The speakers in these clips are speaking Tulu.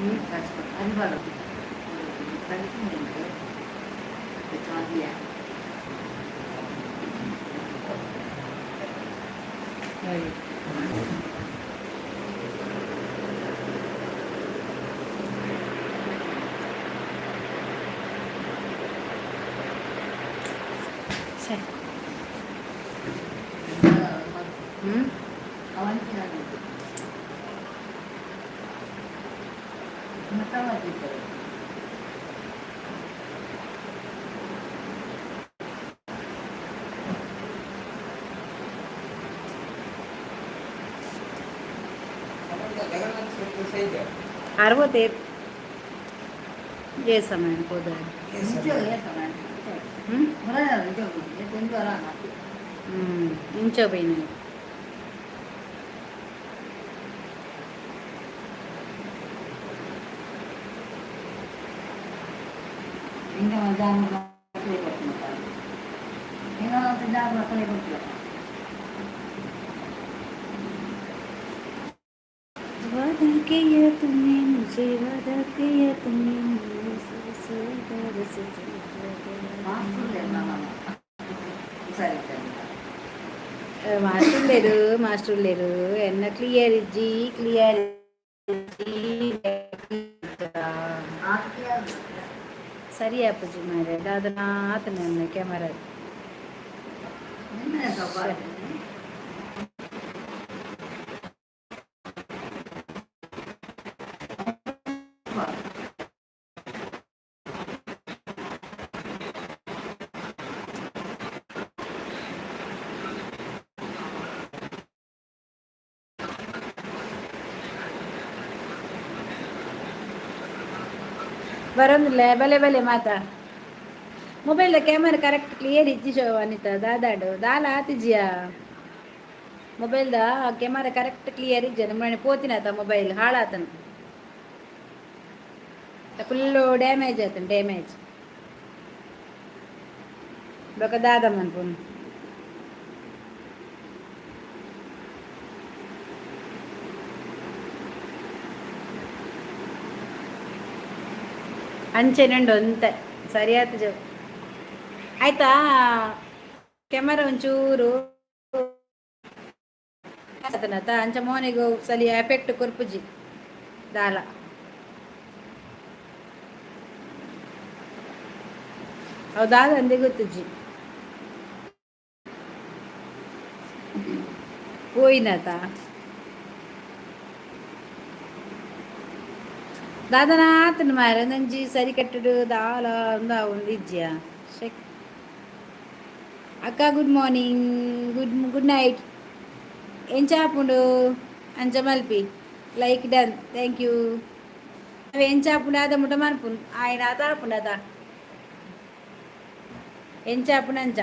ಹ್ಞೂ. ಸರಿ. ಸರಿ. ಹ್ಞೂ. 65 ಸಮಯ ಹೋದ. ಹ್ಞೂ ಹ್ಞೂ, ಇಂಚ ಬೈನ. वादा किया तुमने मुझे, वादा किया तुमने मुझे. ಮಾಸ್ಟರ್ లేరు, ಮಾಸ್ಟರ್ లేరు. ಎನ್ನ ಕ್ಲಿಯರ್ ಇಜ್ಜಿ, ಕ್ಲಿಯರ್. ಸರಿ ಅಪ್ಪುಜಿ ಮಾರೆ, ದಾದನ ಆತನ ಕ್ಯಾಮರಾ. ಬರೋದಿಲ್ಲ. ಬಲೆ ಬಲೆ ಮಾತಾ. ಮೊಬೈಲ್ ಕ್ಯಾಮರಾ ಕರೆಕ್ಟ್ ಕ್ಲಿಯರ್ ಇಜ್ಜಿ ಶೋ ಅನಿತ. ದಾದಾಡು ದಾಲ ಆತಿಜಿಯಾ? ಮೊಬೈಲ್ದ ಕ್ಯಾಮರಾ ಕರೆಕ್ಟ್ ಕ್ಲಿಯರ್ ಇಜ್ಜ. ನಮ್ಮ ಪೋತಿನಾತ ಮೊಬೈಲ್ ಹಾಳಾತನ, ಫುಲ್ಲು ಡ್ಯಾಮೇಜ್ ಆತನ, ಡ್ಯಾಮೇಜ್. ಬೊಕ ದಾದ ಮನ್ಪುನು? ಅಂಚೆನೆಂಡು ಅಂತೆ. ಸರಿ ಆತು ಜೋ, ಆಯ್ತಾ? ಕ್ಯಾಮರಾ ಒಂಚೂರು ಆತನತ ಅಂಚ ಮೋನೆಗು ಸಲಿ ಎಫೆಕ್ಟ್ ಕೊರ್ಪುಜಿ ದಾಲ. ಹೌದಾ? ಅಂದೆ ಗೊತ್ತುಜ್ಜಿ ಹೋಯ್ನತ. ದಾದನ ಆತನ ಮಾರ ನಂಜಿ ಸರಿ ಕಟ್ಟಡು ದಾಲ ಒಂದ ಒಂದು ಇಜ್ಜಿಯ ಶೆಕ್. ಅಕ್ಕ, good morning, good good night. ಎಂಚಾಪುಂಡು? ಅಂಚ ಮಲ್ಪಿ. Like done, thank you. ಎಂಚಾಪುಂಡು ಅದ ಮುಟ ಮನ್ಪುನ್ ಆಯ್ನ ಆತ ಆಪುಂಡು ಅದ. ಎಂಚಾಪುಂಡು ಅಂಚ.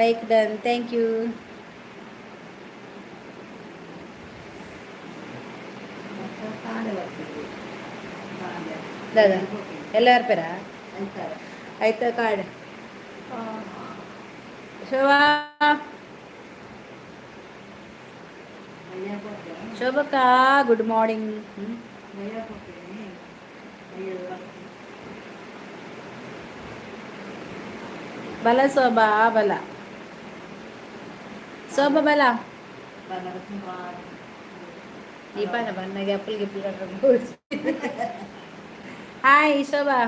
Like done, thank you. ದಾದಾ ಎಲ್ಲ ಬರ್ಪೇರಾ? ಆಯ್ತಾ? ಕಾರ್ಡ್ ಶೋಭಾ, ಶೋಭಕ್ಕ, ಗುಡ್ ಮಾರ್ನಿಂಗ್. ಬಲ ಶೋಭಾ, ಬಲ ಶೋಭಾ, ಬಲ. ಈ ಪಾನ ಬಣ್ಣಗೆ ಅಪ್ಪಲ್ ಗಿಪ್ಪಲ್. ಹಾಯ್ ಶೋಭಾ.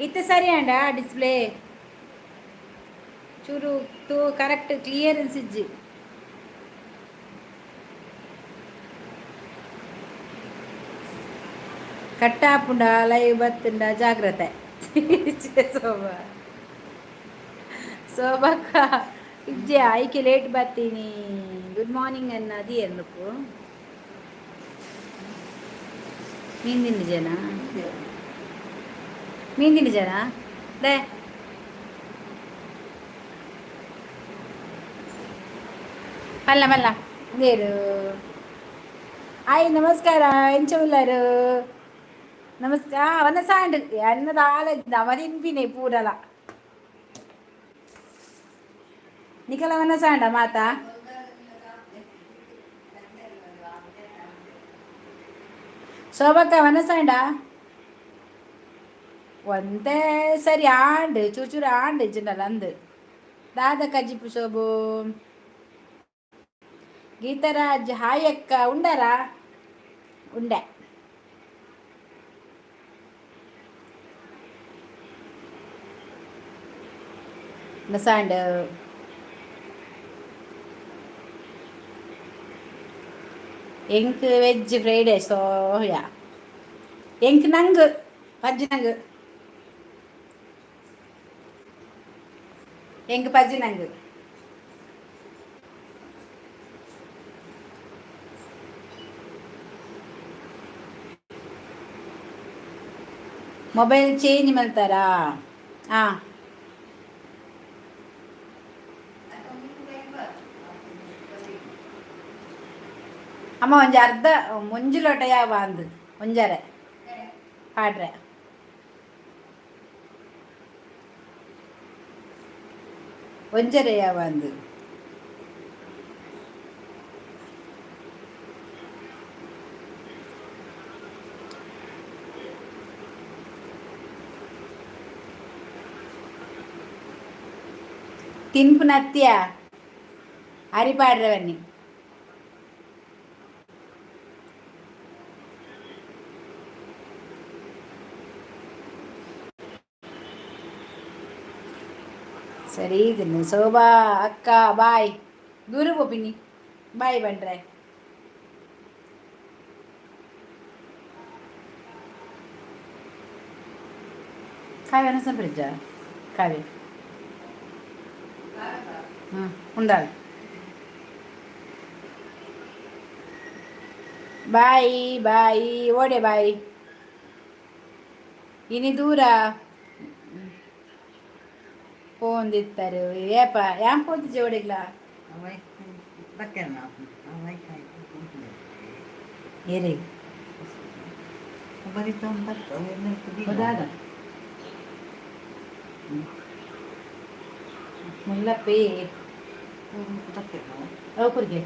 ಇತ್ತೆ ಸರಿ ಅಂಡ ಡಿಸ್ಪ್ಲೇ ಚೂರು ತೂ ಕರೆಕ್ಟ್ ಕ್ಲಿಯರೆನ್ಸ್ ಇಜ್ಜಿ. ಕಟ್ಟಾಪುಂಡ ಲೈವ್ ಬತ್ತುಂಡ ಜಾಗ್ರತೆ. ಶೋಭಾ, ಶೋಭಕ್ಕ ಇಜ್ಜೆ ಐಕೆ ಲೇಟ್ ಬರ್ತೀನಿ. ಗುಡ್ ಮಾರ್ನಿಂಗ್ ಅನ್ನದಿ ఎందుకు? ಮೀನ್ ತಿಂದಿಜೇನಾ? ಮೀನ್ ತಿಂದಿಜೇನಾ? They ಮಲ್ಲ ಮಲ್ಲ ನೀರು. ಹಾಯ್, ನಮಸ್ಕಾರ. ಎಂಚ ಉಲ್ಲರು? ನಮಸ್ಕಾರ. ಅವನ ಸಾಂಡ್ ಎನ್ನದಾಲ ನಮ ತಿನ್ಪಿನೆ ಪೂರಲ. ನಿಕಲವನ ಸಾಂಡ ಮಾತಾ. ಶೋಭಕ್ಕ ವನಸಾಂಡ ಒಂತೆ ಸರಿ ಆಂಡ್ ಚೂರು ಚೂರು ಆಂಡ್ ಇಜ್ಜಿಂಡಲ ಅಂದ್. ದಾದ ಕಜಿಪು ಶೋಭು? ಗೀತರಾಜ್ ಹಾಯ್ ಅಕ್ಕ, ಉಂಡಾರಾ? ಉಂಡೆ. ನಸಾಂಡ್. ಎಂಕ್ ವೆಜ್ ಫ್ರೈಡೆ ಸೋಯಾ. ಎಂಕ್ ನಂಗ್ ಪಜ್ಜಿ ನಂಗ್, ಎಂಕ್ ಪಜ್ಜಿ ನಂಗ್. ಮೊಬೈಲ್ ಚೇಂಜ್ ಮಲ್ತಾರಾ? ಆ ಅಮ್ಮ, ಒಂಜಿ ಅರ್ಧ ಒಂಜಿ ಲೋಟ ಯಾವ ಅಂದ್ ಒಂಜರೆ ಪಾಡ್ರೆ. ಒಂಜರೆ ಯಾವ ಅಂದ್. ತಿನ್ಪುನತ್ಯ ಅರಿ ಪಾಡ್ರವನ್ನಿ. ಸರಿ ಇದನ್ನು. ಶೋಭಾ ಅಕ್ಕ ಬಾಯ್, ದೂರ ಪೋಪಿನಿ, ಬಾಯ್ ಬಂಡ್ರೆ. ಕಾವ್ಯ ಸಂಪ್ರಿಜ್ಜ ಕಾವ್ಯ ಹ್ಞೂ ಉಂಡಾಲ್. ಬಾಯ್ ಬಾಯ್, ಓಡೆ ಬಾಯ್. ಇನಿ ದೂರ ಪೋಂದಿತ್ತರು ಏಪ ಯಾನ್ ಪೋತಿಜೆ ಓಡೆಗ್ಲಾ. ಏರಿ ದಾದ ಮುಲ್ಲಪ್ಪಿ ಅವು ಕುರ್ಗೆ.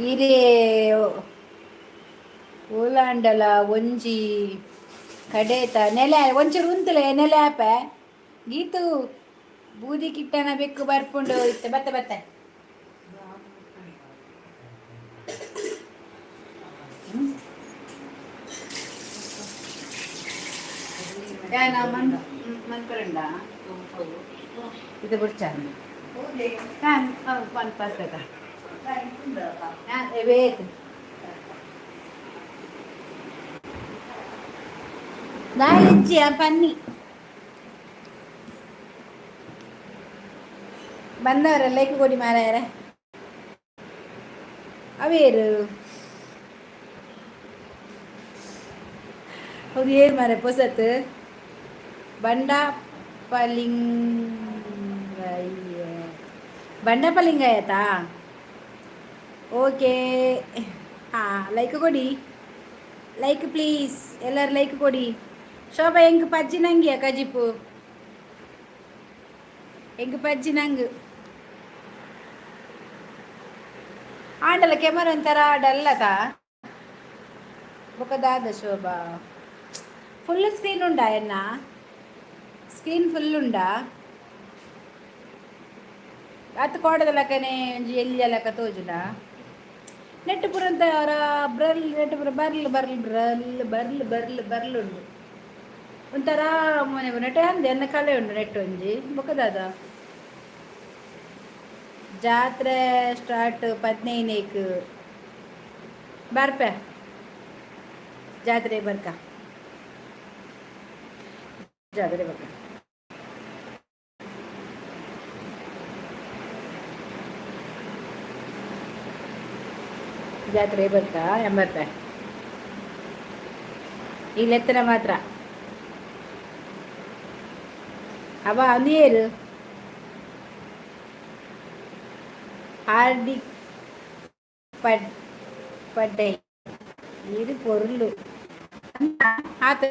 ಈರೇ ಓಲಾಂಡಲ ಒಂಜಿ ಕಡೇತ ನೆಲೆ ಒಂಚೂರು ಉಂತುಲೆ ನೆಲೆ ಆಪೆ. ಗೀತು ಬೂದಿ ಕಿಟ್ಟನ ಬೆಕ್ಕು ಬರ್ಪುಂಡು ಇತ್ತೆ. ಬತ್ತೆ ಬತ್ತೆ. ಯಾನ ಮನ್ ಮನ್ಪುರಂಡ ಇದು ಬುಡ್ಚಾಂದು ಯಾನ್ ಪನ್ ಪರ್ಪೆತ ವೇತ್ ದಾಲಿಜ್ಜಿ ಪನ್ನಿ ಬಂದವರ ಲೈಕ್ ಕೊಡಿ ಮಾರಾಯರೆ. ಅವೇರು ಹೌದು, ಏರ್ ಮಾರೆ ಪೊಸತ್ ಬಂಡಾಪಲಿಂಗಯ್ಯ ಬಂಡಪಲಿಂಗಯ್ಯತಾ. ಓಕೆ, ಹಾಂ, ಲೈಕ್ ಕೊಡಿ, ಲೈಕ್ ಪ್ಲೀಸ್, ಎಲ್ಲರೂ ಲೈಕ್ ಕೊಡಿ. ಶೋಭಾ, ಎಂಕ್ ಪಜ್ಜಿ ನಂಗಿಯ ಕಜಿಪು? ಎಂಕ್ ಪಜ್ಜಿ ನಂಗ್ ಆಂಡಲ ಕೆಮರ ಒಂಥರ ಡಲ್ಲತ ಬೊಕ ದಾದ ಶೋಭಾ? ಫುಲ್ ಸ್ಕ್ರೀನ್ ಉಂಡಾ ಎನ್ನ? ಸ್ಕ್ರೀನ್ ಫುಲ್ ಉಂಡಾ? ಅತ್ ಕೋಡದ ಲೆಕ್ಕನೆ ಒಂಜಿ ಎಲ್ಯ ಲೆಕ್ಕ ತೋಜುಂಡಾ? ನೆಟ್ ಪೂರ ಒಂಥರ ಬ್ರಲ್, ನೆಟ್ ಪೂರ ಬರ್ಲ್ ಬರ್ಲ್ ಬ್ರಲ್ ಬರ್ಲ್ ಬರ್ಲ್ ಬರ್ಲ್ ಉಂಡು ಒಂಥರ. ಮೊನೆ ನೆಟ್ ಅಂದೆ ಎನ್ನ ಕಲೆ ಉಂಡು ನೆಟ್ ಒಂಜಿ. ಬೊಕ ದಾದ? ಜಾತ್ರೆ ಸ್ಟಾರ್ಟ್ 15ಕ್. ಬರ್ಪೆ ಜಾತ್ರೆ, ಬರ್ಕ ಜಾತ್ರೆ ಬರ್ಕ. ಜಾತ್ರೆ ಬರ್ಕ ಎಂಬರ್ಪೆ ಈ ಲೆತ್ತನ ಮಾತ್ರ. ಅವ ಅಂದೇರು ಹಾರ್ದಿಕ್. ಪಡ್ ಪಡ್ಡೈ ಇದು ಪೊರ್ಲು ಆತ.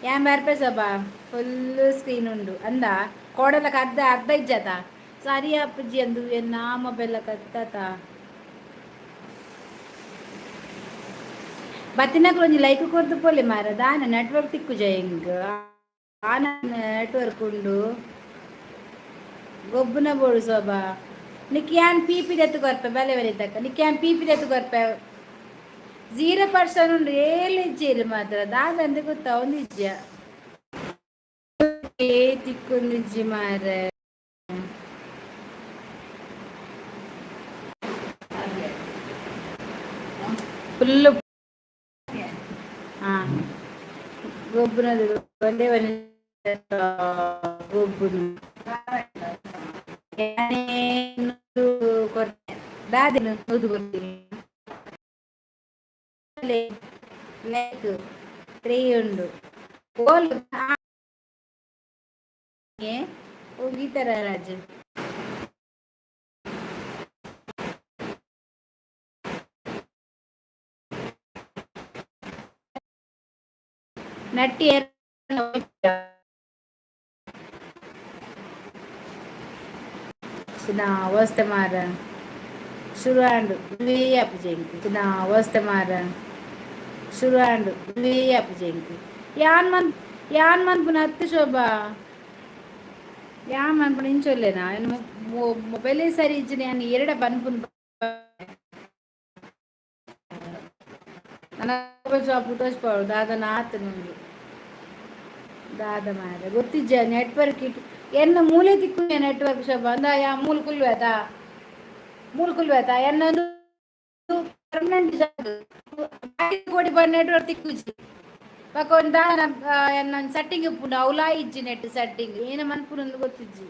ಯಾನ್ ಬರ್ಪೆ ಸಬಾ, ಫುಲ್ ಸ್ಕ್ರೀನ್ ಉಂಡು ಅಂದ. ಕೋಡಲಕ ಅರ್ಧ ಅರ್ಧ ಇಜ್ಜಾತ, ಸರಿ ಅಪ್ಪುಜಿ ಅಂದು. ಎನ್ನ ಮೊಬೈಲ್ ಕತ್ತತ. ಬತ್ತಿನಕ್ಲು ಒಂಜಿ ಲೈಕ್ ಕೊರ್ದು ಪೋಲೆ ಮಾರ. ದಾನ ನೆಟ್ವರ್ಕ್ ತಿಕ್ಕುಜ ಎಂಕ್? ಆನ ನೆಟ್ವರ್ಕ್ ಉಂಡು. ಗೊಬ್ಬುನ ಬೋಡು ಶೋಭಾ. ನಿಕ್ ಯಾನ್ ಪಿ ಪಿ ದೆತ್ತು ಕೊರ್ಪೆ. ಬಲೆ ಬಲೆ ತಕ್ಕ ನಿಕ್ ಯಾನ್ ಪಿ ಪಿ ದೆತ್ತು ಕೊರ್ಪೆ. 0% ಉಂಡು. ಏಲ್ ಇಜ್ಜೇರು ಮಾತ್ರ. ದಾದಂತ ಗೊತ್ತಾ? ಇಜ್ಜ ಏ ತಿಕ್ಕೊಂದಿಜ್ಜಿ ಮಾರೆ. ಫುಲ್ ಹಾ ಗೊಬ್ಬುನದು ಒಂದೇ ಒಂಜಿ ಗೊಬ್ಬುನು ಕೊರ್ಪೆ. ದಾದೆನು 100 ಕೊರ್ತೀನಿ. ಲೈಕ್ ತ್ರೀ ಉಂಡು. ಓಲ್ ಗೀತರ ರಾಜು ನಟ್ಟಿ. ಅವಸ್ಥೆ ಮಾರ. ಶುರು ಆಂಡ್ ಅಪ್ಪುಜೆಂಕ್. ಅವಸ್ಥೆ ಮಾರ. ಶುರು ಆಂಡ್ ಅಪ್ಪುಜೆಂಕ್. ಯಾನ್ ಮನ್ ಯಾನ್ ಮನ್ಪುನ ಅತ್ತು ಶೋಭಾ. ಯಾನ್ ಮನ್ಪುನ ಇಂಚೊಲ್ಲೆನಾ? ಮೊಬೈಲೇ ಸರಿ ಇಜ್ಜಿ. ಯಾನ್ ಎರಡ ಪನ್ಪುನ. ನನ್ನ ಜಾಬ್ ತೋಜ್ಪಾವೊಡು. ದಾದನ ಆತುಂಡು ದಾದ ಮಾರೆ ಗೊತ್ತಿಜ್ಜ. ನೆಟ್ವರ್ಕ್ it ಎನ್ನ ಮೂಲೆ ತಿಕ್ಕು ನೆಟ್ವರ್ಕ್ ಶೋಭಾ. ಅಂದ ಯಾ ಮೂಲು ಕುಲ್ವೇತ, ಮೂಲು ಕುಲ್ವೇತ. ಎನ್ನ ಪರ್ಮನೆಂಟ್ ಕೋಡಿ ನೆಟ್ವರ್ಕ್ ತಿಕ್ಕುಜಿ. ಬೊಕ ಒಂಜಿ ದಾದ ಎನ್ನ ಸೆಟ್ಟಿಂಗ್ ಉಪ್ಪುಂಡು, ಅವ್ಲಾ ಇಜ್ಜಿ ನೆಟ್ ಸೆಟ್ಟಿಂಗ್. ಏನ ಮನ್ಪುನಂದು ಗೊತ್ತಿಜ್ಜಿ.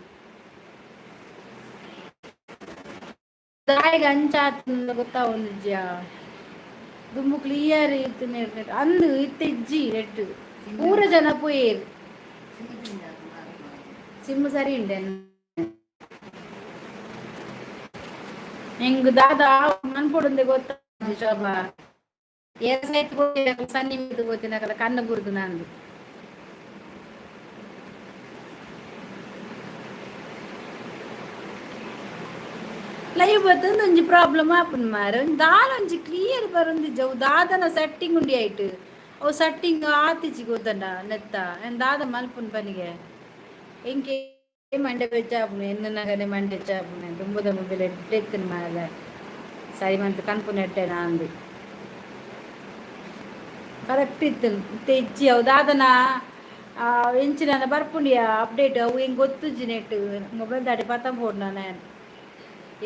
ದಾಯೆಗ್ ಅಂಚ ಆತುಂಡು ಗೊತ್ತಾವೊಂದಿಜ್ಜ. ದುಂಬು ಕ್ಲಿಯರ್ ಇತ್ತು ನೆಟ್. ಅಂದು ಇತ್ತೆ ಇಜ್ಜಿ ನೆಟ್. ಪೂರ ಜನ ಪೋಯೆರ್. ಸಿಮ್ ಸರಿ ಉಂಡೆ. ಎಂಕ್ ದಾದ ಮನ್ಪೊಡುಂದೆ ಗೊತ್ತಾಜಿ ಶೋಭಾ. ಏರ್ ಸೈಟ್ ಸನ್ನಿ ಮಿತ್ತ್ ಪೋತಿನಕಲ ಕಣ್ಣು ಬುರ್ದು ನಂದು. ಲೈವ್ ಬತ್ತಂದು ಒಂಜಿ ಪ್ರಾಬ್ಲಮ್ ಆಪುಂಡು ಮಾರೆ. ಒಂಜಿ ದಾಲ ಒಂಜಿ ಕ್ಲಿಯರ್ ಬರೊಂದಿಜ್ಜ. ಅವು ದಾದನ ಸೆಟ್ಟಿಂಗ್ ಉಂಡಿ ಐಟ್. ಅವು ಸೆಟ್ಟಿಂಗ್ ಆತಿಜಿ ಗೊತ್ತಂಡ ನೆತ್ತ. ಏನ್ ದಾದ ಮಲ್ಪುನು ಪನಿಗೆ? ಎಂಕೆ ಮಂಡೆ ಬೆಚ್ಚ ಆಪುಂಡು. ಎನ್ನುನಗನೆ ಮಂಡೆ ಬೆಚ್ಚ ಆಪುಂಡು. ದುಂಬುದ ಮೊಬೈಲ್ ಎಡ್ಡೆ ಇತ್ತಿನ ಮಾರೆ. ಸರಿ ಮಂತ್ ಕನ್ಪುನ ಎಡ್ಡೆನಾ ಅಂದ್. ಕರೆಕ್ಟ್ ಇತ್ತು, ಇತ್ತೆ ಇಜ್ಜಿ. ಅವು ದಾದನ ಎಂಚಿನ ಬರ್ಪುಂಡಿಯ ಅಪ್ಡೇಟ್, ಅವು ಎಂಕ್ ಗೊತ್ತುಜ್ಜಿ ನೆಟ್. ಮೊಬೈಲ್ ದಾಡೆ ಪತಂಪೋಡು ನಾನು.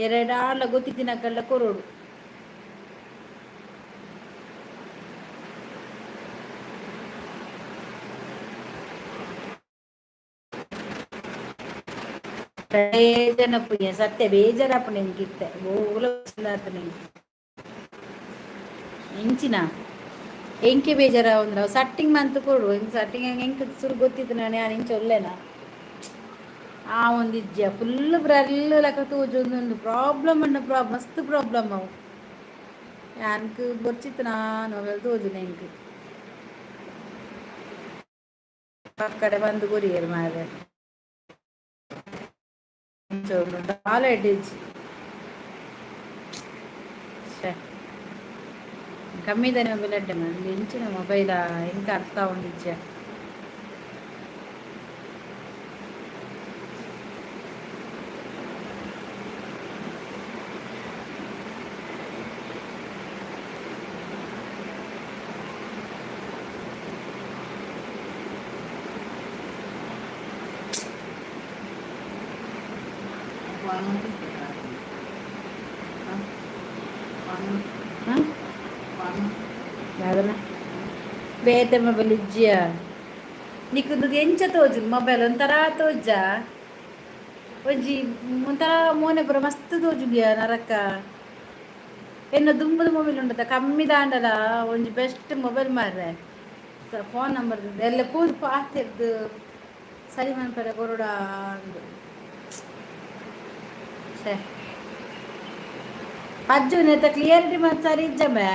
ಎರಡಾಂಡ ಗೊತ್ತಿತ್ತಿನಕಲ್ಲ ಕೊರೊಡು. ಬೇಜಾರಪ್ಪುಗೆ ಸತ್ಯ ಬೇಜಾರಪ್ಪುಂಡು ಎಂಕ್ ಇತ್ತೆ. ಓಲ ಎಂಕ್ ಎಂಚಿನ ಎಂಕೆ ಬೇಜಾರಾವಂದ್ರ ಸಟ್ಟಿಂಗ್ ಮಂತ್ ಕೊಡು. ಎಂಕ್ ಸಟ್ಟಿಂಗ್ ಎಂಕ್ ಸುರು ಗೊತ್ತಿತ್ತು. ನಾನು ಯಾನ್ ಇಂಚ ಉಲ್ಲೆನಾ? ಆ ಒಂದಿಜ್ಜ ಫುಲ್ ಬ್ರಲ್ ಲೆಕ್ಕ ತೋಜೊಂದುಂಡು. ಪ್ರಾಬ್ಲಮ್ ಅನ್ನ ಪ್ರಾಬ್ಲಮ್, ಮಸ್ತ್ ಪ್ರಾಬ್ಲಮ್ ಅವು. ಯಾನ್ಕ್ ಬೊರ್ಚಿತ್ತು ಮೊಬೈಲ್ ತೋಜುನ. ಎಂಕ್ ಪಕ್ಕಡೆ ಬಂದು ಕೊರಿಯೆರ್ ಮಾರ್ರೆ. ದಾಲ ಎಡ್ಡೆ ಇಜ್ಜಿ. ಶ್ಯೆ, ಕಮ್ಮಿದನೆ ಮೊಬೈಲ್ ಎಡ್ಡೆ. ಉಂದು ಎಂಚಿನ ಮೊಬೈಲ ಎಂಕ್ ಅರ್ಥ ಆವೊಂದಿಜ್ಜ. ದಾದನ ಬೇತೆ ಮೊಬೈಲ್ ಇಜ್ಜಿಯ? ನಿಕ್ಕುಂದು ಎಂಚ ತೋಜುಂಡು ಮೊಬೈಲ್? ಒಂಥರ ತೋಜ, ಒಂಜಿ ಒಂಥರ ಮೋನೆ ಪೂರ ಮಸ್ತ್ ತೋಜುಂಡಿಯ ನರಕ. ಎನ್ನ ದುಂಬುದ ಮೊಬೈಲ್ ಉಂಡತ ಕಮ್ಮಿ ದಾಂಡಲ ಒಂಜಿ ಬೆಸ್ಟ್ ಮೊಬೈಲ್ ಮಾರ್ರೆ. ಫೋನ್ ನಂಬರ್ ಎಲ್ಲ ಪೂರ ಪಾತೆರ್ದು ಸರಿ ಮನ್ಪರೆ ಕೊರೊಡ ಅಂದು. ಛೇ. ಪಜ್ಜು ನೆತ್ತ ಕ್ಲಿಯರಿಟಿ ಮಸ್ತ್ ಸರಿ ಇಜ್ಜಂಬೆ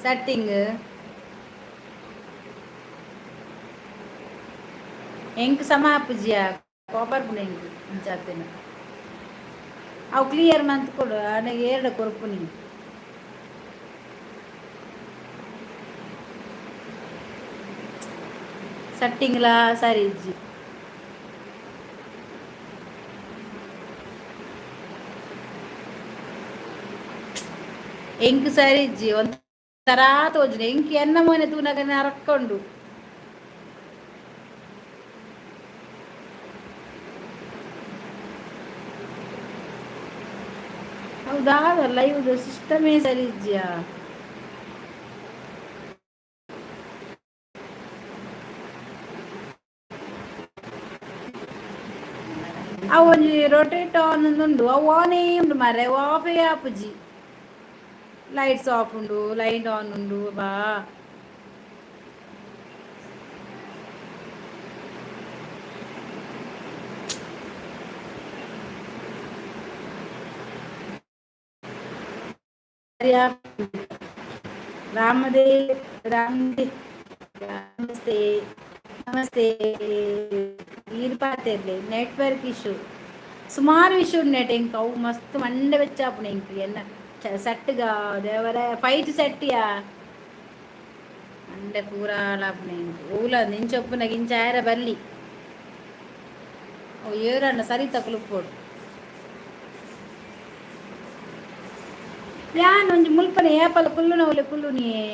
ಸೆಟ್ಟಿಂಗ್. ಎಂಕ್ ಸಮ ಆಪುಜಿಯ ಕಾಪರ್ ಪುಣ ಎಂಕ್ ಇಂಚಾತಿನ ಅವು ಕ್ಲಿಯರ್ ಮಂತ್ ಕೊಡು ಆನೆಗೆ ಏರ್ಡ ಕೊರ್ಪುನಿ. ಸೆಟ್ಟಿಂಗ್ಲಾ ಸರಿ ಇಜ್ಜಿ. ಎಂಕ್ ಸರಿ ಇಜ್ಜಿ, ಒಂಥರ ತೋಜುಂಡು ಎಂಕ್. ಎನ್ನ ಮೋನೆ ತೂನಗ ನರಕ ಉಂಡು. ಹೌದಾ? ಲೈವ್ ಸಿಸ್ಟಮೇ ಸರಿ ಇಜ್ಜಿಯಾ? ಅವು ಒಂಜಿ ರೊಟೇಟ್ ಆನ್ ಉಂಡು, ಅವು ಆನೇ ಉಂಡು ಮಾರ್ರೆ, ಆಫೇ ಆಪುಜಿ. ಲೈಟ್ಸ್ ಆಫ್ ಉಂಡು, ಲೈಟ್ ಆನ್ ಉಂಡು ಬಾ. ರಾಮದೇವ್, ರಾಮದೇವ್, ನಮಸ್ತೆ ನಮಸ್ತೆ. ಈರ್ ಪಾತೆರ್ಲೆ. ನೆಟ್ವರ್ಕ್ ಇಶ್ಯೂ, ಸುಮಾರು ಇಶ್ಯೂ ನೆಟ್ ಎಂಕ್. ಅವು ಮಸ್ತ್ ಮಂಡೆ ಬೆಚ್ಚ ಆಪುಂಡು ಎಂಕ್. ಎನ್ನ ಸೆಟ್ಗ ದೇವರ ಫೈಟ್ ಸೆಟ್ಟಿಯಾ, ಮಂಡೆ ಪೂರ ಹಾಳಾಪುಂಡು ಎಂಕ್. ಓಲ ಇಂಚ ಉಪ್ಪುನಗ ಇಂಚ ಆಯರ ಬಲ್ಲಿ. ಅವು ಏರಣ್ಣ ಸರಿ ತಕುಲು ಉಪ್ಪೊಡು. ಯಾನ್ ಒಂಜಿ ಮುಲ್ಪನೆ ಏಪಲ ಕುಲ್ಲುನವುಲೆ ಕುಲ್ಲುನಿಯೇ,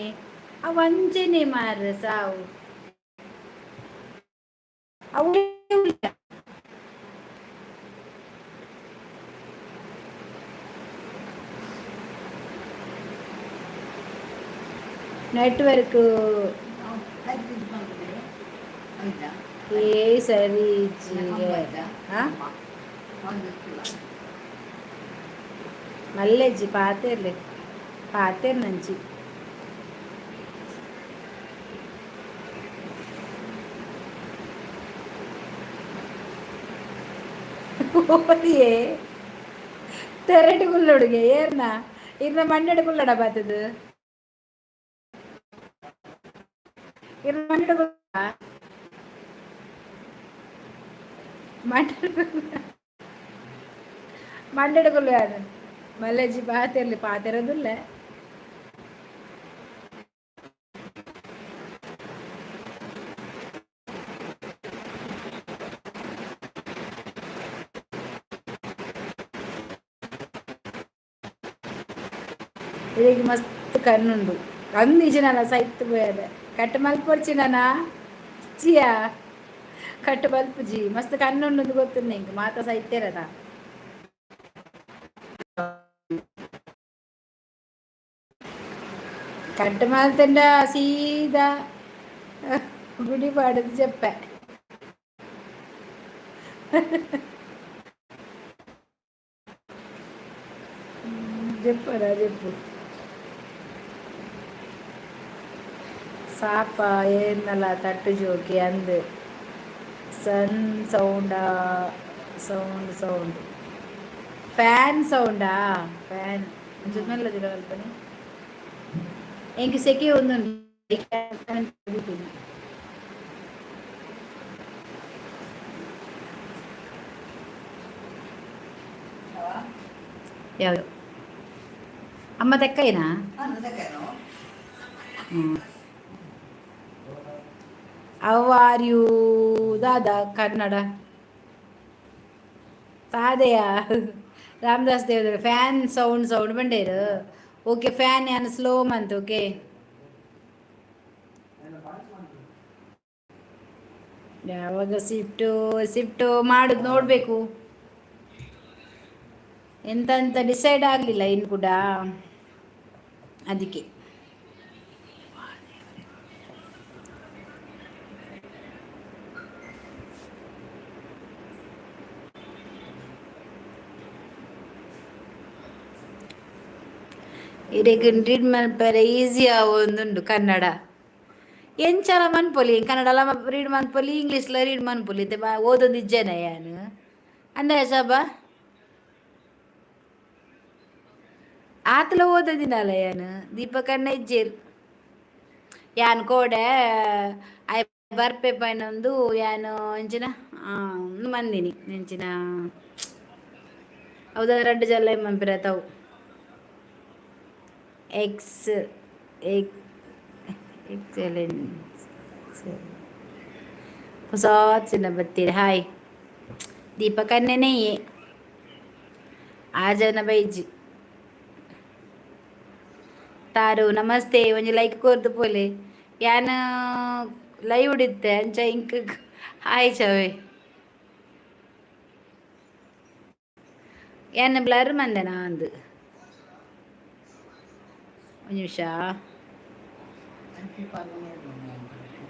ಅವು ಅಂಚೆನೆ ಮಾರ್ರೆ ಸಾವು ಅವು. ನೆಟ್ವರ್ಕ್ ಏ ಸರಿ ಇಜ್ಜಿ. ಮಲ್ಲೆಜ್ಜಿ ಪಾತೆರ್ಲೆ, ಪಾತೆರ್ನಂಚಿ. ಓದಿಯೇ ತೆರಡು ಕುಲ್ಲೊಡುಗೆ ಏರ್ನ ಇರ್ನ ಮಂಡೆಡ್ ಕುಲ್ಲಡ ಬಾತದು. ಇರ್ನ ಮಂಡೆಡ್ ಕುಲ್ಲ, ಮಂಡೆಡ್ ಕುಲ್ಲು. ಯಾರು ಮಲ್ಲೆಜ್ಜಿ ಪಾತೆರ್ಲಿ, ಪಾತೆರೋದಿಲ್ಲ. ಇರೆಗ್ ಮಸ್ತ್ ಕಣ್ಣುಂಡು ಅಂದಿಜಿನಲ್ಲ ಸೈತ್ ಪೋಯೆರೆ. ಕಟ್ ಮಲ್ಪೊಡ್ಚಿ ನನ ಇಚ್ಚಿಯಾ, ಕಟ್ ಮಲ್ಪುಜಿ. ಮಸ್ತ್ ಕಣ್ಣುಂಡು ಗೊತ್ತುಂಡು ಎಂಕ್, ಮಾತ ಸೈತೆರದ. ಕಟ್ ಮಲ್ತಂಡ ಸೀದಾ ಗುಡಿ ಪಾಡುದು ಜೆಪ್ಪೆ. ಜೆಪ್ಪರ ಜೆಪ್ಪು ಸಾಪ ಏನ್ನಲ ತಟ್ಟು ಜೋಕಿ ಅಂದ್ ಸನ್ ಸೌಂಡಾ? ಸೌಂಡ್ ಸೌಂಡ್, ಫ್ಯಾನ್ ಸೌಂಡಾ? ಫ್ಯಾನ್ ಒಂಚೂರು ಮೆಲ್ಲದಿರ ಅಲ್ಪನೆ. ಎಂಕ್ ಸೆಕೆ ಒಂದುಂಡು. ಫ್ಯಾನ್. ಯಾವುದು ಅಮ್ಮ ತೆಕ್ಕೈನಾ? ಹ್ಞೂ. How are you Dada? Kannada ತಾದೆಯಾ? ರಾಮದಾಸ್ ದೇವರ ಫ್ಯಾನ್ ಸೌಂಡ್ ಸೌಂಡ್ ಬಂಡೇರು. ಓಕೆ, ಫ್ಯಾನ್ ಯಾನ್ ಸ್ಲೋ ಮಂತ್. ಓಕೆ, ಯಾವಾಗ ಶಿಫ್ಟು ಶಿಫ್ಟು ಮಾಡುದು ನೋಡಬೇಕು. ಎಂತ ಅಂತ ಡಿಸೈಡ್ ಆಗಲಿಲ್ಲ ಇನ್ನು ಕೂಡ, ಅದಕ್ಕೆ. ಇರೆಗ್ ರೀಡ್ ಮಲ್ಪೆರೆ ಈಸಿ ಆವೊಂದುಂಡು ಕನ್ನಡ. ಎಂಚಲ ಮನ್ಪೊಲಿ, ಕನ್ನಡಲ ರೀಡ್ ಮನ್ಪೊಲಿ, ಇಂಗ್ಲೀಷ್ಲ ರೀಡ್ ಮನ್ಪೊಲಿ. ಇತ್ತೆ ಓದೊಂದಿಜ್ಜೆನೆ ಯಾನ್ ಅಂದ ಶೋಭಾ. ಆತಲ ಓದದಿನಲ್ಲ ಯಾನ್ ದೀಪಕಣ್ಣ ಇಜ್ಜೇರು. ಯಾನ್ ಕೋಡೆ ಆಯ್ ಬರ್ಪೆ ಪನೊಂದು ಯಾನ್ ಎಂಚಿನ ಮಂದಿನಿ ಎಂಚಿನ ಹೌದಾ ರಡ್ಡ್ ಜಲ್ಲ ಮನ್ಪಿರ ತವು ಎಕ್ಸ್ ಎಕ್ಸಲೆನ್ಸ್ ಹೊಸ ಚಿನ್ನ ಬತ್ತೀರಿ. ಹಾಯ್ ದೀಪಕಣ್ಣನೇ, ಆ ಜನ ಬೈಜಿ ತಾರು. ನಮಸ್ತೆ, ಒಂಜಿ ಲೈಕ್ ಕೊರ್ದು ಪೋಲೆ. ಯಾನ್ ಲೈವ್ ಇತ್ತೆ ಅಂಚ ಇಂಕ್ ಹಾಯ್ ಚವೆ. ಯಾನ್ ಬ್ಲರ್ ಮಂದೆನಾ ಅಂದು ಒಂಜಿ ನಿಮಿಷ.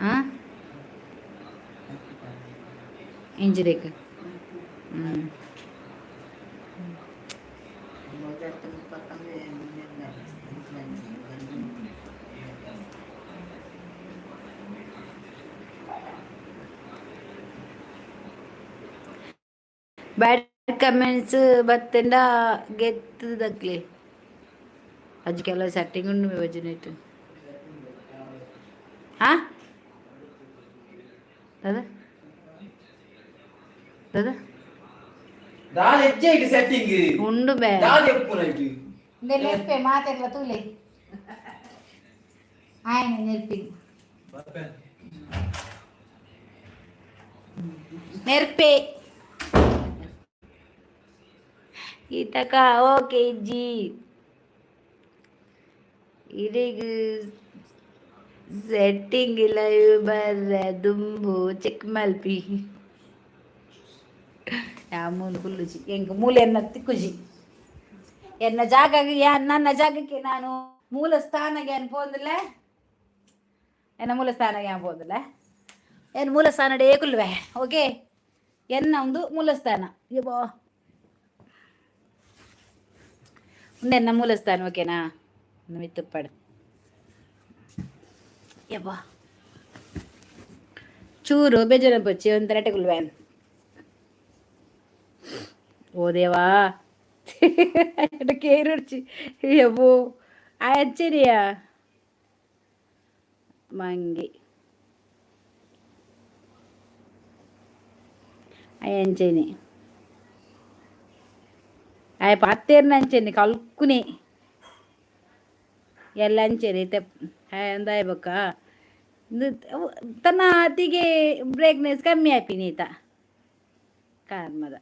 ಆ ಇಂಜಿರೇಕ್ ಹ್ಞೂ. ಬ್ಯಾಡ್ ಕಮೆಂಟ್ಸ್ ಬತ್ತಂಡ ಗೆತ್ತದಕ್ಲೆ ಅಜ್ಜಿ. ಕೆಲವು ಸೆಟ್ಟಿಂಗ್ ಉಂಡು ವಜನೆಟ್. ಹಾ ದಾದಾ ದಾದಾ. ದಾದ ಹೆಚ್ಚ ಸೆಟ್ಟಿಂಗ್? ಉಂಡು ಬೇ. ದಾದ ಎಪ್ಪುನೈಟ್? ನೆರ್ಪೆ ಮಾತೆರ್ಲ ತೂಲೆ, ಆಯನ ನೆರ್ಪಿ ನೆರ್ಪೆ. ಗೀತಕ್ಕ ಓಕೆ ಜಿ. ಇಡೀಗ ಸೆಟ್ಟಿಂಗ್ ಲೈವ್ ಬರ್ರೆ ದುಂಬು ಚೆಕ್ ಮಲ್ಪಿ. ಯಾ ಮೂಲು ಕುಲ್ಲುಜಿ, ಎಂಕ್ ಮೂಲೆ ಎನ್ನ ತಿಕ್ಕುಜಿ. ಎನ್ನ ಜಾಗ ನನ್ನ ಜಾಗಕ್ಕೆ ನಾನು ಮೂಲ ಸ್ಥಾನಗೆ ಏನು ಪೋಂದಿಲ್ಲ. ಎನ್ನ ಮೂಲ ಸ್ಥಾನಗೆ ಏನು ಪೋಂದಿಲ್ಲ. ಏನು ಮೂಲ ಸ್ಥಾನ ಕುಲ್ವೆ. ಓಕೆ, ಎನ್ನ ಒಂದು ಮೂಲ ಸ್ಥಾನ ಯಬ್ಬಾ ಉಂದು ಎನ್ನ ಮೂಲ ಸ್ಥಾನ. ಓಕೆನಾ? ಮಿತ್ತುಪ್ಪಡು ಯಬ್ಬಾ ಚೂರು ಬೇಜಾರ ಬಚ್ಚಿ ಒಂಥರ ಕುಲ್ವೆ. ಓ ದೇವಾ, ಕೇರುಡ್ಚಿ ಯಬ್ಬೋ ಆಚರಿಯ ಮಂಗಿ ಅಂಚೆನೆ ಆಯ್ ಪತ್ತೇರ್ನ ಅಂಚೆನೆ ಕಲ್ಕುನೆ ಎಲ್ಲ ಅಂಚೆನೆ ಇತ್ತೆ ಅಂದಾಯ ಬೊಕ್ಕ ತನ್ನ ಅತಿಗೆ ಬ್ರೇಕ್ನೆಸ್ ಕಮ್ಮಿ ಆಪಿನಿ ಈತ ಕಾರ್ಮದ.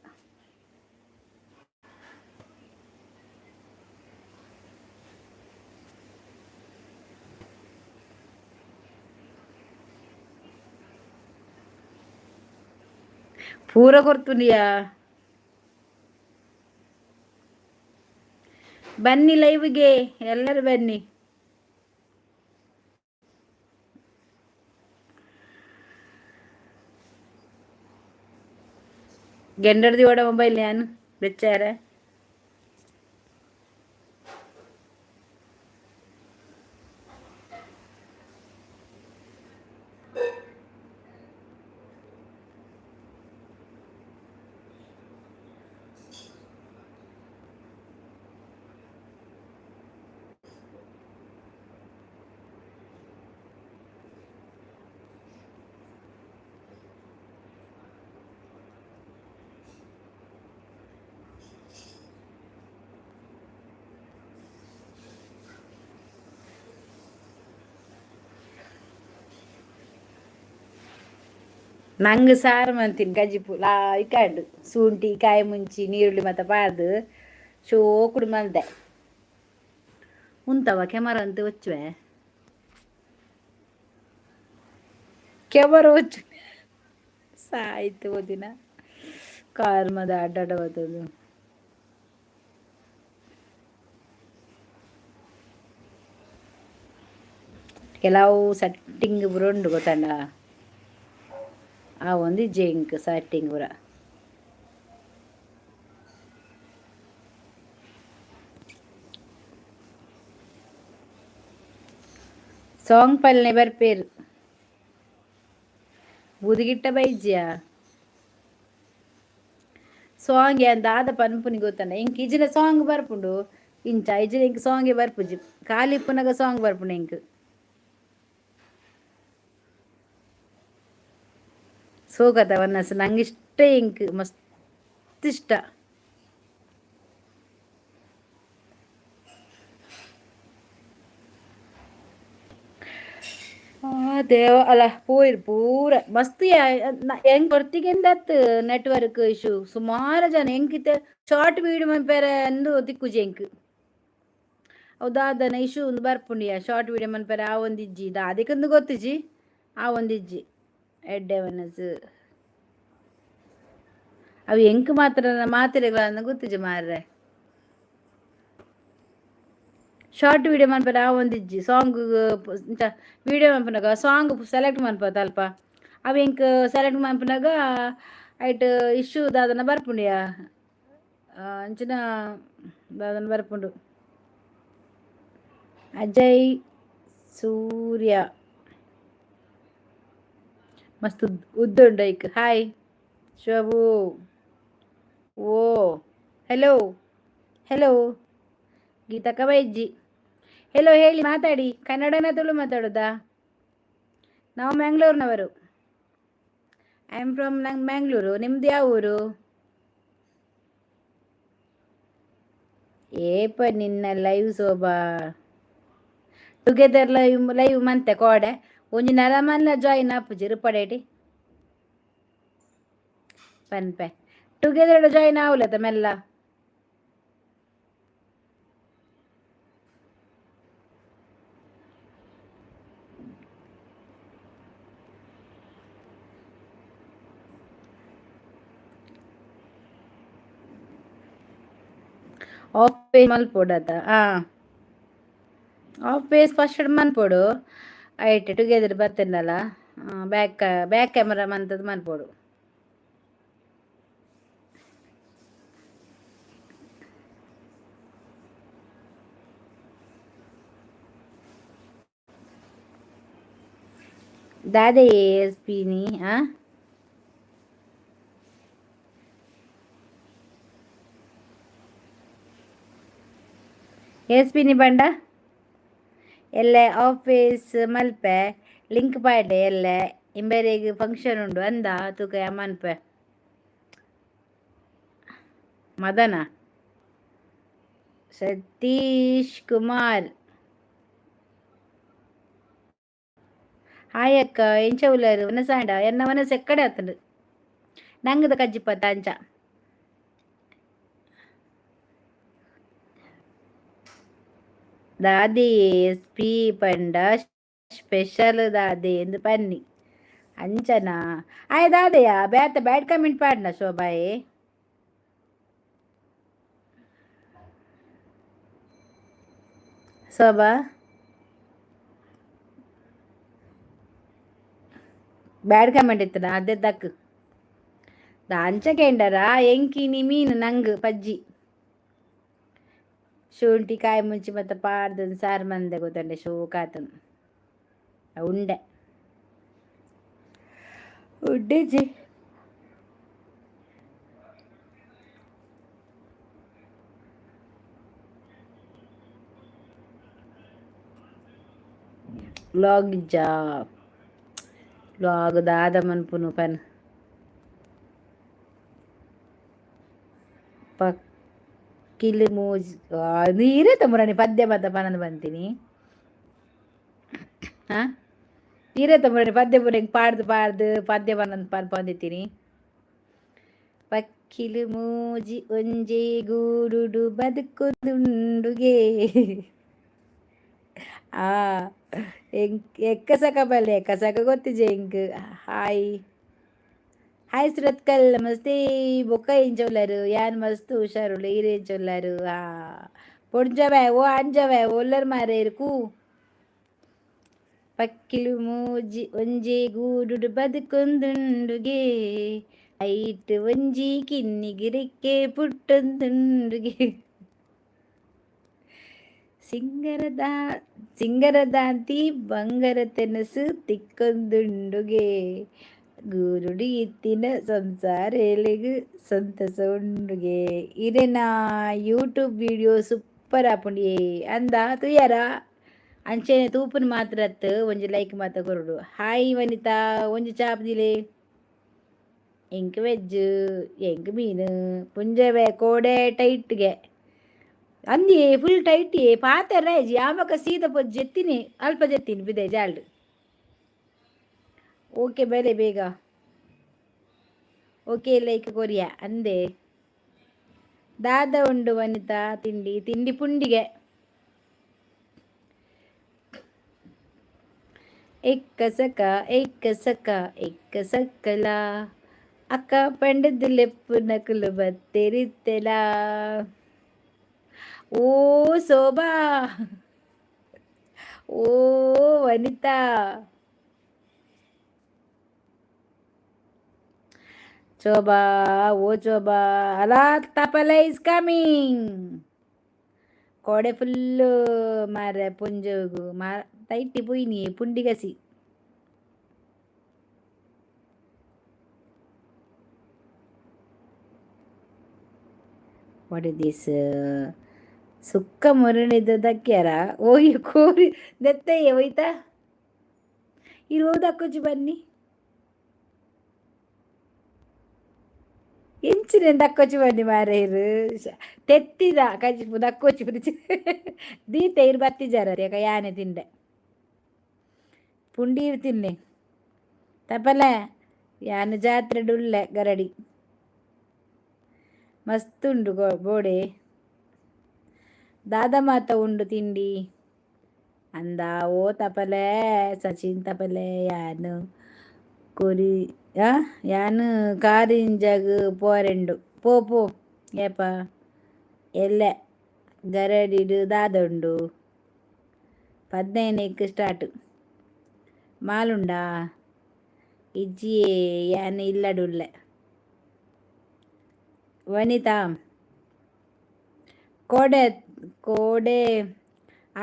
ಪೂರ ಕೊರ್ತುಂಡಿಯಾ. ಬನ್ನಿ ಲೈವ್ಗೆ ಎಲ್ಲರೂ ಬನ್ನಿ. ಗೆಂಡರ್ದಿ ಓಡ ಮೊಬೈಲ್ ಯಾನು ಬೆಚ್ಚಾರ. ನಂಗೆ ಸಾರು ಮಂತೀನಿ ಕಜಿಪು ಲಾಯ್ಕಾಂಡು ಶುಂಠಿ ಕಾಯಿ ಮುಂಚಿ ನೀರುಳ್ಳಿ ಮತ್ತೆ ಪಾಡ್ದು ಶೋಕುಡು ಮಲ್ದೆ. ಉಂತವ ಕೆಮರ ಅಂತ ಒಚ್ಚುವೆ ಕೆಮರ ಒಚ್ಚು ಸಾಯ್ತು ಓದಿನ ಕಾರ್ಮದ ಅಡ್ಡಾಡ ಬತ್ತದು. ಕೆಲವು ಸೆಟ್ಟಿಂಗ್ ಬುರುಂಡು ಗೊತ್ತಂಡ. ಆ ಒಂದು ಜಿಂಕ್ ಸೆಟ್ಟಿಂಗ್ ಪೂರ. ಸಾಂಗ್ ಪಲ್ನೆ ಬರ್ಪೇರು ಬೂದಿಗಿಟ್ಟ ಬೈಜ್ಯ ಸಾಂಗ್ ಏನ್ ದಾದ ಪನ್ಪುನಿ ಗೊತ್ತಂಡ. ಇಂಕ್ ಇಜಿನ ಸಾಂಗ್ ಬರ್ಪುಂಡು. ಇಂಚ ಇಜ್ಜಿಡ ಎಂಕ್ ಸಾಂಗೆ ಬರ್ಪುಜಿ. ಖಾಲಿ ಇಪ್ಪುನಗ ಸಾಂಗ್ ಬರ್ಪುಂಡು ಎಂಕ್. ಸೋಕತ ವನಸ್ ನಂಗೆ ಇಷ್ಟ ಎಂಕ್ ಮಸ್ತ್ ಇಷ್ಟ. ದೇವ ಅಲ್ಲ ಪೂರ ಪೂರ ಮಸ್ತ್. ಹೆಂಗ್ ಹೊರ್ತಿಗೆಂದತ್ ನೆಟ್ವರ್ಕ್ ಇಶ್ಯೂ ಸುಮಾರು ಜನ ಎಂಕಿತ್ತೆ ಶಾರ್ಟ್ ವೀಡಿಯೋ ಮನ್ಪೆರೆ ಅಂದು ತಿಕ್ಕುಜಿ ಎಂಕ್. ಅವು ದಾದನ ಇಶ್ಯೂ ಒಂದು ಬರ್ಪುಂಡಿಯ ಶಾರ್ಟ್ ವೀಡಿಯೋ ಮನ್ಪೆರೆ ಆ ಒಂದಿಜ್ಜಿ ದಾದಕ್ಕೊಂದು ಗೊತ್ತಿಜ್ಜಿ ಆ ಒಂದಿಜ್ಜಿ ಎಡ್ಡೆ ಮನಸ್ಸು. ಅವು ಎಂಕ್ ಮಾತ್ರ ಮಾತೆರೆಗ್ಲ ಗೊತ್ತಿಜ್ಜಿ ಮಾರ್ರೆ. ಶಾರ್ಟ್ ವೀಡಿಯೋ ಮನ್ಪೆರೆ ಆ ಒಂದಿಜ್ಜಿ ಸಾಂಗ್ ಇಂಚ ವೀಡಿಯೋ ಮನ್ಪುನಗ ಸಾಂಗ್ ಸೆಲೆಕ್ಟ್ ಮನ್ಪತ್ತ ಅಲ್ಪ ಅವು ಎಂಕ್ ಸೆಲೆಕ್ಟ್ ಮನ್ಪುನಗ ಐಟ್ ಇಶ್ಯೂ ದಾದನ ಬರ್ಪುಂಡಿಯ ಅಂಚಿನ ದಾದನ ಬರ್ಪುಂಡು. ಅಜಯ್ ಸೂರ್ಯ ಮಸ್ತ್ ಉದ್ದ ಉಂಡು ಐಕ್. ಹಾಯ್ ಶೋಭು. ಓ ಹೆಲೋ ಹೆಲೋ ಗೀತಕ್ಕ ಬೈಜ್ಜಿ. ಹೆಲೋ ಹೇಳಿ ಮಾತಾಡಿ. ಕನ್ನಡನ ತುಳು ಮಾತಾಡೋದಾ? ನಾವು ಮ್ಯಾಂಗ್ಳೂರ್ನವರು. I am from ನಂಗೆ ಮ್ಯಾಂಗ್ಳೂರು. ನಿಮ್ದು ಯಾವ ಊರು? ಏಪ ನಿನ್ನ ಲೈವ್ ಶೋಭಾ ಟುಗೆದರ್ ಲೈವ್ ಲೈವ್ ಮಂತೆ ಕೋಡೆ ಒಂಜಿ ನರಮಲ್ಲ ಜಾಯಿನ್ ಆಪುಜಿ ರುಪಡೇಟಿ ಪನ್ಪೆ ಟುಗೆದರ್ ಜಾಯಿನ್ ಆవుಲತ್ತ ಮೆಲ್ಲ. ಆಫ್ ಪೇಜ್ ಮಲ್ಪೊಡತ ಆ ಆಫ್ ಪೇಜ್ ಫಸ್ಟ್ ಮನ್ಪೊಡು ಐಟ್ ಟುಗೆದರ್ ಬತ್ತಂಡಲ ಬ್ಯಾಕ್ ಬ್ಯಾಕ್ ಕ್ಯಾಮರಾ ಮಂತದ್ ಮನ್ಪೊಡು. ದಾದೆ ಎಸ್ ಪಿನಿ ಆ ಎಸ್ ಪಿನಿ ಪಂಡ ಎಲ್ಲೆ ಆಫೀಸ್ ಮಲ್ಪೆ ಲಿಂಕ್ ಪಾಡ್ಲೆ ಎಲ್ಲೆ ಇಂಬೆರೆಗ್ ಫಂಕ್ಷನ್ ಉಂಡು ಅಂದ ತೂಕ ಮನ್ಪೆ ಮದನ ಸತೀಶ್ ಕುಮಾರ್. ಹಾಯ್ ಅಕ್ಕ ಎಂಚ ಉಲ್ಲರು ವನಸಾಂಡ ಎನ್ನ ವನಸ್ ಎಕ್ಕಡೆ ಆತುಂಡು ನಂಗದ ಕಜ್ಜಿಪತ್ತ ಅಂಚ. ದಾದಿ ಎಸ್ ಪಿ ಪಂಡ ಸ್ಪೆಷಲ್ ದಾದೆ ಎಂದು ಪನ್ನಿ ಅಂಚನಾ ಆಯ್ ದಾದೆಯಾ ಬ್ಯಾತ ಬ್ಯಾಡ್ ಕಮೆಂಟ್ ಪಾಡ್ನ ಶೋಭಾಯೆ. ಶೋಭಾ ಬ್ಯಾಡ್ ಕಮೆಂಟ್ ಇತ್ತನ ಅದೇ ದಕ್ ದಾಂಚ ಎಂಕಿನಿ ಮೀನು ನಂಗ್ ಪಜ್ಜಿ ಶುಂಠಿ ಕಾಯಿ ಮುಂಚಿ ಮತ್ತೆ ಪಾಡ್ದು ಸಾರು ಮಂದೆ ಗೊತ್ತಂಡೆ ಶೋಕಾತನ್ ಉಂಡೆ ಉಂಡೆಜಿ. ವ್ಲಾಗ್ ಇಜ್ಜಾ ವ್ಲಾಗ್ ದಾದ ಮನ್ಪುನು ಪನ್ ಪಕ್ಕಿಲು ಮೂಜಿ ನೀರೇ ತಮ್ಮರಾಣಿ ಪದ್ಯ ಪದ ಪನಂದು ಬಂತೀನಿ ಹಾಂ ಈರೇ ತಮ್ಮರಾಣಿ ಪದ್ಯ ಪೂರ ಹಿಂಗೆ ಪಾಡ್ದು ಪಾಡ್ದು ಪದ್ಯ ಪನಂದು ಪನ್. ಪಕ್ಕಿಲು ಮೂಜಿ ಒಂಜೆ ಗೂಡುಡು ಬದುಕುದುಂಡುಗೆ ಆ ಎಕ್ಕಸಕ ಬಲ್ಲೆ ಎಕ್ಕಸಕ ಗೊತ್ತಿಜೆ ಎಂಕ್. Hi hi Surathkal namaste. ಬೊಕ್ಕ ಎಂಚ ಉಲ್ಲರು ಯಾನ್ ಮಸ್ತ್ ಹುಷಾರುಳ್ಳೆ ಈರ್ ಎಂಚ ಉಲ್ಲರು ಆ ಪೊಂಜವೆ ಓ ಅಂಜವೆ ಒಲ್ಲರ್ ಮಾರೆ ಕು. ಪಕ್ಕಿಲು ಮೂಜಿ ಒಂಜೆ ಗೂಡುಡು ಬದುಕೊಂದುಂಡುಗೆ ಐಟ್ ಒಂಜಿ ಕಿನ್ನಿಗಿರಿಕ್ಕೆ ಪುಟ್ಟೊಂದುಂಡುಗೆ. ಸಿಂಗರದ ಸಿಂಗರದಾಂತಿ ಬಂಗರ ತೆನಸು ತಿಕ್ಕೊಂದುಂಡುಗೆ ಗೂರುಡು ಇತ್ತಿನ ಸಂಸಾರೇಲೆಗ್ ಸಂತಸ ಉಂಡುಗೆ. ಇರೆನ ಯೂಟ್ಯೂಬ್ ವಿಡಿಯೋ. ಸೂಪರ್ ಆಪುಂಡು ಏ ಅಂದ ತೂಯರ. ಅಂಚೆನೆ ತೂಪುನ ಮಾತ್ರ ಅತ್ತು, ಒಂಜಿ ಲೈಕ್ ಮಾತ ಕೊರೊಡು. ಹಾಯ್ ವನಿತಾ, ಒಂಜಿ ಚಾಪ್ ದಿಲೆ. ಎಂಕ್ ವೆಜ್, ಎಂಕ್ ಮೀನು. ಪುಂಜವೆ ಕೋಡೆ ಟೈಟ್ಗೆ ಅಂದಿ, ಫುಲ್ ಟೈಟ್ ಪಾತೆರ ಇಜ್ಜಿ. ಆಮಕ ಸೀದ ಪೊಜ್ಜಿ ಜೆತ್ತಿನಿ, ಅಲ್ಪ ಜೆತ್ತಿನಿ ಬಿದೆ ಜಾಲ್ಡ್. ಓಕೆ, ಬೇಲೆ ಬೇಗ. ಓಕೆ, ಲೈಕ್ ಕೊರಿಯಾ ಅಂದೆ. ದಾದ ಉಂಡು ವನಿತಾ ತಿಂಡಿ? ತಿಂಡಿ ಪುಂಡಿಗೆ. ಎಕ್ಕ ಸಕ ಎಕ್ಕ ಸಕ ಎಕ್ಕ ಸಕ್ಕಲ ಅಕ್ಕ ಪಂಡದು ಲೆಪ್ಪು ನಕುಲು ಬತ್ತೆರಿತ್ತೆಲ. ಓ ಶೋಭಾ, ಓ ವನಿತಾ. ಶೋಭಾ, ಓ ಶೋಭಾ. ಅಲಾ ತಪಲ is coming. ಕೋಡೆ ಫುಲ್ಲು ಮಾರೆ ಪುಂಜೋಗು ಮಾ ತೈಟಿ ಪೋಯಿನಿ ಪುಂಡಿಗಸಿ. What is this? ಸುಕ್ಕ ಮುರಣಿದ ದಕ್ಕ್ಯಾರ ಹೋಗಿ ಕೋರಿ ದೆತ್ತಯ್ಯ ಹೋಯ್ತಾ ಇರು ದಕ್ಕೊಚ್ಚಿ ಬನ್ನಿ. ಎಂಚಿನ ದಕ್ಕೊಚ್ಚಿ ಬನ್ನಿ ಮಾರೆ. ಇರು ತೆತ್ತಿದ ಕಜಿಪು ದಕ್ಕೊಚ್ಚಿ ಫ್ರಿಜ್ ದೀತೆ. ಇರು ಬತ್ತಿಜಾರ ಯಾನೆ ತಿಂಡೆ ಪುಂಡಿ ತಿನ್ನೆ ತಪಲೆ. ಯಾನ್ ಜಾತ್ರೆ ಉಲ್ಲೆ ಗರಡಿ ಮಸ್ತ್ ಉಂಡು ಬೋಡೆ. ದಾದ ಮಾತ ಉಂಡು ತಿಂಡಿ ಅಂದ? ಓ ತಪಲೆ, ಸಚಿನ್ ತಪಲೆ, ಯಾನು ಕೊರಿ ಯಾನ್ ಕಾರಿಂಜಗ್ ಪೋರೆಂಡು. ಪೋ ಪೋ. ಏಪ ಎಲ್ಲೆ ಗರಡಿಡ್ ದಾದ ಉಂಡು? 15ಕ್ಕೆ ಸ್ಟಾರ್ಟ್. ಮಾಲುಂಡಾ? ಇಜ್ಜಿಯೇ, ಯಾನ್ ಇಲ್ಲಡುಲ್ಲೆ. ವನಿತಾ, ಕೋಡೆ ಕೋಡೆ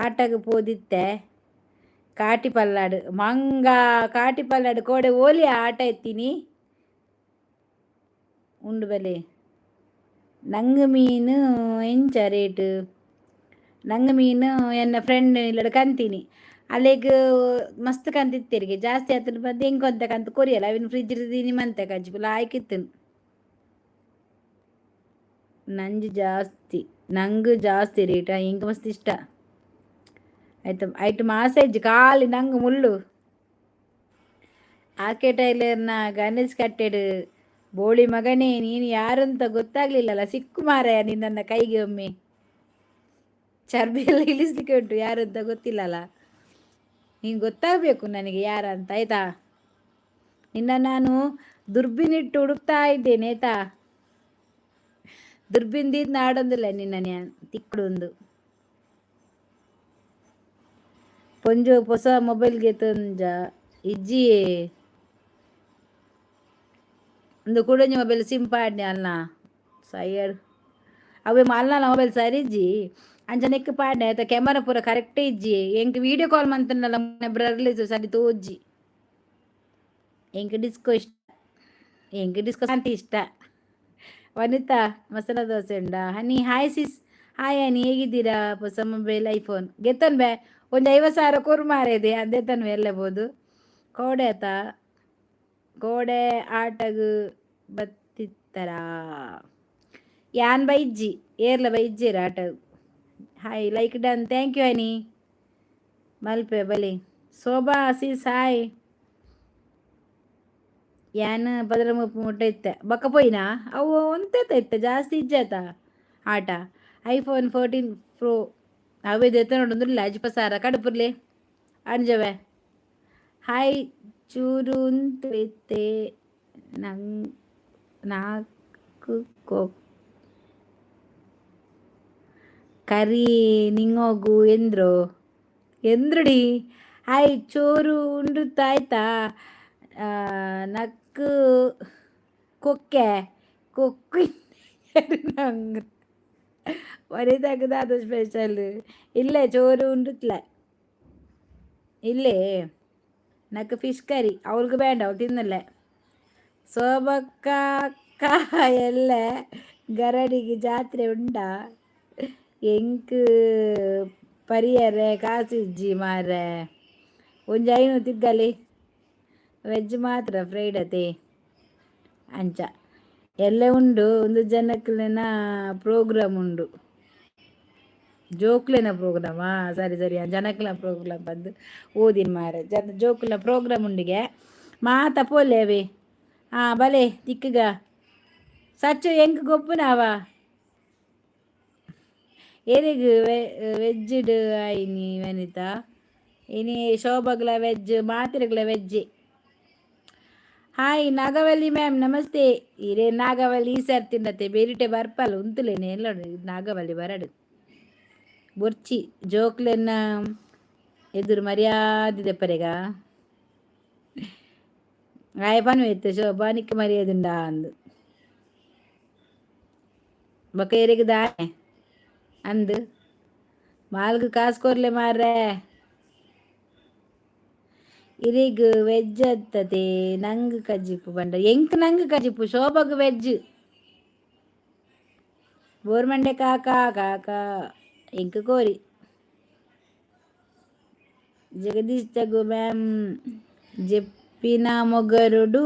ಆಟಗ್ ಪೋದಿತ್ತೆ ಕಾಟಿ ಪಲ್ಲಾಡು ಮಂಗ. ಕಾಟಿ ಪಲ್ಲಾಡು ಕೋಡೆ ಓಲಿ ಆಟ ಎತ್ತೀನಿ ಉಂಡು ಬಲೆ. ನಂಗ್ ಮೀನು ಎಂಚ ರೇಟ್? ನಂಗ್ ಮೀನು ಎನ್ನ ಫ್ರೆಂಡ್ ಇಲ್ಲಡ ಕಂತೀನಿ. ಅಲೆಗ್ ಮಸ್ತ್ ಕಂತಿತ್ತೆರಿಗೆ ಜಾಸ್ತಿ ಆತನ ಬಂದು ಎಂಕೊಂತ ಕಂತ ಕೊರಿಯಲ್ಲ. ಅವಿನ ಫ್ರಿಜ್ ದೀನಿ ಮಂತೆ ಕಜ್ಜಿಪುಲ ಆಯ್ಕಿತ್ತನು. ನಂಜು ಜಾಸ್ತಿ, ನಂಗೆ ಜಾಸ್ತಿ ರೇಟ. ಎಂಕ್ ಮಸ್ತ್ ಇಷ್ಟ ಆಯ್ತು. ಐಟ್ ಮಾಸ ಇಜ್ಜಿ, ಖಾಲಿ ನಂಗೆ ಮುಳ್ಳು. ಆಕೆ ಟೈಲರ್ನ ಗಣೇಶ್ ಕಟ್ಟೆಡು. ಬೋಳಿ ಮಗನೇ, ನೀನು ಯಾರಂತ ಗೊತ್ತಾಗ್ಲಿಲ್ಲಲ್ಲ. ಸಿಕ್ಕು ಮಾರಾಯ ನಿನ್ನ ಕೈಗೆ ಒಮ್ಮೆ. ಚರ್ಬಿ ಎಲ್ಲ ಇಳಿಸ್ಲಿಕ್ಕೆ ಉಂಟು. ಯಾರಂತ ಗೊತ್ತಿಲ್ಲಲ್ಲ ನೀನು, ಗೊತ್ತಾಗಬೇಕು ನನಗೆ ಯಾರಂತ, ಆಯ್ತಾ? ನಿನ್ನ ನಾನು ದುರ್ಬಿನಿಟ್ಟು ಹುಡುಕ್ತಾ ಇದ್ದೇನೆ, ಆಯ್ತಾ? ದುರ್ಬಿಂದಿದ್ದು ನಾಡೊಂದಿಲ್ಲ ನಿನ್ನ ತಿಕ್ಕಡೊಂದು. ಪೊಂಜೊ ಹೊಸ ಮೊಬೈಲ್ಗೆ ತೊಂಜ ಇಜ್ಜಿಯೇ. ಒಂದು ಕುಡೊಂಜಿ ಮೊಬೈಲ್ ಸಿಮ್ ಪಾಡ್ನೆ ಅಲ್ನ ಸೈಯಡ್. ಅವೇ ಮಲ್ನಾಲ ಮೊಬೈಲ್ ಸರಿ ಇಜ್ಜಿ, ಅಂಚ ನೆಕ್ ಪಾಡ್ನೆ ಆಯ್ತಾ. ಕ್ಯಾಮರಾ ಪೂರ ಕರೆಕ್ಟ್ ಇಜ್ಜಿ. ಎಂಕ್ ವೀಡಿಯೋ ಕಾಲ್ ಮಂತನಲ್ಲ ಬ್ರರ್ಲಿಸ್ ಸರಿ ತೋಜ್ಜಿ. ಎಂಕ್ ಡಿಸ್ಕೋ ಇಷ್ಟ, ಎಂಕ್ ಡಿಸ್ಕೋ ಅಂತ ಇಷ್ಟ. ವನಿತಾ, masala dosa ಉಂಡಾ? Honey, hi sis. Hi honey, ಹೇಗಿದ್ದೀರಾ? ಹೊಸ ಮೊಬೈಲ್ ಐಫೋನ್ ಗೆತ್ತನ್ ಬೇ. ಒಂದು 50,000 ಕೊರು ಮಾರೇದೆ ಅಂದೇತನ್ ಎಲ್ಲಬೋದು. ಕೋಡೆ ಆತ ಕೋಡೆ ಆಟಗ್ ಬತ್ತಿತ್ತರ? ಯಾನ್ ಬೈಜ್ಜಿ, ಏರ್ಲ ಬೈಜ್ಜಿರ ಆಟ. Hi, like done, thank you honey. ಮಲ್ಪೆ ಬಲಿ. ಶೋಭಾ ಸಿಸ್, ಹಾಯ್. ಯಾನ್ ಪದರ ಮುಪ್ಪು ಮುಟ್ಟ ಇತ್ತೆ ಬೊಕ್ಕ ಪೋಯಿನಾ. ಅವು ಒಂತೆತ ಇತ್ತೆ ಜಾಸ್ತಿ ಇಜ್ಜಾತ ಆಟ. ಐಫೋನ್ 14 ಪ್ರೋ ಅವೇ ದೆತ್ತೊಂದುಲ್ಲ. ಅಜ್ಪ ಸಾವಿರ ಕಡುಪುರ್ಲೆ ಅಂಜವೆ. ಹಾಯ್. ಚೂರು ಉಂತು ಇತ್ತೆ ನಂಗ್ ನಾಲ್ಕು ಕೊ ಕರಿ ನಿಂಗೋಗು ಎಂದ್ರು ಎಂದ್ರುಡಿ. ಹಾಯ್, ಚೋರು ಉಂಡುತ್ತಾಯ್ತಾ? ನಕ್ಕು ಕೊಕ್ಕೆ ಕೊಕ್ಕು ನಂಗೆ ವನಿತಾಗ್ ದಾದ ಸ್ಪೆಷಲ್? ಇಲ್ಲೇ ಚೋರು ಉಂಡುತ್ಲ ಇಲ್ಲೇ. ನಕ್ ಫಿಶ್ ಕರಿ. ಅವಳಿಗೆ ಬೇಡ, ಅವಳು ತಿನ್ನಲ್ಲ. ಸೋಬಕ್ಕ ಅಕ್ಕ, ಎಲ್ಲ ಗರಡಿಗೆ ಜಾತ್ರೆ ಉಂಡಾ? ಎಂಕ್ ಪರಿಯರೆ ಕಾಸು ಇಜ್ಜಿ ಮಾರ್ರೆ. ಒಂಜಿ ಐನೂರು ತಿಗ್ಗಲಿ. ವೆಜ್ ಮಾತ್ರ ಫ್ರೈಡ್ ಅತೆ. ಅಂಚ ಎಲ್ಲೆ ಉಂಡು ಒಂದು ಜನಕ್ಲೆನ ಪ್ರೋಗ್ರಾಮ್ ಉಂಡು. ಜೋಕ್ಲೆನ ಪ್ರೋಗ್ರಾಮಾ? ಸರಿ ಸರಿ, ಜನಕ್ಲೆನ ಪ್ರೋಗ್ರಾಮ್ ಬಂದು ಓದಿನ ಮಾರೆ. ಜನ ಜೋಕ್ಲೆನ ಪ್ರೋಗ್ರಾಮ್ ಉಂಡಿಗೆ ಮಾತ ಪೋಲೆ ಅವೇ. ಹಾಂ ಬಲೆ ತಿಕ್ಕಗ ಸಚ್ಚು ಎಂಕ್ ಗೊಪ್ಪುನಾವ. ಏರೆಗ್ ವೆಜ್ಡ್ ಆಯಿನಿ ವನಿತಾ? ಇನಿ ಶೋಭಗ್ಲ ವೆಜ್, ಮಾತೆರೆಗ್ಲ ವೆಜ್. ಹಾಯ್ ನಾಗವಲ್ಲಿ ಮ್ಯಾಮ್, ನಮಸ್ತೆ. ಇರೇ ನಾಗವಲ್ಲಿ ಈ ಸರ್ ತಿನ್ನತ್ತೆ ಬೇರಿಟೆ ಬರ್ಪಲ್ಲ ಉಂತುಲೇನೆ ಎಲ್ಲ ನಾಗವಲ್ಲಿ ಬರಡು. ಬೊರ್ಚಿ ಜೋಕ್ಲೆನ ಎದುರು ಮರ್ಯಾದೆ ದೆಪ್ಪರೆಗ. ಆಯೆ ಪನ್ವೆ ಶೋಭಾ ನಿಕ್ಕ್ ಮರ್ಯಾದೆ ಅಂದು. ಬೊಕ ಏರೆಗ್ ದಾನೆ ಅಂದ್ ಮಾಲ್ಗ್ ಕಾಸ್ ಕೊರ್ಲೆ ಮಾರ್ರೆ. ಇರೆಗ್ ವೆಜ್ ಅತ್ತತೆ ನಂಗ್ ಕಜಿಪು ಪಂಡ ಎಂಕ್ ನಂಗ್ ಕಜಿಪು, ಶೋಭಗ್ ವೆಜ್. ಬೋರ್ಮಂಡೆ ಕಾಕಾ ಕಾಕಾ ಎಂಕ್ ಕೋರಿ. ಜಗದೀಶ್ ಜಗು ಮ್ಯಾಮ್, ಜಪ್ಪಿನ ಮೊಗರುಡು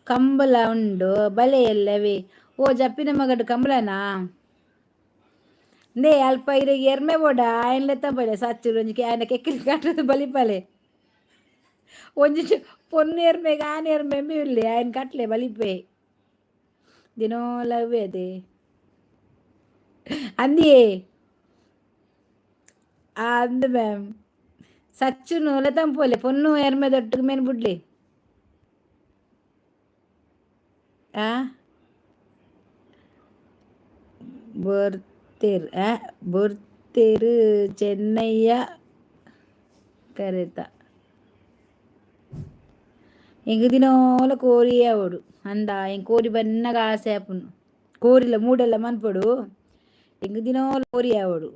ಕಂಬಳ ಉಂಡು ಬಲೆ ಎಲ್ಲವೇ. ಓ ಜಪ್ಪಿನ ಮೊಗಡು ಕಂಬಳನಾ? ನೇ ಅಲ್ಪ ಇರೆಗ್ ಎರ್ಮೆ ಬೋಡ ಆಯನ್ ಲೆತ್ತ ಬಲೆ ಸಚ್ಚು ಒಂಜಿ ಆಯನ ಕೆಕ್ಕಿಲ್ ಕಟ್ಟುದು ಬಲಿಪಲೆ. ಒಂಜಿ ಪೊನ್ನು ಎರ್ಮೆಗ್ ಆನ್ ಎರ್ಮೆ ಉಲ್ಲೆ ಆಯನ್ ಕಟ್ಲೆ ಬಲಿಪೆ. ದಿನೋಲ ಅವ್ವೆ ಅದೇ ಅಂದಿಯೇ ಅಂದು ಮ್ಯಾಮ್. ಸಚ್ಚುನು ಲೆತ್ತಂಪೋಲೆ ಪೊನ್ನು ಎರ್ಮೆ ದೊಟ್ಟುಗು ಮೇನ್ ಬುಡ್ಲೆ. ಆ ಬೊರ್ತೆರ್ ಬೊರ್ತೆರ್ ಚೆನ್ನಯ್ಯ ಕರೆತ. ಎಂಕ್ ದಿನೋಲ ಕೋರಿ ಆವೊಡು ಅಂದ ಎಂಕ್ ಕೋರಿ ಬನ್ನಗ ಆಸೆ ಆಪುಂಡು. ಕೋರಿಲ ಮೂಡೆಲ್ಲ ಮನ್ಪೊಡು. ಎಂಕ್ ದಿನೋಲ ಕೋರಿ ಆವೊಡು.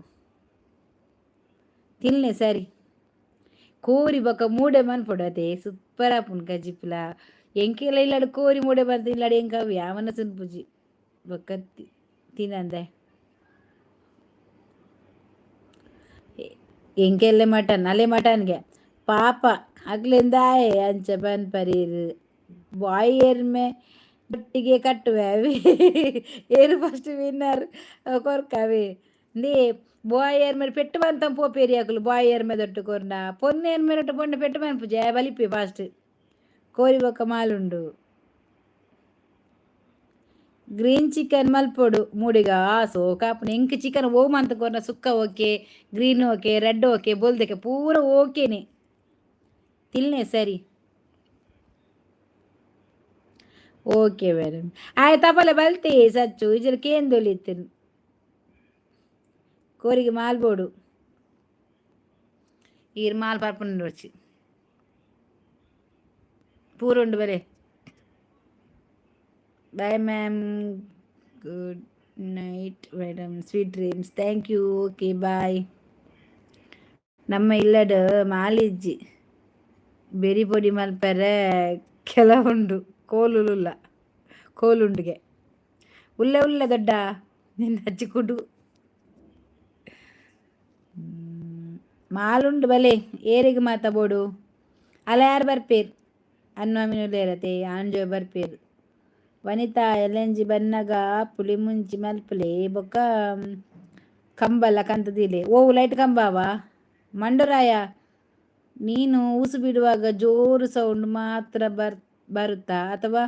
ತಿನ್ಲೆ ಸರಿ. ಕೋರಿ ಬೊಕ ಮೂಡೆ ಮನ್ಪೊಡು ಅತೆ ಸೂಪರ್ ಆಪುಂಡು ಕಜಿಪುಲ. ಎಂಕೆಲ ಇಲ್ಲಡ್ ಕೋರಿ ಮೂಡೆ ಮಂತ್ ಇಲ್ಲಡ್ ಎಂಕ್ ಅವು ಯಾವನ ತಿನ್ಪುಜಿ ಬೊಕ ತಿನಂದೆ. ಎಂಕೆಲ್ಲೆ ಮಟನ್ ಅಲೆ ಮಟನ್ಗೆ ಪಾಪ ಅಕ್ಲೆಂದಾಯೆ ಅಂಚ ಪನ್ಪರೀರ್. ಬಾಯ್ ಎರ್ಮೆ ಒಟ್ಟಿಗೆ ಕಟ್ಟುವೆ ಅವಿ. ಏರು ಫಸ್ಟ್ ವಿನ್ನರ್ ಕೊರ್ಕವೆ. ಇಂದೇ ಬಾಯ್ ಎರ್ಮೆ ಪೆಟ್ಟು ಮಂತಂ ಪೋಪೇರಿ ಅಕುಲು ಬಾಯ್ ಎರ್ಮೆ ದೊಟ್ಟು ಕೊರ್ನ. ಪೊನ್ನು ಎರ್ಮೆ ದೊಟ್ಟು ಪೊಣ್ಣು ಪೆಟ್ಟು ಮನ್ಪುಜಿ ಬಲಿಪೆ ಫಾಸ್ಟ್. ಕೋರಿ ಬೊಕ್ಕ ಮಾಲುಂಡು. ಗ್ರೀನ್ ಚಿಕನ್ ಮಲ್ಪೊಡು ಮೂಡಿಗ ಸೋಕಾಪುಂಡು. ಎಂಕ್ ಚಿಕನ್ ಓ ಮಂತ್ ಕೊರ್ನ sukka okay, green okay, red okay, ಬೊಲ್ದಕ್ಕೆ ಪೂರ ಓಕೆನೆ. ತಿನ್ಲೆ ಸರಿ. Okay madam. ಆಯ್ ತಪಲೆ ಬಲ್ತೆ ಸಚ್ಚು ಇಜರ್ ಕೇಂದೊಲಿತ್ತಿನ್. ಕೋರಿಗೆ ಮಾಲ್ಬೋಡು. ಈರ್ ಮಾಲ್ ಪರ್ಪುಂಡು ಪೂರ ಉಂಡು ಬಲೆ. Bye ma'am, good night madam, sweet dreams. Thank you. Okay bye. ನಮ್ಮ ಇಲ್ಲಡ್ ಮಾಲಿಜ್ಜಿ ಬೆರಿ ಪೊಡಿ ಮಲ್ಪೆರೆ ಕೆಲವುಂಡು ಕೋಲುಲುಲ್ಲ ಕೋಲುಂಡುಗೆ. ಉಲ್ಲೆ ಉಲ್ಲೆ ದೊಡ್ಡ ನಿನ್ನ ಅಜ್ಜಿ ಕುಡು. ಮಾಲುಂಡು ಬಲೆ ಏರೆಗ್ ಮಾತ ಬೋಡು. ಅಲ ಯಾರು ಬರ್ಪೇರ್ ಅನ್ವಾಮಿನುಲೇರತೆ ಆಂಜೋ ಬರ್ಪೇರ್. ವನಿತಾ ಎಲ್ಲೆಂಜಿ ಬನ್ನಗ ಪುಳಿ ಮುಂಚಿ ಮಲ್ಪುಲೆ ಬೊಕ್ಕ ಕಂಬಲ ಕಂತುದೀಲೆ. ಓ ಲೈಟ್ ಕಂಬಾವ ಮಂಡರಾಯ ನೀನು ಊಸು ಬಿಡುವಾಗ ಜೋರು ಸೌಂಡ್ ಮಾತ್ರ ಬರುತ್ತಾ ಅಥವಾ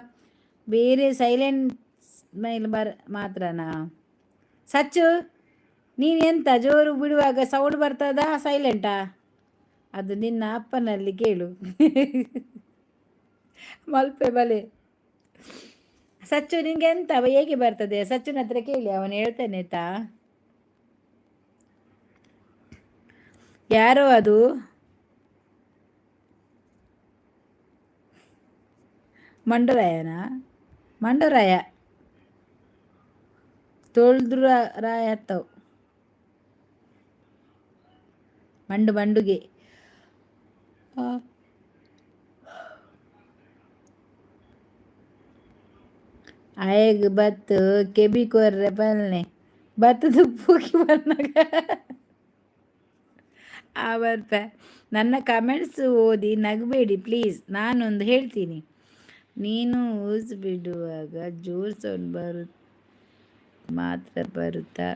ಬೇರೆ ಸೈಲೆಂಟ್ ಸ್ಮೈಲ್ ಮಾತ್ರನಾ? ಸಚ್ಚು ನೀನು ಎಂತ ಜೋರು ಬಿಡುವಾಗ ಸೌಂಡ್ ಬರ್ತದಾ ಸೈಲೆಂಟಾ? ಅದು ನಿನ್ನ ಅಪ್ಪನಲ್ಲಿ ಕೇಳು. ಮಲ್ಪೆ ಬಲೆ. ಸಚ್ಚು ನಿಂಗೆ ಎಂತ ಹೇಗೆ ಬರ್ತದೆ? ಸಚ್ಚುನ ಹತ್ರ ಕೇಳಿ, ಅವನು ಹೇಳ್ತಾನೆ ಆಯ್ತಾ. ಯಾರೋ ಅದು? ಮಂಡರಾಯನಾ? ಮಂಡರಾಯ ತೊಳ್ದ್ರು ರಾಯ ಹತ್ತವು ಮಂಡು ಮಂಡುಗೆ. ಆಯಗ್ ಬತ್ತ್ ಕೆಬಿ ಕೊರ್ರೆ ಪನ್ಲೆ. ಬತ್ತದು ಪೂಕಿ ಬಂದಾಗ ಆ ಬರ್ಪೆ. ನನ್ನ ಕಮೆಂಟ್ಸ್ ಓದಿ ನಗಬೇಡಿ ಪ್ಲೀಸ್. ನಾನೊಂದು ಹೇಳ್ತೀನಿ, ನೀನು ಊಸ್ ಬಿಡುವಾಗ ಜೋರು ಸೌಂಡ್ ಮಾತ್ರ ಬರುತ್ತಾ?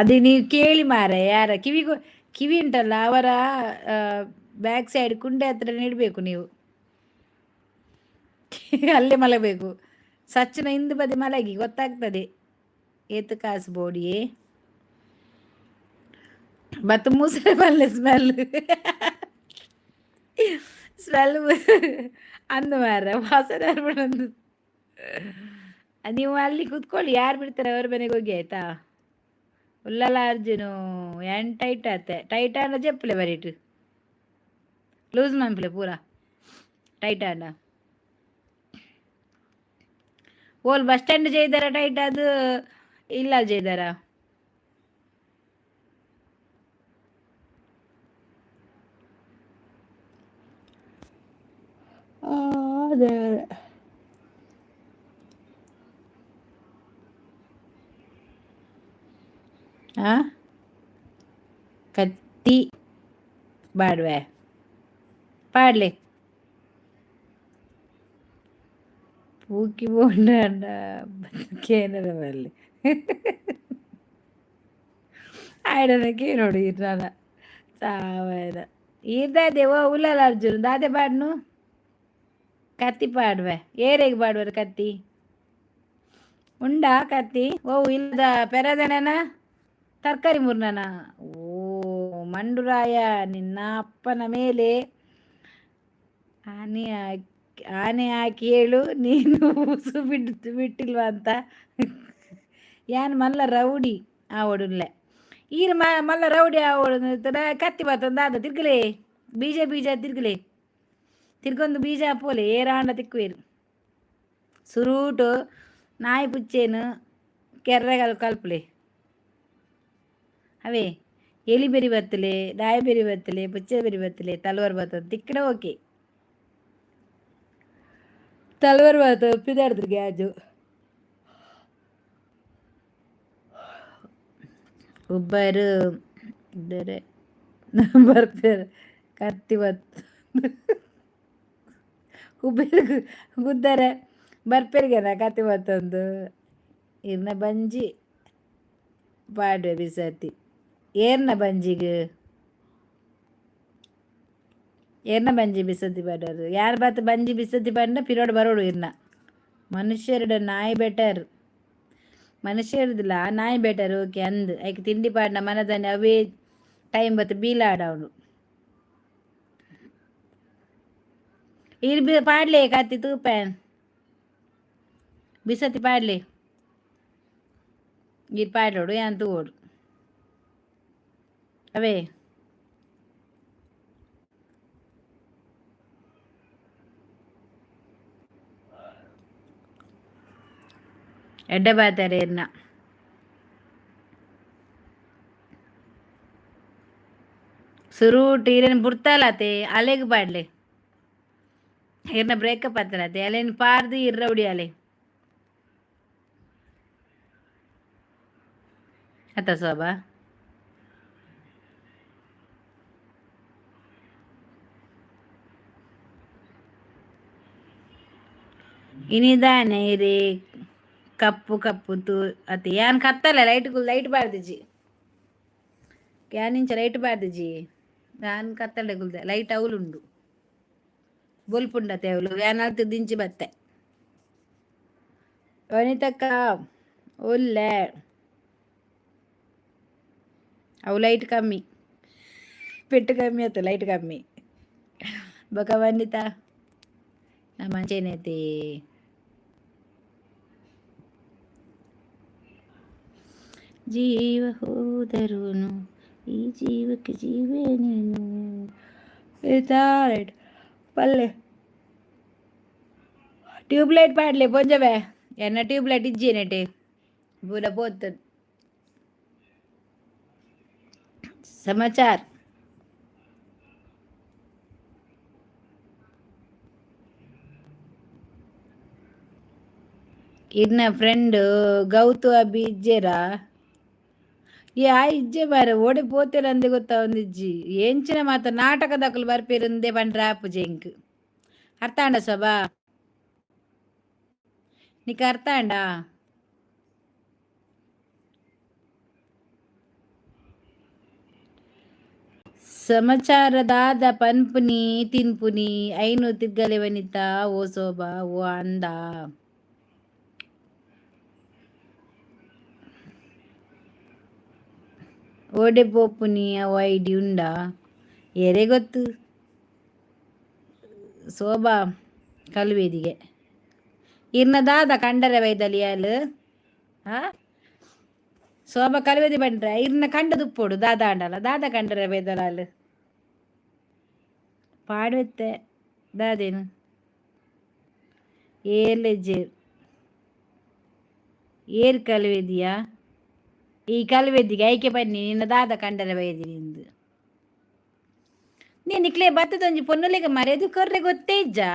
ಅದು ನೀವು ಕೇಳಿ ಮಾರ, ಯಾರ ಕಿವಿಗೂ ಕಿವಿ ಉಂಟಲ್ಲ ಅವರ ಬ್ಯಾಕ್ ಸೈಡ್ ಕುಂಡೆ ಹತ್ರ ನೀಡಬೇಕು ನೀವು, ಅಲ್ಲೇ ಮಲಗಬೇಕು. ಸಚ್ಚಿನ ಹಿಂದೆ ಬದಿ ಮಲಗಿ, ಗೊತ್ತಾಗ್ತದೆ. ಏತು ಕಾಸು ಬೋಡಿಯೇ ಬತ್ತ ಮೂಸರೆ ಬಲ್ಲೆ ಸ್ಮೆಲ್ ಸ್ಮೆಲ್ ಅಂದು ಮಾರ ವಾಸನೆ ಬರ್ಬಂದು. ನೀವು ಅಲ್ಲಿ ಕೂತ್ಕೊಳ್ಳಿ, ಯಾರು ಬಿಡ್ತಾರೆ ಅವ್ರ ಮನೆಗೆ ಹೋಗಿ, ಆಯ್ತಾ? ಉಲ್ಲಲ ಅರ್ಜುನು ಏನ್ ಟೈಟ್ ಆತೆ, ಟೈಟ್ ಆಂಡ ಜಪ್ಪಲೆ ಬರೀಟು ಲೂಸ್ ಮನ್ಪುಲೆ ಪೂರ ಟೈಟ್ ಆಂಡ. ಓಲ್ ಬಸ್ ಸ್ಟ್ಯಾಂಡ್ ಜೈದಾರ ಟೈಟ್ ಅದು ಇಲ್ಲ ಜೈದಾರ? ದೇವರೇ. ಆ ಕತ್ತಿ ಬಾಡ್ವೆ ಪಾಡ್ಲೆ ಪೂಕಿ ಬೋಂಡ ಕೇನರ ಬರಲಿ ಆಯ್ಡನ ಕೇನೋಡು ಇರ್ನಾನ ಸಾವರ ಈರ್ದಾದೆ. ಓ ಉಲ್ಲಲ ಅರ್ಜುನ್ ದಾದೆ ಬಾಡ್ನು? ಕತ್ತಿ ಪಾಡ್ವೆ. ಏರೆಗ್ ಪಾಡ್ವರ್ ಕತ್ತಿ? ಉಂಡಾ ಕತ್ತಿ? ಓ ಇಲ್ಲದ ಪೆರದನೇನ ತರಕಾರಿ ಮುರ್ನನ? ಓ ಮಂಡುರಾಯ, ನಿನ್ನ ಅಪ್ಪನ ಮೇಲೆ ಆನೆ ಹಾಕಿ, ಆನೆ ಹಾಕಿ ಹೇಳು, ನೀನು ಉಸು ಬಿಟ್ಟು ಬಿಟ್ಟಿಲ್ವಾ ಅಂತ. ಯಾನ್ ಮಲ್ಲ ರೌಡಿ ಆವಡುಲ್ಲೆ. ಈರ್ ಮಲ್ಲ ರೌಡಿ ಆವಡು. ಕತ್ತಿ ಬತ್ತಂದ ಅದ ತಿರ್ಗಲೆ ಬೀಜ ಬೀಜ ತಿರ್ಗಲೆ ತಿರ್ಗೊಂದು ಬೀಜ ಪೋಲೆ ಏರಾಂಡ ತಿಕ್ಕುವೇರು. ಸುರೂಟು ನಾಯಿ ಪುಚ್ಚೇನು ಕೆರ್ರೆಗಲ್ ಕಲ್ಪಲೆ ಅವೇ. ಎಲಿ ಬೆರಿ ಬತ್ತಲೆ, ನಾಯಿ ಬೆರಿ ಬತ್ತಲೆ, ಪುಚ್ಚೆ ಬೆರಿ ಬತ್ತಲೆ, ತಲುವಾರ್ ಬತ್ತದ ತಿಕ್ಕಡ ಓಕೆ. ತಲುವಾರ್ ಬತ್ತ ಪಿದಾಡ್ದ್ರು ಗ್ಯಾಜು. ಉಬ್ಬರು ಇದ್ದರೆ ಬರ್ತಾರೆ ಕತ್ತಿ ಬತ್ತು ಉಬ್ಬೇರು ಗುದ್ದಾರೆ ಬರ್ಪೆರ್ಗೆನ ಕತ್ತಿ ಬತ್ತೊಂದು. ಇರ್ನ ಬಂಜಿ ಪಾಡ್ವೆ ಬಿಸತಿ. ಏರ್ನ ಬಂಜಿಗ್? ಏರ್ನ ಬಂಜಿ ಬಿಸತಿ ಪಾಡೋದು? ಯಾರು ಬಾತ್ ಬಂಜಿ ಬಿಸತಿ ಪಂಡ ಪಿರೋಡ್ ಬರೋಡು ಇರ್ನ. ಮನುಷ್ಯರುಡ ನಾಯಿ ಬೆಟರ್. ಮನುಷ್ಯರದಿಲ್ಲ ನಾಯಿ ಬೆಟರ್. ಓಕೆ ಅಂದ್ ಐಕ್ ತಿಂಡಿ ಪಾಡ್ನ ಮನದಾನೆ ಅವೇ ಟೈಮ್ ಬತ್ತು ಬೀಲಾಡವನು. ಈರ್ ಬಿ ಪಾಡ್ಲೆ ಕತ್ತಿ ತೂಪೆ ಬಿಸತಿ ಪಾಡ್ಲೆ. ಈರ್ ಪಾಡೋಡು ಯಾನ್ ತೂವೊಡು ಅವೇ. ಎಡ್ಡೆ ಬಾತಾರೆ ಇರ್ನ. ಸುರೂಟ್ ಈರೇನು ಬುಡ್ತಾಲತೆ ಅಲೆಗ್ ಪಾಡ್ಲೆ. ಇರ್ನ ಬ್ರೇಕಪ್ ಆತಲತೆ ಅಲೆನ್ ಪಾರ್ದು ಇರ್ ರೌಡಿ ಅಲೆ ಅತ್ತ ಶೋಭಾ. ಇನಿದಾನೆ ಇರೆ ಕಪ್ಪು ಕಪ್ಪು ತೂ ಅತ್ತೆ. ಯಾನ್ ಕತ್ತಲ್ಲ ಲೈಟ್ ಲೈಟ್ ಬಾರ್ದಿಜಿ. ಯಾನ್ ಇಂಚ ಲೈಟ್ ಬಾರ್ದಿಜಿ. ಯಾನ್ ಕತ್ತಲೆ ಕುಲ್ದೆ, ಲೈಟ್ ಅವಲುಂಡು ಬೊಲ್ಪುಂಡತೆ ಅವಲು. ಯಾನ್ ಅಲ್ತ್ ದಿಂಚಿ ಬತ್ತೆ. ವನಿತಕ್ಕ ಒಲ್ಲೆ ಅವು ಲೈಟ್ ಕಮ್ಮಿ, ಪೆಟ್ಟು ಕಮ್ಮಿ ಆಯ್ತು, ಲೈಟ್ ಕಮ್ಮಿ. ಬೊಕ ವನಿತಾ ನಾ ಮಂಚೇನೈತಿ. ಜೀವ ಹೋದರುನು ಈ ಜೀವಕ್ಕೆ ಜೀವೇ ನೀನು. ರೈಟ್ ಪಲ್ಲೆ ಟ್ಯೂಬ್ಲೈಟ್ ಪಾಡ್ಲೆ ಪೊಂಜವೆ. ಎನ್ನ ಟ್ಯೂಬ್ಲೈಟ್ ಇಜ್ಜೇನೆಟೆ ಪೂರ ಪೋತು. ಸಮಾಚಾರ ಇರ್ನ ಫ್ರೆಂಡ್ ಗೌತು ಅಭಿ ಇಜ್ಜೇರಾ? ಏ ಆ ಇಜ್ಜೆ ಬಾರೆ, ಓಡೆ ಪೋತೆರ್ ಅಂದೆ ಗೊತ್ತಾವೊಂದಿಜ್ಜಿ. ಎಂಚಿನ ಮಾತ ನಾಟಕದಕುಲು ಬರ್ಪೆರುಂದೆ ಪಂಡ್ರೆ ಆಪುಜಿ ಎಂಕ್. ಅರ್ಥ ಆಂಡ ಶೋಭಾ? ನಿಕ್ ಅರ್ಥ ಆಂಡಾ? ಸಮಾಚಾರ ದಾದ ಪನ್ಪುನಿ ತಿನ್ಪುನಿ ಐನು ತಿರ್ಗಲೆ ವನಿತಾ ಓ ಶೋಭಾ ಓ ಅಂದ. ಓಡೆ ಪೋಪುನಿ ಅವು ಐಡಿ ಉಂಡಾ? ಏರೆ ಗೊತ್ತು? ಶೋಭಾ ಕಲ್ವೇದಿಗೆ ಇರ್ನ ದಾದ ಕಂಡರೆ ಬೈದಲಿಯಾಲ್ ಆ ಶೋಭಾ ಕಲ್ವೇದಿ ಬಂಡ್ರೆ ಇರ್ನ ಕಂಡ ದುಪ್ಪೋಡು ದಾದ ಆಂಡಲ ದಾದ ಕಂಡರೆ ಬೈದಲಾಲ್ ಪಾಡ್ವೆತ್ತೆ ದಾದೇನು ಏರ್ಲೆಜ್ಜೇರ್ ಏರ್ ಕಲ್ವೇದಿಯಾ? ಈ ಕಲ್ವೇದಿಗೆ ಐಕೆ ಬನ್ನಿ ನಿನ್ನ ದಾದ ಕಂಡರೆ ಬೈದಿನಿ ಇಂದು. ನೀ ನಿಕ್ಲೆ ಬತ್ತದೊಂಜಿ ಪೊನ್ನುಲೆಗ ಮರ್ಯಾದೆ ಕೊರ್ರೆ ಗೊತ್ತೇ ಇಜ್ಜಾ?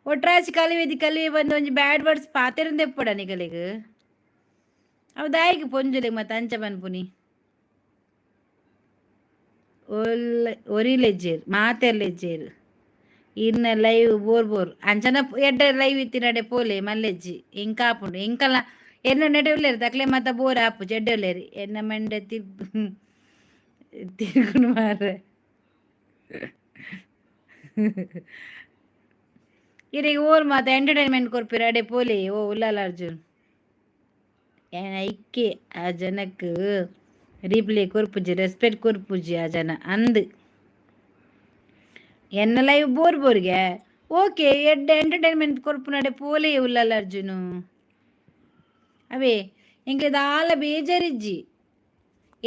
ಒಟ್ರಾಸಿ ಕಲಿವೇದಿ ಕಲಿವೆ ಬಂದು ಒಂಜಿ ಬ್ಯಾಡ್ ವರ್ಡ್ಸ್ ಪಾತೆರಂದೆಪ್ಪಡ ನಿಕಲೆಗ್. ಅವು ದಾಯಿಗ್ ಪೊಂಜುಲೆಗ್ ಮತ್ತೆ ಅಂಚ ಪನ್ಪುನಿ. ಒಲ್ಲ ಒರಿಲೆಜ್ಜೇರ್ ಮಾತೆರ್ಲೆಜ್ಜೇರ್ ಇರ್ನ ಲೈವ್ ಬೋರ್ ಬೋರ್ ಅಂಚನ ಎಡ್ಡೆ ಲೈವ್ ಇತ್ತಿನಡೆ ಪೋಲೆ ಮಲ್ಲೆಜ್ಜಿ ಎಂಕಾಪುಂಡು ಎಂಕಲ ಎನ್ನ ನೆಡೆ ಉಲ್ಲೆರ್ ತಕ್ಲೆ ಮಾತ ಬೋರ್ ಆಪುಜಿ ಎಡ್ಡೆ ಉಲ್ಲೆರ್ ಎನ್ನ ಮಂಡೆ ತಿರ್ಗು ತಿರ್ಗುನು ಮಾರ್ರೆ. ಇರೆಗ್ ಓಲ್ ಮಾತ ಎಂಟರ್ಟೈನ್ಮೆಂಟ್ ಕೊರ್ಪೆರ್ ಅಡೆ ಪೋಲೆ ಓ ಉಲ್ಲಾಲ್ ಅರ್ಜುನ್. ಏನ್ ಐಕೆ ಆ ಜನಕ್ ರೀಪ್ಲೈ ಕೊರ್ಪುಜಿ, ರೆಸ್ಪೆಕ್ಟ್ ಕೊರ್ಪುಜಿ ಆ ಜನ ಅಂದ್. ಎನ್ನ ಲೈವ್ ಬೋರ್ ಬೋರ್ಗೆ ಓಕೆ ಎಡ್ಡೆ ಎಂಟರ್ಟೈನ್ಮೆಂಟ್ ಕೊರ್ಪುನಡೆ ಪೋಲೆ ಉಲ್ಲಾಲ್ ಅರ್ಜುನು. ಅವೇ ಎಂಕ್ ದಾಲ ಬೇಜಾರಿಜ್ಜಿ.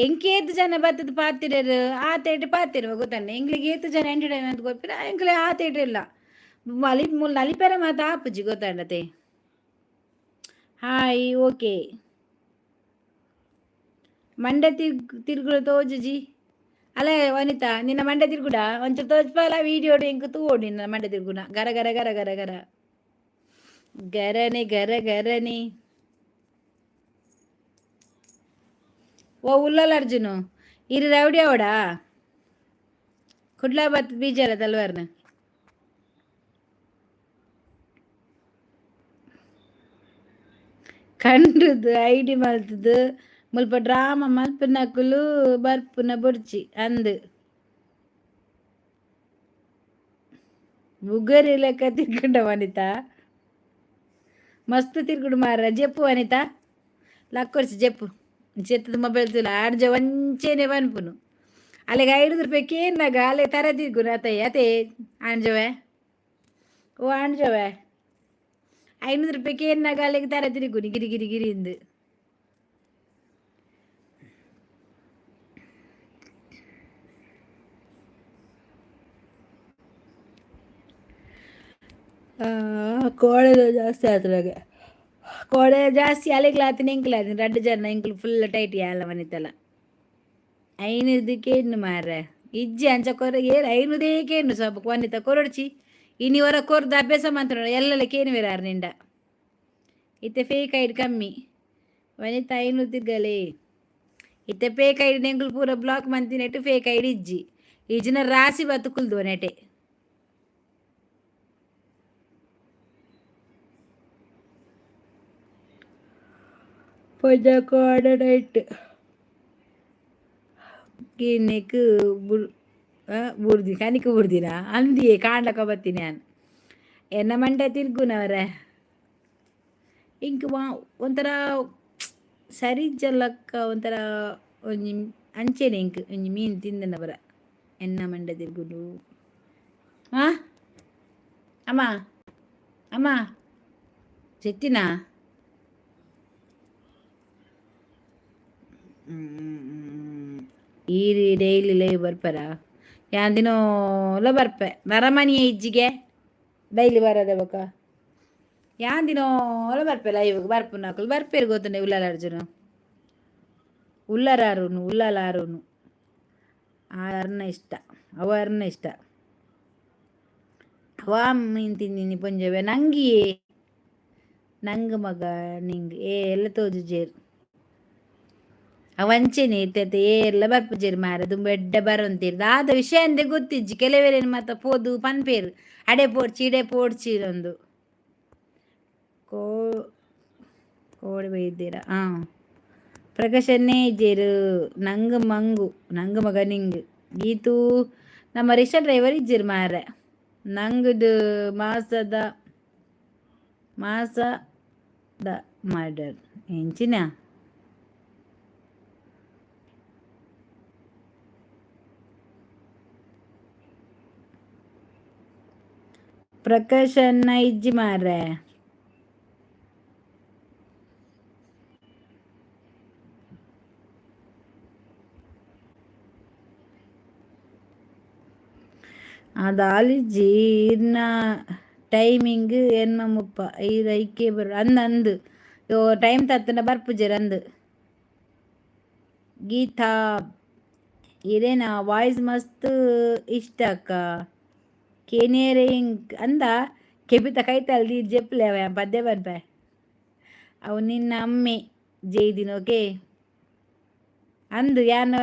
ಎಂಕ್ ಏತ್ ಜನ ಬತ್ತದ್ ಪಾತಿರೆರ್ ಆತೇಟ್ ಪಾತಿರುವ ಗೊತ್ತಂಡ ಎಂಕ್ಲೆಗ್ ಏತ್ ಜನ ಎಂಟರ್ಟೈನ್ಮೆಂಟ್ ಕೊರ್ಪೆರ್ ಎಂಕ್ಲೆ ಆತೇಟ್ ಇಲ್ಲ ಮಲಿ ಮುಲ್ ನಲಿಪೆರೆ ಮಾತ ಆಪುಜಿ ಗೊತ್ತಂಡತೆ. ಹಾಯ್ ಓಕೆ ಮಂಡೆ ತಿರ್ಗ್ ತಿರ್ಗುಡ ತೋಜುಜಿ ಅಲೆ ವನಿತಾ ನಿನ್ನ ಮಂಡೆ ತಿರ್ಗುಡ ಒಂಚೂರು ತೋಜ್ಪಾಲ ವೀಡಿಯೋಡು ಎಂಕ್ ತೂವೊಡು ನಿನ್ನ ಮಂಡೆ ತಿರ್ಗುನ ಗರ ಗರ ಗರ ಗರ ಗರ ಗರನೆ ಗರ ಗರನೆ. ಓ ಉಲ್ಲಲ್ ಅರ್ಜುನು ಇರು ರೌಡಿ ಅವಡಾ? ಕುಡ್ಲ ಬತ್ ಬೀಜಾರ ತಲ್ವಾರ್ನ. ಕಂಡುದು ಐಡಿ ಮಲ್ತುದು ಮುಲ್ಪ ಡ್ರಾಮ ಮಲ್ಪುನಕುಲು ಬರ್ಪುನ ಬೊಡ್ಚಿ ಅಂದ್. ಬುಗರಿ ಲೆಕ್ಕ ತಿರ್ಗುಂಡ ವನಿತಾ, ಮಸ್ತ್ ತಿರ್ಗುಡು ಮಾರ್ರೆ. ಜೆಪ್ಪು ವನಿತಾ, ಲಕ್ಕೊರ್ಚಿ ಜೆಪ್ಪು ಜೆತ್ತದ ಮೊಬೈಲ್ ತೂಲ ಆಡ್ಜ ಒಂಚೇನೆ ಪನ್ಪುನು ಅಲೆಗ್ ಐನೂರು ರೂಪಾಯಿ ಕೇನ್ನಗ ಅಲೆ ತರ ತಿರ್ಗುನು ಅತಯ್ಯ ಅತೇ ಆಂಜವೆ ಓ ಆಂಜವೆ 500 ರೂಪಾಯಿ ಕೇನ್ನಗ ಅಲೆಗ್ ತರ ತಿರ್ಗುನಿ ಗಿರಿ ಗಿರಿ ಗಿರಿ ಇಂದು. ಕೋಡೆದ ಜಾಸ್ತಿ ಆತುಲಾಗೆ ಕೋಡೆ ಜಾಸ್ತಿ ಅಲೆಗ್ಲ ಆತಿನ ಎಂಕ್ಲ ಆತಿನ ರಡ್ಡ್ ಜನ ಎಂಕ್ಲು ಫುಲ್ ಟೈಟ್ ಯಾಲ ವನಿತಲ. ಐನೂದು ಕೇನ್ನು ಮಾರ್ರೆ ಇಜ್ಜಿ ಅಂಚ ಕೊರ ಏರ್ ಐನೂದೇ ಕೇನ್ನು ಸ್ವಲ್ಪ ವನಿತ ಕೊರೊಡ್ಚಿ ಇನಿ ಒರ ಕೊರ್ದು ಅಭ್ಯಾಸ ಮಂತುಂಡು ಎಲ್ಲಲ ಕೇನುವೆರ್ ಆರ್ ನಿಂಡ. ಇತ್ತೆ ಫೇಕ್ ಐಡಿ ಕಮ್ಮಿ ವನಿತಾ ಐನೂರು ತಿರ್ಗಲೆ. ಇತ್ತೆ ಫೇಕ್ ಐಡಿ ಎಂಕುಲು ಪೂರ ಬ್ಲಾಕ್ ಮಂತಿನೆಟ್ ಫೇಕ್ ಐಡಿ ಇಜ್ಜಿ ಇಜ್ಜಿನ ರಾಸಿ ಬತ್ತ್ ಕುಲ್ದು ನೆಟೆ. ಪೊಜ ಕೋಡೆ ನೈಟ್ ಗಿನ್ನೆಕ್ ಬುರ್ ಬುರ್ದಿ ಕನಿಕ್ ಬುರ್ದಿನ ಅಂದಿಯೇ ಕಾಂಡಕ ಬತ್ತೀನಿ ಯಾನ್ ಎನ್ನ ಮಂಡೆ ತಿರ್ಗುನವರೆ ಇಂಕ್ ವಾ ಒಂಥರ ಸರಿ ಇಜ್ಜಲ್ಲಕ್ಕ ಒಂಥರ ಒಂಜಿ ಅಂಚೆನೆ ಇಂಕ್ ಒಂಜಿ ಮೀನ್ ತಿಂದನ ಪೂರ ಎನ್ನ ಮಂಡೆ ತಿರ್ಗುಂಡು. ಆ ಅಮ್ಮ ಅಮ್ಮ ಜೆತ್ತಿನಾ? ಈರ್ ಡೈಲಿ ಲೈವ್ ಬರ್ಪರಾ? ಯಾನ್ ದಿನೋಲ ಬರ್ಪೆ ನರಮನಿಯ ಇಜ್ಜಿಗೆ ಡೈಲಿ ಬರದ ಬೊಕ ಯಾನ್ ದಿನೋಲ ಬರ್ಪೆ ಲೈವ್ ಬರ್ಪುನಕುಲು ಬರ್ಪೆರ್ ಗೊತ್ತುಂಡೆ ಉಲ್ಲಾಲ್ ಅರ್ಜುನು ಉಲ್ಲರಾರುನು ಉಲ್ಲಲಾರುನು ಆರ್ನ ಇಷ್ಟ ಅವ ಅರ್ನ ಇಷ್ಟ ಅವ ಮೀನ್ ತಿಂದಿನಿ ಪೊಂಜೊವೆ ನಂಗಿಯೇ. ನಂಗ್ ಮಗ ನಿಂಗ್ ಏರ್ಲ ತೋಜುಜೆರ್. ಅವಂಚೆನೆ ಇತ್ತೆ ಏರ್ಲ ಬರ್ಪುಜೆರ್ ಮಾರ್ರೆ ದುಂಬು ಎಡ್ಡೆ ಬರೊಂತೆರ್ ದಾದ ವಿಷಯ ಅಂದೆ ಗೊತ್ತಿಜ್ಜಿ ಕೆಲವೆರೆನ್ ಮಾತ ಪೋದು ಪನ್ಪೆರ್ ಅಡೆ ಪೋಡ್ಚಿ ಇಡೆ ಪೋಡ್ಚಿ ಇಂದು. ಕೋ ಕೋಡೆ ಬೈದೆರಾ ಆ ಪ್ರಕಾಶನ್ನೇ ಇಜ್ಜೆರ್ ನಂಗ್ ಮಂಗು ನಂಗ್ ಮಗ ನಿಂಗ್ ಗೀತು ನಮ್ಮ ರಿಕ್ಷಾ ಡ್ರೈವರ್ ಇಜ್ಜೆರ್ ಮಾರ್ರೆ ನಂಗ್ಡ್ ಮಾಸದ ಮಾಸದ ಮರ್ಡರ್ ಎಂಚಿನ. ಪ್ರಕಾಶಣ್ಣ ಇಜ್ಜಿ ಮಾರ್ರೆ. ದಾಲಿಜ್ಜಿ ಇರ್ನ ಟೈಮಿಂಗ್ ಎನ್ಮ ಮುಪ್ಪ ಈರ್ ಐಕೆ ಬರು ಅಂದ್ ಅಂದ್ ಟೈಮ್ ತತ್ತುಂಡ ಬರ್ಪುಜೆರ್ ಅಂದ್. ಗೀತಾ ಇರೇನ ವಾಯ್ಸ್ ಮಸ್ತ್ ಇಷ್ಟ ಅಕ್ಕ ಕೇನಿಯರೆ ಇಂಕ್ ಅಂದ ಕೆಬಿತ ಕೈತಲ್ ದೀದ್ ಜೆಪ್ಪುಲೆ ಅವ ಯಾನ್ ಪದ್ಯ ಪನ್ಪೆ ಅವು ನಿನ್ನ ಅಮ್ಮೆ ಜೈದಿನ ಓಕೆ ಅಂದ್ ಯಾನ್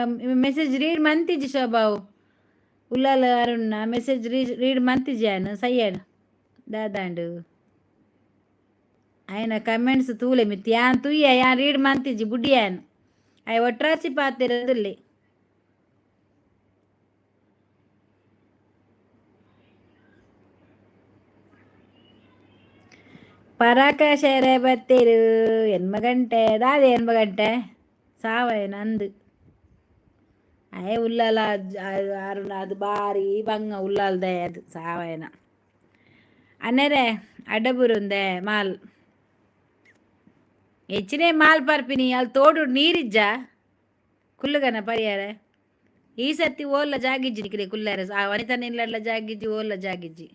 ಮೆಸೇಜ್ ರೀಡ್ ಮಂತಿಜ್ಜಿ ಶೋಭಾ ಅವು ಉಲ್ಲಾಲ್ ಅರುಣ್ನ ಮೆಸೇಜ್ ರೀಡ್ ಮಂತಿಜ್ಜಿ ಯಾನ್ ಸಯ್ಯಡ್ ದಾದಾಂಡ್ ಆಯನ ಕಮೆಂಟ್ಸ್ ತೂಲೆ ಮಿತ್ತ್ ಯಾನ್ ತೂಯೆ ಯಾನ್ ರೀಡ್ ಮಂತಿಜ್ಜಿ ಬುಡಿ ಯಾನ್ ಆಯೆ ಒಟ್ರಾಸಿ ಪಾತೆರೊಂದುಲ್ಲೆ. ಪರಾಕಾಶೆರೆ ಬತ್ತೆರ್ ಎನ್ಮ ಗಂಟೆ ದಾದ ಎನ್ಮ ಗಂಟೆ ಸಾವಯನ ಅಂದ್ ಆಯೆ ಉಲ್ಲಾಲ ಅರುಣ ಅದು ಬಾರಿ ಬಂಗ ಉಲ್ಲಾಲ್ದೆ ಅದು ಸಾವಯನ ಅನ್ನೆರೆ ಅಡ್ಡಬುರುಂದೆ ಮಾಲ್ ಹೆಚ್ಚಿನೇ ಮಾಲ್ ಪರ್ಪಿನಿ ಅಲ್ಲಿ ತೋಡು ನೀರಿಜ್ಜ ಕುಲ್ಲುಗನ ಪರಿಯಾರೆ ಈ ಸರ್ತಿ ಓಲ್ಲ ಜಾಗಿಜ್ಜಿ ನಿಕ್ಲೆ ಕುಲ್ಲರೆ ಆ ವನಿತನ ಇಲ್ಲಡ್ಲ ಜಾಗಿಜ್ಜಿ ಓಲ್ಲ ಜಾಗಿಜ್ಜಿ.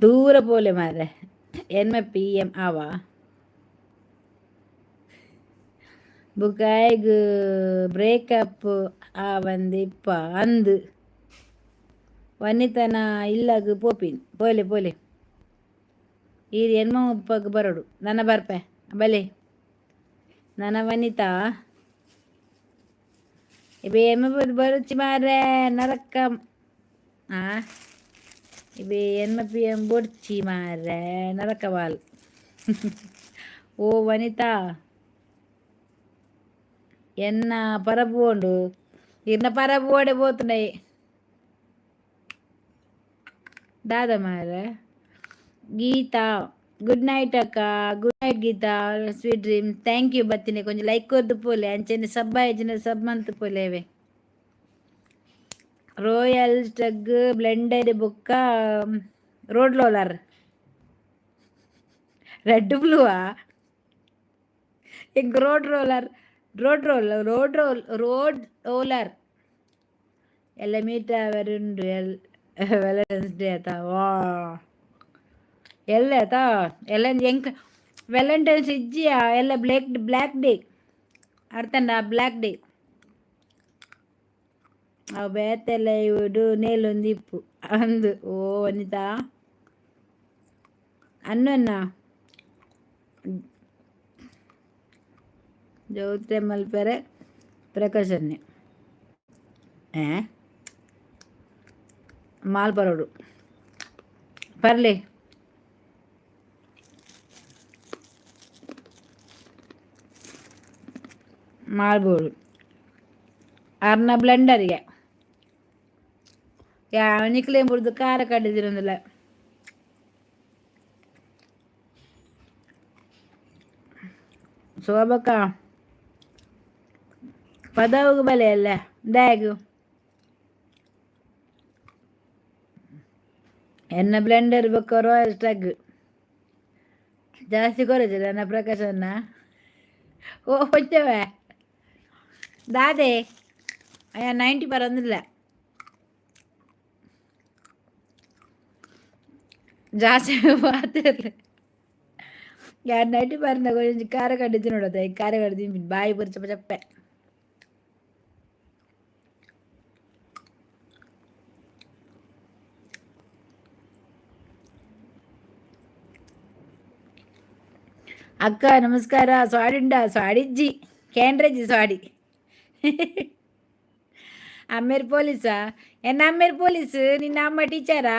ದೂರ ಪೋಲೆ ಮಾರ್ರೆ ಎನ್ಮ ಪಿ ಎಂ ಆವ ಬುಕಾಯ್ಗ್ ಬ್ರೇಕಪ್ ಆವಂದಿಪ್ಪ ಅಂದ್ ವನಿತನ ಇಲ್ಲಗ್ ಪೋಪಿನ್ ಪೋಲೆ ಪೋಲೆ ಈರ್ ಎನ್ಮ ಮುಪ್ಪಗ್ ಬರೊಡು ನನ ಬರ್ಪೆ ಬಲೆ ನನ ವನಿತಾ ಇಬೆ ಎನ್ಮ ಬರೊಚ್ಚಿ ಮಾರ್ರೆ ನರಕ ಆ ಇಬೆ ಎನ್ಮ ಪಿ ಎಂ ಬೊಡ್ಚಿ ಮಾರ್ರೆ ನರಕವಾಲ್ ಓ ವನಿತಾ ಎನ್ನ ಪರಬು ಇರ್ನ ಪರಬು ಓಡೆ ಪೋತುಂಡೈ ದಾದ ಮಾರ್ರೆ ಗೀತಾ ಗುಡ್ ನೈಟ್ ಅಕ್ಕ good night Geetha sweet dream thank you ಬತ್ತಿನಿ ಕೊಂಚ ಲೈಕ್ ಕೊರ್ದು ಪೋಲೆ ಅಂಚನೆ ಸಬ್ ಆಯ್ಜಿನ ಸಬ್ ಮಂತ್ ಪೋಲೆವೆ ರೋಯಲ್ ಸ್ಟಗ್ ಬ್ಲೆಂಡರ್ ಬೊಕ್ಕ ರೋಡ್ ರೋಲರ್ ರೆಡ್ ಬ್ಲೂವಾ ಎಂಕ್ road roller road roll road roll road roller ಎಲ್ಲ ಮೀಟ್ ಆವರುಂಡು ಎಲ್ ವೆಲೆಂಟೈನ್ಸ್ ಡೇ ಆತ ವಾ ಎಲ್ಲ ಆತಾ ಎಲ್ಲ ಎಂಕ್ ವೆಲೆಂಟೈನ್ಸ್ ಇಜ್ಜಿಯಾ ಎಲ್ಲ ಬ್ಲ್ಯಾಕ್ ಬ್ಲ್ಯಾಕ್ ಡೇ ಅರ್ಥಂಡ ಬ್ಲ್ಯಾಕ್ ಡೇ ಅವು ಬೇತೆಲ್ಲ ಇವುಡು ನೇಲೊಂದಿಪ್ಪು ಅಂದು ಓ ವನಿತಾ ಅನ್ನ ಜೌತ್ರೆ ಮಲ್ಪೆರೆ ಪ್ರಕಾಶನ್ನೇ ಮಾಲ್ ಬರೋಡು ಪರ್ಲೆ ಮಾಲ್ಬೋಡು ಅರ್ನ ಬ್ಲೆಂಡರ್ಗೆ ಯಾ ನಿಕ್ಲೆ ಬುಡ್ದು ಖಾರ ಕಡ್ದಿರೊಂದಿಲ್ಲ ಶೋಭಕ್ಕ ಪದವು ಬಲೆ ಅಲ್ಲ ದಾಗ್ ಎನ್ನ ಬ್ಲೆಂಡರ್ ಬೊಕ್ಕ ರಾಯಲ್ ಸ್ಟಗ್ ಜಾಸ್ತಿ ಕೊರಜಲ್ಲ ನನ್ನ ಪ್ರಕಾಶನ್ನ. ಓ ಪೊಂಜವೆ ದಾದೆ ಅಯ್ಯ 90 ಬರಂದಿಲ್ಲ ಜಾಸ್ತಿ ಮಾತಾಡ್ಲೆ. ಯಾರು 90 ಬರಂದ ಒಂಜಿ ಖಾರ ಕಡ್ಡಿ ತಿನ್ನೋಡದ, ಖಾರ ಕಡ್ಡಿ ತಿನ್ಬಿಟ್ಟು ಬಾಯಿ ಬರಿ ಚಪ್ಪ ಚಪ್ಪೆ. ಅಕ್ಕ ನಮಸ್ಕಾರ. ಸ್ವಾಡಿಂಡ ಸ್ವಾಡಿಜ್ಜಿ ಕೇಂದ್ರಜ್ಜಿ ಸ್ವಾಡಿ. ಅಮ್ಮೇರ್ ಪೊಲೀಸಾ? ಎನ್ನ ಅಮ್ಮೇರ್ ಪೊಲೀಸ್, ನಿನ್ನ ಅಮ್ಮ ಟೀಚರಾ?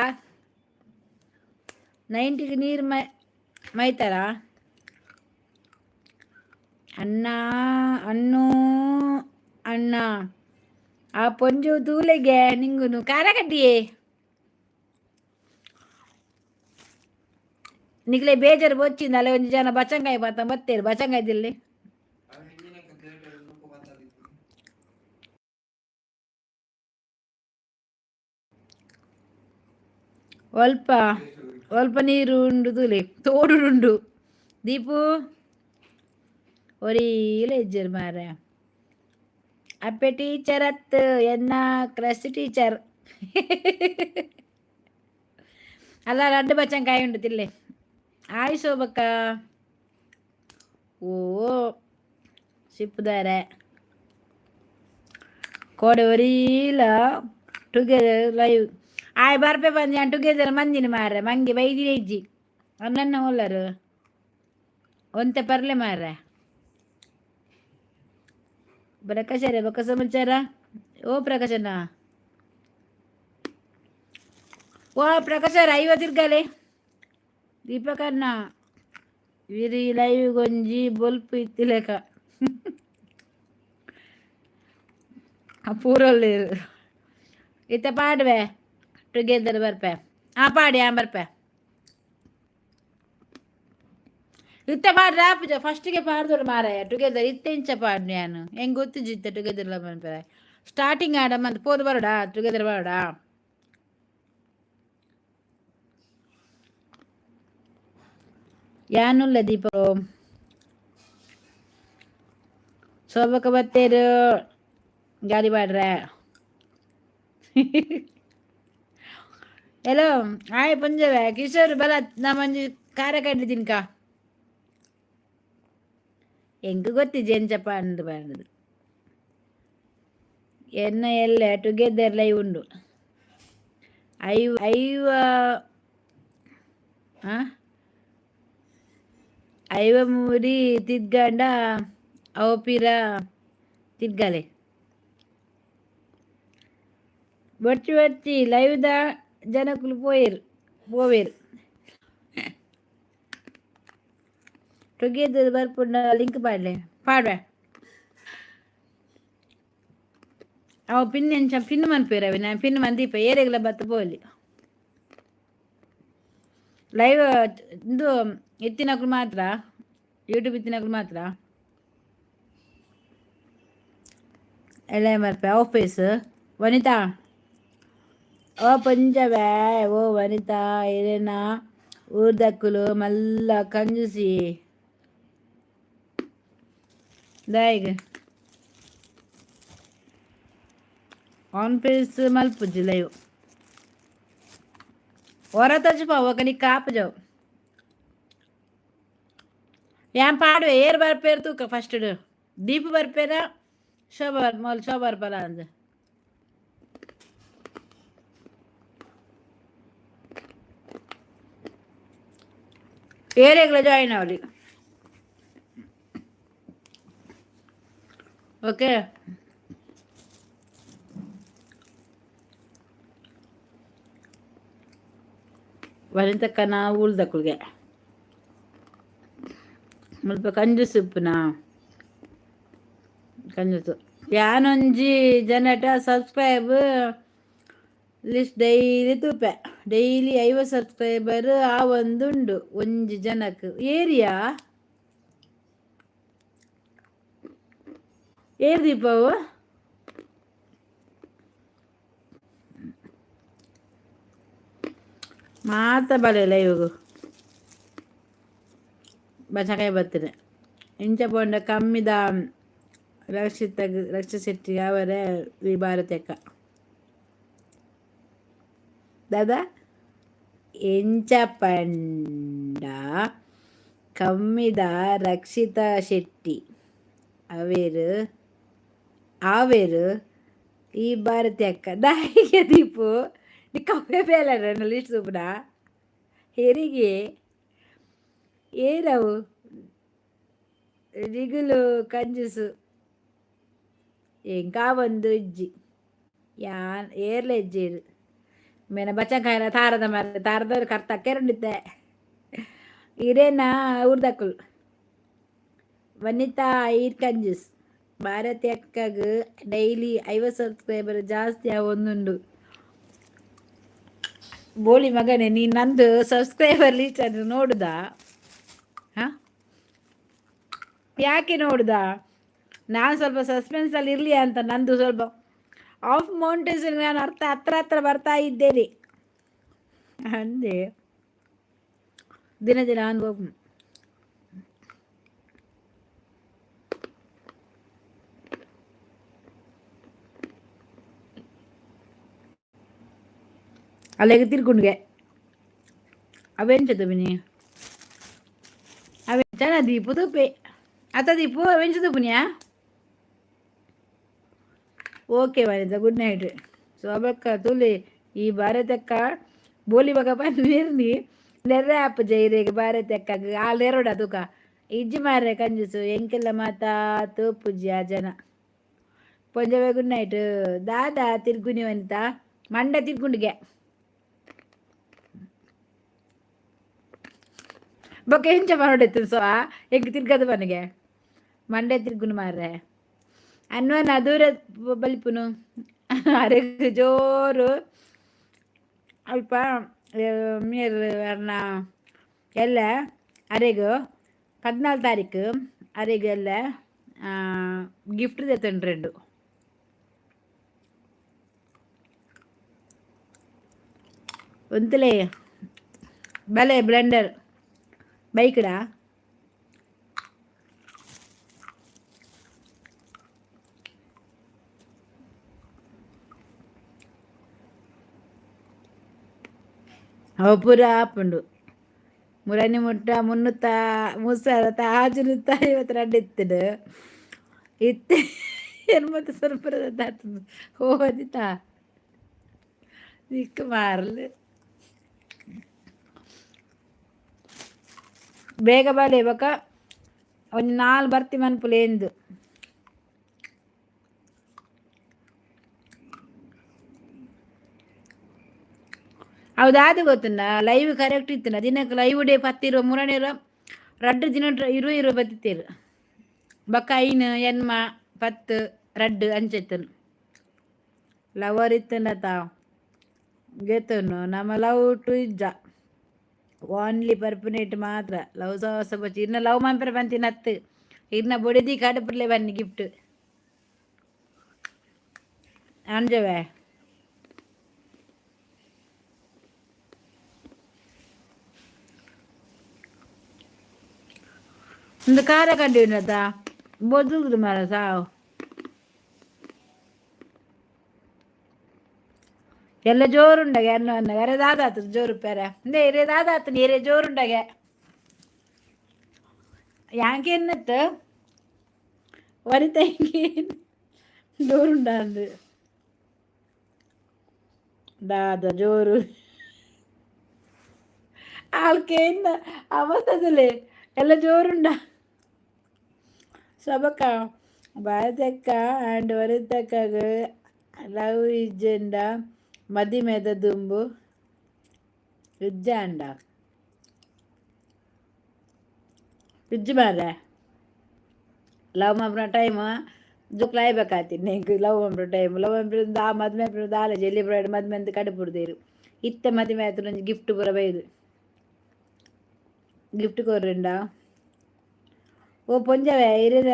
90ಗೆ ನೀರು ಮೈ ಮೈತಾರಾ? ಅಣ್ಣ ಅಣ್ಣು ಅಣ್ಣ ಆ ಪೊಂಜು ತೂಲೆಗೆ ನಿಂಗುನು ಖಾರ ಕಡ್ಡಿಯೇ. ನಿಕ್ಲೆ ಬೇಜಾರು ಬೊಚ್ಚಿಂದ ಅಲ್ಲ ಒಂಜಿ ಜನ ಬಚಂಗಾಯಿ ಬಾತ ಬತ್ತೇರು ಬಚಂಗಾಯಿ ದಿಲ್ಲಿ. ಒಲ್ಪ ಒಲ್ಪ ನೀರು ಉಂಡು ತೂಲೆ ತೋಡುಡುಂಡು ದೀಪು ಒರೀಲ ಇಜ್ಜೆರ್ ಮಾರ್ರೆ. ಅಪ್ಪೆ ಟೀಚರ್ ಅತ್ ಎನ್ನ ಕ್ರಶ್ ಟೀಚರ್ ಅಲ್ಲ. ರಡ್ಡು ಬಚ್ಚಂಕಾಯಿ ಉಂಡು ತಿಲ್ಲೆ. ಆಯ್ ಶೋಭಕ್ಕ. ಓ ಸಿಪ್ಪುದಾರೆ ಕೋಡೆ ಒರೀಲ ಟುಗೆದರ್ ಲೈವ್ ಆಯ್ ಬರ್ಪೆ ಬಂದು ಯಾನ್ ಟುಗೆದರ್ ಮಂದಿನ ಮಾರ್ರೆ. ಮಂಗೆ ಬೈದಿನ ಇಜ್ಜಿ ಅಣ್ಣನ್ನ ಹೊಲ್ಲರು ಒಂತೆ ಪರ್ಲೆ ಮಾರ್ರೆ. ಪ್ರಕಾಶರೇ ಬೊಕ್ಕ ಸಮಾಚಾರ? ಓ ಪ್ರಕಾಶಣ್ಣ, ಓ ಪ್ರಕಾಶರ ಐವ ತಿರ್ಗಾಲೆ. ದೀಪಕಣ್ಣ ವಿರಿ ಲೈವ್ ಗೊಂಜಿ ಬೊಲ್ಪು ಇತ್ತಿಲೆಕ ಪೂರೊಲ್ಲೇರು. ಇತ್ತೆ ಪಾಡುವೆ ಟುಗೆದರ್ ಬರ್ಪೆ. ಆ ಪಾಡಿ ಆ ಬರ್ಪೆ. ಇತ್ತೆ ಪಾಡ್ರೆ ಆಪುಜ, ಫಸ್ಟಿಗೆ ಪಾಡ್ದೋಡು ಮಾರಾಯ ಟುಗೆದರ್. ಇತ್ತೆ ಇಂಚ ಪಾಡ್ನು ಯಾನು ಹೆಂಗೆ ಗೊತ್ತಿಜ್ಜಿ. ಇತ್ತೆ ಟುಗೆದರ್ ಮನ್ಪೆರೆ ಸ್ಟಾರ್ಟಿಂಗ್ ಆಡ ಮಂತ್ ಪೋದು ಬರೋಡಾ, ಟುಗೆದರ್ ಬರೋಡಾ. ಯಾನುಲ್ಲ ದೀಪ ಶೋಭಕ ಬತ್ತೇರು ಗಾಡಿ ಪಾಡ್ರೆ. ಹಲೋ ಆಯ್ ಪುಂಜವೆ ಕಿಶೋರ್ ಬಲ ನಮ್ಮಂಜಿ ಖಾರ ಕಡ್ಲಿ ತಿನ್ಕ. ಎಂಕ್ ಗೊತ್ತಿಜ್ಜಿ ಎಂಚಪ್ಪ ಅಂದ್ ಪಂಡ್ದ್. ಎನ್ನ ಎಲ್ಲೆ ಟುಗೆದರ್ ಲೈವ್ ಉಂಡು. ಐವ ಐವ ಐವ ಮೂರಿ ತಿದ್ಗಂಡ ಅವು ಪಿರ ತಿರ್ಗಾಲೆ. ಬೊರ್ಚಿ ಬೊರ್ಚಿ ಲೈವ್ದ ಜನಕುಲು ಪೋಯೆರ್ ಪೋವೆರ್. Together ಬರ್ಪುಂಡ link ಪಾಡ್ಲೆ. ಪಾಡ್ವೆ ಅವು ಪಿನ್ ಎಂಚ ಪಿನ್ ಮನ್ಪುವೆರ್ ಅವೆ ನಾನು ಪಿನ್ ಮಂದೀಪ ಏರೆಗ್ಲ ಬತ್ತ ಪೋಲಿ. ಲೈವ್ ಇಂದು ಇತ್ತಿನಕುಲು ಮಾತ್ರ, ಯೂಟ್ಯೂಬ್ ಇತ್ತಿನಕುಲು ಮಾತ್ರ ಎಲ್ಲ ಬರ್ಪೆ. ಆಫೀಸ್ ವನಿತಾ ಓ ಪಂಜವೆ ಓ ವನಿತಾ ಏನೇನ ಊರ್ದಕ್ಕುಲು ಮಲ್ಲ ಕಂಜುಸಿ ದಾಯಿಗ್ ಆನ್ ಫೇಸ್ ಮಲ್ಪುಜಿ ಲೈವ್ ಒರ ತಜ್ಪ ఒక ನೀ ಕಾಪುಜವು. ಯಾನ್ ಪಾಡುವೆ. ಏರ್ ಬರ್ಪೇರು ತೂಕ. ಫಸ್ಟ್ ದೀಪು ಬರ್ಪೇರ, ಶೋಭಾ ಮೊಲ್ ಶೋಭಾ ಬರ್ಪಲ ಅಂದ್. ಏರೆಗ್ಲ ಜಾಯಿನ್ ಅವಲಿ. ಓಕೆ ವನಿತಕ್ಕನ ಊರ್ದಕ್ಕುಲ್ಗೆ ಮುಲ್ಪ ಕಂಜುಸು ಉಪ್ಪುನ ಕಂಜುಸು. ಯಾನೊಂಜಿ ಜನಟ ಸಬ್ಸ್ಕ್ರೈಬ್ ಲಿಸ್ಟ್ ಡೈಲಿ ತೂಪೆ. ಡೈಲಿ 50 ಸಬ್ಸ್ಕ್ರೈಬರ್ ಆ ಒಂದುಂಡು ಒಂಜಿ ಜನಕ್. ಏರಿಯಾ ಏರ್ ದೀಪವು ಮಾತ ಬಲೆ ಲೈವ್ಗು ಬಚಕಾಯಿ ಬತ್ತಿದೆ. ಇಂಚ ಪೋಂಡ ಕಮ್ಮಿದ ರಕ್ಷಿತ ರಕ್ಷ ಶೆಟ್ಟಿ ಅವರೇ ಈ ಭಾರತಕ್ಕ ದಾದಾ. ಎಂಚ ಪಂಡ ಕಮ್ಮಿದ ರಕ್ಷಿತಾ ಶೆಟ್ಟಿ ಅವೇರು ಆವೇರು ಈ ಭಾರತಿ ಅಕ್ಕ. ದಾಯಿಗೆ ದೀಪು, ನಿಕ್ಕ ಬೇಲರ ಲಿಸ್ಟ್ ಸೂಪುನ ಹೆರಿಗೆ ಏರವು ರಿಗುಲು ಕಂಜುಸು ಎಂಕಾ ಒಂದು ಇಜ್ಜಿ ಯಾನ್ ಏರ್ಲ ಇಜ್ಜೇರು ಮೇನ ಬಚ್ಚಂಕಾಯನ ತಾರದ ಮಾರ ತಾರದವ್ರು ಕರ್ತಕ್ಕೆರುಂಡಿದ್ದೆ ಇರೇನಾ ಊರ್ದಕ್ಕಲು. ವನಿತಾ ಐರ್ ಕಂಜೂಸ್. ಭಾರತಿ ಅಕ್ಕಗ್ ಡೈಲಿ 50 ಸಬ್ಸ್ಕ್ರೈಬರ್ ಜಾಸ್ತಿ ಆವೊಂದುಂಡು. ಬೋಳಿ ಮಗನೇ, ನೀ ನಂದು ಸಬ್ಸ್ಕ್ರೈಬರ್ ಲಿಸ್ಟ್ ಅದು ನೋಡುದಾ? ಹಾಂ, ಯಾಕೆ ನೋಡುದಾ? ನಾನು ಸ್ವಲ್ಪ ಸಸ್ಪೆನ್ಸಲ್ಲಿ ಇರಲಿ ಅಂತ ನಂದು ಸ್ವಲ್ಪ ಆಫ್ ಮೌಂಟೇನ್ಸ್ ನಾನು ಅರ್ಥ ಹತ್ರ ಹತ್ರ ಬರ್ತಾ ಇದ್ದೇನೆ ಅಂದೆ. ದಿನ ದಿನ ಅನುಭವ ಅಲ್ಲಿಗೆ ತಿರ್ಗುಂಡ್ಗೆ ಅವೆಂಚದ ಬಿನಿ ಅವೆಂಚನ ದೀಪು ತುಪ್ಪೆ ಅತ್ತ ದೀಪು ಅವೆಂಚದ ಪುನಿಯಾ. ಓಕೆ ವನಿತಾ, ಗುಡ್ ನೈಟ್. ಶೋಭಕ್ಕ ತುಲಿ ಈ ಭಾರತಕ್ಕ ಬೋಲಿ ಬಗ ಪನ್ನೀರ್ನಿ ನೆರ್ರೆ ಆಪ್ ಜೈರೇಗ್ ಭಾರತಕ್ಕ ಆ ನೆರಡ ತುಕ ಇಜ್ಜಿ ಮಾರ್ರೆ ಕಂಜುಸು ಎಂಕೆಲ್ಲ ಮಾತಾ ತೂಪುಜಿ ಆ ಜನ. ಪೊಂಜವೆ ಗುಡ್ ನೈಟ್. ದಾದಾ ತಿರ್ಗುನಿ ವನಿತಾ? ಮಂಡ ತಿರ್ಗುಂಡಿಗೆ ಬೊಕ್ಕ ಎಂಚ ಮರೋಡೆತ್ತು ಸೊ ಎಂಕ್ ತಿರ್ಗದು ಮನೆಗೆ ಮಂಡೆ ತಿರ್ಗುನು ಮಾರ್ರೆ ಅನ್ವನ ದೂರ ಬಲಿಪುನು ಅರೆಗ್ ಜೋರು ಅಲ್ಪ ಮೇರ್ ಅರ್ನ ಎಲ್ಲ ಅರೆಗ್ 14 ತಾರೀಕು ಅರೆಗ್ ಎಲ್ಲ ಗಿಫ್ಟ್ ದೆತ್ತೊಂಡ್ರೆಂಡು. ಉಂತುಲೆ ಬಲೆ ಬ್ಲೆಂಡರ್ ಬೈಕ್ಡಾ. ಅವು ಪೂರ ಆಪುಂಡು ಮುರನಿ ಮುಟ್ಟ ಮುನ್ನೂತ್ತ ಮುಸ್ಸಾರ ತಾಜುನುತ್ತ 52 ಇತ್ತುಂಡು ಇತ್ತೆ ಎನ್ಮತ್ತು ಸ್ವಲ್ಪ ಹೋದಿತಾ ನಿಕ್ಕ ಮಾರ್ಲು. ಬೇಗ ಬಲೆ ಬೊಕ ಒಂಜಿ ನಾಲ್ ಬರ್ತಿ ಮನ್ಪುಲೆ ಎಂದು. ಅವು ದಾದ ಗೊತ್ತುಂಡ? ಲೈವ್ ಕರೆಕ್ಟ್ ಇತ್ತಿನ ದಿನಕ್ಕೆ ಲೈವ್ ಡೇ ಪತ್ತಿರುವ ಮುರನೇರ ರಡ್ಡು ದಿನ ಇರುವ ಇರುವ ಬತ್ತಿತ್ತೇರು ಬೊಕ್ಕ ಐನ್ ಎನ್ಮ ಪತ್ತು ರಡ್ಡು ಅಂಚೆತ್ತನು. ಲವರ್ ಇತ್ತುಂಡತ ಗೆತುನು ನಮ್ಮ ಲವ್ ಟು ಇಜ್ಜ, ಓನ್ಲಿ ಪರ್ಪುನೇಟ್ ಮಾತ್ರ. ಲವ್ ಸಹವಾಸ ಬಚ್ಚಿ ಇನ್ನ ಲವ್ ಮನ್ಪೆರೆ ಪಂತಿನ ಅತ್ತು ಇರ್ನ ಬೊಡೆದಿ ಕಡಪುಡ್ಲೆ ಬನ್ನಿ ಗಿಫ್ಟ್ ಅಂಜವೆ. ಇಂದು ಕಾರ ಕಂಡಿನತ ಬೊದುಗುದು ಮಾರ ಸಾವು ಎಲ್ಲ ಜೋರುಂಡಗೆ ಅನ್ನ ಅನ್ನ ಅರೆ ದಾದಾತು ಜೋರು ಪೆರೆ ಇಂದೇ ಇರೆ ದಾದಾತು ನೀರೇ ಜೋರುಂಡಗೆ ಯಾಕೆನ್ನತ್ತು ವನಿತ ಜೋರುಂಡ ಅಂದು ದಾದ ಜೋರು ಆಳ್ಕೇನ್ನ ಅವಸ್ಥದಲ್ಲೇ ಎಲ್ಲ ಜೋರುಂಡ. ಸಬಕ ಭಾರತಕ್ಕ ಆ್ಯಂಡ್ ವನಿತಕ್ಕಗ್ ಲವ್ ಇಜ್ಜೆಂಡ ಮದಿಮೆದ ದುಂಬು ಇಜ್ಜಾಂಡ ಇಜ್ಜಿ ಮಾರ್ರೆ. ಲವ್ ಮನ್ಪುನ ಟೈಮ್ ಜೋಕ್ಲು ಆಯ್ಬೇಕಾತಿನಿ ಎಂಕ್ ಲವ್ ಮನ್ಪುನ ಟೈಮ್ ಲವ್ ಮನ್ಪುನ ಆ ಮದ್ಮೆ ಆಪುನ ದಾಲ ಜಲ್ಲಿ ಬ್ರೈಡ್ ಮದ್ಮೆ ಅಂದ್ ಕಡಪುಡ್ದೇರು. ಇತ್ತೆ ಮದಿಮೆ ಆತುಂಡ ಒಂಜಿ ಗಿಫ್ಟ್ ಪೂರ ಬೈದು ಗಿಫ್ಟ್ ಕೊರ್ರಿಂಡ. ಓ ಪೊಂಜವೆ ಇರೆನ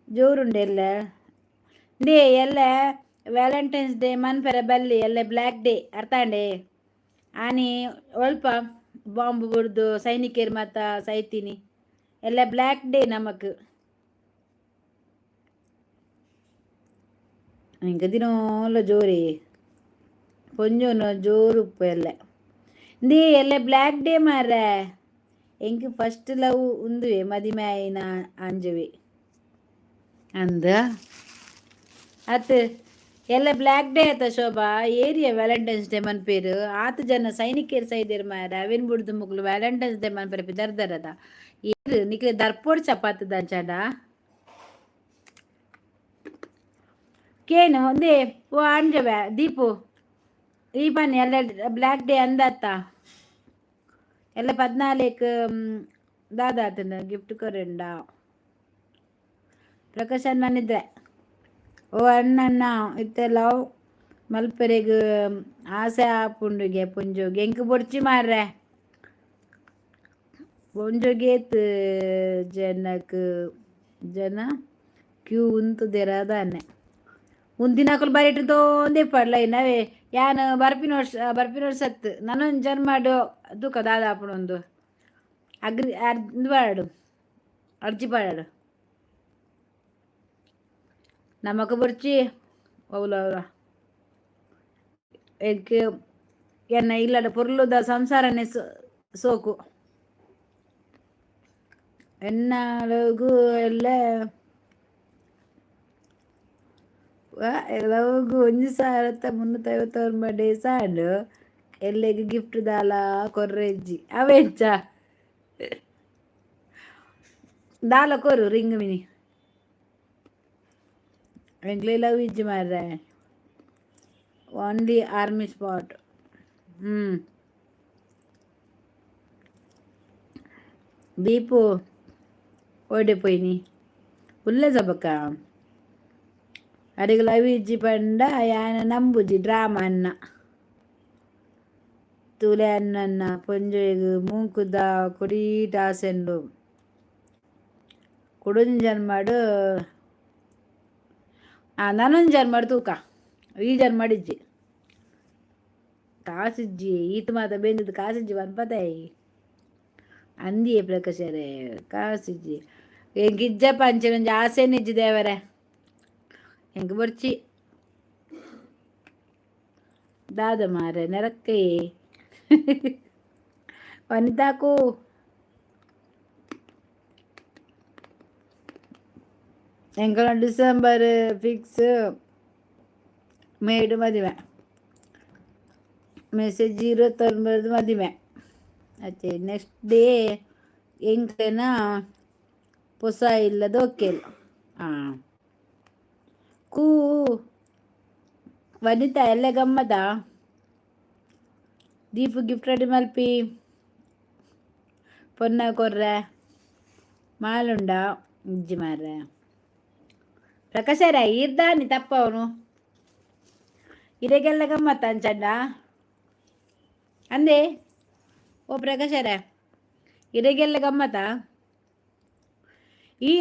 ಜೋರುಂಡು ಎಲ್ಲ ಇಂದೇ ಎಲ್ಲ ವ್ಯಾಲೆಂಟೈನ್ಸ್ ಡೇ ಮನ್ಪೆರೆ ಬಲ್ಲಿ ಎಲ್ಲ ಬ್ಲ್ಯಾಕ್ ಡೇ ಅರ್ಥ ಆಂಡೆ. ಆನಿ ಒಲ್ಪ ಬಾಂಬ್ ಬುಡ್ದು ಸೈನಿಕರು ಮಾತ ಸೈತಿನಿ. ಎಲ್ಲ ಬ್ಲ್ಯಾಕ್ ಡೇ ನಮಕ್. ಎಂಕ್ ದಿನೋಲ ಜೋರಿ ಪೊಂಜೋನ ಜೋರು ಉಪ್ಪು ಎಲ್ಲ ಇಂದೇ ಎಲ್ಲ ಬ್ಲ್ಯಾಕ್ ಡೇ ಮಾರ್ರೆ. ಎಂಕ್ ಫಸ್ಟ್ ಲವ್ ಉಂದುವೆ ಮದಿಮೆ ಆಯಿನ ಅಂಜುವೆ ಅಂದ ಅತ್. ಎಲ್ಲ ಬ್ಲ್ಯಾಕ್ ಡೇ ಆತ ಶೋಭಾ, ಏರಿಯಾ ವ್ಯಾಲೆಂಟೈನ್ಸ್ ಡೇ ಮನ್ಪೇರು. ಆತ್ ಜನ ಸೈನಿಕರು ಸೈದೆರ್ ಮಾರ್ರೆ, ಅವೆನ್ ಬುಡ್ದು ಮುಕ್ಲು ವ್ಯಾಲೆಂಟೈನ್ಸ್ ಡೇ ಮನ್ಪರೆ ಪಿದರ್ದರದ. ಏರು ನಿಕ್ಲೆ ದರ್ಪೋಡ್ ಚಪಾತಿ ದಂಚಡ ಕೇನು ಒಂದೇ. ಓ ಅಂಜವೆ ದೀಪು, ಈ ಬನ್ನಿ. ಎಲ್ಲ ಬ್ಲ್ಯಾಕ್ ಡೇ ಅಂದತ್ತ. ಎಲ್ಲ 14ಕ್ ದಾದಾತನ ಗಿಫ್ಟ್ ಕೊರಂಡ ಪ್ರಕಾಶ್ ಅಣ್ಣನಿದ್ರೆ. ಓ ಅಣ್ಣಣ್ಣ, ಇತ್ತೆ ಲವ್ ಮಲ್ಪೆರೆಗ್ ಆಸೆ ಆಪುಂಡುಗೆ ಪೊಂಜೋಗೆ. ಎಂಕ್ ಬೊಡ್ಚಿ ಮಾರ್ರೆ ಪೊಂಜೊಗೇತ್ ಜನಕ್ ಜನ ಕ್ಯೂ ಉಂತುದೆರ ದಾನೆ. ಉಂತಿನಕುಲು ಬರಿಟ್ ತೋಂದೆ ಪಡ್ಲೈನ್ ಅವೇ. ಯಾನ್ ಬರ್ಪಿನ ವರ್ಷ, ಬರ್ಪಿನ ವರ್ಷ ಅತ್, ನನೊಂದು ಜನ್ಮಡ್ ತೂಕ ದಾದ ಆಪುಂಡು. ಅಗ್ರಿ ಇಂದು ಪಾಡಡು, ಅರ್ಜಿ ಪಾಡಡು. ನಮಕ್ ಬೊರ್ಚಿ ಅವ್ಲ ಅವ್ಲ. ಎಂಕ್ ಎನ್ನ ಇಲ್ಲದ ಪೊರ್ಲುದ ಸಂಸಾರನೆ ಸೋಕು. ಎನ್ನ ಎಲ್ಲ ಲವ್ಗು 1359 ಡೇಸ್ ಆಂಡ್. ಎಲ್ಲೆಗ್ ಗಿಫ್ಟ್ ದಾಲ ಕೊರ್ರೆಜ್ಜಿ. ಅವೆಂಚ ದಾಲ ಕೊರು ರಿಂಗ್ ಮಿನಿ. ಎಂಕ್ಲೆ ಲವ್ ಇಜ್ಜಿ ಮಾರ್ರೆ, ಓನ್ಲಿ ಆರ್ಮಿ ಸ್ಪಾಟ್. ದೀಪು ಓಡೆ ಪೋಯಿನಿ ಉಲ್ಲೆ ಸಬಕ? ಅರೆಗ್ ಲವ್ ಇಜ್ಜಿ ಪಂಡ ಯಾನ್ ನಂಬುಜಿ, ಡ್ರಾಮ ಅನ್ನ. ತೂಲೆ ಅಣ್ಣನ್ನ, ಪೊಂಜೊವೆಗ್ ಮೂಂಕುದ ಕೊಡೀಟ್ ಆಸೆ ಉಂಡು. ಕುಡೊಂಜಿ ಜನ್ಮಡ್, ನನೊಂಜಿ ಜನ್ಮಡ್ ತೂಕ, ಈ ಜನ್ಮಡ್ ಇಜ್ಜಿ. ಕಾಸಿಜ್ಜಿ, ಈತ್ ಮಾತ ಬೆಂದದ್ ಕಾಸಿಜ್ಜಿ ಪನ್ಪತಾಯಿ ಅಂದಿಯೇ ಪ್ರಕಾಶರೇ. ಕಾಸಿಜ್ಜಿ ಎಂಕ್, ಇಜ್ಜಪ್ಪ. ಅಂಚಿನ ಒಂಜಿ ಆಸೆನೇ ಇಜ್ಜಿ ದೇವರೇ, ಎಂಕ್ ಬೊರ್ಚಿ. ದಾದ ಮಾರೆ ನೆರಕ್ಕಯೇ ವನಿತಾಕು. ಎಂಕಲ್ನ ಡಿಸೆಂಬರ್ ಫಿಕ್ಸ್, ಮೇಡ್ ಮದಿಮೆ. ಮೆಸೇಜ್ 29 ಮದಿಮೆ ಅತ್ತೆ. ನೆಕ್ಸ್ಟ್ ಡೇ ಎಂಕ್ಲೆನ ಪೊಸ ಇಲ್ಲದ ಒಕ್ಕೆಲ್. ಕೂ ವನಿತಾ, ಎಲ್ಲೆ ಗಮ್ಮದ. ದೀಪು ಗಿಫ್ಟ್ ರೆಡಿ ಮಲ್ಪಿ ಪೊನ್ನ ಕೊರ್ರೆ ಮಾಲುಂಡ. ಇಜ್ಜಿ ಮಾರ್ರೆ. ಪ್ರಕಾಶರ ಈರ್ದಾನಿ ತಪ್ಪವನು ಇರೆಗೆಲ್ಲ ಗಮ್ಮತ್ತ ಅಂಚಂಡ ಅಂದೇ. ಓ ಪ್ರಕಾಶರ, ಇರೆಗೆಲ್ಲ ಗಮ್ಮತ್ತ. ಈ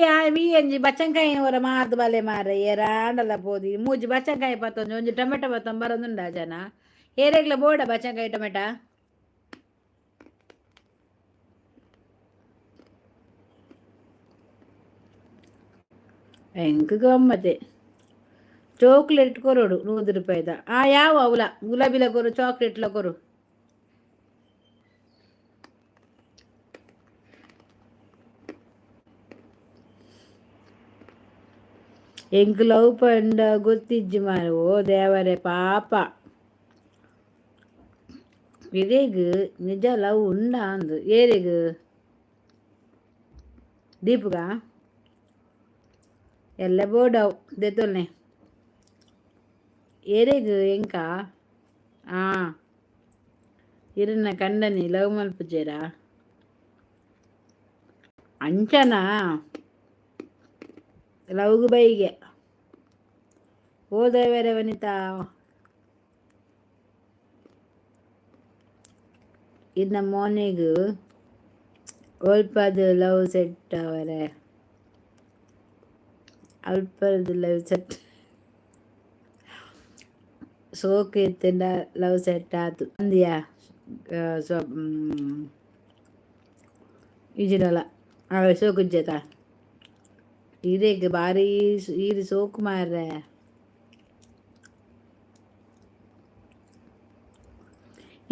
ಈ ಒಂಜಿ ಬಚ್ಚಂಕಾಯಿ ಒರ ಮಾರ್ದ್ ಬಲೆ ಮಾರ್ರೆ. ಏರಾಂಡಲ ಪೋದು ಮೂಜಿ ಬಚ್ಚಂಕಾಯಿ ಪತ್ತೊಂಜಿ ಒಂಜಿ ಟೊಮೆಟೊ ಪತ್ತೊಂದು ಬರೊಂದುಂಡ ಜನ. ಏರೆಗ್ಲ ಬೋಡ ಬಚ್ಚಂಕಾಯಿ ಟೊಮೆಟೊ? ಎಂಕ್ ಗಮ್ಮತೆ. ಚಾಕ್ಲೇಟ್ ಕೊರೊಡು 100 ರೂಪಾಯಿದ. ಆ ಯಾವ ಅವಲ ಗುಲಾಬಿಲ ಕೊರು, ಚಾಕ್ಲೇಟ್ಲ ಕೊರು. ಎಂಕ್ ಲವ್ ಪಂಡ ಗೊತ್ತಿಜ್ಜಿ ಮಾರ್ರೆ. ಓ ದೇವರೇ, ಪಾಪ. ಇರೆಗ್ ನಿಜ ಲವ್ ಉಂಡಾ ಅಂದ್? ಏರೆಗ್, ದೀಪುಗ? ಎಲ್ಲ ಬೋಡವು ದೆತೊನ್ನೆ. ಏರೆಗ್, ಎಂಕ? ಆ ಇರೆನ ಕಂಡನಿ ಲವ್ ಮಲ್ಪುಜೆರಾ ಅಂಚನಾ? ಲವ್ಗ್ ಬೈಗೆ. ಓ ದೇವರೇ ವನಿತಾ, ಇನ್ನ ಮೋನೆಗ್ ಒಲ್ಪದ ಲವ್ ಸೆಟ್ ಅವರೆ? ಅಲ್ಪದ ಲವ್ ಸೆಟ್ ಸೋಕು ಇತ್ತಿಂಡ ಲವ್ ಸೆಟ್ ಆತು ಅಂದಿಯಾ? ಸೊ ಇಜಿಡಲ ಅವೆ ಸೋಕುಜ್ಜತ ಇರೆಗ್ ಬಾರಿ ಈರ್ ಸೋಕು ಮಾರ್ರೆ.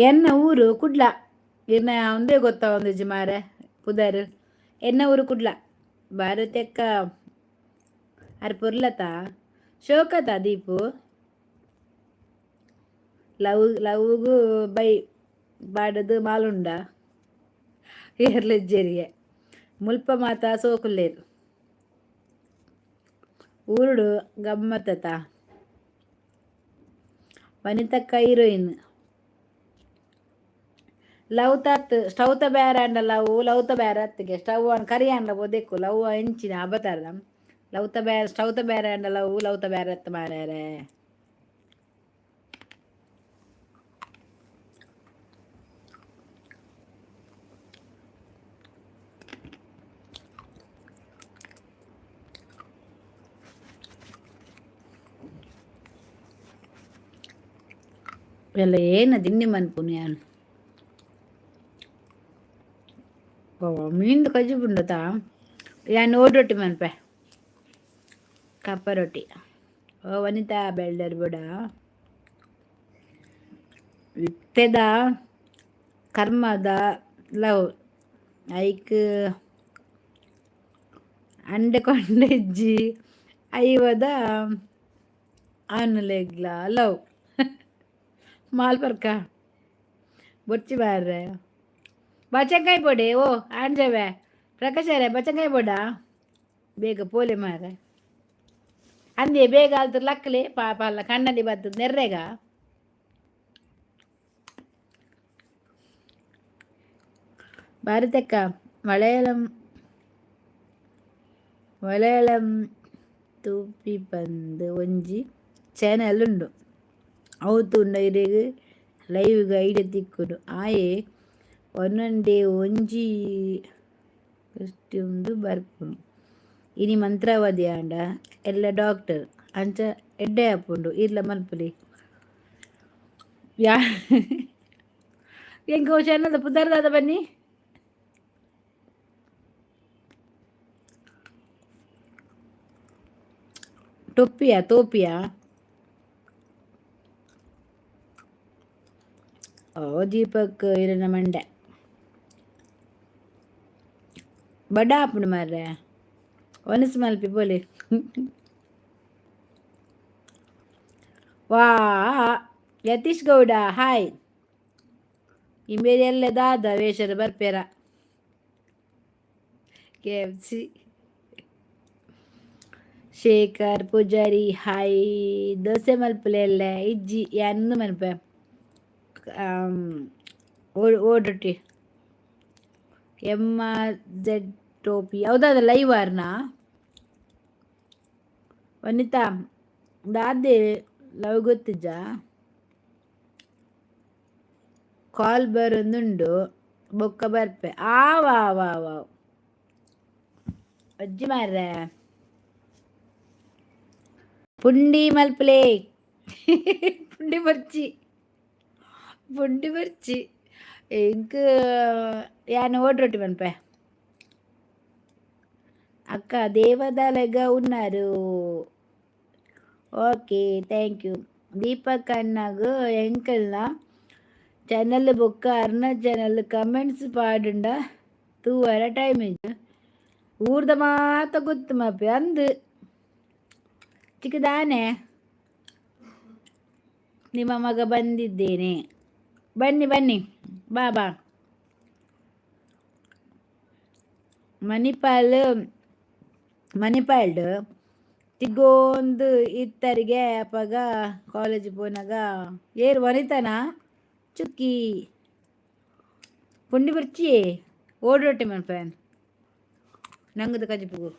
ಎನ್ನ ಊರು ಕುಡ್ಲ. ಇರ್ನ ಒಂದೇ ಗೊತ್ತಾ ಒಂದಿಜ್ಜಿ ಮಾರೆ ಪುದರ್. ಎನ್ನ ಊರು ಕುಡ್ಲ. ಭಾರತಕ್ಕ ಅರ್ ಪೊರ್ಲತ ಶೋಕತ ದೀಪು. ಲವ್ ಲವ್ಗು ಬೈ ಬಾಡದು ಮಾಲುಂಡ ಏರ್ಲೆಜ್ಜೆರಿಗೆ ಮುಲ್ಪ ಮಾತ ಸೋಕುಲ್ಲೇರ್. ಊರುಡು ಗಮ್ಮತ್ತತ. ವನಿತಕ್ಕ ಹೀರೋಯಿನ್. ಲವ್ ತತ್ ಸ್ಟೌತ ಬೇರೆ ಅಂಡ ಲವ್ ಲವ್ತ ಬೇರೆ ಅತ್ತಿಗೆ ಸ್ಟವ್ ಅನ್ ಕರಿ ಅಂಡ ಬೋದೆಕ್ಕು ಲವ್ ಎಂಚಿನ ಅಬತಾರ ಲವ್ತ ಬೇರೆ ಸ್ಟೌತ ಬೇರೆ ಅಂಡ ಲವ್ ಲವ್ತ ಬೇರೆ ಅತ್ತ ಮಾರ್ಯಾರೆ. ಎಲ್ಲ ಏನ ದಿನ್ನಿ ಮನ್ಪುನು ಯಾನ್. ಓ ಮೀನ್ದ ಕಜಿಪುಂಡತ ಯಾನ್ ಓಡ್ ರೊಟ್ಟಿ ಮನ್ಪೆ. ಕಪ್ಪ ರೊಟ್ಟಿ. ಓ ವನಿತಾ ಬೆಲ್ಡರ್ ಬುಡ. ಇತ್ತೆದ ಕರ್ಮದ ಲವ್ ಐಕ್ ಅಂಡೆ ಕೊಂಡೆಜ್ಜಿ ಐವದ ಆನುಲೆಗ್ಲ ಲವ್. ಮಾಲ್ಪರ್ಕ ಬೊರ್ಚಿ ಬಾರ್ರೆ. ಬಚಂಕಾಯಿ ಪೊಡಿ ಓ ಆಂಜವೆ ಪ್ರಕಾಶರೇ ಬಚಂಕಾಯಿ ಪೊಡ ಬೇಗ ಪೋಲೆ ಮಾರೆ. ಅಂದೆ ಬೇಗ ಅಲ್ತು ಲಕ್ಕಲೆ ಪಾಪ ಅಲ್ಲ ಕಣ್ಣಲ್ಲಿ ಬರ್ತದೆ ನೆರ್ರೆಗ. ಭಾರತಕ್ಕ ಮಲಯಾಳಂ ಮಲಯಾಳಂ ತೂಪಿ ಪಂದ್ ಒಂಜಿ ಚಾನೆಲ್ ಉಂಡು. ಅವು ತೂಂಡ ಇರೆಗ್ ಲೈವ್ಗ್ ಐಡಿಯಾ ತಿಕ್ಕುಂಡು. ಆಯೆ ಒಂಜೊಂಜೇ ಒಂಜಿ ಕಾಸ್ಟ್ಯೂಮ್ಡು ಬರ್ಪುನು. ಇನಿ ಮಂತ್ರಾವಾದಿ ಆಂಡ ಎಲ್ಲ ಡಾಕ್ಟರ್ ಅಂಚ ಎಡ್ಡೆ ಆಪುಂಡು ಈರ್ಲ ಮನ್ಪುಲೆ. ಯಾ ಎಂಕ್ ಅವು ಚಾನೆಲ್ದ ಪುದರ್ ದಾದ ಬನ್ನಿ. ಟೊಪ್ಪಿಯಾ ತೋಪಿಯಾ. ಓ ದೀಪಕ್ ಇರೆನ ಮಂಡೆ. ಬಡ ಆಪುಂಡು ಮಾರ್ರೆ. ಒನಸ್ ಮಲ್ಪಿ ಪೋಲೆ. ವಾ ಯತೀಶ್ ಗೌಡ ಹಾಯ್. ಇಂಬೇರ್ ಎಲ್ಲೆ ದಾದ ವೇಷಡ್ ಬರ್ಪೆರ. KFC. Shekhar Poojary hi. Dosa ಮಲ್ಪುಲೆ ಎಲ್ಲೆ ಇಜ್ಜಿ ಯಾನ್ ಉಂದು ಮನ್ಪೆ. ಓಡ್ ರೊಟ್ಟಿ. ಎಮ್ ಆರ್ ಜೆಡ್ ಟೋಪಿ ಹೌದಾದ ಲೈವ್ ಆರ್ನಾ. ವನಿತಾ ದಾದೆ ಲವ್ ಗೊತ್ತಿಜ್ಜಾ. ಕಾಲ್ ಬರೊಂದುಂಡು ಬೊಕ್ಕ ಬರ್ಪೆ. ಆ ವಾ ವಾ ವಾ ಅಜ್ಜಿ ಮಾರ್ರೆ. ಪುಂಡಿ ಮಲ್ಪುಲೆ. ಪುಂಡಿ ಬೊರ್ಚಿ ಪುಂಡಿ ಬೊರ್ಚಿ ಎಂಕ್ ಯಾನ್ ಓಡ್ ರೊಟ್ಟಿ ಮನ್ಪೆ. ಅಕ್ಕ ದೇವದಲೆಗ ಉನ್ನರು. Okay thank you. Deepak ಅಣ್ಣಗ್ ಎಂಕಲ್ನ ಚಾನೆಲ್ ಬೊಕ್ಕ ಅರ್ನ ಚಾನೆಲ್ ಕಮೆಂಟ್ಸ್ ಪಾಡುಂಡ ತೂವರೆ ಟೈಮ್ ಇಜ್ಜಿ. ಊರ್ದ ಮಾತ ಗೊತ್ತು ಮಾಪೆ ಅಂದ್. ಚಿಕ್ಕದಾನೆ ನಿಮ್ಮ ಮಗ ಬಂದಿದ್ದೇನೆ. ಬನ್ನಿ ಬನ್ನಿ ಬಾ ಬಾ. ಮಣಿಪಾಲ್ ಮಣಿಪಾಲ್ಡ್ ತಿಗ್ಗೊಂದು ಇತ್ತರಿಗೆ ಅಪಗ ಕಾಲೇಜ್ ಪೋನಾಗ ಏರ್ ವನಿತಾನ ಚುಕ್ಕಿ ಪುಂಡಿ ಬರ್ಚಿ ಓಡ್ ರೊಟ್ಟಿ ಮನ್ಪೆ ನಂಗದ ಕಜಿಪುಗು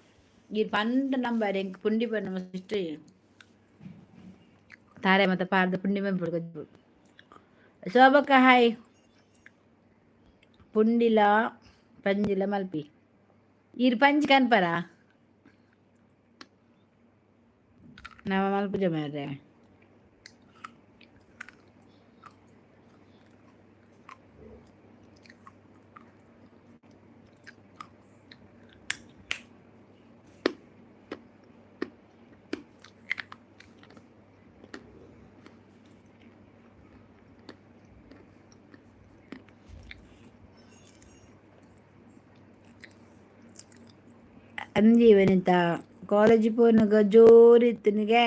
ಈ ಪಂಡ ನಂಬರ್ ಎಂಕ್ ಪುಂಡಿ ಪಂಡ ಇಷ್ಟ. ತಾರೆ ಮತ್ತೆ ಪಾರ್ದ ಪುಂಡಿ ಮನ್ಪುಡು ಕಜಿಪು. ಶೋಭಕ್ಕ ಹಾಯ್. ಪುಂಡಿಲ ಪಂಜಿಲ ಮಲ್ಪಿ. ಈರ್ ಪಂಜಿ ಕನ್ಪರ ನಮ ಮಲ್ಪುಜ ಮಾರ್ರೆ. ಅಂಜಿ ವನಿತಾ, ಕಾಲೇಜ್ ಪೋನಗ ಜೋರು ಇತ್ತನಿಗೆ.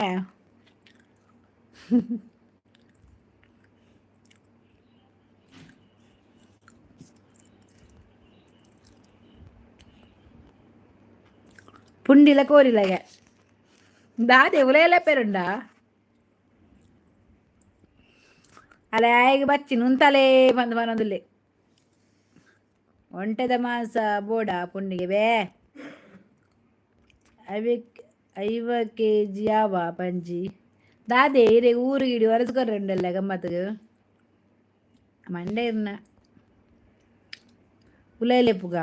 ಪುಂಡಿಲ ಕೋರಿಲಗೆ ದಾದೆ ಉಲೇಲೆ ಪೆರುಂಡ ಅಲೆ ಆಯಗ್ ಬಚ್ಚಿನ ಉಂತಲೇ ಬಂದು ಬರೋದಿಲ್ಲ. ಒಂಟೆದ ಮಾಂಸ ಬೋಡ ಪುಂಡಿಗೆ ಬೇ. ಅವಿಕ್ 50 ಕೆಜಿ ಯಾವ ಪಂಜಿ ದಾದೆ ಇರೆ ಊರು ಗಿಡಿ ಒರೆಸ್ಕೊರಂಡಲ್ಲ ಗಮ್ಮತ್ಗ್ ಮಂಡೆ ಇರ್ನ ಉಲೈಲೆಪ್ಪುಗ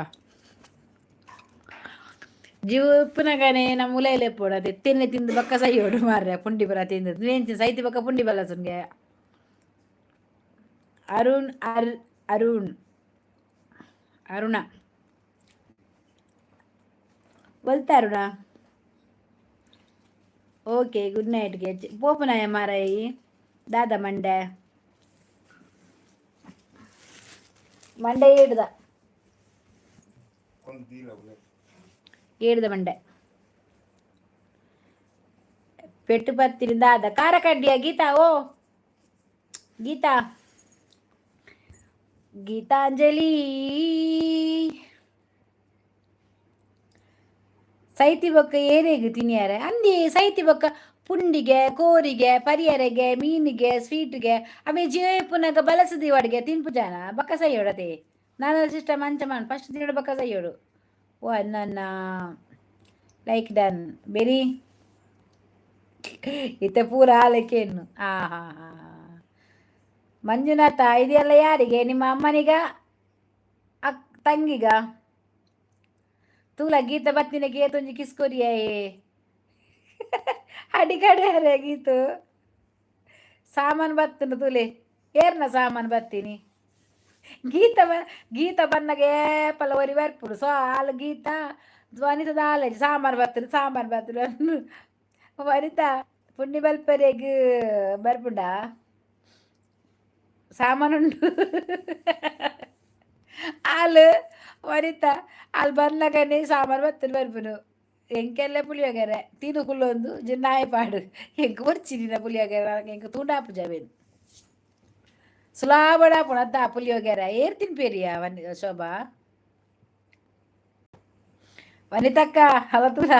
ಜೀವ ಉಪ್ಪುನಗನೆ ನಮ್ಮ ಉಲೈಲೆಪ್ಪೋಡು ಅದೇ ತಿನ್ನೆ ತಿಂದು ಬಕ್ಕ ಸೈಯೋಡು ಮಾರ್ರೆ. ಪುಂಡಿ ಪೂರ ತಿಂದು ನೇಂಚಿನ ಸೈತಿ ಬಕ್ಕ ಪುಂಡಿ ಬಲ್ಲಸುನ್ಗೆ. ಅರುಣ್ ಅರ್ ಅರುಣ್ ಅರುಣ ಒಲ್ತ ಅರುಣ? ಓಕೆ, ಗುಡ್ ನೈಟ್ ಗೆ ಪೋಪುನಾಯ ಮಾರಾಯಿ. ದಾದ ಮಂಡೆ ಮಂಡೆ ಏಡ್ದ ಏಡ್ದ ಮಂಡೆ ಪೆಟ್ಟು ಪತ್ತಿನ ದಾದ ಖಾರ ಕಡ್ಡಿಯ. ಗೀತಾ, ಓ ಗೀತಾ, ಗೀತಾಂಜಲಿ. ಸೈತಿ ಬೊಕ್ಕ ಏರೆಗ್ ತಿನಿಯರೆ ಅಂದಿ? ಸೈತಿ ಬೊಕ್ಕ ಪುಂಡಿಗೆ, ಕೋರಿಗೆ, ಪರಿಯರೆಗೆ, ಮೀನಿಗೆ, ಸ್ವೀಟ್ಗೆ ಆಮೆ ಜೇಪುನಗ ಬಲಸದಿ ಅಡ್ಗೆ ತಿನ್ಪು ಜಾನ ಬಕ್ಕ ಸೈಯೋಡತೆ. ನಾನು ಸಿಸ್ಟಮ್ ಅಂಚ ಮಾನ್ ಫಸ್ಟ್ ತಿನ್ನೋಡು ಬಕ್ಕ ಸೈಯೋಡು. ಓ ನನ್ನ ಲೈಕ್ ಡನ್ ಬೆರಿ. ಇತ್ತೆ ಪೂರ ಆಲಕ್ಕೆನ್ನು. ಆ ಹಾ ಹಾ. ಮಂಜುನಾಥ, ಇದೆಲ್ಲ ಯಾರಿಗೆ? ನಿಮ್ಮ ಅಮ್ಮನಿಗ, ಅಕ್ ತಂಗಿಗ? ತೂಲ ಗೀತ ಬತ್ತಿನ ಗೇತೊಂಜಿ ಕಿಸ್ಕೊರಿಯೇ. ಅಡಿ ಕಡೆ ಅರೆ ಗೀತು ಸಾಮಾನು ಬತ್ತನ ತೂಲೆ. ಏರ್ನ ಸಾಮಾನು ಬತ್ತೀನಿ? ಗೀತ ಬ ಗೀತ ಬನ್ನಗ ಏಪಲ ಒರಿ ಬರ್ಪುಡು. ಸೊ ಆಲ್ ಗೀತಾ ವನಿತ ದಾಲ ಸಾಮಾನು ಬತ್ತನು, ಸಾಮಾನು ಬತ್ತನು. ವನಿತಾ, ಪುಣ್ಯ ಬಲ್ಪರೆಗ್ ಬರ್ಪುಂಡ ಸಾಮಾನುಂಡು. ಆಲ್ ವನಿತಾ ಆಲ್ ಬನ್ನಗನೆ ಸಾಮಾನು ಬತ್ತನು ಬರ್ಪುನು. ಎಂಕೆಲ್ಲ ಪುಳಿಯೋಗರೆ ತಿನ್ನು ಕುಲ್ಲೊಂದು ನಾಯಿ ಪಾಡು. ಎಂಕ್ ಬೊರ್ಚಿ ನಿನ್ನ ಪುಳಿಯೋಗರೆ, ಎಂಕ್ ತೂಂಡಾಪುಜ ಅವೇನು. ಸುಲಾಬಡಾಪುಣ ಅತ್ತ ಪುಳಿಯೋಗರೆ. ಏರ್ ತಿನ್ಪೇರಿಯಾ ವನಿ ಶೋಭಾ? ವನಿತಕ್ಕ ಅಲ ತೂಲ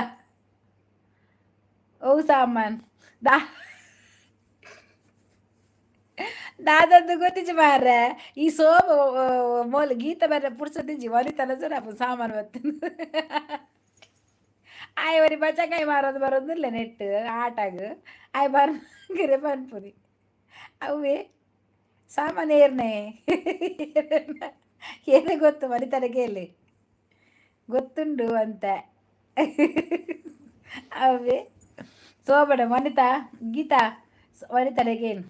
ಓ ಸಾಮಾನ್ ದಾ ದಾದಂದು ಗೊತ್ತಿಜ್ಜಿ ಮಾರ್ರೆ. ಈ ಸೋಮ ಮೋಲ್ ಗೀತ ಬರ್ರೆ ಪುರ್ಸೊತ್ತಿಜ್ಜಿ. ವನಿತನ ಸುರಪ ಸಾಮಾನು ಬತ್ತನು. ಆಯ್ ಒರಿ ಬಚಕಾಯಿ ಮಾರೋದು ಬರೋದಿಲ್ಲ ನೆಟ್ ಆಟಗ್. ಆಯ್ ಬರ್ಗಿರೆ ಪನ್ಪುನಿ ಅವೇ ಸಾಮಾನು ಏರ್ನೆ ಏನೇ ಗೊತ್ತು ವನಿತನ ಕೇಳಿ ಗೊತ್ತುಂಡು ಅಂತ ಅವೇ ಸೋಬಡ. ವನಿತಾ, ಗೀತಾ, ವನಿತನಿಗೇನು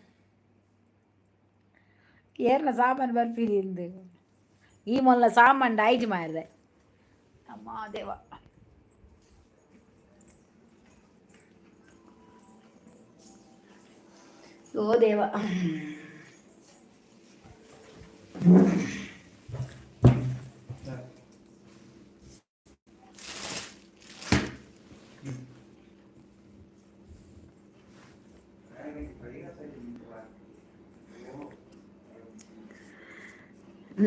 ಏರ್ನ ಸಾಮಾನು ಬರ್ಪಿರಿ ಇಂದು? ಈ ಮೊಲ್ಲ ಸಾಮಾನು ಆಯ್ತು ಮಾರ್ರೆ. ಅಮ್ಮ ದೇವ. ಓ ದೇವ.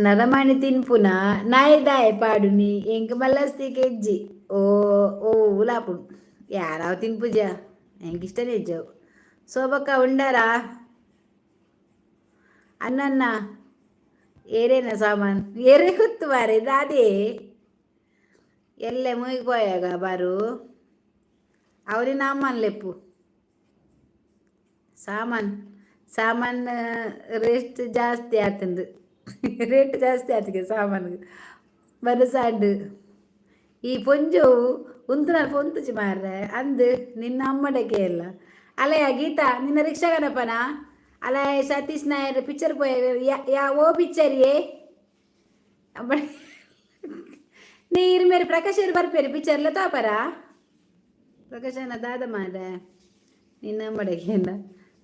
ನರಮಾಣಿ ತಿನ್ಪುನ ನಾಯಿ ದಾಯೆ ಪಾಡುನಿ? ಎಂಕ್ ಮಲ್ಲಸ್ತಿಗೆ ಇಜ್ಜಿ. ಓ ಓ ಉಲಾಪುಂಡು ಯಾರಾವ್ ತಿನ್ಪುಜ, ಎಂಕ್ ಇಷ್ಟನೇ ಇಜ್ಜವು. ಶೋಭಕ್ಕ ಉಂಡಾರಾ? ಅಣ್ಣಣ್ಣ, ಏರೇನ ಸಾಮಾನ್ ಏರೆ ಗೊತ್ತು ಮಾರೆ ದಾದೆ? ಎಲ್ಲೆ ಮುಗಿ ಪೋಯಾಗ ಬಾರು ಅವರಿನ ಅಮ್ಮನ್ ಲೆಪ್ಪು. ಸಾಮಾನ್ ಸಾಮಾನ್ ರೇಟ್ ಜಾಸ್ತಿ ಆತಂದು, ರೇಟ್ ಜಾಸ್ತಿ ಆತಿಗೆ ಸಾಮಾನು ಬರಸಾಂಡು. ಈ ಪೊಂಜೋವು ಉಂತುನ ಪೊಂತುಜಿ ಮಾರ್ರೆ. ಅಂದ್ ನಿನ್ನ ಅಮ್ಮಡಕ್ಕೆ ಎಲ್ಲ ಅಲ್ಲಯ್ಯ. ಗೀತಾ, ನಿನ್ನ ರಿಕ್ಷಾ ಗಣಪನ ಅಲ್ಲ. ಸತೀಶ್ ನಾಯರ್ ಪಿಕ್ಚರ್ ಪೋಯ ಯಾ ಯಾ ಓ ಪಿಕ್ಚರ್ ಏ ನೀರು ಮೇರೆ ಪ್ರಕಾಶ್ ಬರ್ಪೇರಿ ಪಿಕ್ಚರ್ಲ ತಾಪರ ಪ್ರಕಾಶನ ದಾದ ಮಾರ್ರೆ ನಿನ್ನ ಅಮ್ಮಡಕ್ಕೆ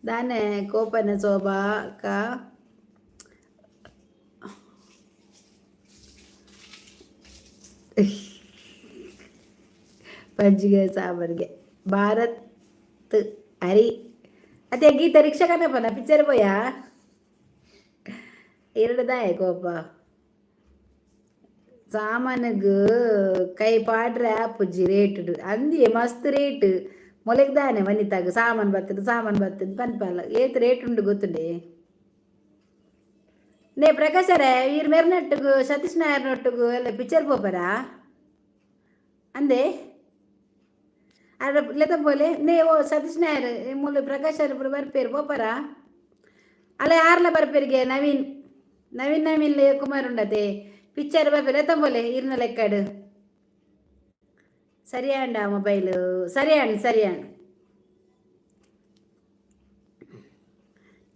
ದಾನೆ ಕೋಪನ ಶೋಭಾ ಕಾ. ಮಜ್ಜಿಗೆ ಸಾಂಬಾರ್ಗೆ ಭಾರತ್ ಹರಿ ಅದೇ ಗೀತ ರಿಕ್ಷಾ ಕನಪನ ಪಿಕ್ಚರ್ ಪೋಯಾ ಎರಡು ದಾಯ ಕೋಪ. ಸಾಮಾನಿಗೆ ಕೈ ಪಾಡ್ರೆ ಆಪುಜಿ ರೇಟ್ ಅಂದಿಯೇ ಮಸ್ತ್ ರೇಟ್. ಮೊಲೆಗ್ ದಾನೆ ವನಿತಾಗ ಸಾಮಾನು ಬರ್ತದೆ ಸಾಮಾನು ಬರ್ತದೆ ಪನ್ಪಲ್ಲ, ಏತ್ ರೇಟ್ ಉಂಡು ಗೊತ್ತುಂಡೆ. ನೇ ಪ್ರಕಾಶರೇ, ಈರ್ ಮೆರ್ನೊಟ್ಟುಗು ಸತೀಶ್ ನಾಯರ್ನೊಟ್ಟುಗು ಎಲ್ಲ ಪಿಕ್ಚರ್ ಪೋಪರಾ ಅಂದೆ? ಅರ ಲೆತ ಪೋಲೆ ನೇ. ಓ ಸತೀಶ್ ನಾಯರ್, ಮೂಲು ಪ್ರಕಾಶ್ ಪೂರ ಬರ್ಪೇರು, ಪೋಪರಾ? ಅಲ್ಲ, ಆರ್ಲ ಬರ್ಪೇರಿಗೆ. ನವೀನ್ ನವೀನ್ ನವೀನ್ ಕುಮಾರ್ ಉಂಡತೆ, ಪಿಕ್ಚರ್ ಬರ್ಪೇರು, ಲೆತ ಪೋಲೆ ಇರ್ನ ಲೆಕ್ಕಡು. ಸರಿಯಾಂಡ ಮೊಬೈಲು? ಸರಿಯಾಣ್ ಸರಿಯಾಣ್.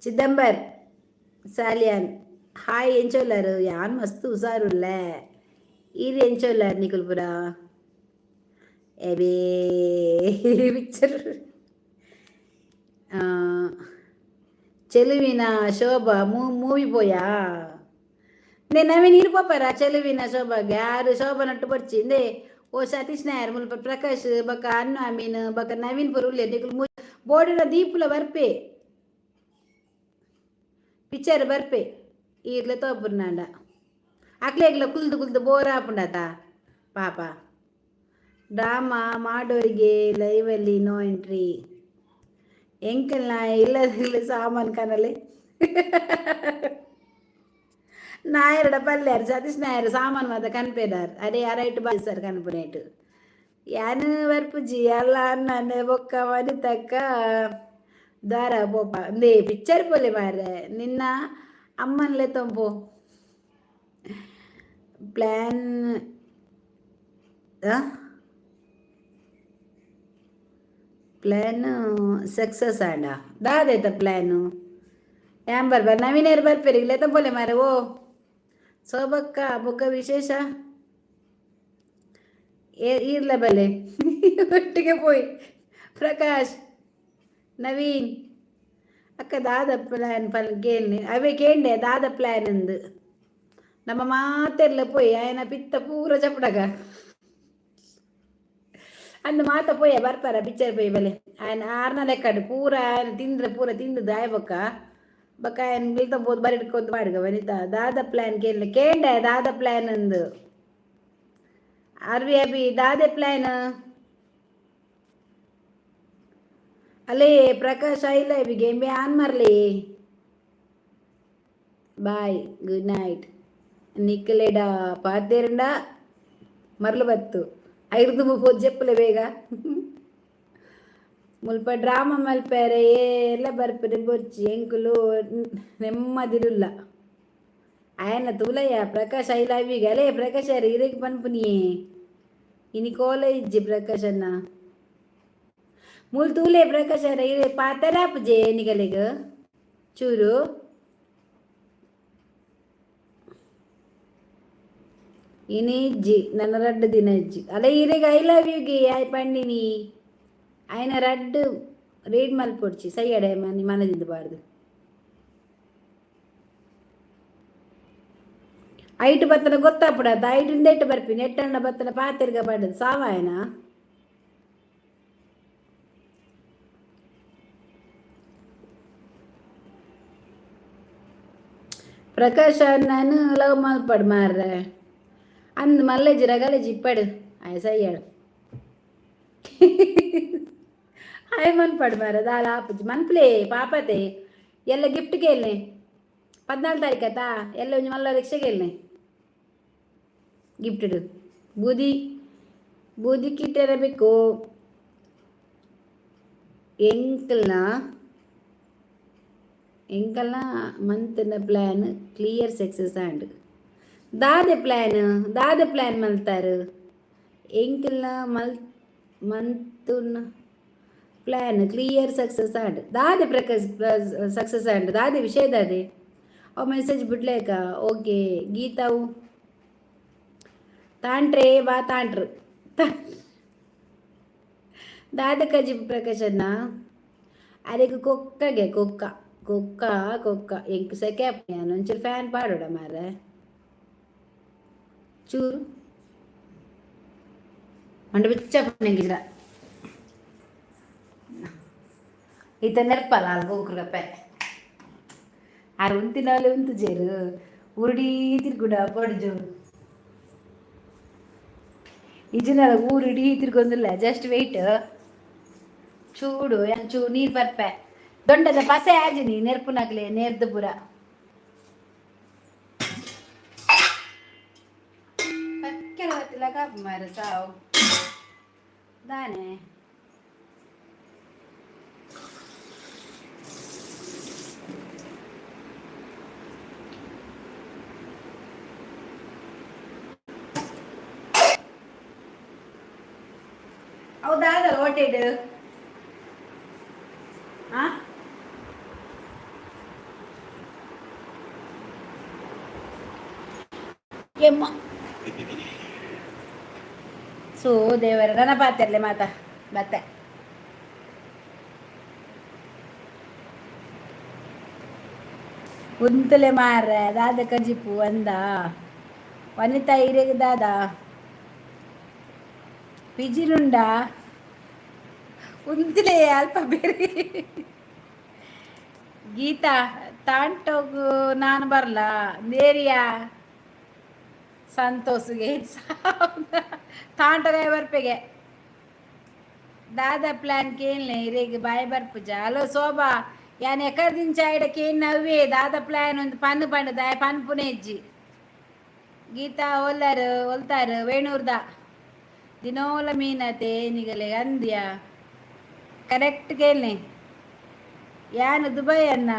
ಚಿದಂಬರ್ ಸಾಲಿಯಾನ್, ಹಾಯ್. ಎಂಚೊಲ್ಲಾರು? ಯಾನ್ ಮಸ್ತ್ ಹುಷಾರುಲ್ಲೆ. ಈರ್ ಎಂಚೊಲ್ಲಾರ್ ನಿಕುಲ್ ಪುರ? ಎಬೇ, ಪಿಕ್ಚರ್ ಚೆಲುವಿನ ಶೋಭಾ ಮೂವಿ ಪೋಯಾ? ನೇ ನವೀನ್, ಈರ್ ಪೋಪರ ಚೆಲುವಿನ ಶೋಭಾಗೆ? ಯಾರು ಶೋಭಾ ನಟ್ಟು ಬರ್ಚಿ ಇಂದೆ. ಓ ಸತೀಶ್ ನಾಯರ್, ಮುಲ್ಪ ಪ್ರಕಾಶ್ ಬೊಕ ಅನ್ನು ಅಮೀನ್ ಬೊಕ ನವೀನ್ ಪೂರ ಉಲ್ಲೆರ್. ನಿಕುಲು ಬೋರ್ಡಿನ ದೀಪುಲ ಬರ್ಪೆ, ಪಿಕ್ಚರ್ ಬರ್ಪೆ. ಈರ್ಲೆ ತೋಪುರ್ನಾಂಡ ಅಕ್ಲೆಗ್ಲ ಕುಲ್ದು ಕುಲ್ದು ಬೋರ್ ಆಪುಂಡತ ಪಾಪ. ಡ್ರಾಮಾ ಮಾಡೋರಿಗೆ ಲೈವಲ್ಲಿ ನೋ ಎಂಟ್ರಿ. ಎಂಕಲ್ನ ಇಲ್ಲದಿಲ್ಲ ಸಾಮಾನು ಕನಲೆ. ನಾಯರಡ ಪಲ್ಯಾರ್ ಸತೀಶ್ ನಾಯರ್ ಸಾಮಾನು ಮಾತ ಕನ್ಪೇದಾರ್. ಅರೆ ಅರೈಟ್ ಬಾಯ್ ಸರ್ ಕನ್ಪುನೇಟು ಯಾನ್ ಬರ್ಪುಜಿ ಅಲ್ಲ. ಅಣ್ಣನ ಬೊಕ್ಕ ವನಿತಕ್ಕ ದಾರ ಪೋಪ ಅಂದೇ. ಪಿಕ್ಚರ್ ಪೋಲೆ ಮಾರ್ರೆ, ನಿನ್ನ ಅಮ್ಮನ್ಲೆ ತೊಂಪೋ. ಪ್ಲ್ಯಾನ್ ಪ್ಲ್ಯಾನ್ ಸಕ್ಸಸ್ ಆಂಡ? ದಾದೈತ ಪ್ಲ್ಯಾನು? ಯಾನ್ ಬರ್ಬಾರ್, ನವೀನೇರು ಬರ್ಪೇರು, ಲೆತ ಪೋಲೆ ಮಾರೆ. ಓ ಸೋಬಕ್ಕ, ಬೊಕ್ಕ ವಿಶೇಷ? ಈರ್ಲ ಬಲೆ, ಒಟ್ಟಿಗೆ ಪೋಯಿ. ಪ್ರಕಾಶ್, ನವೀನ್ ಅಕ್ಕ, ದಾದ ಪ್ಲ್ಯಾನ್ ಪನ್ ಕೇಳಿ. ಅವೇ ಕೇಂಡೆ, ದಾದ ಪ್ಲ್ಯಾನ್ ಅಂದು. ನಮ್ಮ ಮಾತೆರ್ಲ ಪೋಯಿ, ಆಯನ ಪಿತ್ತ ಪೂರ ಚಪಡಗ ಅಂದು ಮಾತ ಪೋಯ ಬರ್ಪಾರ ಪಿಕ್ಚರ್ ಪೋಯಿ ಬಲೆ. ಆಯನ ಆರ್ನ ಲೆಕ್ಕಡು ಪೂರ ಆಯನ ತಿಂದ್ರೆ ಪೂರ ತಿಂದದ್ದು ಆಯ್ ಬೊಕ್ಕ ಬೊಕ್ಕ ಆಯನ ಮಿಲ್ತ ಬೋದು ಬರಿ ಹಿಡ್ಕೊಂತ ಬಾಡ್ಗ. ವನಿತಾ, ದಾದ ಪ್ಲ್ಯಾನ್ ಕೇಳಿ ಕೇಂಡೆ, ದಾದ ಪ್ಲ್ಯಾನ್ ಅಂದು. ಅರ್ವಿ ಅಭಿ, ದಾದೆ ಪ್ಲ್ಯಾನ್? ಅಲೇ Prakash, I love game on ಮರ್ಲಿ. Bye, good night. ನಿಕ್ಕಲೆಡ ಪಾತೆರಂಡ ಮರ್ಲು ಬತ್ತು ಐರ್ದು ಪೋದು ಜೆಪ್ಪುಲೆ ಬೇಗ. ಮುಲ್ಪ ಡ್ರಾಮಾ ಮಲ್ಪೆರೆ ಏರ್ಲ ಬರ್ಪೆರೆ ಬೊರ್ಚಿ, ಎಂಕುಲು ನೆಮ್ಮದಿರುಲ್ಲ. ಆಯನ ತೂಲಯ್ಯ ಪ್ರಕಾಶ್, I love you. ಅಲೇ ಪ್ರಕಾಶ್ ಇರೆಗ್ ಪನ್ಪುನಿಯೇ, ಇನಿ ಕೋಲ ಇಜ್ಜಿ ಪ್ರಕಾಶಣ್ಣ. ಮೂಲು ತೂಲೆ ಪ್ರಕಾಶ್, ಇರೆ ಪಾತೆರ ಆಪುಜೆ ನಿಗಲೆಗ್ ಚೂರು? ಇನಿ ಇಜ್ಜಿ, ನನ್ನ ರಡ್ಡ್ ದಿನ ಇಜ್ಜಿ. ಅಲ್ಲ, ಇರೆಗ್ I love you ಗೆ ಆಯ್ ಪಂಡಿನಿ. ಆಯ್ನ ರಡ್ಡ್ ರೀಡ್ ಮಲ್ಪೊಡ್ಚಿ ಸೈಯಡೆ ಮನಿ ಮನದಿಂದ ಬಾರ್ದು. ಐಟ್ ಬತ್ತನ ಗೊತ್ತಾಪುಡಾತ, ಐಟ್ ಇಂದೆಟ್ ಬರ್ಪಿನಿ. ಎಟ್ಟಣ್ಣ ಬತ್ತನ ಪಾತೆರ್ಗ ಪಾಡದು ಸಾವಾಯನ. ಪ್ರಕಾಶ್ ನಾನು ಲವ್ ಮಲ್ಪಡ್ ಮಾರ್ರೆ ಅಂದ್ ಮಲ್ಲೆಜಿ ರಗಲೆಜಿ ಇಪ್ಪಡು ಆಯ್ ಸೈಯಾಡು. ಆಯ್ ಮನ್ಪಡ್ ಮಾರ್ರೆ, ದಾಲ ಆಪುಜಿ ಮನ್ಪ್ಲೆ ಪಾಪತೆ. ಎಲ್ಲ ಗಿಫ್ಟ್ ಕೇಳ್ನೆ 14 ತಾರೀಕು ಆತಾ. ಎಲ್ಲ ಒಂಜಿ ಮಲ್ಲ ರಿಕ್ಷಾ ಕೇಳ್ನೆ ಗಿಫ್ಟ್. ಬೂದಿ ಬೂದಿ ಕಿಟ್ಟೆರ ಬೇಕು. ಎಂಕಲ್ನ ಎಂಕಲ್ನ ಮಂತ್ನ ಪ್ಲ್ಯಾನ್ ಕ್ಲಿಯರ್ ಸಕ್ಸಸ್ ಆಂಡ್. ದಾದೆ ಪ್ಲ್ಯಾನ್? ದಾದೆ ಪ್ಲ್ಯಾನ್ ಮಲ್ತಾರು? ಎಂಕಲ್ನ ಮಲ್ ಮಂತುನ ಪ್ಲ್ಯಾನ್ ಕ್ಲಿಯರ್ ಸಕ್ಸಸ್ ಆಂಡ್. ದಾದೆ ಪ್ರಕಾಶ್, ಸಕ್ಸಸ್ ಆಂಡ್? ದಾದೆ ವಿಷಯ ದಾದೆ? ಅವು ಮೆಸೇಜ್ ಬಿಡ್ಲೇಕ. ಓಕೆ ಗೀತಾವು ತಾಂಟ್ರೆ ಬಾ ತಾಂಟ್ರು. ದಾದ ಕಜಿಪು ಪ್ರಕಾಶಣ್ಣ? ಅರೆಗ್ ಕೊಕ್ಕಗೆ ಕೊಕ್ಕ ಕೊಕ್ಕ ಕೊಕ್ಕ. ಎಂಕ್ ಸೆಕೆ ಆಪುಂಡು, ಒಂಚೂರು ಫ್ಯಾನ್ ಪಾಡೋಡ ಮಾರ್ರೆ ಚೂರು. ಮಂಡ ಬಿಚ್ಚ ಪಣ್ಣಂಗಿಲ್ಲ. ಈತ ನೆರ್ಪಲ್ಲ ಅಲ್ಲಿ ಗೋಕುರಪ್ಪೆ. ಆರು ಉಂತಿನಾಲೆ ಉಂತು ಜೇರು ಉರುಡಿ ತಿರ್ಗುಡ ಪಡ್ಜು ಇಜಿನಲ್ಲ ಊರು ಇಡೀ ತಿರ್ಗೊಂದಿಲ್ಲ. ಜಸ್ಟ್ ವೆಯ್ಟ್ ಚೂಡು ಚೂ ನೀರು ಬರ್ಪೆ. ದೊಂಡದ ಪಸೆ ಆಜಿನಿ ನೆರ್ಪುನಾಗ್ಲೆ ನೇರ್ದು ಪುರ. ಕಕ್ಕೆಲ ಬತ್ತಿಲ್ಲ ಕಾಪು ಮಾರ ಸಾವು ದಾನೆ. ಹೌದಾ? ಓಟೆಡ್ ಆ ಎಮ್ಮ. ಸೊ ದೇವರ ನನ್ನ ಪಾತಿರ್ಲೆ ಮಾತ ಬತ್ತೆ. ಉಂತಲೆ ಮಾರ ದಾದ ಕಜಿಪು ಅಂದ ವನಿತಾ ಇರೆಗ್ ದಾದ ಪಿಜಿನುಂಡ ಉಂತಲೆ ಅಲ್ಪ ಬೇರೆ. ಗೀತಾ ತಾಂಟೋಗು ನಾನು ಬರಲ ನೇರಿಯಾ ಸಂತೋಷಗೆ ತಾಂಟಗಾಯ ಬರ್ಪೆಗೆ. ದಾದ ಪ್ಲಾನ್ ಕೇನ್ಲೆ ಇರೆಗ್ ಬಾಯ್ ಬರ್ಪುಜ. ಹಲೋ ಶೋಭಾ, ಯಾನ್ ಎಕರ್ ದಿಂಚ ಆಯ್ಡ ಕೇನ್ ನವ್ವೇ ದಾದ ಪ್ಲಾನ್ ಒಂದು ಪನ್ನು ಪಂಡ ದಾಯ ಪನ್ಪುನೆ ಇಜ್ಜಿ. ಗೀತಾ ಒಲ್ಲರು ಒಲ್ತಾರು ವೇಣೂರ್ದ ದಿನೋಲ ಮೀನತೆ ನಿಗಲೆ ಅಂದ್ಯ ಕರೆಕ್ಟ್ ಕೇಳ್ನೆ. ಯಾನ್ ದುಬೈ ಅನ್ನ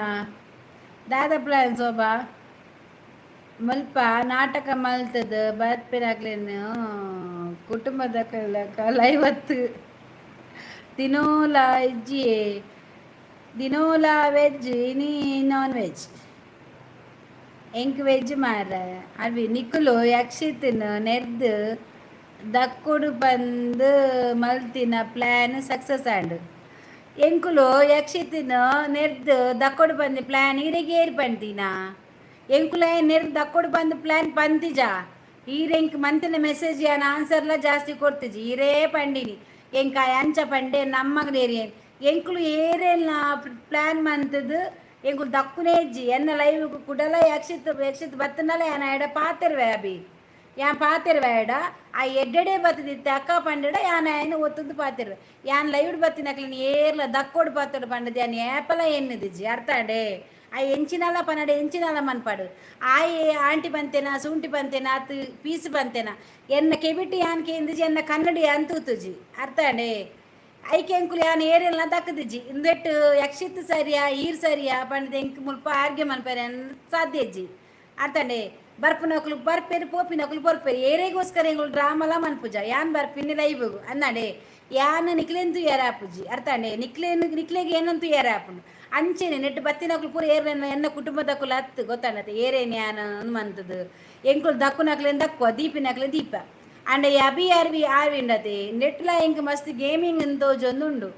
ದಾದ ಪ್ಲಾನ್ ಶೋಭಾ? ಮುಲ್ಪ ನಾಟಕ ಮಲ್ತದ ಬರ್ಪಿನಾಕ್ಲೆನ್ ಕುಟುಂಬದ 50 ದಿನೋಲ ಇಜ್ಜಿಯೇ. ದಿನೋಲ ವೆಜ್ ಇನಿ ನಾನ್ ವೆಜ್. ಎಂಕ್ ವೆಜ್ ಮಾರ್ರೆ. ಅವಿ ನಿಕುಲು ಯಕ್ಷಿತ್ನ್ ನೆರ್ದ್ ದಕ್ಕೊಡು ಪಂದ್ ಮಲ್ತಿನ ಪ್ಲಾನ್ ಸಕ್ಸಸ್ ಆಂಡ್. ಎಂಕುಲು ಯಕ್ಷಿತ್ನ್ ನೆರ್ದ್ ದಕ್ಕೊಡು ಪಂದ್ ಪ್ಲಾನ್ ಇರೆಗ್ ಏರ್ ಪಂತಿನ? ಎಂಕುಲು ನೆರ್ದ್ ದಕ್ಕೊಡು ಪಂದ್ ಪ್ಲಾನ್ ಪಂತಿಜ. ಈರ್ ಎಂಕ್ ಮಂತಿನ ಮೆಸೇಜ್ ಯಾನ್ ಆನ್ಸರ್ಲ ಜಾಸ್ತಿ ಕೊರ್ತಿಜಿ. ಈರೇ ಪಂಡಿನಿ ಎಂಕ ಅಂಚ ಪಂಡೆ ನಮ್ಮಗ್ ಎಂಕುಲು ಏರೆಲ್ಲ ಪ್ಲಾನ್ ಮಂತದ್ ಎಂಕುಲು ದಕ್ಕುನೇ ಇಜ್ಜಿ. ಎನ್ನ ಲೈವ್ ಕುಡಲ ಯಕ್ಷಿತ್ ಯಕ್ಷಿತ್ ಬತ್ತನಲ ಯಾನ್ ಆಯಡ ಪಾತೆರ್ವೆ. ಅಭಿ ಯಾನ್ ಪಾತೆರ್ವೆ ಆಯಡ. ಆ ಎಡ್ಡೆಡೆ ಬತ್ತದಿತ್ತೆ ಅಕ್ಕ ಪಂಡೆಡ ಯಾನ್ ಆಯನ ಒತ್ತುದು ಪಾತೆರ್ವೆ. ಯಾನ್ ಲೈವ್ ಬತ್ತಿನಕ್ಲೆನ್ ಏರ್ಲ ದಕ್ಕೊಡು ಪಾತೆರ್ಡು ಪಂಡದ್ ಯಾನ್ ಏಪಲ ಎನ್ನುದಿಜ್ಜಿ. ಅರ್ಥ ಆಂಡೆ? ಆ ಎಂಚಿನಲ ಪನಡೆ ಎಂಚಿನಲ ಮನ್ಪಾಡು. ಆಯೆ ಆಂಟಿ ಬಂತೇನಾ ಸೂಂಟಿ ಬಂತೇನಾ ಅತ್ ಪೀಸ್ ಬಂತೇನಾ ಎನ್ನ ಕೆಬಿಟಿ ಯಾನ್ ಕೇಂದಿಜಿ, ಎನ್ನ ಕನ್ನಡಿ ಯಾನ್ ತೂತುಜಿ. ಅರ್ಥ ಆಂಡೆ? ಐಕೆ ಎಂಕುಲು ಯಾನ್ ಏರೆಲ್ಲ ದಕ್ಕದಿಜ್ಜಿ. ಇಂದೆಟ್ ಯಕ್ಷಿತ್ ಸರಿಯಾ ಈರ್ ಸರಿಯಾ ಪಂಡ್ದ್ ಎಂಕ್ ಮುಲ್ಪ ಆರ್ಗ್ಯ ಮನ್ಪೆರೆ ಸಾಧ್ಯ ಇಜ್ಜಿ. ಅರ್ಥಂಡೆ? ಬರ್ಪುನಕುಲು ಬರ್ಪೇರು, ಪೋಪಿನಕುಲು ಬರ್ಪೇರು. ಏರೆಗೋಸ್ಕರ ಎಂಕುಲು ಡ್ರಾಮಲ ಮನ್ಪುಜ. ಯಾನ್ ಬರ್ಪಿನಿ ಲೈವ್ ಅಂದಾಂಡೆ. ಯಾನ್ ನಿಕ್ಲೆನ್ ತೂಯರೆ ಆಪುಜಿ. ಅರ್ಥಾಂಡೆ? ನಿಕ್ಲೇನ್ ನಿಕ್ಲೆಗ್ ಏನಂತ ತೂಯರೆ ಆಪುಂಡು. ಅಂಚೆನೆ ನೆಟ್ ಬತ್ತಿನಕುಲು ಪೂರ ಏರ್ನ ಎನ್ನ ಕುಟುಂಬದಕುಲು ಅತ್ತು ಗೊತ್ತಾಂಡತೆ. ಏರೇನ್ ಯಾನ್ ಮಂತದು ಎಂಕುಲು ದಕ್ಕುನಕ್ಲೆನ್ ದಕ್ಕುವ, ದೀಪಿನಕ್ಲೆನ್ ದೀಪ. ಅಂಡ ಈ ಅಭಿ ಅರ್ವಿ ಆರ್ವಿ ಉಂಡತೆ ನೆಟ್ಲ ಎಂಕ್ ಮಸ್ತ್ ಗೇಮಿಂಗ್ ತೋಜೊಂದುಂಡು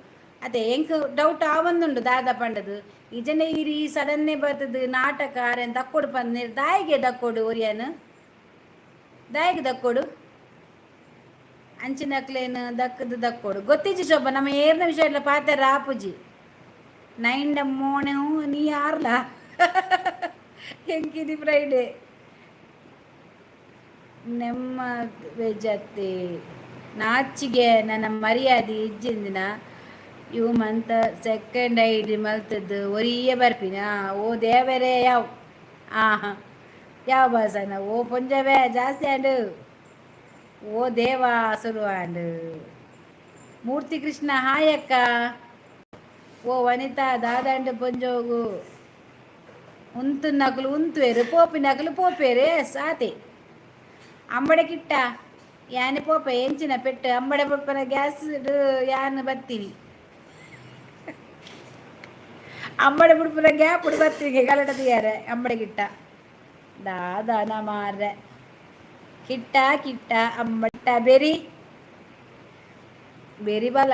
ಅದೇ ಎಂಕ್ ಡೌಟ್ ಆವೊಂದುಂಡು ದಾದ ಪಂಡದು. ಇಜನೆ ಇರಿ ಸಡನ್ನೆ ಬರ್ತದ ನಾಟಕ ಅರೆನ್ ದಕ್ಕೊಡು ಪಂದ್ ದಾಯಿಗೆ ದಕ್ಕೊಡು ಒರಿಯನ್ ದಾಯಿಗೆ ದಕ್ಕೊಡು ಅಂಚಿನಕ್ಲೇನ್ ದಕ್ಕದು ದಕ್ಕೊಡು ಗೊತ್ತಿಜ್ಜಿ. ಶೋಭ ನಮ್ಮ ಏರ್ನ ವಿಷಯ ಇಲ್ಲ ಪಾತೆರ ಆಪುಜಿ. ನೈಂಡ ಮೋಣೆ ನೀ ಯಾರ್ಲ ಎಂಕಿನಿ ಫ್ರೈಡೆ ನೆಮ್ಮ ವೆಜ್ ಅತ್ತೆ ನಾಚಿಗೆ ನನ್ನ ಮರ್ಯಾದೆ ಇಜ್ಜಿಂದಿನ ಇವು ಮಂತ ಸೆಕೆಂಡ್ ಐಡಿ ಮಲ್ತದ್ದು ಒರಿಯೇ ಬರ್ಪಿನ. ಓ ದೇವರೇ, ಯಾವ ಆ ಯಾವ ಬಾಸನ? ಓ ಪೊಂಜವೇ ಜಾಸ್ತಿ ಆಂಡು. ಓ ದೇವಾ ಸುರು ಆಂಡು. ಮೂರ್ತಿ ಕೃಷ್ಣ ಹಾಯ್ ಅಕ್ಕ. ಓ ವನಿತಾ ದಾದಾಂಡು ಪೊಂಜೋಗು ಉಂತುನಕುಲು ಉಂತುವೆರು, ಪೋಪಿನಕುಲು ಪೋಪೇರು. ಎಸ್ ಆತೆ ಅಂಬಡೆ ಕಿಟ್ಟ ಯಾನೆ ಪೋಪೆ ಎಂಚಿನ ಪೆಟ್ಟು ಅಂಬಡೆ ಪೊಪ್ಪನ ಗ್ಯಾಸ್ ಯಾನ್ ಬತ್ತೀನಿ. ಅಂಬಡೆ ಬುಡ್ಪುನ ಗ್ಯಾಪ್ ಬರ್ತೀನಿ ಗಲಾಟೆ ತೀಯಾರೆ. ಅಂಬಡೆ ಕಿಟ್ಟ ದಾದಾನ ಮಾರ್ರೆ ಕಿಟ್ಟ ಕಿಟ್ಟ ಅಂಬಟ್ಟ ಬೆರಿ ಬೆರಿ ಬಲ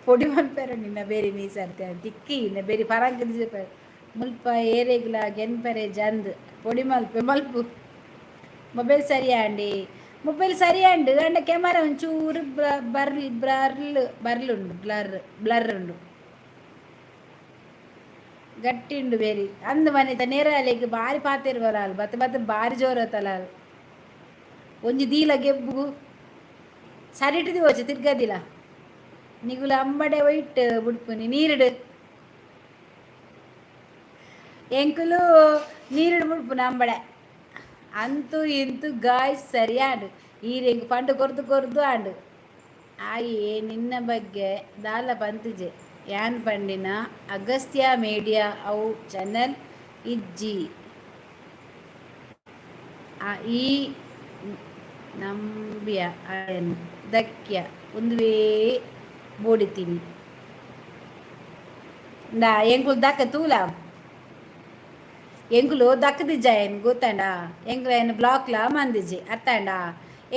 ಪೊಡಿ ಮನ್ಪೆರ ನಿನ್ನ ಬೇರಿ ನೀ ಸರ್ತಿ ತಿಕ್ಕಿ ಇನ್ನ ಬೇರಿ ಪರಂಕ್ ಮುಲ್ಪ ಏರೆಗ್ಲ ಗೆನ್ಪರೆ ಜಂದ್ ಪೊಡಿ ಮಲ್ಪೆ ಮಲ್ಪು. ಮೊಬೈಲ್ ಸರಿಯಾ ಅಂಡಿ? ಮೊಬೈಲ್ ಸರಿ ಅಂಡು ಅಂಡ ಕ್ಯಾಮರಾ ಒಂಚೂರು ಬರ್ ಬ್ಲರ್ ಬರ್ಲ್ ಉಂಡು, ಬ್ಲರ್ ಬ್ಲರ್ ಉಂಡು, ಗಟ್ಟಿ ಉಂಡು ಬೇರಿ. ಅಂದು ಮನೆತ ನೇರಾಲೆಗ್ ಬಾರಿ ಪಾತೆರ್ ಬರಾಲ್ ಬತ್ತ ಬತ್ತ ಬಾರಿ ಜೋರತ್ತಲ. ಒಂಜಿ ದೀಲ ಗೆಬ್ಬು ಸರಿಟಿದಿ ವೋಚೆ ತಿರ್ಗದಿಲ್ಲ ನಿಗುಲ ಅಂಬಡೆ ವೈಟ್ ಬುಡ್ಪುನಿ ನೀರುಡು ಎಂಕುಲು ನೀರುಡು ಬುಡ್ಪುನ ಅಂಬಡೆ ಅಂತೂ ಇಂತು ಗಾಯ್ಸ್ ಸರಿಯಾಂಡು ಈರೆಂಗ್ ಪಂಡು ಕೊರ್ದು ಕೊರ್ದು ಆಂಡು. ಆಯೆ ನಿನ್ನ ಬಗ್ಗೆ ದಾಲ ಪಂತಿಜೆ. ಯಾನ್ ಪಂಡಿನ ಅಗಸ್ತ್ಯ ಮೀಡಿಯಾ ಅವು ಚಾನೆಲ್ ಇಜ್ಜಿ. ಈ ನಂಬ್ಯ ಆಯನ್ ದಕ್ಯ ಉಂದುವೇ ಬೋಡಿತೀನಿ. ಇಂದಾ ಎಂಕುಲು ದಕ್ಕ ತೂಲ, ಎಂಕುಲು ದಕ್ಕದಿಜ್ಜ ಏನು ಗೊತ್ತಾಂಡ? ಎಂಕ್ಲು ಏನು ಬ್ಲಾಕ್ಲ ಮಂದಿಜ್ಜಿ ಅತ್ತಾಂಡ?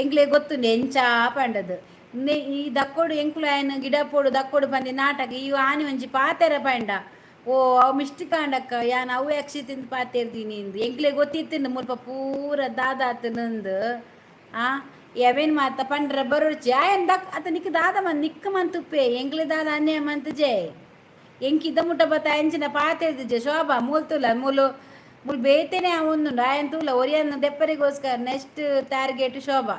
ಎಂಕ್ಲೆ ಗೊತ್ತುಂಡು ಎಂಚ ಪಂಡದು. ಈ ದಕ್ಕೋಡು ಎಂಕುಲು ಆಯನ ಗಿಡ ಪೋಡು ದಕ್ಕೋಡು ಪಂದಿ ನಾಟಕ ಈ ಆನಿ ಒಂಜಿ ಪಾತೆರ ಪಂಡ, ಓ ಅವು ಮಿಸ್ಟೇಕ್ ಆಂಡಕ್ಕ, ಯಾನ್ ಅವು ಯಕ್ಷಿ ತಿಂದು ಪಾತೆರ್ದೀನಿ ಇಂದು. ಎಂಕ್ಲೆ ಗೊತ್ತಿತ್ತಿಂದು ಮುಲ್ಪ ಪೂರ ದಾದಾತನಂದು. ಆ ಎವೇನ್ ಮಾತ ಪಂಡ್ರ ಬರೋಡ್ಚಿ ಆಯನ್ ದಕ್ ಅತ ನಿಕ್ ದಾದ ಮನ್ ನಿಕ್ಕ ಮಂತುಪ್ಪೆ. ಎಂಕ್ಲೆ ದಾದ ಅನ್ಯಾಯ ಮಂತುಜೆ. ಎಂಕ್ ಇದ್ದ ಮುಟ್ಟ ಬತ್ತ ಎಂಚಿನ ಪಾತೆರ್ದಿಜೆ. ಶೋಭಾ ಮೂಲ್ ತೂಲ, ಮೂಲು ಮೂಲು ಬೇತೆನೆ ಒಂದುಂಡು. ಆಯನ್ ತೂಲ ಒರಿಯನ್ ದೆಪ್ಪರಿಗೋಸ್ಕರ. ನೆಕ್ಸ್ಟ್ ಟಾರ್ಗೆಟ್ ಶೋಭಾ.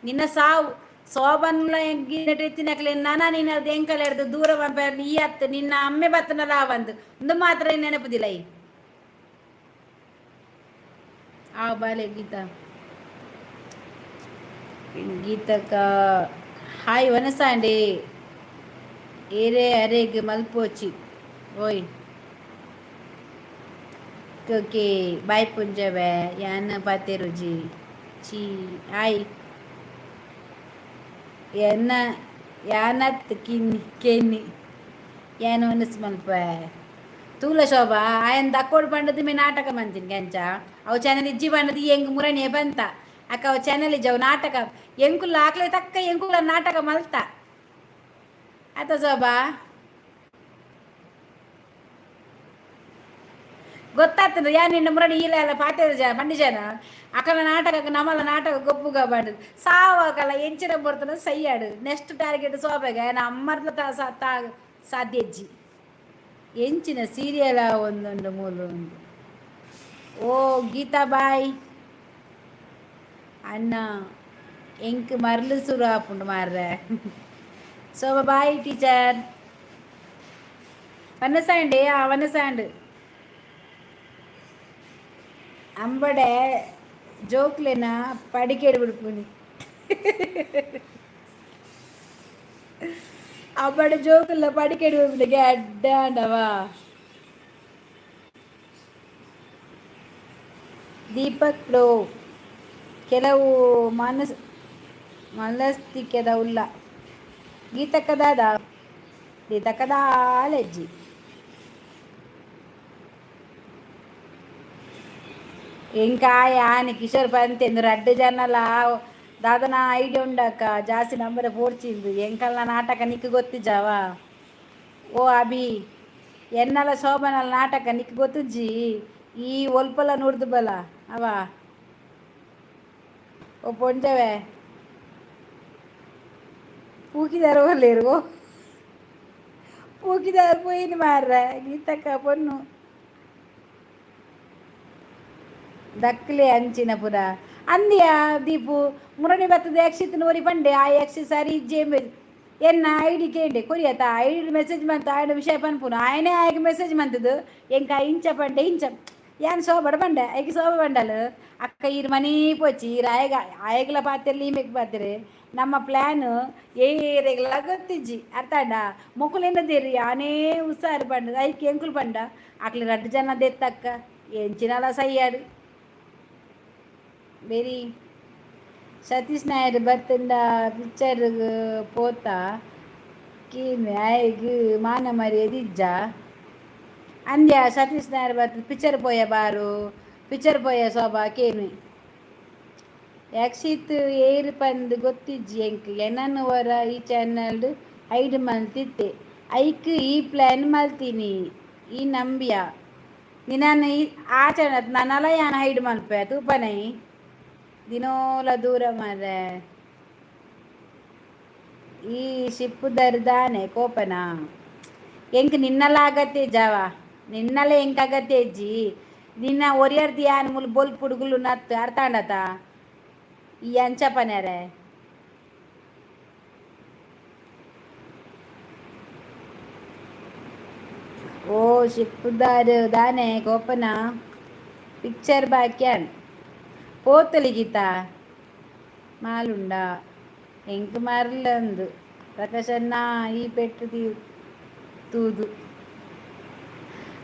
ನಿನ್ನ ಸಾವು ಶೋಭನ್ಲ ಇತ್ತಿನಕ್ಲೆ ನನ ನಿನ್ನ ಎಂಕಲ್ ಎಡ್ದು ದೂರ ಪನ್ಪೆ. ಈ ಅತ್ತು ನಿನ್ನ ಅಮ್ಮೆ ಬತ್ತನಲ ಬಂದು ಒಂದು ಮಾತ್ರ ನೆನಪುದಿಲ್ಲ. ಈ ಆ ಬಾಲೆ ಗೀತಾ ಗೀತಕ್ಕ ಹಾಯ್ ವನಸಾಂಡೆ ಏರೇ ಅರೆಗ್ ಮಲ್ಪೋಚಿ. ಓಯ್ ಓಕೆ ಬಾಯ್ ಪುಂಜವೆ ಯಾನ್ ಪಾತೆರುಜಿ ಚಿ ಆಯ್ ಎನ್ನ ಯಾನತ್ ಕಿನ್ನಿ ಕೆನ್ನಿ ಯಾನ್ ಒನಸ್ ಮಲ್ಪ ತೂಲ ಶೋಭಾ. ಆಯನ್ ದಕ್ಕೋಡು ಪಂಡದು ಮೇ ನಾಟಕ ಮಂತಿನ ಎಂಚ ಅವು ಚಾನಲ್ ಇಜ್ಜಿ ಪಂಡದು ಎಂಗ್ ಮುರಣಿ ಬಂತ ಅಕ್ಕ. ಅವು ಚಾನಲ್ ಇಜ್ಜಿ, ಅವು ನಾಟಕ ಎಂಕುಲ್ಲ ಆಕ್ಲೆ ತಕ್ಕ ಎಂಕುಲ ನಾಟಕ ಮಲ್ತ ಆತ ಶೋಭಾ. ಗೊತ್ತಾಗ್ತದೆ ಯಾನ್ ನಿನ್ನ ಮುರಣಿ ಇಲ್ಲ ಎಲ್ಲ ಪಾತೆ ಪಂಡಿ ಜನ ಅಕಲ ನಾಟಕ ನಮಲ ನಾಟಕ ಗೊಪ್ಪುಗ ಬಾಡು ಸಾವಕಲ ಎಂಚಿನ ಬರ್ತನ ಸೈಯಾಡು. ನೆಕ್ಸ್ಟ್ ಟಾರ್ಗೆಟ್ ಸೋಬೆಗ ಅಮ್ಮರ್ಲ ತಾ ಸಾಧ್ಯಜ್ಜಿ. ಎಂಚಿನ ಸೀರಿಯಲ್ ಒಂದೊಂದು ಮೂಲು ಒಂದು. ಓ ಗೀತಾ ಬಾಯ್ ಅಣ್ಣ ಎಂಕ್ ಮರ್ಲು ಸುರು ಆಪುಂಡು ಮಾರ್ರೆ. ಶೋಭಾ ಬಾಯ್ ಟೀಚರ್. ವನಸಾಂಡೆ ಆ ವನಸಾಂಡ್ ಅಂಬಡೆ ಜೋಕ್ಲೆನ ಪಡಿಕೆಡ್ ಬಿಡ್ಪುನಿ. ಅಂಬಡೆ ಜೋಕುಲ ಪಡಿಕೆಡ್ ಬಿಡ್ಪುನಿ ಗೆಡ್ಡ ಅಂಡವ. ದೀಪಕ್ ಪ್ರೋ ಕೆಲವು ಮಾನಸ್ ಮನಸ್ತಿಕೆದ ಉಲ್ಲ. ಗೀತಕ್ಕ ದಾದ ಗೀತಕ್ಕ ದಾಲೆಜ್ಜಿ. ఇంకా ಯಾನಿ ಕಿಶೋರ್ ಪಂತೆಂದು ರಡ್ಡು ಜನಲ ದಾದನ ಐಡಿಯಾ ಉಂಡಕ್ಕ ಜಾಸ್ತಿ ನಂಬರ್ ಪೋಡ್ಚಿಂದು. ಎಂಕಲ್ನ ನಾಟಕ ನಿಕ್ಕು ಗೊತ್ತಿಜ್ಜಾವ? ಓ ಅಭಿ, ಎನ್ನಲ ಶೋಭನಲ ನಾಟಕ ನಿಕ್ಕು ಗೊತ್ತುಜ್ಜಿ. ಈ ಒಲ್ಪಲ ನುಡ್ದು ಬಲ ಅವ. ಓ ಪೊಂಜವೆ ಪೂಕಿದಾರ ಒಲ್ಲೇರು ಪೂಕಿದಾರ ಪೋಯಿನ ಮಾರ್ರೆ. ಗೀತಕ್ಕ ಪೊನ್ನು ದಕ್ಲೆ ಅಂಚಿನ ಪುರ ಅಂದ್ಯ ದೀಪು ಮುರಣಿ ಬತ್ತದ ಯಕ್ಷಿತನ ಒರಿ ಪಂಡೆ. ಆ ಯಕ್ಷಿ ಸರಿ ಇಜ್ಜೆ ಎನ್ನ ಐಡಿ ಕೇಂಡೆ ಕೊರಿಯತ ಐಡಿ ಮೆಸೇಜ್ ಮಂತ ಆಯನ ವಿಷಯ ಪನ್ಪುನು. ಆಯನೇ ಆಯಗ್ ಮೆಸೇಜ್ ಮಂತದ್ದು ಎಂಕ ಇಂಚ ಪಂಡೆ ಇಂಚ ಯಾನ್ ಶೋಭಡ ಪಂಡೆ. ಐಕ್ ಶೋಭ ಪಂಡಲ್ ಅಕ್ಕ ಈರ್ ಮనీ ಪೋಚಿ ಈರ್ ಆಯಗ ಆಯಗ್ಲ ಪಾತೆರ್ಲಿ ಈಮೆಗ್ ಪಾತೆರೆ. ನಮ್ಮ ಪ್ಲ್ಯಾನ್ ಏರೆಗ್ಲ ಗೊತ್ತಿಜ್ಜಿ ಅರ್ಥ ಆಂಡ? ಮೊಕುಲೆನ ದೇರಿ ಯಾನೇ ಹುಷಾರು ಪಂಡ. ಐಕ್ ಎಂಕುಲು ಪಂಡ ಅಕ್ಲೆ ರಡ್ಡು ಜನ ದೆತ್ತಕ್ಕ ಎಂಚಿನಲ ಸಯ್ಯಾಡು. ವೆರಿ ಸತೀಶ್ ನಾಯರ್ ಬತ್ತಂಡ ಪಿಕ್ಚರ್ ಪೋತ ಕೀಮೆ ಆಯಗ್ ಮಾನ ಮರ್ಯಾದೆ ಇಜ್ಜ ಅಂದ್ಯ. ಸತೀಶ್ ನಾಯರ್ ಬತ್ತ ಪಿಕ್ಚರ್ ಪೋಯ ಬಾರು ಪಿಕ್ಚರ್ ಪೋಯ ಶೋಭಾ ಕೇಮಿ. ಯಕ್ಷಿತ್ ಏರ್ ಪಂದ್ ಗೊತ್ತಿಜ್ಜಿ ಎಂಕ್. ಎನನ್ ಒರ ಈ ಚಾನಲ್ ಹೈಡ್ ಮಲ್ತಿತ್ತೆ, ಐಕ್ ಈ ಪ್ಲ್ಯಾನ್ ಮಲ್ತೀನಿ. ಈ ನಂಬಿಯ ನಿನನ್ ಈ ಆ ಚಾನಲ್ ನನಲ ಯಾನ್ ಹೈಡ್ ಮಲ್ಪೆ ತೂಪನೈ. ದಿನೋಲ ದೂರ ಮಾರ್ರೆ. ಈ ಶಿಪ್ಪುದರ್ ದಾನೆ ಕೋಪನ? ಎಂಕ್ ನಿನ್ನಲ ಅಗತ್ಯ ಜಾವ, ನಿನ್ನಲ ಎಂಕ್ ಅಗತ್ಯ ಇಜ್ಜಿ. ನಿನ್ನ ಒರಿಯರ್ದಿ ಯಾನ್ ಮುಲ್ ಬೊಲ್ ಪುಡುಗುಲು ನತ್ತು ಅರ್ಥ. ಈ ಅಂಚ ಪನ್ಯಾರೆ. ಓ ಶಿಪ್ಪುದಾರ್ ದಾನೆ ಕೋಪನ? ಪಿಕ್ಚರ್ ಬಾಕ್ಯಾನ್ ಪೋತಲಿ ಗೀತಾ ಮಾಲುಂಡ ಎಂಕ್ ಮರ್ಲಂದು. ಪ್ರಕಾಶಣ್ಣ, ಈ ಪೆಟ್ಟು ತೂದು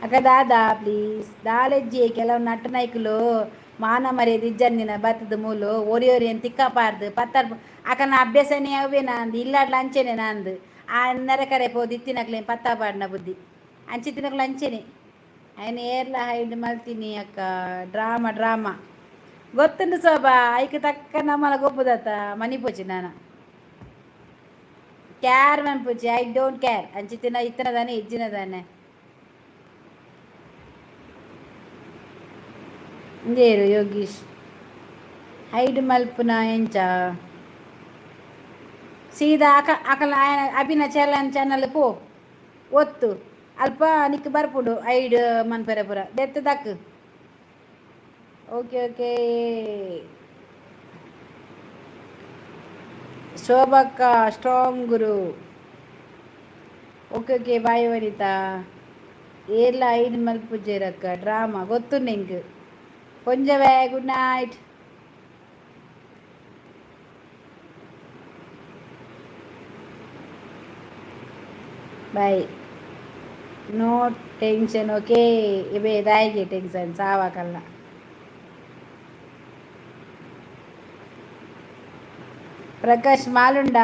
ಅಕ್ಕ ದಾದಾ ಪ್ಲೀಸ್ ದಾಲೆಜ್ಜಿ. ಕೆಲವು ನಟ್ಟನೈಕುಲು ಮಾನ ಮರ್ಯಾದೆ ಇಜ್ಜಂದಿನ ಬತ್ತದ ಮೂಲು ಒರಿ ಒರಿ ತಿಕ್ಕ ಪಾರ್ದು ಪತ್ತರ್. ಅಕನ ಅಭ್ಯಾಸನೇ ಅವೇ ನಂದು. ಇಲ್ಲಾಡ್ಲ ಅಂಚೆನೆ ನಂದು. ಆ ನೆರೆಕರೆ ಪೋದು ಇತ್ತಿನಕ್ಲೆ ಪತ್ತ ಪಾಡ್ನ ಬುದ್ಧಿ ಅಂಚಿತ್ತಿನಕ್ಲು ಅಂಚೆನೆ. ఆయన ಏರ್ಲ ಹೈಡ್ ಮಲ್ತೀನಿ ಅಕ್ಕ. ಡ್ರಾಮಾ ಡ್ರಾಮಾ ಗೊತ್ತುಂಡು ಶೋಭಾ. ಐಕ್ ತಕ್ಕ ನಮ್ಮಲ ಗೊಬ್ಬುದತ್ತ ಮನಿಪೋಚಿ. ನಾನ ಕ್ಯಾರ್ ಮನ್ಪುಚಿ. I don't care. ಅಂಚಿತ್ತಿನ ಇತ್ತನದಾನೆ ಇಜ್ಜಿನದಾನೆ ಇಂದೇರು ಯೋಗೀಶ್ ಹೈಡ್ ಮಲ್ಪುನ ಎಂಚ? ಸೀದಾ ಅಕ ಅಕಲ ಅಭಿನ ಚಾನಲ್ ಚಾನಲ್ ಪೋ, ಒತ್ತು. ಅಲ್ಪ ನಿಕ್ ಬರ್ಪುಂಡು ಐಡ್ ಮನ್ಪೆರೆ ಪೂರ. ದೆತ್ತು ದಕ್ಕು. ಓಕೆ ಓಕೆ ಶೋಭಕ್ಕ ಸ್ಟ್ರಾಂಗ್ ಗುರು. ಓಕೆ ಓಕೆ, ಬಾಯ್ ವನಿತಾ. ಏರ್ಲ ಐಡ್ ಮಲ್ಪುಜೆರಕ್ಕ, ಡ್ರಾಮಾ ಗೊತ್ತುಂಡು ಎಂಕ್. ಪೊಂಜವೆ, good night. Bye. No tension, okay. ಇವೆ ದಾಯಿಗೆ ಟೆನ್ಷನ್ ಸಾವಕಲ್ಲ. ಪ್ರಕಾಶ್ ಮಾಲುಂಡ?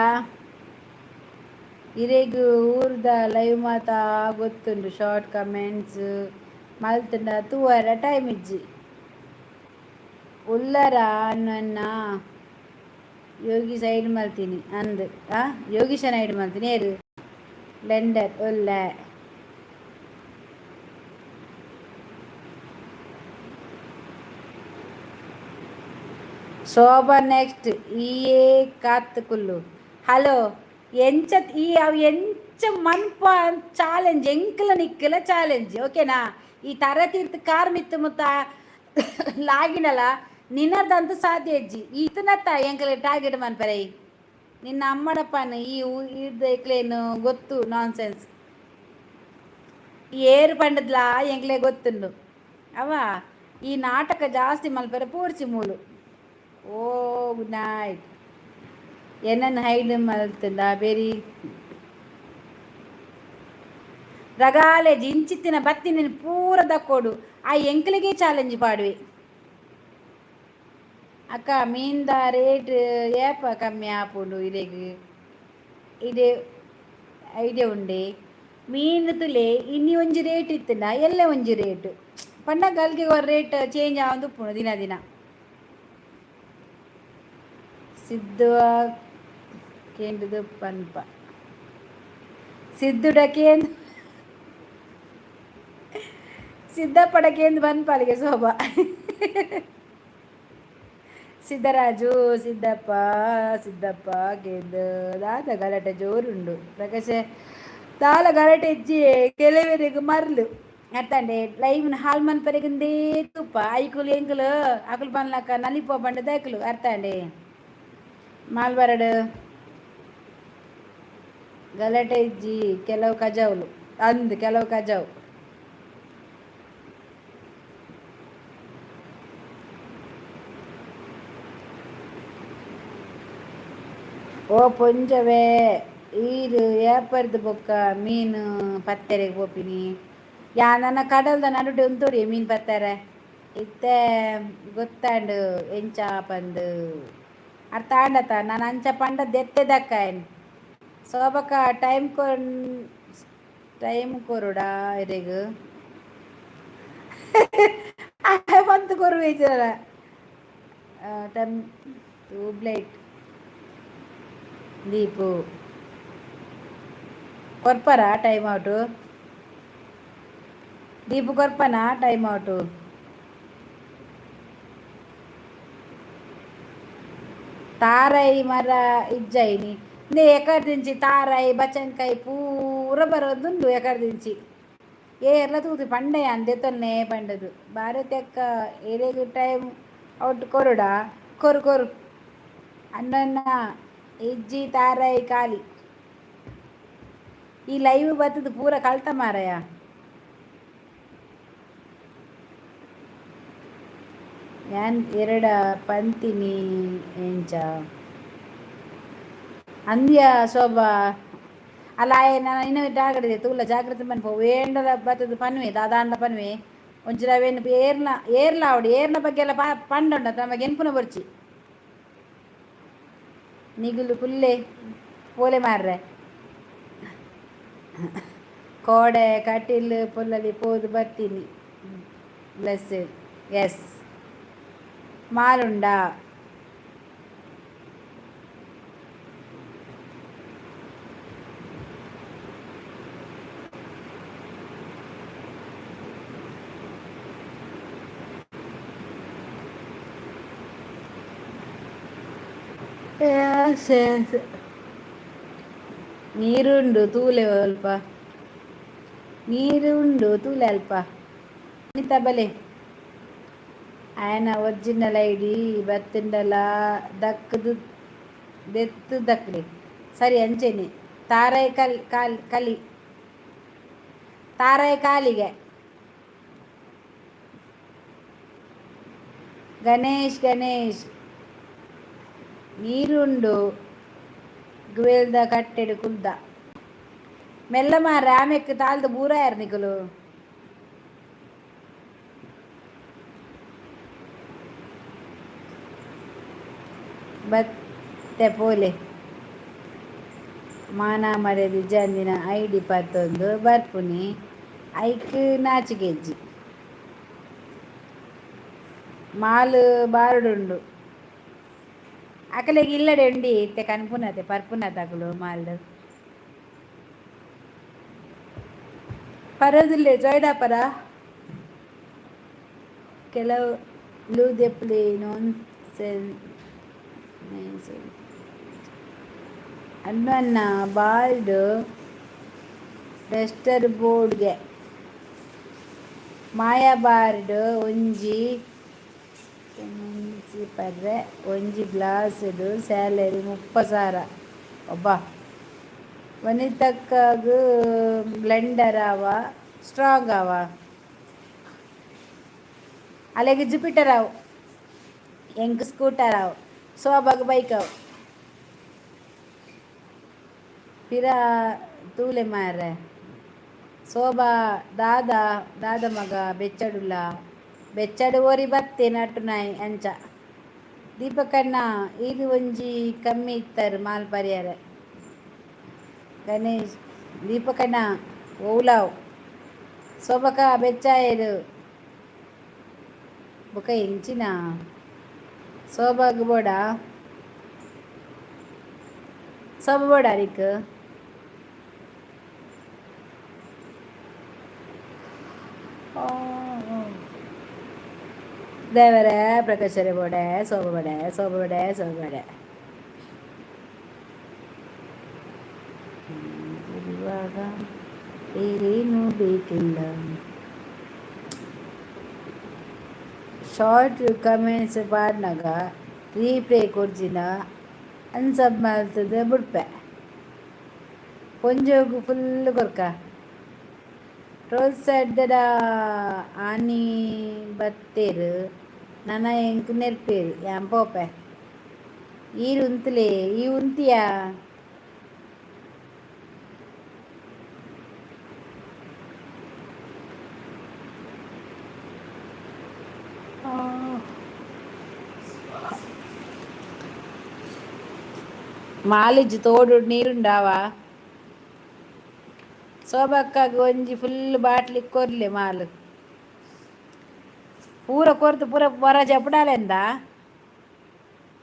ಇರೆಗ್ ಊರ್ದ ಲೈವ್ ಮಾತ ಗೊತ್ತುಂಡು. ಶಾರ್ಟ್ ಕಮೆಂಟ್ಸ್ ಮಲ್ತುಂಡ ತೂವರ ಟೈಮ್ ಇಜ್ಜಿ. ಉಲ್ಲರ ನನ್ನ ಯೋಗೀಶ್ ಹೈಡ್ ಮಲ್ತೀನಿ ಅಂದ್. ಆ ಯೋಗೀಶನ ಹೈಡ್ ಮಲ್ತೀನಿ. ಏರು ಲೆಂಡರ್ ಉಲ್ಲ. ಶೋಭಾ ನೆಕ್ಸ್ಟ್ ಈಯೇ ಕಾತ್ ಕುಲ್ಲು. ಹಲೋ, ಎಂಚ ಈ ಅವು ಎಂಚ ಮನ್ಪ ಚಾಲೆಂಜ್ ಎಂಕ್ಲ ನಿಕ್ಕಲ ಚಾಲೆಂಜ್, ಓಕೆನಾ? ಈ ತರ ತೀರ್ಥ ಕಾರ್ ಮಿತ್ತು ಮುತ್ತ ಲಾಗಿನಲ ನಿನ್ನರ್ದಂತೂ ಸಾಧ್ಯ ಇಜ್ಜಿ. ಈತನತ್ತ ಎಂಕಲೆ ಟಾರ್ಗೆಟ್ ಮನ್ಪರೆ. ನಿನ್ನ ಅಮ್ಮಡಪ್ಪನ ಈ ಇರ್ದ ಎಕ್ಲೇನು ಗೊತ್ತು. ನಾನ್ ಸೆನ್ಸ್ ಏರು ಪಂಡದ್ಲಾ ಎಂಕ್ಲೆ ಗೊತ್ತುಂಡು. ಅವ ಈ ನಾಟಕ ಜಾಸ್ತಿ ಮಲ್ಪರೆ ಪೂರ್ಚಿ ಮೂಲು. ಓ, ಗುಡ್ ನೈಟ್. ಎನ್ನನ್ನು ಹೈಡ್ ಮಲ್ತುಂಡ ಬೇರಿ ರಗಾಲೆ ಜಿಂಚಿತ್ತಿನ ಬತ್ತಿನ ಪೂರ ದಕ್ಕೋಡು. ಆ ಎಂಕ್ಲಿಗೆ ಚಾಲೆಂಜ್ ಪಾಡುವೆ. ಅಕ್ಕ, ಮೀನ್ದ ರೇಟ್ ಏಪ ಕಮ್ಮಿ ಆಪುಂಡು? ಇರೆಗ್ ಇಡೆ ಐಡಿಯಾ ಉಂಡೆ? ಮೀನು ತುಲೆ, ಇನ್ನಿ ಒಂಜಿ ರೇಟ್ ಇತ್ತುಂಡ ಎಲ್ಲ ಒಂಜಿ ರೇಟ್ ಪಂಡ ಗಲ್ಗೆ ರೇಟ್ ಚೇಂಜ್ ಆವೊಂದು ಉಪ್ಪುಂಡು ದಿನ ದಿನ. ಸಿದ್ದುವ ಕೇಂದ್ರದ ಪನ್ಪ ಸಿದ್ದುಡ ಕೇಂದ್ರ ಸಿದ್ದಪ್ಪಡ ಕೇಂದ್ರ ಪನ್ಪಾಲಿಗೆ ಶೋಭಾ. ಸಿದ್ದರಾಜು ಸಿದ್ದಪ್ಪ ಸಿದ್ದಪ್ಪ ಕೇಂದ್ರ ದಾದ ಗಲಾಟೆ ಜೋರುಂಡು ಪ್ರಕಾಶ? ದಾಲ ಗಲಾಟೆ ಇಜ್ಜಿ. ಕೆಲವರಿಗೆ ಮರ್ಲು ಅತ್ತಂಡೆ ಲೈವ್ ಹಾಲ್ ಮನ್ಪರೆಗಂದೇ ತುಪ್ಪ ಐಕುಲು ಎಂಕುಲು ಅಕುಲು ಪನ್ಲಕ್ಕ ನಲಿಪೋ ಬಂಡದ ಐಕುಲು ಅರ್ಥಂಡೆ ಮಾಲ್ಬರಡು. ಗಲಾಟೆ ಇಜ್ಜಿ. ಕೆಲವು ಕಜಾವ್ಲು ಅಂದ್ ಕೆಲವು ಕಜಾವ್. ಓ ಪೊಂಜವೆ, ಈರು ಏಪರ್ದು ಬೊಕ್ಕ ಮೀನು ಪತ್ತೆರೆಗ್ ಪೋಪಿನಿ? ಯಾ ನನ್ನ ಕಡಲ್ದ ನಡುಟು ಉಂತೋಡಿ ಮೀನು ಪತ್ತಾರೆ. ಇತ್ತೆ ಗೊತ್ತಾಂಡು ಎಂಚ ಪಂದು. ಅರ್ಥ ಆಂಡತ? ನಾನು ಅಂಚ ಪಂಡ ದೆತ್ತೆದಕ್ಕಾಯನ್. ಸೋಬಕ ಟೈಮ್ ಕೊರ್, ಟೈಮ್ ಕೊರುಡಾ ಇರೆಗ್? ಬಂತು ಕೊರು ಟೈಮ್. ಟ್ಯೂಬ್ಲೈಟ್ ದೀಪು ಕೊರ್ಪರ ಟೈಮ್ ಔಟು? ದೀಪು ಕೊರ್ಪನಾ ಟೈಮ್ ಔಟು? ತಾರಾಯಿ ಮರ ಇಜ್ಜಾಯಿನಿ ನೇ ಎಕರ್ದಿಂಚಿ ತಾರಾಯಿ ಬಚಂಕಾಯಿ ಪೂರ ಬರೋದುಂಡು ಎಕರ್ದಿಂಚಿ ಏರ್ಲ ತೂದು ಪಂಡಯ ಅಂದೆ ತೊನ್ನೆ ಪಂಡದು ಭಾರತಿ ಅಕ್ಕ ಏರೆಗ್ ಟೈಮ್ ಔಟ್ ಕೊರುಡಾ ಕೊರು ಕೊರು ಅಣ್ಣನ ಇಜ್ಜಿ ತಾರಾಯಿ ಖಾಲಿ. ಈ ಲೈವ್ ಬತ್ತದ ಪೂರ ಕಲ್ತ ಮಾರಾಯ. ಯಾನ್ ಎರಡ ಪಂತಿನಿ ಎಂಚ ಅಂದ್ಯ ಶೋಭಾ. ಅಲ್ಲ ಆಯೆ ನನ ಇನ್ನ ಜಾಗ್ರತೆ ತೂಲ ಜಾಗ್ರತೆ ಮನ್ಪು ವೇಂಡಲ ಬತ್ತದ ಪನ್ವೆ ದಾದಾಂಡ ಪನ್ವೆ ಒಂಜಿ ಅವೇನು ಏರ್ನ ಏರ್ಲ ಆವಡ್ ಏರ್ನ ಬಗ್ಗೆ ಎಲ್ಲ ಪಂಡ ನಮಗೆ ಎನ್ಪುನ ಬೊರ್ಚಿ. ನಿಗುಲು ಕುಲ್ಲೆ ಪೋಲೆ ಮಾರ್ರೆ ಕೋಡೆ ಕಟೀಲ್ ಪೊಲ್ಲಲಿ ಪೋದು ಬರ್ತೀನಿ. ಬ್ಲೆಸ್ ಎಸ್ ಮಾಲುಂಡಾ. ಎಸ್ ಎಸ್ ನೀರುಂಡು ತೂಲೆ ಅಲ್ಪ ನೀರುಂಡು ತೂಲೆ ಅಲ್ಪ ಅನಿತಾ ಬಲೆ ಆಯನ ಒರಿಜಿನಲ್ ಐಡಿ ಬತ್ತಿಂಡಲ ದಕ್ಕದು ದೆತ್ತು ದಕ್ಲೆ ಸರಿ ಅಂಚೆನೆ ತಾರಾಯಿ ಕಲ್ ಕಾಲ್ ಕಲಿ ತಾರಾಯಿ ಕಾಲಿಗೆ. ಗಣೇಶ್ ಗಣೇಶ್ ನೀರುಂಡು ಗುವೆಲ್ದ ಕಟ್ಟೆಡ್ ಕುಲ್ದ ಮೆಲ್ಲ ಮಾರ್ರೆ ಆಮೆಕ್ ತಾಲ್ದ ಬೂರಾಯರ್ ನಿಕುಲು. ಬತ್ತೆ ಪೋಲೆ ಮಾನ ಮರ್ಯಾದಿ ಇಜ್ಜಂದಿನ ಐಡಿ ಪತ್ತೊಂದು ಬರ್ಪುನಿ ಐಕ್ ನಾಚಿಗೆಜ್ಜಿ ಮಾಲ್ ಬಾರುಡುಂಡು ಅಕಲೆಗ್ ಇಲ್ಲಡೆ ಉಂಡಿ ಇತ್ತೆ ಕನ್ಪುನತೆ ಪರ್ಪುನತೆ ಅಕುಲು ಮಾಲ್ಡ್ ಪರದಿಲ್ಲೆ ಜಾಯ್ನ್ ಆಪರ ಕೆಲವು ದೆಪ್ಲಿ ನೋನ್ ಅಣ್ಣನ ಬಾಲ್ಡ್ ಡಸ್ಟರ್ ಬೋರ್ಡ್ಗೆ ಮಾಯಾ ಬಾರ್ಡ್ ಒಂಜಿ ಪರ್ರೆ ಒಂಜಿ ಗ್ಲಾಸ್ಡ್ ಸ್ಯಾಲರಿ 30,000 ಒಬ್ಬ ವನಿತಕ್ಕಾಗ ಬ್ಲೆಂಡರ್ ಆವ ಸ್ಟ್ರಾಂಗ್ ಆವ ಅಲೆಗ್ ಜುಪಿಟರ್ ಆವು ಎಂಕ್ ಸ್ಕೂಟರ್ ಆವು ಶೋಭಾಗ್ ಬೈಕ್ ಆವು ಪಿರ ತೂಲೆ ಮಾರ್ರೆ ಶೋಭಾ ದಾದ ದಾದ ಮಗ ಬೆಚ್ಚಡುಲ್ಲ ಬೆಚ್ಚಡು ಒರಿ ಬತ್ತೆ ನಟ್ಟು ನಾಯಿ ಅಂಚ ದೀಪಕಣ್ಣ ಇದು ಒಂಜಿ ಕಮ್ಮಿ ಇತ್ತರ್ ಮಾಲ್ ಪರಿಯರೆ ಗಣೇಶ್ ದೀಪಕಣ್ಣ ಓಲಾವ್ ಶೋಭಕ ಬೆಚ್ಚಾಯರು ಬೊಕ ಎಂಚಿನ ಶೋಭಾಗ್ ಬೋಡ ಶೋಭ ಬೋಡ ನಿಕ್. ದೇವರೇ ಪ್ರಕಾಶರೇ ಬೋಡೆ ಶೋಭ ಬಡೆ ಶೋಭ ಬಡೆ ಶೋಭ ಬಡೆ ಇರುವಾಗ ಬೇರೇನೂ ಬೇಕಿಲ್ಲ. ಶಾರ್ಟ್ ಕಮೆಂಟ್ಸ್ ಪಾಡ್ನಗ ರೀಪ್ಲೇ ಕೊರ್ಜಿನ ಅನ್ಸಬ್ ಮಲ್ತುದು ಬುಡ್ಪೆ ಪೊಂಜೋಗು ಫುಲ್ ಕೊರ್ಕ ಟ್ರೋಲ್ಸ್ ಅಡ್ಡಡ ಆನಿ ಬತ್ತೇರು ನನ ಎಂಕ್ ನೆರ್ಪೇರು ಯಾನ್ ಪೋಪೆ ಈರ್ ಉಂತುಲೆ ಈ ಉಂತಿಯಾ. ಮಾಲಿಜ್ ತೋಡು ನೀರುಂಡಾವ ಶೋಭಕ್ಕಾಗ ಒಂಜಿ ಫುಲ್ ಬಾಟ್ಲಿ ಕೊರ್ಲೆ ಮಾಲ್ ಪೂರ ಕೊರ್ದು ಪೂರ ಬರ ಜಪಡಾಲೆಂದ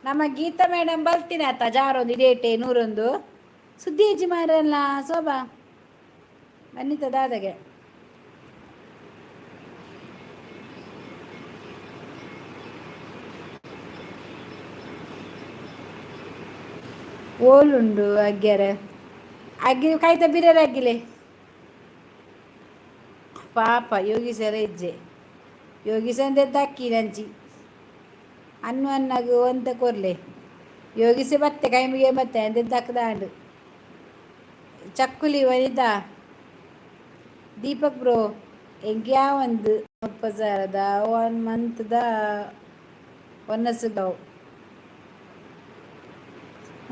ನಮ್ಮ ಗೀತಾ ಮೇಡಮ್ ಬಲ್ತಿನ ಆತ ಜಾರೊಂದು ಇಡೇಟೆ ನೂರೊಂದು ಸುದ್ದಿ ಹೆಜ್ಜಿ ಮಾರಲ್ಲ ಶೋಭಾ ಬನ್ನಿತ ದಾದಾಗೆ. ಓಲುಂಡು ಅಗ್ಗ್ಯರ ಅಗ್ಗಿ ಕಾಯ್ತ ಬಿರರ ಅಗ್ಗಿಲೆ. ಪಾಪ ಯೋಗೀಶರ ಇಜ್ಜೆ ಯೋಗೀಶಂದೆ ದಕ್ಕಿ ನಂಚಿ ಅನ್ನು ಅನ್ನಾಗ ಒಂತ ಕೊರ್ಲೆ ಯೋಗಿಸೆ ಬತ್ತೆ ಕೈಮಿಗೆ ಬತ್ತೆ ಅಂದೆ ದಕ್ಕದಾಂಡು. ಚಕ್ಕುಲಿ ವನಿತಾ. ದೀಪಕ್ ಬ್ರೋ, ಎಂಕ್ಯಾ ಒಂದು 30,000ದ ಒನ್ ಮಂತ್ದ ಒನ್ನಸುಗವು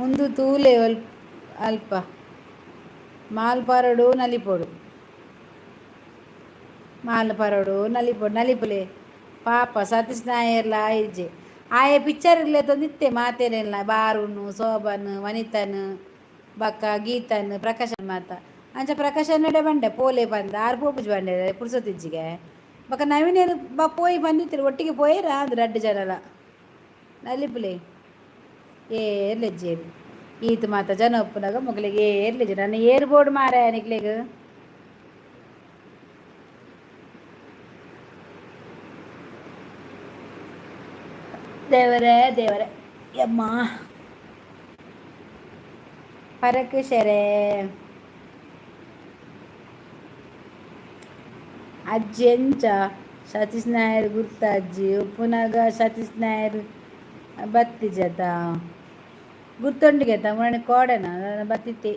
ಉಂದು ತೂಲೆ ಅಲ್ಪ ಮಾಲ್ ಪರಡು ನಲಿಪೊಡು, ಮಾಲ್ ಪರಡು ನಲಿಪೊಡು ನಲಿಪುಲೆ. ಪಾಪ ಸತೀಶ್ ನಾಯರ್ಲ ಇಜ್ಜೆ. ಆಯೆ ಪಿಕ್ಚರ್ ತಂದಿತ್ತೆ ಮಾತೇರೆಲ್ಲ ಬಾರುನು ಶೋಭನ್ ವನಿತನ್ ಬಕ್ಕ ಗೀತನ್ ಪ್ರಕಾಶನ್ ಮಾತ. ಅಂಚ ಪ್ರಕಾಶನ್ ಬಂಡೆ ಪೋಲೆ ಬಂದ ಆರು ಪೋಪುಜಿ ಬಂಡೆ ಪುರ್ಸೊತ್ತಿಜ್ಜಿಗೆ. ಬೊಕ್ಕ ನವೀನೇರು ಬ ಪೋಯಿ ಬಂದಿತ್ತಾರೆ ಒಟ್ಟಿಗೆ ಪೋಯೇರ ಅಂದ್ ರಡ್ಡ್ ಜನಲ. ನಲಿಪುಲೆ ಏರ್ಲೆಜ್ಜೇರು ಈತ್ ಮಾತ ಜನ ಉಪ್ಪುನಗ ಮೊಗಲಿಗೆ ಏರ್ಲೆಜ್ಜೆ ನನ್ನ ಏರ್ ಬೋರ್ಡ್ ಮಾರಾಯ ನಿಕ್ಲೆಗ್. ದೇವರೇ ದೇವರೇ ಯಮ್ಮ ಪರಕ್ ಶರೆ. ಅಜ್ಜಿ ಎಂಚ ಸತೀಶ್ ನಾಯರ್ ಗುರ್ತ ಅಜ್ಜಿ ಉಪ್ಪುನಗ ಸತೀಶ್ ನಾಯರ್ ಬತ್ತಿಜತ ಗುರ್ತೊಂಡಿಗೆ ಮೊನ್ನೆ ಕೋಡನ ಬತ್ತಿತ್ತೆ.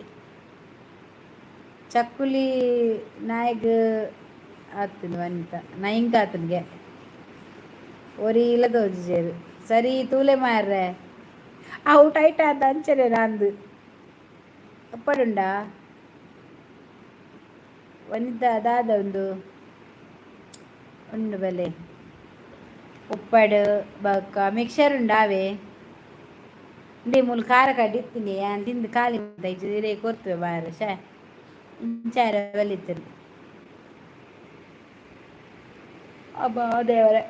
ಚಕ್ಕುಲಿ ನಾಯಿಗ್ ಆತುಂಡು ವನಿತ ನೈಂಕ್ ಆತುಂಡ್ಗೆ ಒರಿ ಇಲ್ಲ ತೋಜಿಜೆರ್ ಸರಿ ತೂಲೆ ಮಾರ್ರೆ ಅವು ಟೈಟ್ ಆದ ಅಂಚನೆ ನಂದು ಅಪ್ಪಡುಂಡಾ ವನಿತಾ ದಾದ ಉಂದು ಉಂಡು ಬಲೆ ಉಪ್ಪಡ್ ಬೊಕ್ಕ ಮಿಕ್ಸರ್ ಉಂಡಾವೆ ಇಂದೇ ಮೂಲು ಖಾರ ಕಡ್ಡಿ ಇತ್ತಿನಿ ಯಾನ್ ತಿಂದು ಖಾಲಿ ಇರೆ ಕೊರ್ತುವೆ ಬಾರೆ ಶೇ ಇಂಚಾರ ಬಲಿತ್ತ್ಂಡ್. ಅಬ್ಬಾ ದೇವರೇ.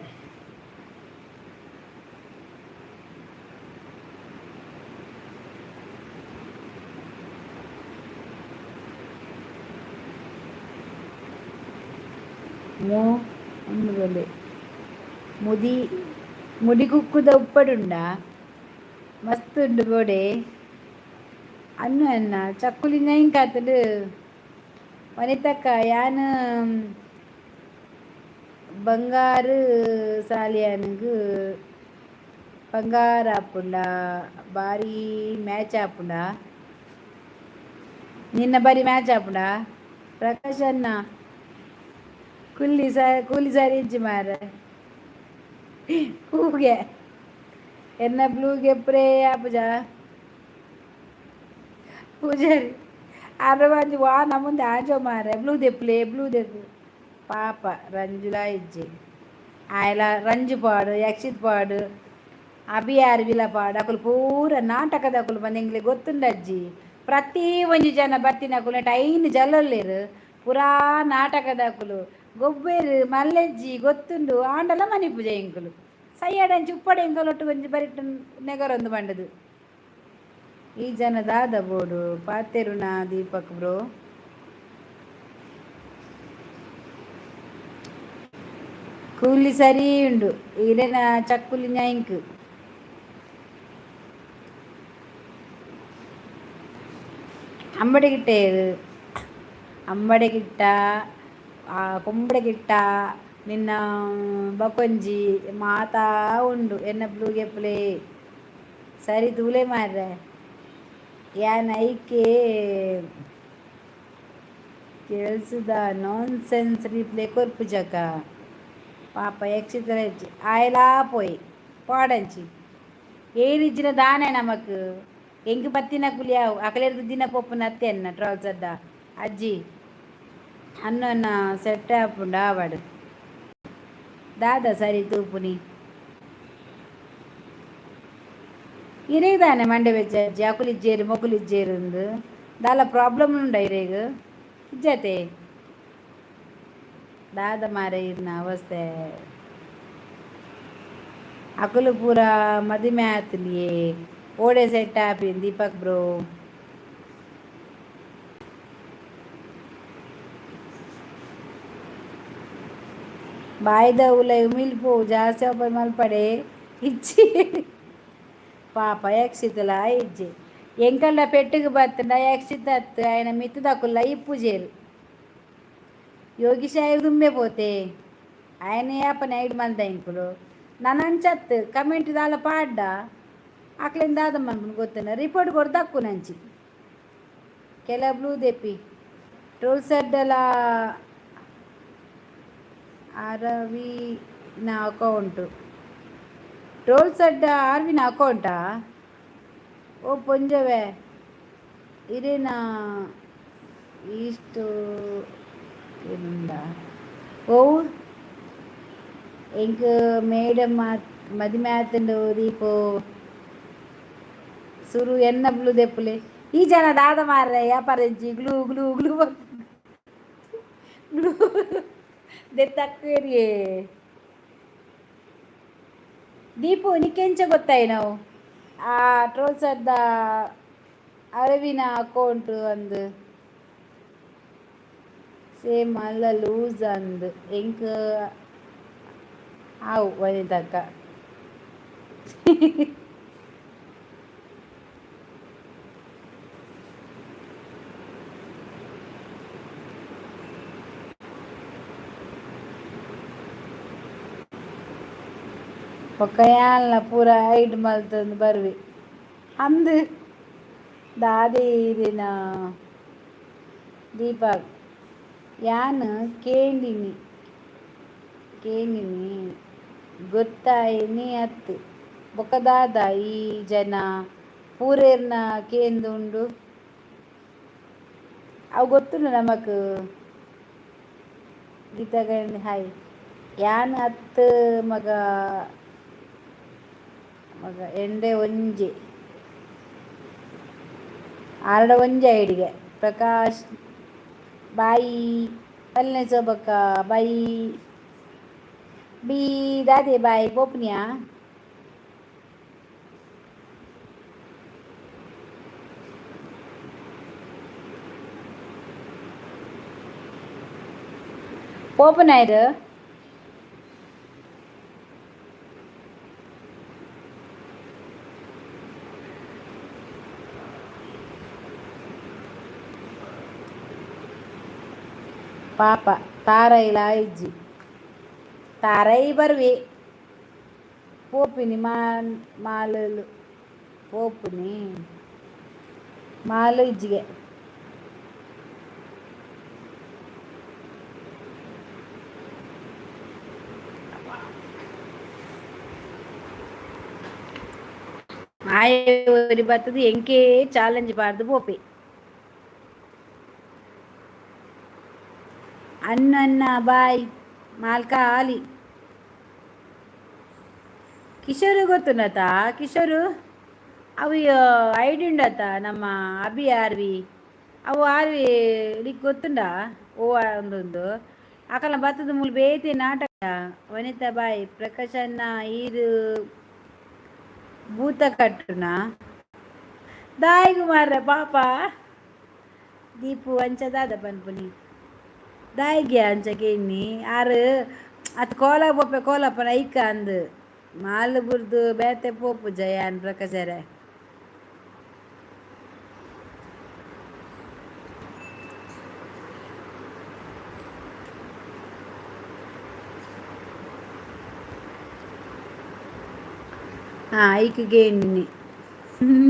ಮೂ ಉಂಡು ಬಲೆ ಮುದಿ ಮುಡಿ ಕುಕ್ಕುದ ಉಪ್ಪಡುಂಡ ಮಸ್ತ್ ಉಂಡು ಬೋಡೆ ಅನ್ನು ಅನ್ನ ಚಕ್ಕುಲಿ ನೈಂಕಾತುಂಡು ವನಿತಕ್ಕ. ಯಾನ್ ಬಂಗಾರು ಸಾಲಿಯಾನ್ಗ್ ಬಂಗಾರ ಆಪುಂಡ ಬಾರಿ ಮ್ಯಾಚ್ ಆಪುಂಡ ನಿನ್ನ ಬಾರಿ ಮ್ಯಾಚ್ ಆಪುಂಡ. ಪ್ರಕಾಶ್ ಅಣ್ಣ ಕುಲ್ಲಿ ಸ ಕೂಲಿ ಸಾರಿ ಇಜ್ಜಿ ಮಾರ್ರೆ ಕೂಗೆ ಎನ್ನ ಬ್ಲೂಗೆ ಪ್ರೇ ಆಪುಜ ಪೂಜಾರಿ ಅರವಂಜಿ ವಾ ನಮ್ಮುಂದೆ ಆಂಜೋ ಮಾರ್ರೆ ಬ್ಲೂ ದೆಪ್ಪುಲೆ ಬ್ಲೂ ದೆಪ್ಪು. ಪಾಪ ರಂಜುಲಾ ಇಜ್ಜಿ ಆಯಲ ರಂಜು ಪಾಡು ಯಕ್ಷಿತ್ ಪಾಡು ಅಭಿ ಅರ್ವಿಲ ಪಾಡು ಅಕುಲು ಪೂರ ನಾಟಕದಕುಲು ಬಂದು ಎಂಕ್ಲೆ ಗೊತ್ತುಂಡು ಅಜ್ಜಿ. ಪ್ರತಿ ಒಂಜಿ ಜನ ಬತ್ತಿನಕುಲು ನೆಟ್ ಐನ್ ಜಲೊಲ್ಲೆರ್ ಪೂರಾ ನಾಟಕದಕುಲು ಗೊಬ್ಬೆರ್ ಮಲ್ಲೆಜ್ಜಿ ಗೊತ್ತುಂಡು ಆಂಡಲ ಮನಿಪುಜ ಎಂಕುಲು ಸಯ್ಯಡಂಚಿ ಉಪ್ಪಡೆ ಎಂಕಲೊಟ್ಟು ಒಂಜಿ ಬರಿಟ್ ನೆಗರೊಂದು ಬಂಡದು. ಈ ಜನ ದಾದ ಬೋಡು ಪಾತೆರುನ ದೀಪಕ್ ಬ್ರೋ. ಕೂಲಿ ಸರಿ ಉಂಡು ಇರೆನ ಚಕ್ಕುಲಿ ನ್ಯಾಂಕ್ ಅಂಬಡಿಗಿಟ್ಟೆ ಅಂಬಡಿಗಿಟ್ಟ ಕೊಂಬಡಗಿಟ್ಟ ನಿನ್ನ ಬಕೊಂಜಿ ಮಾತಾ ಉಂಡು ಎನ್ನ ಬ್ಲೂಗೆಪ್ಲೆ ಸರಿ ತೂಲೆ ಮಾರ್ರೆ ಯಾನ್ ಐಕೆ ಕೇಳ್ಸುದ ನಾನ್ ಸೆನ್ಸ್ ರಿಪ್ಲೈ ಕೊರ್ಪುಜಕ. ಪಾಪ ಯಕ್ಷಿತರ ಆಯಲಾ ಪೋಯಿ ಪಾಡಂಚಿ ಏರಿಜ್ಜಿನ ದಾನೆ ನಮಕ್ ಎಂಕ್ ಬತ್ತಿನ ಕುಲಿಯಾವು ಅಕಲೆರ್ದು ದಿನ ಪೊಪ್ಪುನ ಅತ್ತೆ ಅನ್ನ ಟ್ರಾಲ್ಸ್ ಅಡ್ಡ ಅಜ್ಜಿ ಅನ್ನ ಸೆಟ್ ಆಪುಂಡು ಆವಡ್ ದಾದ ಸರಿ ತೂಪುನಿ ಇರೆಗ್ ದಾನೆ ಮಂಡೆ ಬೆಚ್ಚ ಅಜ್ಜಿ ಅಕುಲು ಮೊಕುಲು ಇಜ್ಜೇರು ಅಂದ್ ದಾಲ ಪ್ರಾಬ್ಲಮ್ ಉಂಡ ಇರೆಗ್ ಇಜ್ಜತೆ ದಾದ ಮಾರೆ ಇರ್ನ ಅವಸ್ಥೆ ಅಕುಲು ಪೂರ ಮದಿಮೆ ಆತುಲಿಯೇ ಓಡೆ ಸೆಟ್ ಆಪಿನ್ ದೀಪಕ್ ಬ್ರೋ. ಬಾಯ್ದ ಉಲಯಿ ಉಮಿಲ್ ಜಾಸ್ತಿ ಓಪನ್ ಮಲ್ಪಡೆ ಇಜ್ಜಿ. ಪಾಪ ಯಕ್ಷಿತಲ ಇಜ್ಜಿ. ಎಂಕಲ್ಲ ಪೆಟ್ಟಿಗೆ ಬತ್ತಂಡ ಯಕ್ಷಿತತ್ತು ఆయన ಮಿತ್ತದకుಲ್ಲ ಇಪ್ಪುಜೇರು. ಯೋಗಿಶಾಯ ದುಂಬೆ ಪೋತೆ ఆయన ಯಾಪನ ಐಡ್ ಮಲ್ದ ಇಂಕುಲು ನನ್ನಂಚತ್ತು ಕಮೆಂಟ್ ದಾಲ ಪಾಡ್ಡ ಅಕ್ಲಿಂದ ದಾದ ಮನ್ಪುನು ಗೊತ್ತನ ರಿಪೋರ್ಟ್ ಕೊಡ್ದಕ್ಕು ನಂಚಿ ಕೆಲ ಬ್ಲೂ ದೆಪ್ಪಿ ಟ್ರೋಲ್ ಸೆಡ್ಡಲ ಅರವಿನ ಅಕೌಂಟು ಟ್ರೋಲ್ ಸೆಡ್ ಆರ್ವಿನ ಅಕೌಂಟಾ? ಓ ಪೊಂಜವೆ ಇರೇನಾ ಈಸ್ಟ್ ಓ ಎಂಕ್ ಮೇಡಮ್ ಮದಿಮೆ ಆತುಂಡು ದೀಪು ಸುರು ಎನ್ನ ಬ್ಲೂ ದೆಪ್ಪುಲೆ ಈ ಜನ ದಾದ ಮಾರ್ರೆ ವ್ಯಾಪಾರ glue glue glue glue ದೆತ್ತಕ್ಕೇರಿಯೇ. Deepu ನಿಕ್ಕೆಂಚ ಗೊತ್ತಾಯಿ ನಾವು ಆ ಟ್ರೋಲ್ಸರ್ದ ಅರವಿನ ಅಕೌಂಟ್ ಅಂದು ಸೇಮ್ ಅಲ್ಲ ಲೂಸ್ ಅಂದು ಎಂಕ್ ಆವು ವನಿತಕ್ಕ. ಬೊಕ್ಕ ಯಾನ್ಲ ಪೂರ ಐಡ್ ಮಲ್ತೊಂದು ಬರ್ವೆ ಅಂದ್ ದಾದೆ ಈರೆನ ದೀಪಕ್ ಯಾನ್ ಕೇಂಡಿನಿ ಕೇಂಡಿನಿ ಗೊತ್ತಾಯಿನಿ ಅತ್ತ್ ಬೊಕ್ಕ ದಾದ ಈ ಜನ ಪೂರೇರ್ನ ಕೇಂದುಂಡು ಅವು ಗೊತ್ತುಂಡು ನಮಕ್. ಗೀತಾ ಹಾಯ್ ಯಾನ್ ಅತ್ತ್ ಮಗ ಮಗ ಎಂಡೆ ಒಂಜಿ ಆರಡ ಒಂಜಿ ಐಡಿಗೆ ಪ್ರಕಾಶ್ ಬಾಯಿ ಪಲ್ನೆ ಸೋಬಕ್ಕ ಬಾಯಿ ಬಿ ದಾದೆ ಬಾಯ್ ಪೋಪುನಿಯಾ? ಪೋಪುನಾಯ್ರು. ಪಾಪ ತಾರೈಲ ಇಜ್ಜಿ ತಾರೈ ಬರ್ವೆ ಪೋಪಿನಿ ಮಾನ್ ಮಾಲಲು ಪೋಪುನಿ ಮಾಲು ಇಜ್ಜಿಗೆ. ಆಯೆ ಒರಿ ಬತ್ತದ ಎಂಕೇ ಚಾಲೆಂಜ್ ಪಾಡ್ದು ಪೋಪೆ. ಅನ್ನ ಬಾಯ್ ಮಾಲ್ಕ ಆಲಿ ಕಿಶೋರ್ ಗೊತ್ತುಂಡತ? ಕಿಶೋರ್ ಅವು ಐಡಿ ಉಂಡತ ನಮ್ಮ ಅಭಿ ಆರ್ವಿ ಅವು ಆರ್ವಿ ನಿಕ್ ಗೊತ್ತುಂಡ? ಓ ಒಂದೊಂದು ಅಕಲ ಬತ್ತದ ಮೂಲು ಬೇತೆ ನಾಟಕ. ವನಿತಾ ಬಾಯ್ ಪ್ರಕಾಶ್ ಅಣ್ಣ ಈರು ಭೂತ ಕಟ್ಟುನ ದಾಯಿಗು ಮಾರ್ರೆ ಪಾಪ ದೀಪು ಅಂಚ ದಾದ ಪನ್ಪುನಿ ದಾಯಿಗೆ ಅಂಚ ಕೇನ್ನಿ ಆರು ಅತ್ ಕೋಲ ಪೋಪೆ ಕೋಲಪ್ಪನ ಐಕ ಅಂದ್ ಮಾಲ್ ಬುರ್ದು ಬೇತೆ ಪೋಪು ಜಯಾನ್ ಪ್ರಕಾಶರೇ. ಹಾಂ ಐಕ್ಗೆ ಎಣ್ಣಿ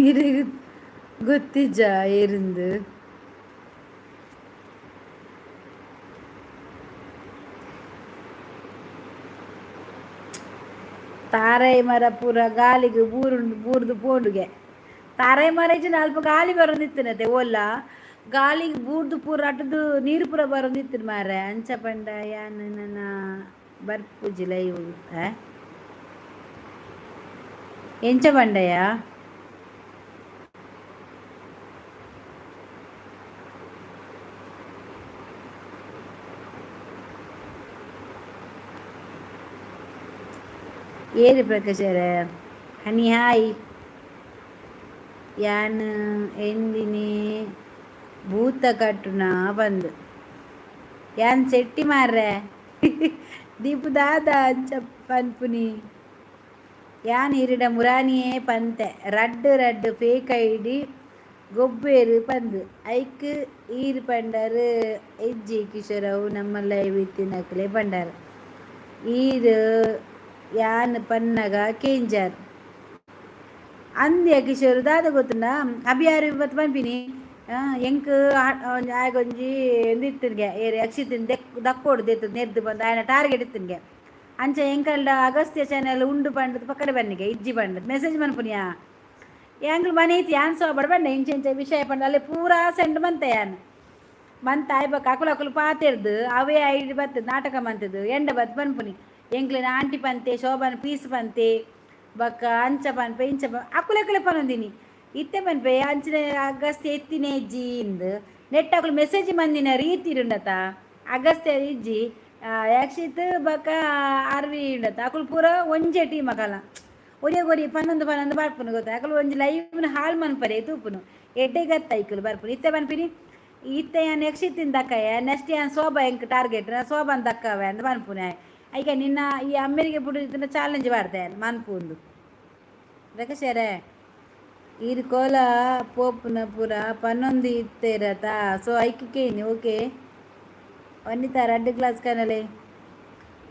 ಇರೆಗ್ ಗೊತ್ತಿಜ್ಜ ಏರಿಂದು? ತಾರೈ ಮರ ಪೂರ ಗಾಲಿಗೆ ಬೂರುಂಡು ಬೂರ್ದು ಪೋಂಡುಗೆ ತಾರೈ ಮರ ಇಜ್ಜಿಂಡ ಅಲ್ಪ ಗಾಲಿ ಬರೊಂದಿತ್ತಿನತೆ ಓಲ್ಲ ಗಾಲಿಗೆ ಬೂರ್ದು ಪೂರ ಅಟುದು ನೀರು ಪೂರ ಬರೊಂದಿತ್ತಿನ ಮಾರ್ರೆ ಅಂಚ ಪಂಡ ಯಾನ್ ನನ ಬರ್ಪುಜಿ ಲೈವ್. ಎಂಚ ಪಂಡಯ? ಏರಿ ಪ್ರಕಾಶರೇ ಹನಿ ಹಾಯ್ ಯಾನ್ ಎಂದಿನಿ ಭೂತ ಕಟ್ಟುನ ಬಂದು ಯಾನ್ ಸೆಟ್ಟಿ ಮಾರ್ರೆ ದೀಪು ದಾದ ಅಂಚ ಪನ್ಪುನಿ ಯಾನ್ ಇರಿಡ ಮುರಾನಿಯೇ ಪಂತೆ ರಡ್ಡ್ ರಡ್ಡ್ ಫೇಕ್ ಐಡಿ. ಗೊಬ್ಬೇರು ಪಂದ್ ಐಕ್ ಈರ್ ಪಂಡರ್ ಇಜ್ಜಿ ಕಿಶೋರ್, ಅವು ನಮ್ಮ ಲೈವ್ ಇತ್ತಿನಕ್ಲೆ ಪಂಡಾರ್. ಈರ್ ಯಾನ್ ಪನ್ನಗ ಕೇಂಜಾರ್. ಅಂದ್ಯ ಕಿಶೋರ್, ದಾದ ಗೊತ್ತುಂಡ? ಅಭಿಯಾರು ಬತ್ ಪನ್ಪಿನಿ ಎಂಕ್ ಆಯಗೊಂಜಿ ಇತ್ತಿನ್ಗೆ ಏರ್ ಯಕ್ಷಿತಿನ್ ದೆಕ್ ದಕ್ಕೋಡು ದೆತ್ತು ನೆರ್ದು ಬಂದು ಆಯನ ಟಾರ್ಗೆಟ್ ಇತ್ತಿನ್ಗೆ. ಅಂಚ ಎಂಕಲ್ಡ ಅಗಸ್ತ್ಯ ಚಾನೆಲ್ ಉಂಡು ಪಂಡದ್ ಪಕ್ಕಡೆ ಬನ್ನಿಗೆ, ಇಜ್ಜಿ ಪಂಡದ್ ಮೆಸೇಜ್ ಮನ್ಪುನಿಯಾ. ಯಾಂಗ್ಲ್ ಮನೆ ಇತ್ತು ಯಾನ್ ಸೋಬಡ ಬಂಡೆ ಇಂಚ ಇಂಚ ವಿಷಯ ಪಂಡ ಅಲ್ಲಿ ಪೂರಾ ಸೆಂಡ್ ಮಂತೆ. ಯಾನ್ ಮಂತ ಆಯ್ಬಕ್ ಅಕುಲು ಅಕುಲು ಪಾತೆರ್ದು ಅವೇ ಐಡಿ ಬತ್ತದ ನಾಟಕ ಮಂತದ್ದು. ಎಂಡ ಬತ್ ಪನ್ಪುನಿ ಎಂಕ್ಲೆನ ಆಂಟಿ ಪಂತೆ, ಶೋಭನ್ ಪೀಸ್ ಪಂತೆ, ಬೊಕ್ಕ ಅಂಚ ಪನ್ಪೆ ಇಂಚ ಅಕುಲಕುಲೆ ಪನೊಂದಿನಿ. ಇತ್ತೆ ಪನ್ಪೆ ಅಂಚಿನ ಅಗಸ್ತ್ಯ ಎತ್ತಿನ ಇಜ್ಜಿ ಇಂದ್. ನೆಟ್ ಅಕುಲು ಮೆಸೇಜ್ ಮಂದಿನ ರೀತಿ ಇರುಂಡತ. ಅಗಸ್ತ್ಯ ಇಜ್ಜಿ, ಯಕ್ಷಿತ್ ಬೊಕ್ಕ ಆರ್ವಿ ಉಂಡತ. ಅಕುಲು ಪೂರ ಒಂಜೆ ಟೀಮ್. ಅಕಲ ಒರಿಯ ಒರಿ ಪನ್ನೊಂದು ಪನ್ನೊಂದು ಬರ್ಪುನು ಗೊತ್ತ. ಅಕುಲು ಒಂಜಿ ಲೈವ್ನ ಹಾಲ್ ಮನ್ಪರೆ ತೂಪುನು. ಎಡ್ಡೆ ಗತ್ತ ಐಕುಲು ಬರ್ಪುನು. ಇತ್ತೆ ಪನ್ಪಿನಿ, ಇತ್ತೆ ಯಾನ್ ಯಕ್ಷಿತಿನ್ ದಕ್ಕಯ, ನೆಕ್ಸ್ಟ್ ಯಾನ್ ಶೋಭಾ ಎಂಕ್ ಟಾರ್ಗೆಟ್, ಶೋಭಾನ್ ದಕ್ಕವೆ ಅಂದ್ ಪನ್ಪುನೆ. ಐಕ ನಿನ್ನ ಈ ಅಮ್ಮೆರಿಗೆ ಬುಡು ಚಾಲೆಂಜ್ ಪಾಡ್ದೆ ಮನ್ಪುಂದು. ಪ್ರಕಾಶರೇ, ಈರ್ ಕೋಲ ಪೋಪುನ ಪೂರ ಪನ್ನೊಂದು ಇತ್ತೇರತ, ಸೊ ಐಕ್ ಕೇನಿ. ಓಕೆ ವನಿತಾ, ರಡ್ಡ್ ಗ್ಲಾಸ್ ಕನಲೆ.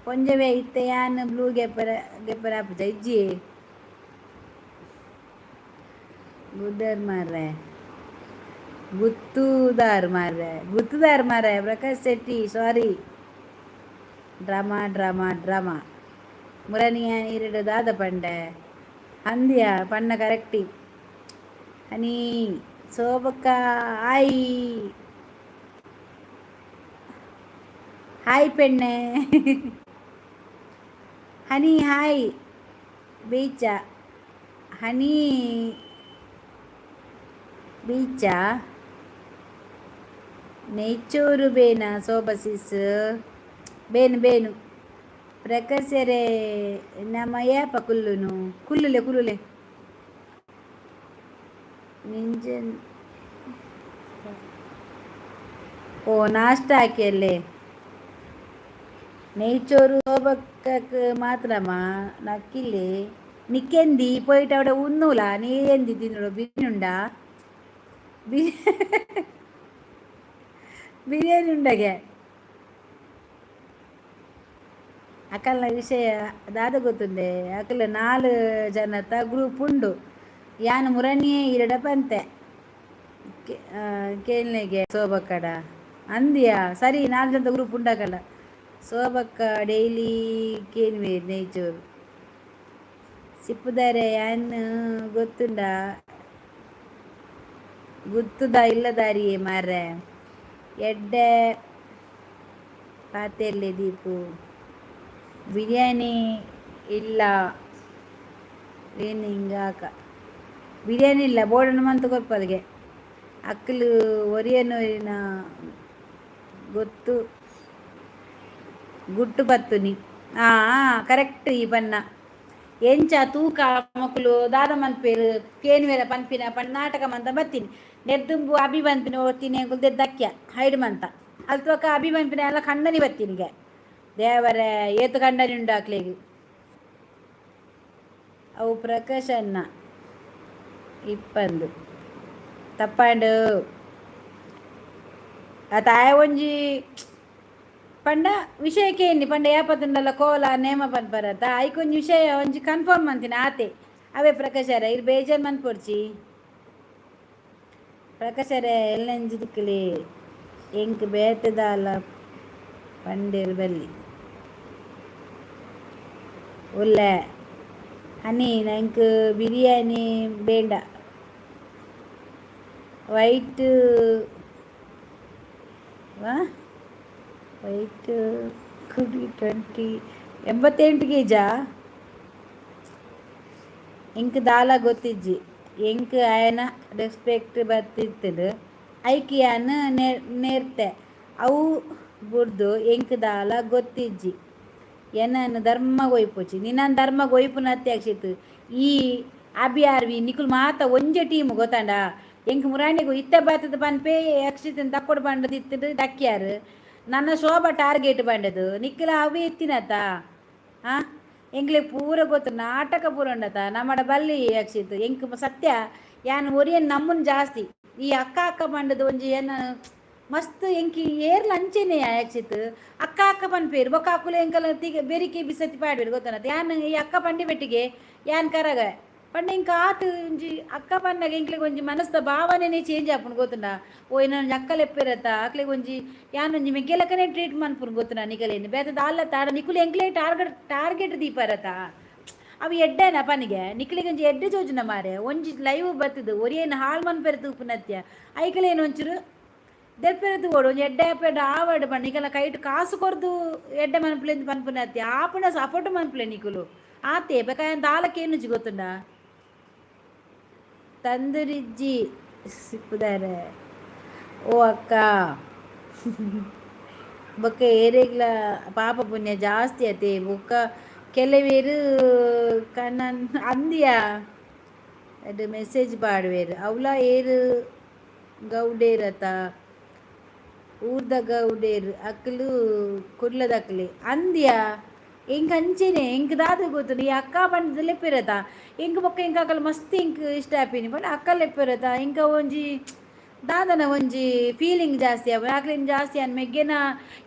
ಪೊಂಜವೆ ಇತ್ತೆ ಯಾನ್ ಬ್ಲೂ ಗೆಪ್ಪರ ಗೆಪ್ಪರ ಆಪುಜ ಇಜ್ಜಿ. ಗುಡ್ಡರ್ ಮಾರ್ರೆ, ಗುತ್ತುದಾರ್ ಮಾರ್ರೆ, ಗುತ್ತುದಾರ್ ಮಾರ್ರೆ. Prakash Shetty, sorry. Drama drama drama. ಮುರನಿಯ ನೀರಿಡು ದಾದ ಪಂಡೆ ಅಂದ್ಯ ಪಣ್ಣ ಕರೆಕ್ಟಿ. ಹನಿ ಸೋಬಕ್ಕ ಹಾಯ್. ಹಾಯ್ ಪೆಣ್ಣೆ. ಹನಿ ಹಾಯ್ ಬೀಚ. ಹನಿ ಬೀಚ ನೆಯ್ಚೋರು ಬೇನ ಸೋಬಸಿಸ್ ಬೇನು ಬೇನು. ಪ್ರಕಾಶರೇ, ನಮ ಏಪ ಕುಲ್ಲುನು? ಕುಲ್ಲುಲೆ ಕುಲ್ಲುಲೆ. ನಿಂಜನ್ ಓ ನಾಷ್ಟ ಹಾಕಿಯಲ್ಲೇ. ನೆಯ್ಚೋರು ಸೋಬಕ್ಕಕ್ ಮಾತ್ರಮಾ ನಕ್ಕಿಲ್ಲಿ ನಿಕ್ಕೆಂದಿ ಪೋಯಿಟ್ ಅವಡ ಉನ್ನೂಲ. ನೀ ಎಂದಿ ತಿನ್ನೋಡು? ಬಿರಿಯಾನಿ ಉಂಡಾ? ಬಿರಿಯಾನಿ ಉಂಡಗೆ. ಅಕಲ್ನ ವಿಷಯ ದಾದ ಗೊತ್ತುಂಡೆ? ಅಕಲ್ ನಾಲ್ ಜನತ ಗ್ರೂಪ್ ಉಂಡು. ಯಾನ್ ಮುರಣಿಯೇ ಇರಡ ಪಂತೆ ಕೇನ್ಲೆಗೆ ಸೋಬಕ್ಕಡ ಅಂದ್ಯಾ. ಸರಿ, ನಾಲ್ ಜನತ ಗ್ರೂಪ್ ಉಂಡಕಲ್ಲ. ಸೋಬಕ್ಕ ಡೈಲಿ ಕೇನ್ವೆ ನೆಯ್ಚೋರು ಸಿಪ್ಪುದಾರೆ. ಯಾನ್ ಗೊತ್ತುಂಡ ಗುತ್ತುದ ಇಲ್ಲದಾರಿಯೇ ಮಾರ್ರೆ. ಎಡ್ಡೆ ಪಾತೆರ್ಲೆ ದೀಪು. ಬಿರಿಯಾನಿ ಇಲ್ಲ ಏನು ಆಕ ಬಿರಿಯಾನಿ ಇಲ್ಲ ಬೋಡಣ ಮಂತ್ ಕೊರ್ಪಲ್ಗೆ. ಅಕ್ಲು ಒರಿಯನೊರಿನ ಗೊತ್ತು ಗುಟ್ಟು ಪತ್ತುನಿ. ಆ ಕರೆಕ್ಟ್. ಈ ಬಣ್ಣ ಎಂಚ ತೂಕ ಮೊಕುಲು ದಾದ ಮನ್ಪೇರು ಕೇನುವೆರ ಪನ್ಪಿನ ಪಂಡ ನಾಟಕ ಮಂತ ಬತ್ತೀನಿ. ನೆರ್ದುಂಬು ಅಭಿ ಪನ್ಪಿನ ಓದ್ತೀನಿ ಅಂಕುಲು ದಕ್ಕ್ಯ ಹೈಡ್ ಮಂತ ಅಲ್ತೊಕ ಅಭಿ ಪನ್ಪಿನ ಎಲ್ಲ ಖಂಡನಿ ಬತ್ತೀನಿಗೆ. ದೇವರೇ, ಏತು ಖಂಡನಿ ಉಂಡು ಅಕ್ಲೆಗ್. ಅವು ಪ್ರಕಾಶನ್ನ ಇಪ್ಪಂದು ತಪ್ಪಾಂಡು. ಆ ಒಂಜಿ ಪಂಡ ವಿಷಯಕ್ಕೆ ಏನಿ ಪಂಡ ಏಪತ್ತುಂಡಲ ಕೋಲ ನೇಮ ಪನ್ಪರತ ಐಕೊಂಜಿ ವಿಷಯ ಒಂಜಿ ಕನ್ಫರ್ಮ್ ಅಂತಿನ ಆತೆ ಅವೇ. ಪ್ರಕಾಶರ, ಇರ್ ಬೇಜಾರ್ ಮನ್ಪೊಡ್ಚಿ. ಪ್ರಕಾಶರೇ, ಎಲ್ಲಂಜಿ ದಿಕ್ಕಲಿ ಎಂಕ್ ಬೇತೆದಾಲ ಪಂಡೇರು ಬಲ್ಲಿ ಉಲ್ಲೆ. ಹನಿ, ನಂಕ್ ಬಿರಿಯಾನಿ ಬೇಂಡ. ವೈಟ್ ವೈಟ್ ಕುಡಿ 20 88 ಕೆಜಾ. ಎಂಕ್ ದಾಲ ಗೊತ್ತಿಜ್ಜಿ. ಎಂಕ್ ಆಯನ ರೆಸ್ಪೆಕ್ಟ್ ಬತ್ತಿತ್ತುಂಡು, ಐಕ್ ಯಾನ್ ನೇರ್ತೆ. ಅವು ಬುಡ್ದು ಎಂಕ್ ದಾಲ ಗೊತ್ತಿಜ್ಜಿ. ಎನನ್ ಧರ್ಮ ಒಯ್ಪೊಚಿ. ನಿನ್ನನ್ ಧರ್ಮ ಒಯ್ಪುನತ್ತೆ ಅಕ್ಷಿತ್. ಈ ಅಭಿ ಆರ್ವಿ ನಿಕುಲು ಮಾತ ಒಂಜೆ ಟೀಮ್ ಗೊತ್ತಾಂಡ. ಎಂಕ್ ಮುರಾಣಿಗು ಇತ್ತ ಬಾತದ ಪನ್ಪೆ ಅಕ್ಷಿತನ್ ದಕ್ಕೊಡು ಪಂಡದ್ ಇತ್ತುಂಡು ದಕ್ಕ್ಯಾರ್. ನನ್ನ ಶೋಭಾ ಟಾರ್ಗೆಟ್ ಪಂಡದು ನಿಕ್ಕಲ ಅವೇ ಇತ್ತಿನತ. ಆ ಎಂಕ್ಲೆ ಪೂರ ಗೊತ್ತು, ನಾಟಕ ಪೂರ ಉಂಡತ. ನಮ್ಮಡ ಬಲ್ಲಿ ಅಕ್ಷಿತ್. ಎಂಕ್ ಸತ್ಯ ಯಾನ್ ಒರಿಯನ್ ನಮ್ಮನ್ ಜಾಸ್ತಿ ಈ ಅಕ್ಕ ಅಕ್ಕ ಪಂಡದು ಒಂಜಿ ಏನ ಮಸ್ತ್ ಎಂಕಿ ಏರ್ಲ ಅಂಚೆನೆ ಯಾಚಿತ್ ಅಕ್ಕ ಅಕ್ಕ ಪನ್ಪೇರು ಬೊಕ್ಕ ಅಕುಲು ಎಂಕಲ ತಿಗ ಬೆರಿಕೆ ಬಿಸತಿ ಪಾಡ್ವೇರು ಗೊತ್ತನ. ಯಾನ್ ಈ ಅಕ್ಕ ಪಂಡಿ ಬೆಟ್ಟಿಗೆ ಯಾನ್ ಕರಗ ಪಂಡ ಇಂಕ ಆತ್ ಒಂಜಿ ಅಕ್ಕ ಪನ್ನಗ ಎಂಕ್ಲೆಗ್ ಒಂಜಿ ಮನಸ್ದ ಭಾವನೆನೇ ಚೇಂಜ್ ಆಪುಂಡು ಗೊತ್ತುಂಡ. ಓ ಏನೊಂಜಿ ಅಕ್ಕ ಲೆಪ್ಪೆರತ್ತ ಅಕ್ಲೆಗ್ ಒಂಜಿ ಯಾನ್ ಒಂಜಿ ಮೆಗ್ಗೆಲಕ್ಕನೇ ಟ್ರೀಟ್ ಮನ್ಪುನು ಗೊತ್ತುಂಡ. ನಿಕಲೇನು ಬೇತೆ ದಾಲ ತಾಡ ನಿಕುಲು ಎಂಕ್ಲೆ ಟಾರ್ಗೆಟ್ ಟಾರ್ಗೆಟ್ ದೀಪರತ. ಅವು ಎಡ್ಡೆನ ಪನಿಗೆ ನಿಕ್ಲೆಗ್ ಒಂಜಿ ಎಡ್ಡೆ ಜೋಜುನ ಮಾರೆ. ಒಂಜಿ ಲೈವ್ ಬತ್ತದು ಒರಿಯನ್ ಹಾಳ್ ಮನ್ಪೆರೆ ತೂಪುನತ್ಯ ಐಕಲೇನು ಒಂಚೂರು ದೆಪ್ಪೆರೆ ತೂವೊಡು. ಒಂಜಿ ಎಡ್ಡೆ ಆಪೆಡ್ ಆವಡ್ ಪಂಡ ನಿಕಲ್ನ ಕೈಟ್ ಕಾಸು ಕೊರ್ದು ಎಡ್ಡೆ ಮನ್ಪುಲೆ ಪನ್ಪುನತ್ಯ ಆಪುಂಡ ಸಪೋರ್ಟ್ ಮನ್ಪುಲೆ ನಿಕುಲು ಆತೆ ಬೇಕಾಯ್ ದಾಲ ಕೇನುಜಿ ಗೊತ್ತುಂಡ. ತಂದೂರಿಜ್ಜಿ ಸಿಪ್ಪುದಾರೆ ಓ ಅಕ್ಕ. ಬೊಕ್ಕ ಏರೆಗ್ಲ ಪಾಪ ಪುಣ್ಯ ಜಾಸ್ತಿ ಅತೆ. ಬೊಕ್ಕ ಕೆಲವೇರು ಕಣ್ಣನ್ ಅಂದಿಯ ಅದು ಮೆಸೇಜ್ ಪಾಡುವೆರ್ ಅವ್ಲ ಏರು ಗೌಡೇರತ ಊರ್ದ ಗೌಡೇರ್ ಅಕ್ಲು ಕುಡ್ಲದಕ್ಲೆ ಅಂದ್ಯಾ. ಎಂಕ್ ಅಂಚೆನೆ ಎಂಕ್ ದಾದ ಗೊತ್ತುಂಡು ಈ ಅಕ್ಕ ಪಂಡ್ದ್ ಲೆಪ್ಪೆರತ. ಎಂಕ್ ಬೊಕ್ಕ ಎಂಕ್ ಅಕಲ್ ಮಸ್ತ್ ಎಂಕ್ ಇಷ್ಟ ಆಪಿನಿ ಪಂಡ ಅಕ್ಕ ಲೆಪ್ಪೆರತ. ಎಂಕ್ ಒಂಜಿ ದಾದನ ಒಂಜಿ ಫೀಲಿಂಗ್ ಜಾಸ್ತಿ ಆಪುಂಡು ಅಕ್ಲೆನ್ ಜಾಸ್ತಿ ಆನ್ ಮೆಗ್ಗೆನ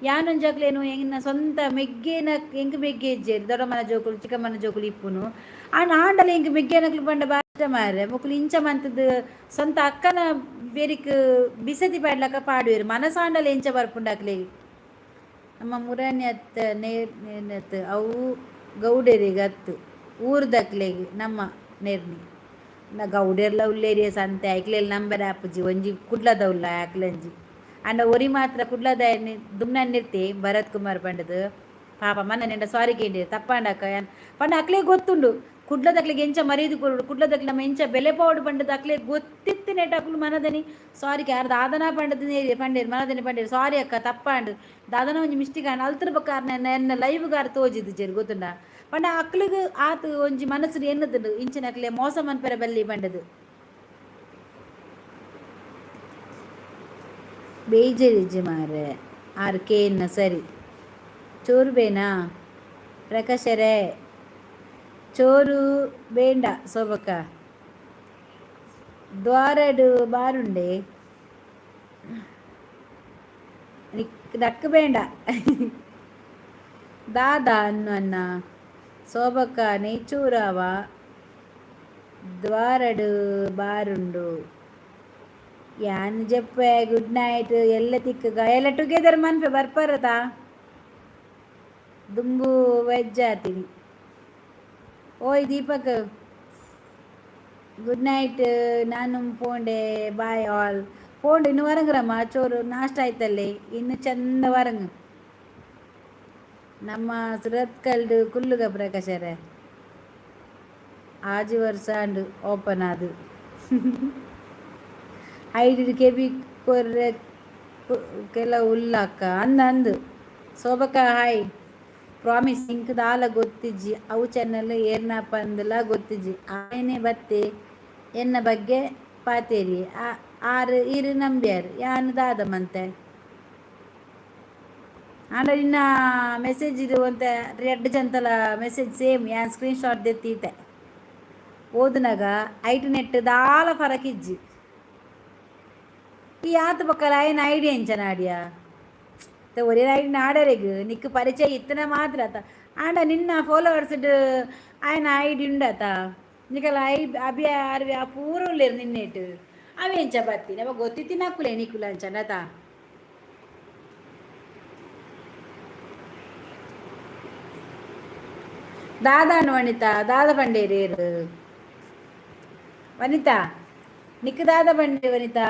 ಯಾನೊಂಜಿ ಅಕ್ಲೆನ್ ಎನ್ನ ಸ್ವಂತ ಮೆಗ್ಗೆನ. ಎಂಕ್ ಮೆಗ್ಗೆ ಇಜ್ಜೆರ್, ದೊಡ್ಡಮ್ಮನ ಜೋಕುಲು ಚಿಕ್ಕಮ್ಮನ ಜೋಕುಲು ಇಪ್ಪುನು. ಆಂಡ ಆಂಡಲ ಎಂಕ್ ಮೆಗ್ಗೆನಕ್ಲು ಪಂಡ ಬಾರಿ ಇಷ್ಟ ಮಾರ್ರೆ. ಮೊಕುಲು ಇಂಚ ಮಂತುದು ಸ್ವಂತ ಅಕ್ಕನ ಬೆರಿಕ್ ಬಿಸತಿ ಪಾಡ್ಲಕ ಪಾಡುವೆರ್. ಮನಸಾಂಡಲ ಎಂಚ ಬರ್ಪುಂಡು ಅಕ್ಲೆಗ್. ನಮ್ಮ ಮುರಾನಿ ಅತ್ತ ನೇರ್ನತ್ ಅವು ಗೌಡೆರೆಗ್ ಅತ್ ಊರ್ದಕ್ಲೆಗ್ ನಮ್ಮ ನೆರ್ನಿ ಗೌಡೆರ್ಲ ಉಲ್ಲೇರಿಯ ಸಂತೆ ಐಕ್ಲೆಲ್ ನಂಬರೆ ಆಪುಜಿ. ಒಂಜಿ ಕುಡ್ಲದ ಉಲ್ಲ ಅಕ್ಲಂಜಿ ಆಂಡ ಒರಿ ಮಾತ್ರ ಕುಡ್ಲದ ದುಮ್ನನ್ನಿರ್ತಿ ಭರತ್ ಕುಮಾರ್ ಪಂಡದು. ಪಾಪ ಮನ್ನ ನೆಂಡ ಸಾರಿ ಕೇಂಡಿರು ತಪ್ಪಾಂಡಕ್ಕ ಯಾನ್ ಪಂಡ. ಅಕ್ಲೆಗ್ ಗೊತ್ತುಂಡು ಕುಡ್ಲದಕ್ಲೆಗ್ ಎಂಚ ಮರ್ಯಾದೆ ಕೊರೊಡು, ಕುಡ್ಲದಕ್ಲೆ ನಮ್ಮ ಎಂಚ ಬೆಲೆ ಪೋವೊಡು ಪಂಡದು ಅಕ್ಲೆಗ್ ಗೊತ್ತಿತ್ತಿನೆಟ್ ಅಕುಲು ಮನದನಿ ಸಾರಿ ಯಾರ್ ದಾದನಾ ಪಂಡದು ಪಂಡೇರು ಮನದನಿ ಪಂಡೇರು ಸಾರಿ ಅಕ್ಕ ತಪ್ಪಾಂಡ್ ದಾದನ ಒಂಜಿ ಮಿಸ್ಟೇಕ್ ಆಂಡ್. ಅಲ್ತರ ಬೊಕ್ಕ ಆರ್ನ ಎನ್ನ ಲೈವ್ ಗಾರ್ ತೋಜಿದಿಜೆರ್ ಗೊತ್ತುಂಡ. ಪಂಡ ಅಕ್ಲೆಗ್ ಆತ್ ಒಂಜಿ ಮನಸ್ಸು ಎನ್ನುದುಂಡು ಇಂಚಿನ ಅಕ್ಲೆ ಮೋಸ ಮನ್ಪೆರೆ ಬಲ್ಲಿ ಪಂಡದು. ಬೇಜಾರಿಜ್ಜಿ ಮಾರೆ ಆರ್ ಕೇನ್ನ ಸರಿ. ಚೋರು ಬೇನಾ ಪ್ರಕಾಶರೇ? ಚೋರು ಬೇಂಡ ಸೋಬಕ್ಕ. ದ್ವಾರಡು ಬಾರುಂಡೆ ನಕ್ ಬೇಂಡ ದಾದಾ ಅನ್ನು ಅನ್ನ ಸೋಬಕ್ಕ ನೆಯ್ಚೂರವ ದ್ವಾರಡು ಬಾರುಂಡು. ಯಾನ್ ಜೆಪ್ಪೆ ಗುಡ್ ನೈಟ್ ಎಲ್ಲ ತಿಕ್ಕಗ ಎಲ್ಲ ಟುಗೆದರ್ ಮನ್ಪೆ ಬರ್ಪರತ ದುಂಬು ವೆಜ್ ಆತೀನಿ. ಓಯ್ ದೀಪಕ್, ಗುಡ್ ನೈಟ್. ನಾನು ಪೋಂಡೆ, ಬಾಯ್ ಆಲ್. ಪೋಂಡು ಇನ್ನು ವರಂಗ್ರಮ್ಮ ಚೋರು ನಾಷ್ಟ ಆಯ್ತಲ್ಲೇ ಇನ್ನು ಚಂದ ವರಂಗ್. ನಮ್ಮ ಸುರತ್ಕಲ್ಡು ಕುಲ್ಲುಗ ಪ್ರಕಾಶರೇ. ಆಜಿ ವರ್ಷ ಅಂಡು ಓಪನ್ ಅದು ಐದು ಕೆಬಿ ಕೊರ್ರೆ ಕೆಲವು ಉಲ್ಲಕ್ಕ ಅಂದ ಅಂದು. ಸೋಬಕ ಹಾಯ್. ಪ್ರಾಮಿಸ್ ಇಂಕ್ ದಾಲ ಗೊತ್ತಿಜ್ಜಿ. ಅವು ಚಾನಲ್ ಏರ್ನ ಪಂದಲ ಗೊತ್ತಿಜ್ಜಿ. ಆಯನೆ ಬತ್ತೆ ಎನ್ನ ಬಗ್ಗೆ ಪಾತೇರಿ ಆರು ಇರು ನಂಬ್ಯಾರು ಯಾನ್ ದಾದ ಮಂತೆ. ಆಂಡ ನಿನ್ನ ಮೆಸೇಜ್ ಇದು ಒಂತೆ ರೆಡ್ ಜಂತಲ ಮೆಸೇಜ್ ಸೇಮ್ ಯಾನ್ ಸ್ಕ್ರೀನ್ ಶಾಟ್ ದೆತ್ತೀತೆ ಓದುನಗ. ಐಟ್ ನೆಟ್ ದಾಲ ಫರಕ್ ಇಜ್ಜಿ. ಈ ಆತ ಬೊಕ್ಕಲ ಆಯನ ಐಡಿಯಾ ಎಂಚನ ಆಡಿಯಾ ಒರೇ ಐಡಿ ನಾಡರೆಗ್ ನಿಕ್ ಪರಿಚಯ ಇತ್ತನ ಮಾತ್ರ ಆತ. ಆಂಡ ನಿನ್ನ ಫಾಲೋವರ್ಸ್ ಆಯನ ಐಡಿ ಉಂಡತ ನಿಕಲ I Abhi ಆರ್ವಿ ಆ ಪೂರ ಉಲ್ಲೇರು ನಿನ್ನೇಟ್ ಅವೆಂಚ ಬತ್ತಿ ನಮ ಗೊತ್ತಿತ್ತಿನಕ್ಕುಲೆ ನಿಕುಲ ಅಂಚನತ. ದಾದಾನು ವನಿತಾ ದಾದ ಬಂಡೇರು ವನಿತಾ ನಿಕ್ ದಾದ ಬಂಡೆ ವನಿತಾ.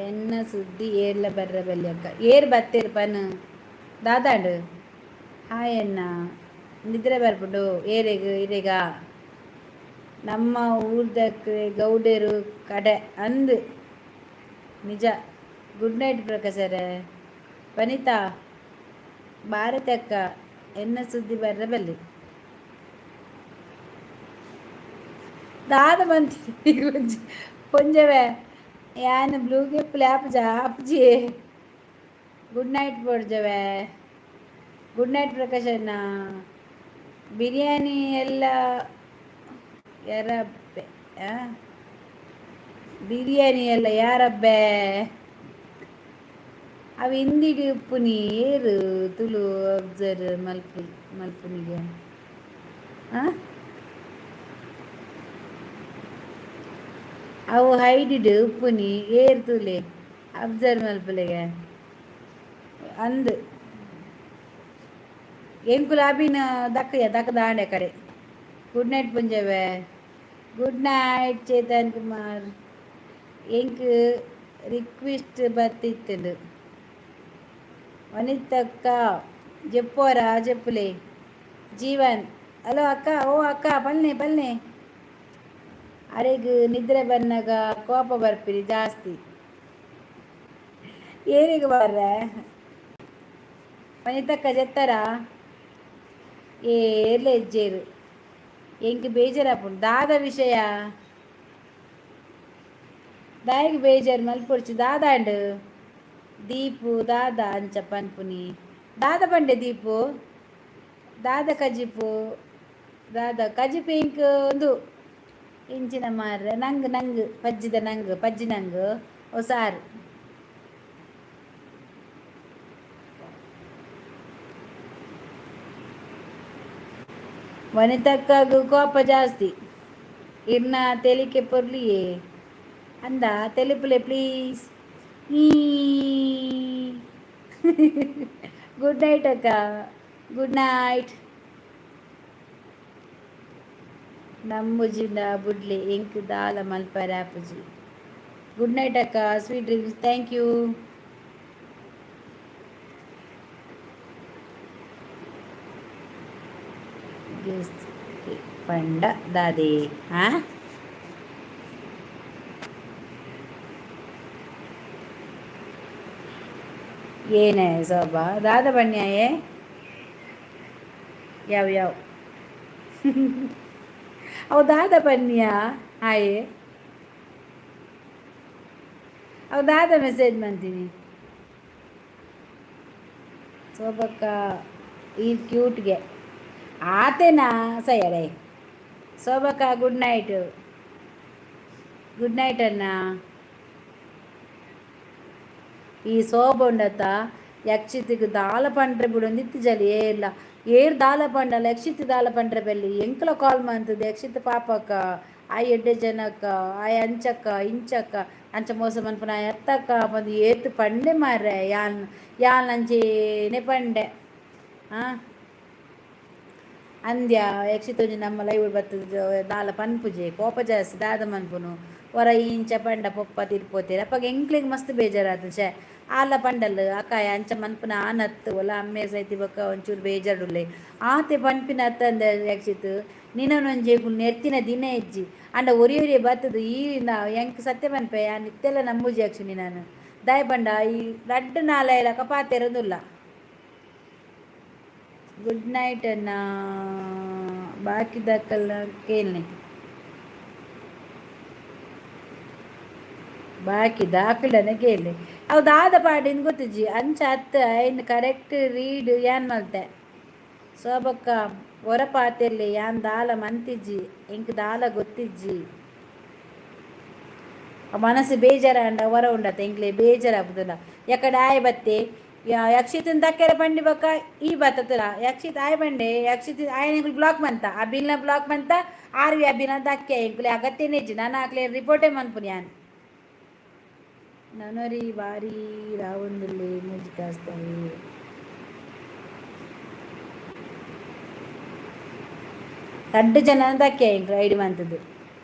ಎನ್ನ ಸುದ್ದಿ ಏರ್ಲ ಬರ್ರ ಬಲ್ಯಕ್ಕ ಏರ್ ಬತ್ತೇರು ಪನ್ ದಾದಾಂಡು. ಹಾಯ್ ಅಣ್ಣ, ನಿದ್ರೆ ಬರ್ಪುಂಡು ಏರೆಗ್ ಇರೆಗ. ನಮ್ಮ ಊರ್ದಕ್ಕೆ ಗೌಡೇರು ಕಡೆ ಅಂದು ನಿಜ. ಗುಡ್ ನೈಟ್ ಪ್ರಕಾಶರೇ. ವನಿತಾ ಭಾರತಿ ಅಕ್ಕ ಎನ್ನ ಸುದ್ದಿ ಬರ್ರ ಬಲ್ಲಿ ದಾದ ಬಂತಿ ಪೊಂಜವೆ ಯಾನ್ ಬ್ಲೂ ಗೆಪ್ಪುಲೆ ಆಪುಜ ಆಪುಜಿ. ಗುಡ್ ನೈಟ್ ಪೊರ್ಜವೆ. ಗುಡ್ ನೈಟ್ ಪ್ರಕಾಶಣ್ಣ. ಬಿರಿಯಾನಿ ಎಲ್ಲ ಯಾರಬ್ಬೆ? ಬಿರಿಯಾನಿ ಎಲ್ಲ ಯಾರಬ್ಬೆ? ಅವು ಹಿಂದಿಡಿ ಉಪ್ಪುನಿ ಏರು ತುಳು ಅಬ್ಸರ್ ಮಲ್ಪು ಮಲ್ಪುನಿಗೆ. ಆ ಅವು ಹೈಡಿಡ್ ಉಪ್ಪುನಿ ಏರ್ ತುಲೆ ಅಬ್ಸರ್ವ್ ಮಲ್ಪುಲೆಗೆ ಅಂದ್. ಎಂಕುಲು ಅಬಿನ ದಕ್ಕಯ ದಕ್ಕ ದಾಂಡೆ ಕಡೆ. ಗುಡ್ ನೈಟ್ ಪುಂಜವೆ. Good night Chetan Kumar. ಎಂಕ್ ರಿಕ್ವೆಸ್ಟ್ ಬತ್ತಿತ್ತುಂಡು. ವನಿತಕ್ಕ ಜೆಪ್ಪೋರಾ ಜೆಪ್ಪುಲೆ. ಜೀವನ್ ಹಲೋ ಅಕ್ಕ, ಓ ಅಕ್ಕ ಪಲ್ನೆ ಪಲ್ನೆ. ಅರೆಗ್ ನಿದ್ರೆ ಬನ್ನಗ ಕೋಪ ಬರ್ಪಿರಿ ಜಾಸ್ತಿ. ಏರಿಗೆ ಬರ್ರೆ ವನಿತಕ್ಕ ಜೆತ್ತರ? ಏರ್ಲ ಇಜ್ಜೇರು. ಎಂಕ್ ಬೇಜಾರಾಪುಂಡು. ದಾದ ವಿಷಯ? ದಾಯೆಗ್ ಬೇಜಾರು ಮಲ್ಪೊಡ್ಚಿ? ದಾದಾಂಡ್ ದೀಪು ದಾದ ಅಂಚ ಪನ್ಪುನಿ? ದಾದ ಪಂಡೆ ದೀಪು? ದಾದ ಕಜಿಪು? ದಾದ ಕಜಿಪು? ಎಂಕ್ ಉಂದು ಇಂಚಿನ ಮಾರ್ರೆ ನಂಗ್ ನಂಗ್ ಪಜ್ಜಿದ ನಂಗ್ ಪಜ್ಜಿ ನಂಗ್ ಓ ಸಾರು. ವನಿತಕ್ಕಗ್ ಕೋಪ ಜಾಸ್ತಿ. ಇರ್ನ ತೆಲಿಕೆ ಪೊರ್ಲಿಯೇ ಅಂದ. ತೆಲಿಪುಲೆ ಪ್ಲೀಸ್. ಈ ಗುಡ್ ನೈಟ್ ಅಕ್ಕ. Good night. ನಂಬುಜಿಂಡ ಬುಡ್ಲೆ, ಎಂಕ್ ದಾಲ ಮಲ್ಪರೆ ಆಪುಜಿ. ಗುಡ್ ನೈಟ್ ಅಕ್ಕ, sweet dreams. Thank you. ಪಂಡ ದಾದೆ? ಆ ಏನೇ ಸೋಬಾ ದಾದ ಬಣ್ಣಿಯಾಯೇ? ಯಾವ ಯಾವ ಅವು ದಾದ ಬನ್ನಿಯ ಆಯೆ? ಅವು ದಾದ ಮೆಸೇಜ್ ಮಂತೀನಿ? ಸೋಬಕ್ಕ ಈ ಕ್ಯೂಟ್ಗೆ ಆತೇನಾ ಸಯ್ಯಡೆ. ಸೋಬಕ್ಕ ಗುಡ್ ನೈಟ್. ಗುಡ್ ನೈಟ್ ಅಣ್ಣ. ಈ ಸೋಬ ಉಂಡತ್ತ ಯಕ್ಷಿತಿಗೆ ದಾಲ ಪಂಡ್ರೆ ಬಿಡೊಂದಿತ್ತಿಜಲಿ ಏರ್ಲ ಏರ್ ದಾಲ ಪಂಡಲ ಯಕ್ಷಿತಿ ದಾಲ ಪಂಡ್ರೆ ಬೆಲ್ಲಿ ಎಂಕ್ಲ ಕಾಲ್ ಮಂತದ ಯಕ್ಷಿತ್ ಪಾಪಕ್ಕ ಆಯ್ ಎಡ್ಡೆ ಜನಕ್ಕ ಆಯ್ ಅಂಚಕ್ಕ ಇಂಚಕ್ಕ ಅಂಚ ಮೋಸ ಮನ್ಪುನ ಎತ್ತಕ್ಕ ಪಂದ್ ಏತ್ ಪಂಡೆ ಮಾರ್ರೆ. ಯಾನ್ ಯಾನ್ ಅಂಚೇನೆ ಪಂಡೆ. ಆ ಅಂದ್ಯ ಯಕ್ಷಿತ್ ಒಂಜಿ ನಮ್ಮ ಲೈವ್ ಬತ್ತದ ದಾಲ ಪನ್ಪುಜೆ, ಕೋಪ ಜಾಸ್ತಿ ದಾದ ಮನ್ಪುನು? ಒರ ಇಂಚ ಪಂಡ ಪೊಪ್ಪ ತಿರ್ಪೋತೇರು. ಅಪ್ಪಗ ಎಂಕ್ಲೆಗ್ ಮಸ್ತ್ ಬೇಜಾರಾತು. ಛೆ ಆಲ ಪಂಡಲ್ ಅಕ್ಕಾಯ ಅಂಚ ಮನ್ಪುನ ಆನತ್ತು ಒಲ ಅಮ್ಮೆ ಸೈತಿ ಬೊಕ್ಕ ಒಂಚೂರು ಬೇಜಾರುಲ್ಲೆ ಆತೆ ಪನ್ಪಿನ ಅತ್ತಂದೆ. ಯಕ್ಷಿತ್ ನಿನನೊಂಜಿ ನೆರ್ತಿನ ದಿನ ಇಜ್ಜಿ ಅಂಡ ಒರಿ ಒರಿ ಬತ್ತದು ಈ ಎಂಕ್ ಸತ್ಯ ಪನ್ಪೆ. ಯಾನ್ ಇತ್ತೆಲ್ಲ ನಂಬುಜಿ ಯಕ್ಷು ನಿನನ್. ದಾಯೆ ಪಂಡ ಈ ರಡ್ಡ್ ನಾಲೈಲಕ ಪಾತೆರೊಂದುಲ್ಲ. ಗುಡ್ ನೈಟ್ ಅಣ್ಣ. ಬಾಕಿದಕಲ್ನ ಕೇಳ್ನೆ ಬಾಕಿ ದಾಖಲೆನ ಕೇಳಿ. ಅವು ದಾದ ಪಾಡಿನ ಗೊತ್ತಿಜ್ಜಿ ಅಂಚ ಅತ್ತ ಐನ್ ಕರೆಕ್ಟ್ ರೀಡ್ ಯಾನ್ ಮಲ್ತೆ. ಸೋಬಕ್ಕ ಒರ ಪಾತೆರ್ಲೆ, ಯಾನ್ ದಾಲ ಮಂತಿಜ್ಜಿ, ಎಂಕ್ ದಾಲ ಗೊತ್ತಿಜ್ಜಿ. ಮನಸ್ಸು ಬೇಜಾರಾಂಡ ಹೊರ ಉಂಡತ್ತ ಎಂಕ್ಲೆ ಬೇಜಾರಾಪುದಿಲ್ಲ. ಯಾಕಡೆ ಆಯ್ ಬತ್ತೆ ಯಕ್ಷಿತನ್ ದಕ್ಕೆರೆ ಪಂಡಿ ಬೊಕ್ಕ ಈ ಬತ್ತತುಲ ಯಕ್ಷಿತ್ ಆಯ್ ಪಂಡೆ. ಯಕ್ಷಿತ್ ಆಯ್ ಎಂಕುಲು ಬ್ಲಾಕ್ ಮಂತ ಅಬಿಲ್ನ ಬ್ಲಾಕ್ ಮಂತ ಆರ್ವಿ ಅಬಿನ ದಕ್ಕೆ ಎಂಕುಲೆ ಅಗತ್ಯನೇ ಇಜ್ಜಿ. ನಾನು ಆಕ್ಲೆ ರಿಪೋರ್ಟೇ ಮನ್ಪುನಿ ಯಾನ್. ನನೊರಿ ಬಾರಿ ರಾವೊಂದುಲ್ಲೆ ಮೂಜಿ ಕಾಸ್ದಾಯೆ. ರಡ್ಡ್ ಜನ ದಕ್ಕೆ ಎಂಕ್ಲು ಐಡಿ ಮಂತದ್ದು.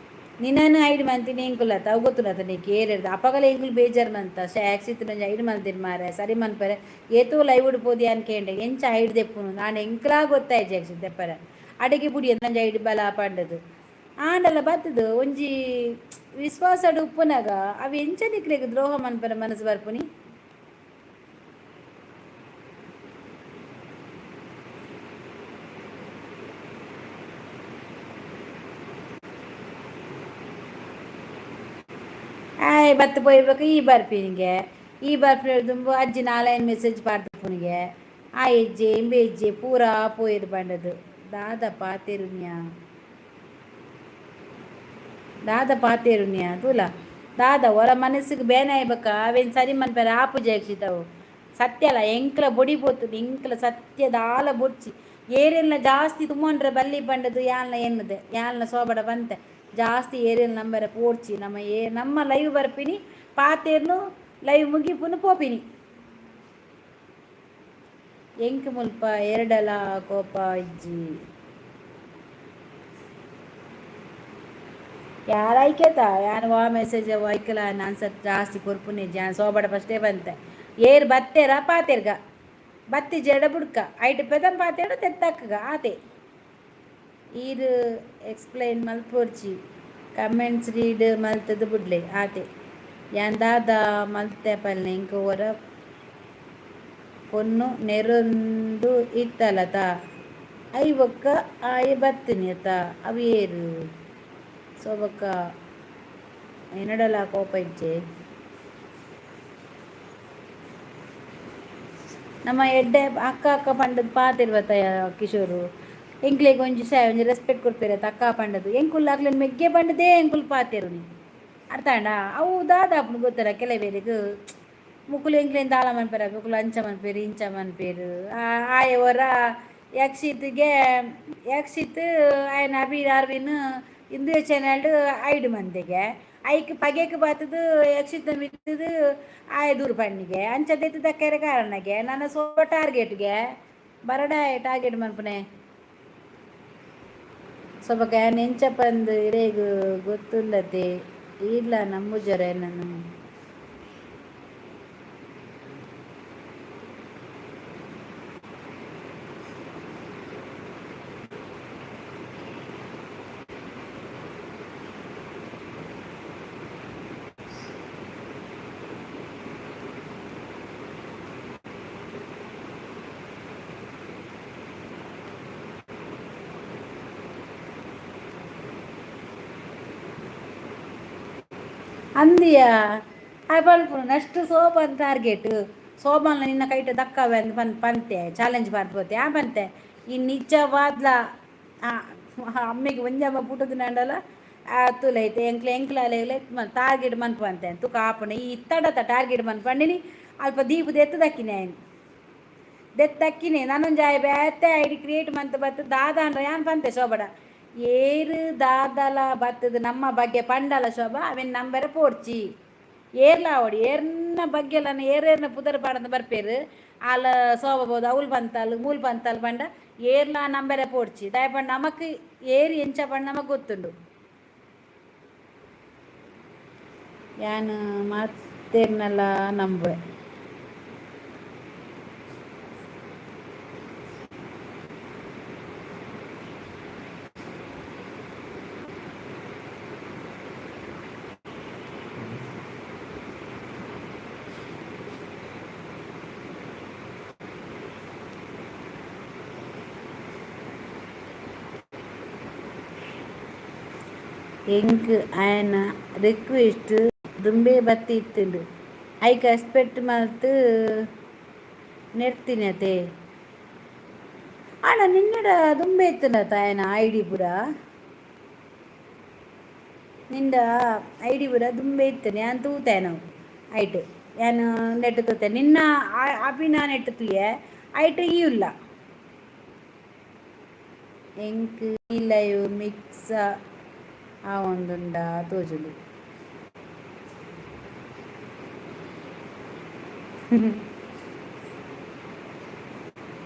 ನಿನ್ನನ್ನು ಐಡಿ ಮಂತಿನಿ ಎಂಕುಲತ್ತ ಅವು ಗೊತ್ತುಲತ್ತ ನೀಕ್ ಏರೆರ್ದು. ಅಪಗಲ ಎಂಕುಲು ಬೇಜಾರು ಮಂತ ಶೇ ಒಂಜಿ ಐಡಿ ಮಲ್ತಿರ್ ಮಾರೆ ಸರಿ ಮನ್ಪರೆ. ಏತೋ ಲೈವ್ ಪೋದು ಯಾನ್ ಕೇಂಡೆ ಎಂಚ ಐಡಿ ದೆಪ್ಪುನು ನಾನು ಎಂಕ್ಲಾ ಗೊತ್ತಾಯ್ಜಿ ಯಕ್ಷಿತ್ ದೆಪ್ಪರೆ. ಅಡಿಗೆ ಬುಡಿ ಒಂಜಿ ಐಡಿ ಬಲ ಪಂಡದು ಆಂಡಲ ಬತ್ತದು. ಒಂಜಿ ವಿಶ್ವಾಸಡ್ ಉಪ್ಪುನಗ ಅವು ಎಂಚ ನಿಕ್ಲೆಗ್ ದ್ರೋಹ ಮನ್ಪರೆ ಮನಸ್ಸು ಬರ್ಪುನಿ? ಆಯ್ ಬತ್ತು ಪೋಯ್ಬೇಕು ಈ ಬರ್ಪಿನಿಗೆ ಈ ಬರ್ಪಿನ ದುಂಬು ಅಜ್ಜಿ ನಾಲೈನ್ ಮೆಸೇಜ್ ಪಾಡ್ದು ಆ ಹೆಜ್ಜೆ ಇಂಬೆ ಹೆಜ್ಜೆ ಪೂರಾ ಪೋಯಿರ್ ಪಂಡದು. ದಾದ ಪಾತೆರುನ್ಯಾ? ದಾದ ಪಾತೇರುನಿಯ ತೂಲ ದಾದ ಒರ ಮನಸ್ಸಿಗೆ ಬೇನೆ ಬಕ್ಕ ಅವೇನು ಸರಿ ಮನ್ಪೆರ ಆಪುಜ ಯಕ್ಷಿತವು. ಸತ್ಯಲ ಎಂಕ್ಲ ಬೊಡಿ ಪೋತುಂಡು, ಎಂಕ್ಲ ಸತ್ಯ ದಾಲ ಬೊಡ್ಚಿ. ಏರೆಲ್ಲ ಜಾಸ್ತಿ ತುಮ್ಮನ್ರೆ ಬಲ್ಲಿ ಪಂಡದು ಯಾಲ್ನ ಎನ್ನುದೆ ಯಾಲ್ನ ಸೋಬಡ ಬಂತೆ ಜಾಸ್ತಿ ಏರಿಯಲ್ ನಂಬರ ಪೋಡ್ಚಿ. ನಮ್ಮ ಏ ನಮ್ಮ ಲೈವ್ ಬರ್ಪಿನಿ ಪಾತೇರ್ನು ಲೈವ್ ಮುಗಿಪುನು ಪೋಪಿನಿ. ಎಂಕ್ ಮುಲ್ಪ ಎರಡಲ ಕೋಪ ಇಜ್ಜಿ. ಯಾರು ಐಕೇತ ಯಾನ್ ವಾ ಮೆಸೇಜ್ ಐಕಲ ಆನ್ಸರ್ ಜಾಸ್ತಿ ಕೊರ್ಪುನಿ. ಯಾನ್ ಸೋಬಡ ಫಸ್ಟೇ ಬಂತೆ. ಏರ್ ಬತ್ತೇರ ಪಾತೆರ್ಗ ಬತ್ತಿ ಜಡ ಬುಡ್ಕ ಐಟ್ ಪೆದಂ ಪಾತೇಡು ತೆತ್ತಕ್ಕಗ ಆತೆ. ಈರ್ ಎಕ್ಸ್ಪ್ಲೈನ್ ಮಲ್ಪೊರ್ಚಿ, ಕಮೆಂಟ್ಸ್ ರೀಡ್ ಮಲ್ತದ ಬುಡ್ಲೆ ಆತೆ. ಯಾನ್ ದಾದ ಮಲ್ತೆ ಪಲ್ನೆ? ಎಂಕ್ ಒರ ಪೊನ್ನು ನೆರೊಂದು ಇತ್ತಲತ, ಅಯ್ ಬೊಕ್ಕ ಆಯೆ ಬತ್ತಿನಿ ಅತ, ಅವು ಏರ್? ಸೋಬಕ್ಕ ಎನ್ನಡಲ ಕೋಪ ಇಜ್ಜೆ. ನಮ್ಮ ಎಡ್ಡೆ ಅಕ್ಕ ಅಕ್ಕ ಪಂಡದ್ ಪಾತೆರ್ವತ್ತ ಕಿಶೋರು. ಎಂಕ್ಲೆಗ್ ಒಂಜಿ ಸಾ ಒಂಜಿ ರೆಸ್ಪೆಕ್ಟ್ ಕೊರ್ಪೆರ್ ಅಕ್ಕ ಪಂಡದು. ಎಂಕುಲು ಅಕ್ಲೆನ್ ಮೆಗ್ಗೆ ಪಂಡದೇ ಎಂಕುಲು ಪಾತೆರುನಿ, ಅರ್ಥ ಆಂಡ? ಅವು ದಾದ ಆಪುಂಡು ಗೊತ್ತಲ್ಲ ಕೆಲವೆರೆಗ್, ಮುಕುಲು ಎಂಕ್ಲೆನ್ ದಾಲ ಮನ್ಪೆರ, ಮುಕುಲು ಅಂಚ ಮನ್ಪೆರ್ ಇಂಚ ಮನ್ಪೆರ್. ಆಯೆ ಒರ ಯಕ್ಷಿತ್ಗೆ ಯಕ್ಷಿತ್ ಆಯನ ಅಭಿ ಅರ್ವಿನ್ ಇಂದುವೆ ಚಾನೆಲ್ಡ್ ಐಡ್ ಮಂದೆಗೆ ಐಕ್ ಪಗೆಕ್ ಬತ್ತದು ಯಕ್ಷಿತ್ನ ಮಿತ್ತದು ಆಯೆ ದೂರು ಪಣ್ಣಿಗೆ ಅಂಚ ದೆತ್ತ್ ದಕ್ಕೆರೆ ಕಾರಣಗೆ ನನ ಸೋ ಟಾರ್ಗೆಟ್ಗೆ ಬರಡ ಟಾರ್ಗೆಟ್ ಮನ್ಪುನೆ. ಸೊಬಕ ಯಾನ್ ಎಂಚ ಪಂದ್ ಇರೆಗ್ ಗೊತ್ತುಲ್ಲತೆ, ಈರ್ಲ ನಂಬುಜರ ಎನ್ನನ್. ಅಂದಿಯಾ ಆಯ್ ಪನ್ಪುನು ನೆಕ್ಸ್ಟ್ ಸೋಬನ್ ಟಾರ್ಗೆಟ್, ಸೋಬನ್ಲ ನಿನ್ನ ಕೈಟ್ ದಕ್ಕಾವೆ ಅಂದ್ ಪನ್ ಪಂತೆ ಚಾಲೆಂಜ್ ಪಾಡ್ದ್ ಪೋತೆ. ಆ ಪಂತೆ ಈ ನಿಜವಾದ್ಲ ಅಮ್ಮೆಗೆ ಒಂಜಮ್ಮ ಪುಟ್ಟುದಿನಾಂಡಲ ತೂಲ ಐತೆ ಎಂಕ್ಲೆ ಎಂಕ್ಲ ಟಾರ್ಗೆಟ್ ಮನ್ಪು ಅಂತೆ ತುಕ ಆಪುಂಡು ಈ ಇತ್ತಡತ ಟಾರ್ಗೆಟ್ ಮನ್ಪಂಡಿನಿ. ಅಲ್ಪ ದೀಪು ದೆತ್ತು ದಕ್ಕಿನಿ ಆಯ್ನ್ ದೆತ್ತು ದಕ್ಕಿನಿ. ನನೊಂಜಿ ಆಯೆ ಬೇತೆ ಐಡಿ ಕ್ರಿಯೇಟ್ ಮಂತ್ ಬತ್ತು ದಾದಾಂಡ ಯಾನ್ ಪಂತೆ ಶೋಭಡ ಏರು ದಾದಲ ಬತ್ತದ ನಮ್ಮ ಬಗ್ಗೆ ಪಂಡಲ ಶೋಭಾ ಅವೆನ್ ನಂಬರ ಪೋಡ್ಚಿ. ಏರ್ಲ ಆವಡ್ ಏರ್ನ ಬಗ್ಗೆಲ ಏರೇರ್ನ ಪುದರ್ ಪಾಡಂದು ಬರ್ಪೇರು ಆಲ ಶೋಭ ಬೋದು ಅವ್ಲು ಬಂತಾಲ್ ಮೂಲು ಬಂತಾಲ್ ಪಂಡ ಏರ್ಲ ನಂಬರೆ ಪೋಡ್ಚಿ. ದಾಯೆ ಪಂಡ ನಮಕ್ ಏರ್ ಎಂಚ ಪಂಡ ನಮಕ್ ಗೊತ್ತುಂಡು. ಯಾನ್ ಮಾತೆರ್ನಲ ನಂಬುವೆ. ಎಂಕ್ ಆಯನ ರಿಕ್ವೆಸ್ಟ್ ದುಂಬೇ ಬತ್ತಿತ್ತ್ಂಡ್ ಐಕ್ ಎಕ್ಸೆಪ್ಟ್ ಮಲ್ತ್ ನೆರ್ತಿನಿ ಅತೆ. ಆಂಡ ನಿನ್ನಡ ದುಂಬೇ ಇತ್ತ್ಂಡತ ಆಯನ ಐಡಿ ಪೂರ? ನಿಂಡ ಐಡಿ ಪೂರ ದುಂಬೇ ಇತ್ತ್ಂಡ್ ಯಾನ್ ತೂತೆ ಅವು ಐಟ್ ಯಾನ್ ನೆಟ್ ತೂತೆ ನಿನ್ನ ಅಭಿನ ನೆಟ್ ತೂಯೆ ಐಟ್ ಈ ಉಲ್ಲ. ಎಂಕ್ ಈ ಲೈವ್ ಮಿಕ್ಸ್ ಆವೊಂದುಂಡ ತೋಜುಂಡು.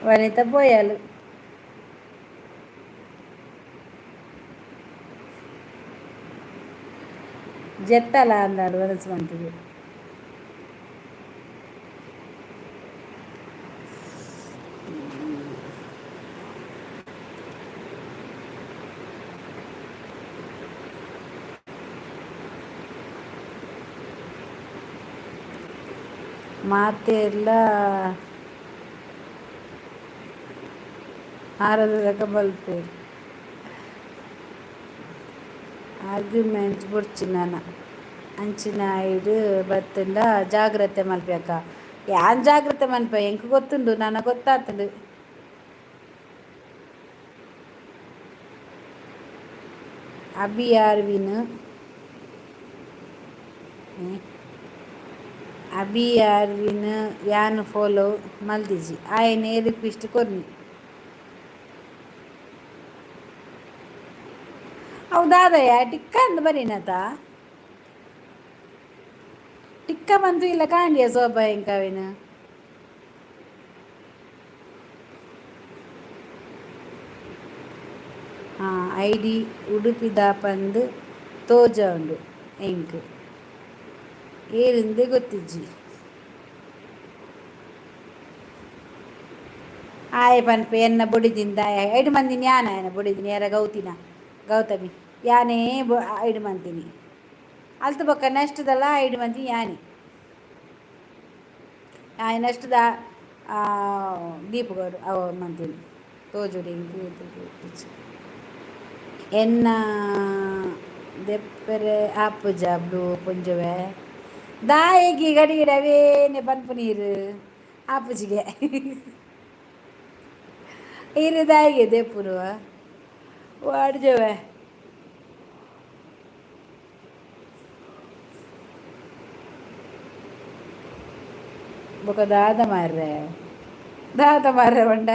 ವನಿತ ಪೋಯಲ್. ಜೆತ್ತಲ ಅಂದಾಡ್ ವನಸ್ ಮಂತುದು. ಮಾತೆರ್ಲ ಆರಾಧಕ ಮಲ್ಪುವೆರ್. ಆರ್ಗ್ಯುಮೆಂಟ್ ಬೊಡ್ಚಿ ನನ ಅಂಚಿನ ಐಡ್ ಬತ್ತ್ಂಡ ಜಾಗ್ರತೆ ಮಲ್ಪೆಕ. ಯಾನ್ ಜಾಗ್ರತೆ ಮನ್ಪೆ, ಎಂಕ್ ಗೊತ್ತುಂಡು, ನನ ಗೊತ್ತಾತುಂಡು. ಅಭಿ ಅರ್ವಿನ್. ಅಭಿ ಅರ್ವಿನ್ ಯಾನ್ ಫಾಲೋ ಮಲ್ದಿಜಿ ಆಯೆನೆ ರಿಕ್ವೆಸ್ಟ್ ಕೊರ್ನಿ. ಅವು ದಾದಯ್ಯ ಟಿಕ್ಕ ಅಂದ್ ಬರೀನತ ಟಿಕ್ಕ ಬಂತು ಇಲ್ಲ ಕಾಂಡಿಯ ಸೋಬ ಎಂಕವಿನ. ಐಡಿ ಉಡುಪಿದ ಪಂದ್ ತೋಜುಂಡು ಎಂಕ್ ಏರಿಂದೆ ಗೊತ್ತಿಜ್ಜಿ. ಆಯೆ ಪನ್ಪೆ ಎನ್ನ ಬೊಡಿದಿಂದ ಐಡು ಮಂದಿನಿ ಯಾನ ಆಯನ ಬೊಡಿದಿನಿ ಯಾರ ಗೌತಿನ ಗೌತಮಿ ಯಾನೇ ಐಡು ಮಂತಿನಿ ಅಲ್ತು ಬೊಕ್ಕ ನೆಕ್ಸ್ಟ್ದಲ್ಲ ಐಡು ಮಂದಿ ಯಾನೆ ಆಯ್ ನೆಕ್ಸ್ಟ್ದ ದೀಪಗೌಡ ಅವ ಮಂತಿನಿ ತೋಜುಡಿ ಎಂಕ್. ಎನ್ನ ದೆಪ್ಪರೆ ಆಪುಜ ಬ್ಲೂ ಪೊಂಜೊವೆ ದಾಯೆಗ್ ಗಡಿಗಡಿ ಅವೇನೆ ಪನ್ಪು ನೀರು ಆಪುಜಿಗೆ ಈರು ದಾಯಿಗೆ ದೆಪ್ಪುನು ವಾಡ್ಜವೆ. ಬೊಕ ದಾದ ಮಾರ್ರೆ ದಾದ ಮಾರ್ರೆ ಪಂಡ.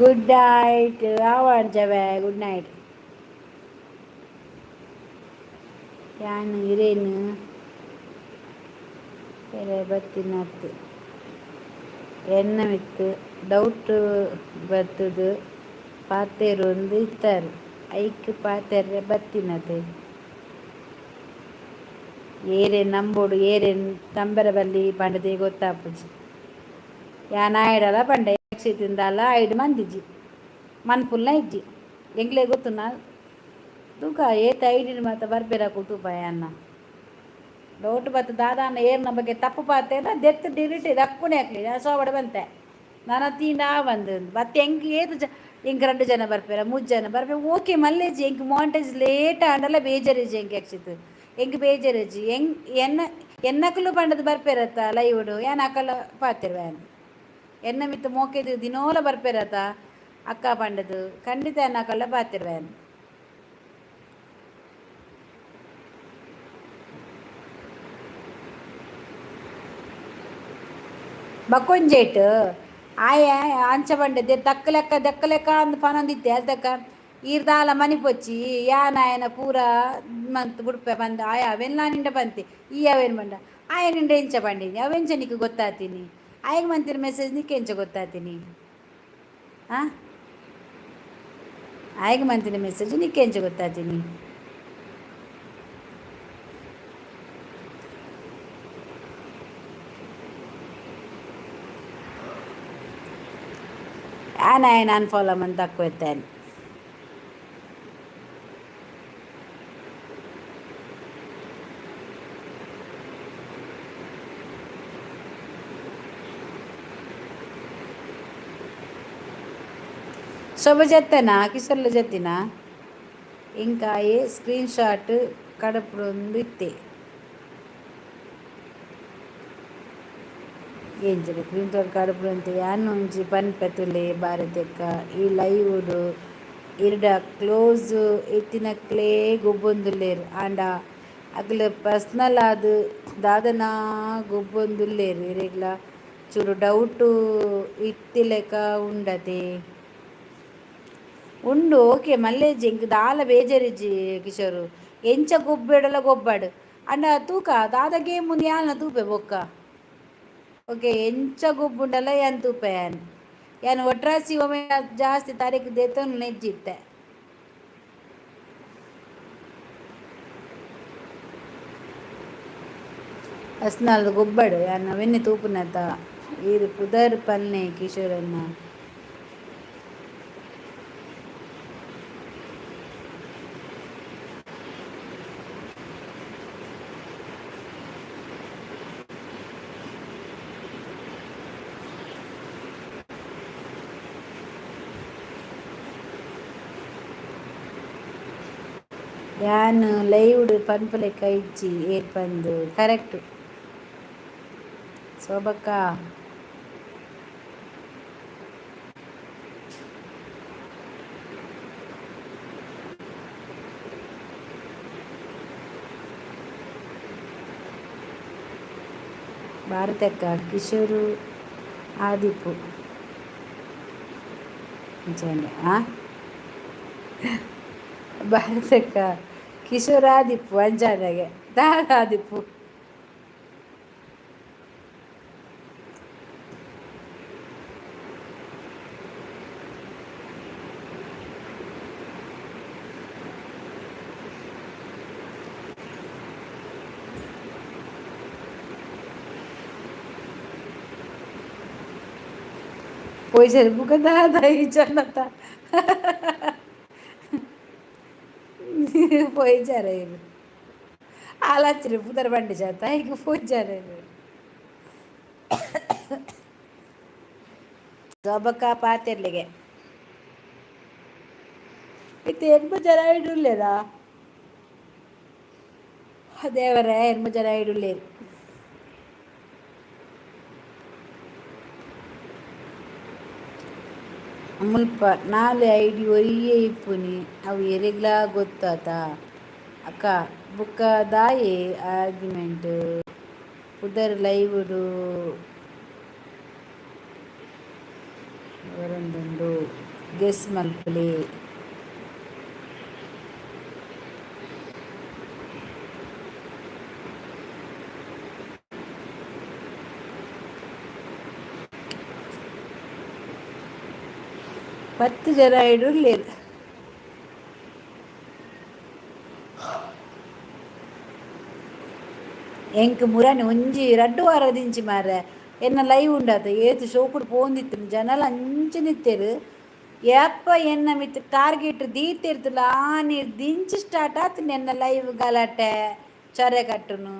ಗುಡ್ ನೈಟ್ ಆವಡ್ಜವೆ ಗುಡ್ ನೈಟ್. ಯಾನ್ ಇರೇನು ಪೆರೆ ಬತ್ತಿನತ್ ಎನ್ನ ಮಿತ್ತ್ ಡೌಟ್ ಬತ್ತುದು ಪಾತೆರೊಂದು ಇತ್ತರ್ ಐಕ್ ಪಾತೆರ್ರೆ ಬತ್ತಿನತೆ. ಏರೆನ್ ನಂಬೊಡು ಏರೆನ್ ನಂಬೆರೆ ಬಲ್ಲಿ ಪಂಡ್ದೇ ಗೊತ್ತಾಪುಜಿ. ಯಾನ್ ಆಯಡಲ ಪಂಡೆ ಯಕ್ಷಿತಿಂದಾಲ ಐಡ್ ಮಂದಿಜಿ ಮನ್ಪುಲ್ನ ಇಜ್ಜಿ ಎಂಕ್ಲೆ ಗೊತ್ತುನ ತೂಕ ಏತ್ ಐಡಿನ ಮಾತ ಬರ್ಪೆರ ತೂಪ ಯಾನ್ನ ಡೌಟ್ ಬತ್ತು ದಾದಾನ ಏರ್ನ ಬಗ್ಗೆ ತಪ್ಪು ಪಾತೆರ ದೆತ್ತು ಡಿಲಿಟ್ ದಕ್ಕುನೆ ಹಾಕ್ಲಿ ಸೋಬಡ ಬಂತೆ ನಾನು ತೀಂಡ ಬಂದು ಬತ್ತೆ ಎಂಕ್ ಏತ್ ಜ ಎಂಕ್ ರಡ್ಡು ಜನ ಬರ್ಪೆರ ಮೂಜಿ ಜನ ಬರ್ಪೆ ಓಕೆ ಮಲ್ಲೆಜಿ ಎಂಕ್ ಮಾಂಟೇಜ್ ಲೇಟ್ ಆಂಡಲ ಬೇಜಾರಿಜ್ಜಿ ಎಂಕ್ ಯಕ್ಷಿತ್ ಎಂಕ್ ಬೇಜಾರಿಜ್ಜಿ ಎಂಕ್ ಎನ್ನ ಎನ್ನಕುಲು ಪಂಡದು ಬರ್ಪೆರತ್ತ ಲೈವುಡು ಯಾನ್ ಅಕಲ ಪಾತೆರ್ವೆ ಯಾನ್ ಎನ್ನ ಮಿತ್ತು ಮೋಕೆದು ದಿನೋಲ ಬರ್ಪೆರತ್ತ ಅಕ್ಕ ಪಂಡದು ಖಂಡಿತ ಎನ್ನ ಅಕಲ್ಲ ಪಾತೆರ್ವೆ ಯಾನ್. ಬಕ್ಕೊಂಜೇಟ್ ಆಯೆ ಅಂಚ ಪಂಡದೆ ತಕ್ಕ ಲೆಕ್ಕ ದಕ್ಕ ಲೆಕ್ಕ ಅಂದ್ ಪನೊಂದಿತ್ತೆ ಅಲ್ತಕ್ಕ ಈರ್ ದಾಲ ಮನಿಪೊಚ್ಚಿ ಯಾನ್ ಆಯನ ಪೂರ ಮಂತ್ ಬುಡ್ಪೆ ಪಂದ್ ಆಯ ಅವೆನ್ಲಾ ನಿಂಡ ಪಂತೆ ಈ ಅವೇನ್ ಪಂಡ ಆಯ ನಿಂಡ ಎಂಚ ಪಂಡಿನಿ ಅವೆಂಚ ನಿಕ್ ಗೊತ್ತಾತೀನಿ ಆಯಗ್ ಮಂತಿನ ಮೆಸೇಜ್ ನಿಕ್ ಎಂಚ ಗೊತ್ತಾತೀನಿ ಆ ಆಯಗ್ ಮಂತಿನ ಮೆಸೇಜ್ ನಿಕ್ ಎಂಚ ಗೊತ್ತಾತೀನಿ. ಯಾನ್ ಆಯನ್ ಅನ್ಫಾಲೋ ಮಂತ್ ತಕ್ವೆತ್ತೇನ್. ಶೋಭ ಜತ್ತನಾ ಕಿಶೋರ್ಲ ಜತ್ತಿನಾ ಎಂಕಾಯೆ ಸ್ಕ್ರೀನ್ ಶಾಟ್ ಕಡಪುಡೊಂದು ಇತ್ತೆ. ಎಂಚನೆ ಸ್ಕ್ರೀನ್ ಶಾಟ್ ಕಡಪುಡೊಂತೆ ಯಾನ್ ಒಂಜಿ ಪನ್ಪೆ ತೂಲೆ ಭಾರತಕ್ಕ ಈ ಲೈವ್ ಇರ್ಡ ಕ್ಲೋಸ್ ಇತ್ತಿನಕ್ಲೇ ಗೊಬ್ಬೊಂದುಲ್ಲೆರ್ ಆಂಡ ಅಕ್ಲ್ ಪರ್ಸನಲ್ ಆದ್ ದಾದನಾ ಗೊಬ್ಬೊಂದುಲ್ಲೆರ್ ಇರೆಗ್ಲ ಚೂರು ಡೌಟ್ ಇತ್ತಿಲೆಕ ಉಂಡತೆ. ಉಂಡು ಓಕೆ ಮಲ್ಲೆಜ್ಜಿ ಎಂಕ್ ದಾಲ ಬೇಜಾರಿಜ್ಜಿ ಕಿಶೋರ್ ಎಂಚ ಗೊಬ್ಬೆಡಲ ಗೊಬ್ಬಾಡ್ ಆಂಡ ತೂಕ ದಾದ ಗೇಮ್ ಉಂದು ಯಾನ್ಲ ತೂಪೆ ಬೊಕ್ಕ ಓಕೆ ಎಂಚ ಗೊಬ್ಬುಂಡಲ ಯಾನ್ ತೂಪೆ ಯಾನ್ ಯಾನ್ ಒಟ್ರಾಸಿ ಒಮ್ಮೆ ಜಾಸ್ತಿ ತಾರೀಕು ದೇತೊಂದು ನೆಜ್ಜಿತ್ತೆ. ಅಸ್ನಾಲ್ ಗೊಬ್ಬಡು ಯಾನ್ ಅವೆನ್ನೆ ತೂಪುನತ ಈರ್ ಪುದರ್ ಪನ್ನೆ ಕಿಶೋರನ್ನ. ಯಾನ್ ಲೈವ್ಡ್ ಪನ್ಪುಲೆಕ ಇಜ್ಜಿ ಏರ್ ಪಂದ್ ಕರೆಕ್ಟ್ ಶೋಭಕ್ಕ. ಭಾರತಕ್ಕ ಕಿಶೋರ್ ಆದಿಪ್ಪು ಅಂಚನೆ ಆ ಭಾರತಕ್ಕ ಕಿಶೋರ್ ಆದಿಪ್ಪು ಅಂಚಾನಗೆ ದಾದ ಆದಿಪ್ಪು. ಪೋಯಿಸೆರ್ ಬುಕ ದಾದ ಇಜ್ಜಾಂಡತ್ತ ಪೋಯಿಜಾರ ಇರ್ ಆಲಚ್ಚಿರಿ ಪುದರ್ ಬಂಡಿ ಜಾತ ಈಗ ಪೋಯಿಜಾರ ಇರ್ ಶೋಭಕ್ಕ ಪಾತೆರ್ಲಿಗೆ ಇತ್ತೆ ಎಣ್ಮ ಜನ ಇಡುಲ್ಲೇರಾ ದೇವರೇ, ಎಣ್ಮ ಜನ ಇಡುಲ್ಲೇರು. ಮುಲ್ಪ ನಾಲ್ ಐಡಿ ಒರಿಯೇ ಇಪ್ಪುನಿ ಅವು ಎರೆಗ್ಲಾ ಗೊತ್ತಾತ ಅಕ್ಕ ಬೊಕ್ಕ ದಾಯೆ ಆರ್ಗ್ಯುಮೆಂಟ್ ಪುದರ್ ಲೈವ್ಡ್ ಬರೊಂದುಂಡು ಗೆಸ್ ಮಲ್ಪುಲೆ. ಪತ್ತ್ ಜನ ಇಡುಲ್ಲೆರ್. ಎಂಕ್ ಮುರಾನಿ ಒಂಜಿ ರಡ್ಡ್ ವಾರದಿಂಚಿ ಮಾರ್ರೆ ಎನ್ನ ಲೈವ್ ಉಂಡಾತ ಏತ್ ಶೋಕುಡು ಪೋವೊಂದಿತ್ತ್ಂಡ್ ಜನಲ ಅಂಚನೆ ಇತ್ತೆರ್ ಏಪ ಎನ್ನ ಮಿತ್ತ್ ಟಾರ್ಗೆಟ್ ದೀತೆರ್ತುಲ ಆನಿರ್ದಿಂಚಿ ಸ್ಟಾರ್ಟ್ ಆತ್ಂಡ್ ಎನ್ನ ಲೈವ್ ಗಲಾಟೆ ಚೊರೆ ಕಟ್ಟುನು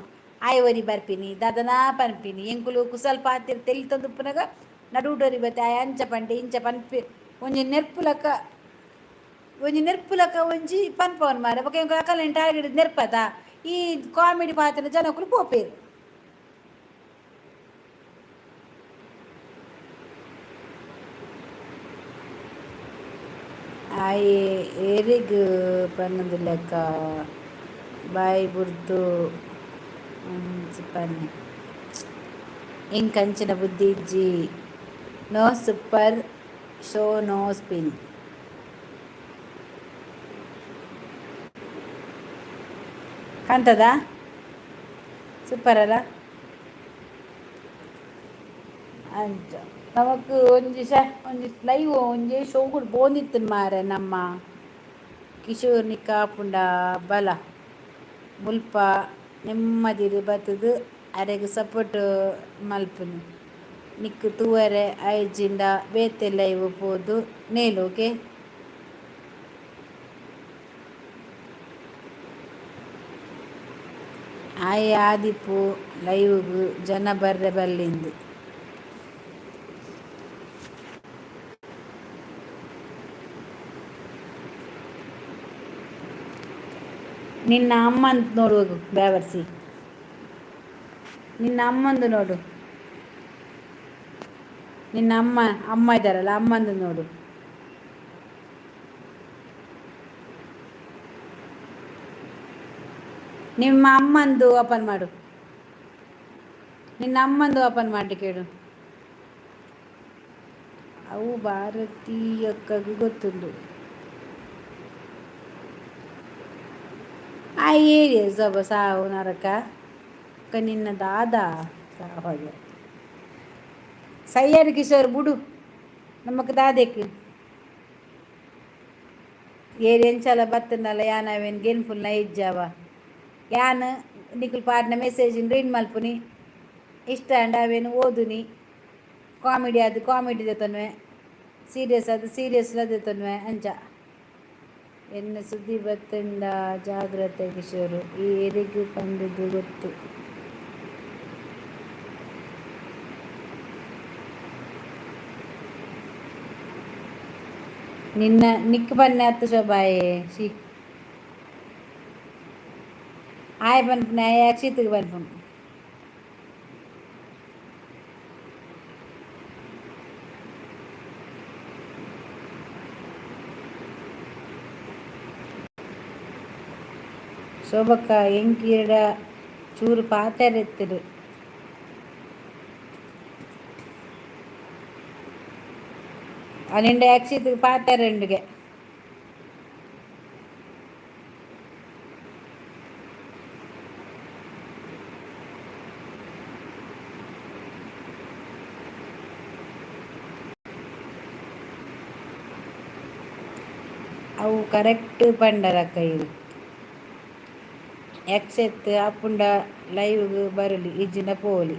ಆಯೆ ಒರಿ ಬರ್ಪಿನಿ ದಾದನಾ ಪನ್ಪಿನಿ ಎಂಕುಲು ಕುಸಲ್ ಪಾತೆರ್ ತೆಲಿತೊಂದುಪ್ಪುನಗ ನಡುಟು ಒರಿ ಬತ್ತೆ ಆಯೆ ಅಂಚ ಪಂಡೆ ಇಂಚ ಪನ್ಪೆ ಒಂಜಿ ನೆರ್ಪುಲಕ ಒಂಜಿ ನೆರ್ಪುಲಕ ಒಂಜಿ ಪನ್ಪವನ್ ಮಾರ್ರೆ ಬೊಕ ಎಂಕುಲು ಅಕಲ್ನ ಟಾರ್ಗೆಟ್ ನೆರ್ಪತ ಈ ಕಾಮಿಡಿ ಪಾತೆರ್ನ ಜನಕುಲು ಪೋಪೆರ್. ಆಯೆ ಏರೆಗ್ ಪನೊಂದುಲ್ಲೆಕ್ಕ ಬಾಯಿ ಬುಡ್ದು ಒಂಜಿ ಪನ್ನೆ ಎಂಕ್ ಅಂಚಿನ ಬುದ್ಧಿ ಇಜ್ಜಿ no super show no spin. ಕಾಣ್ತದ ಸೂಪರ್ ಅಲ್ಲ ಅಂಚ ನಮಕ್ ಒಂಜಿ ಶ ಒಂಜಿ ಲೈವ್ ಒಂಜಿ ಶೋಕುಡು ಪೋಂದಿತ್ತಿನ ಮಾರ್ರೆ ನಮ್ಮ ಕಿಶೋರ್ ನಿಕ್ಕಾಪುಂಡ ಬಲ ಮುಲ್ಪ ನೆಮ್ಮದಿಡ್ ಬತ್ತುದು ಅರೆಗ್ ಸಪೋರ್ಟ್ ಮಲ್ಪುನಿ ನಿಕ್ಕ್ ತೂವರೆ ಆಯಿಜಿಂಡ ಬೇತೆ ಲೈವ್ ಪೋದು ನೇಲು ಓಕೆ. ಆಯೆ ಆದಿಪ್ಪು ಲೈವ್ ಗು ಜನ ಬರ್ರೆ ಬಲ್ಲಿಂದ್. ನಿನ್ನ ಅಮ್ಮಂದು ನೋಡು ಹೋಗು ಬ್ಯಾವರ್ಸಿ ನಿನ್ನ ಅಮ್ಮಂದು ನೋಡು, ನಿನ್ನ ಅಮ್ಮ ಅಮ್ಮ ಇದ್ದಾರಲ್ಲ ಅಮ್ಮಂದು ನೋಡು. ನಿಮ್ಮ ಅಮ್ಮಂದು ಓಪನ್ ಮಾಡು, ನಿನ್ನ ಅಮ್ಮಂದು ಓಪನ್ ಮಾಡಿ ಕೇಳು. ಅವು ಭಾರತೀಯಕ್ಕಗೂ ಗೊತ್ತುಂಟು. ಆ ಏರಿಯ ಸೊಬ ಸಾವು ನರಕ ಅಕ್ಕ ನಿನ್ನ ದಾದಾ ಸಾವಾಗ ಸಯ್ಯರ್ ಕಿಶೋರ್ ಬುಡು ನಮಕ್ ದಾದೆಕ್ ಏರ್ ಎಂಚಲ ಬತ್ತಂಡಲ ಯಾನ್ ಅವೇನ್ ಗೆನ್ಪುಲ್ನ ಇಜ್ಜಾವ ಯಾನ್ ನಿಕುಲು ಪಾಡ್ನ ಮೆಸೇಜ್ ರೀಡ್ ಮಲ್ಪುನಿ ಇಷ್ಟ ಆಂಡ ಅವೇನ್ ಓದುನಿ ಕಾಮಿಡಿ ಆದ್ ಕಾಮಿಡಿ ದೆತೊನ್ವೆ ಸೀರಿಯಸ್ ಆದ್ ಸೀರಿಯಸ್ಲ ದೆತೊನ್ವೆ ಅಂಚ. ಎನ್ನ ಸುದ್ದಿ ಬತ್ತುಂಡ ಜಾಗ್ರತೆ ಕಿಶೋರ್ ಈ ಎರೆಗ್ ಪಂಡುದು ಗೊತ್ತು. ನಿನ್ನ ನಿಕ್ ಪನ್ನೆ ಅತ್ತ ಶೋಭಾಯೆ she. ಆಯ್ ಪನ್ಪುನ ಯಕ್ಷಿತ್ಗ್ ಪನ್ಪುನು. ಶೋಭಕ್ಕ ಎಂಕ್ ಈರೆಡ ಚೂರು ಪಾತೆರ ಇತ್ತುಂಡು. ಅನಿಂಡ ಯಕ್ಷಿತ್ಗ್ ಪಾತೆರ ಉಂಡುಗೆ. ಅವು ಕರೆಕ್ಟ್ ಪಂಡರಕ್ಕ ಈರ್. ಯಕ್ಷಿತ್ ಆಪುಂಡ ಲೈವ್ ಗ್ ಬರೊಲಿ ಇಜ್ಜಿಂಡ ಪೋವೊಲಿ.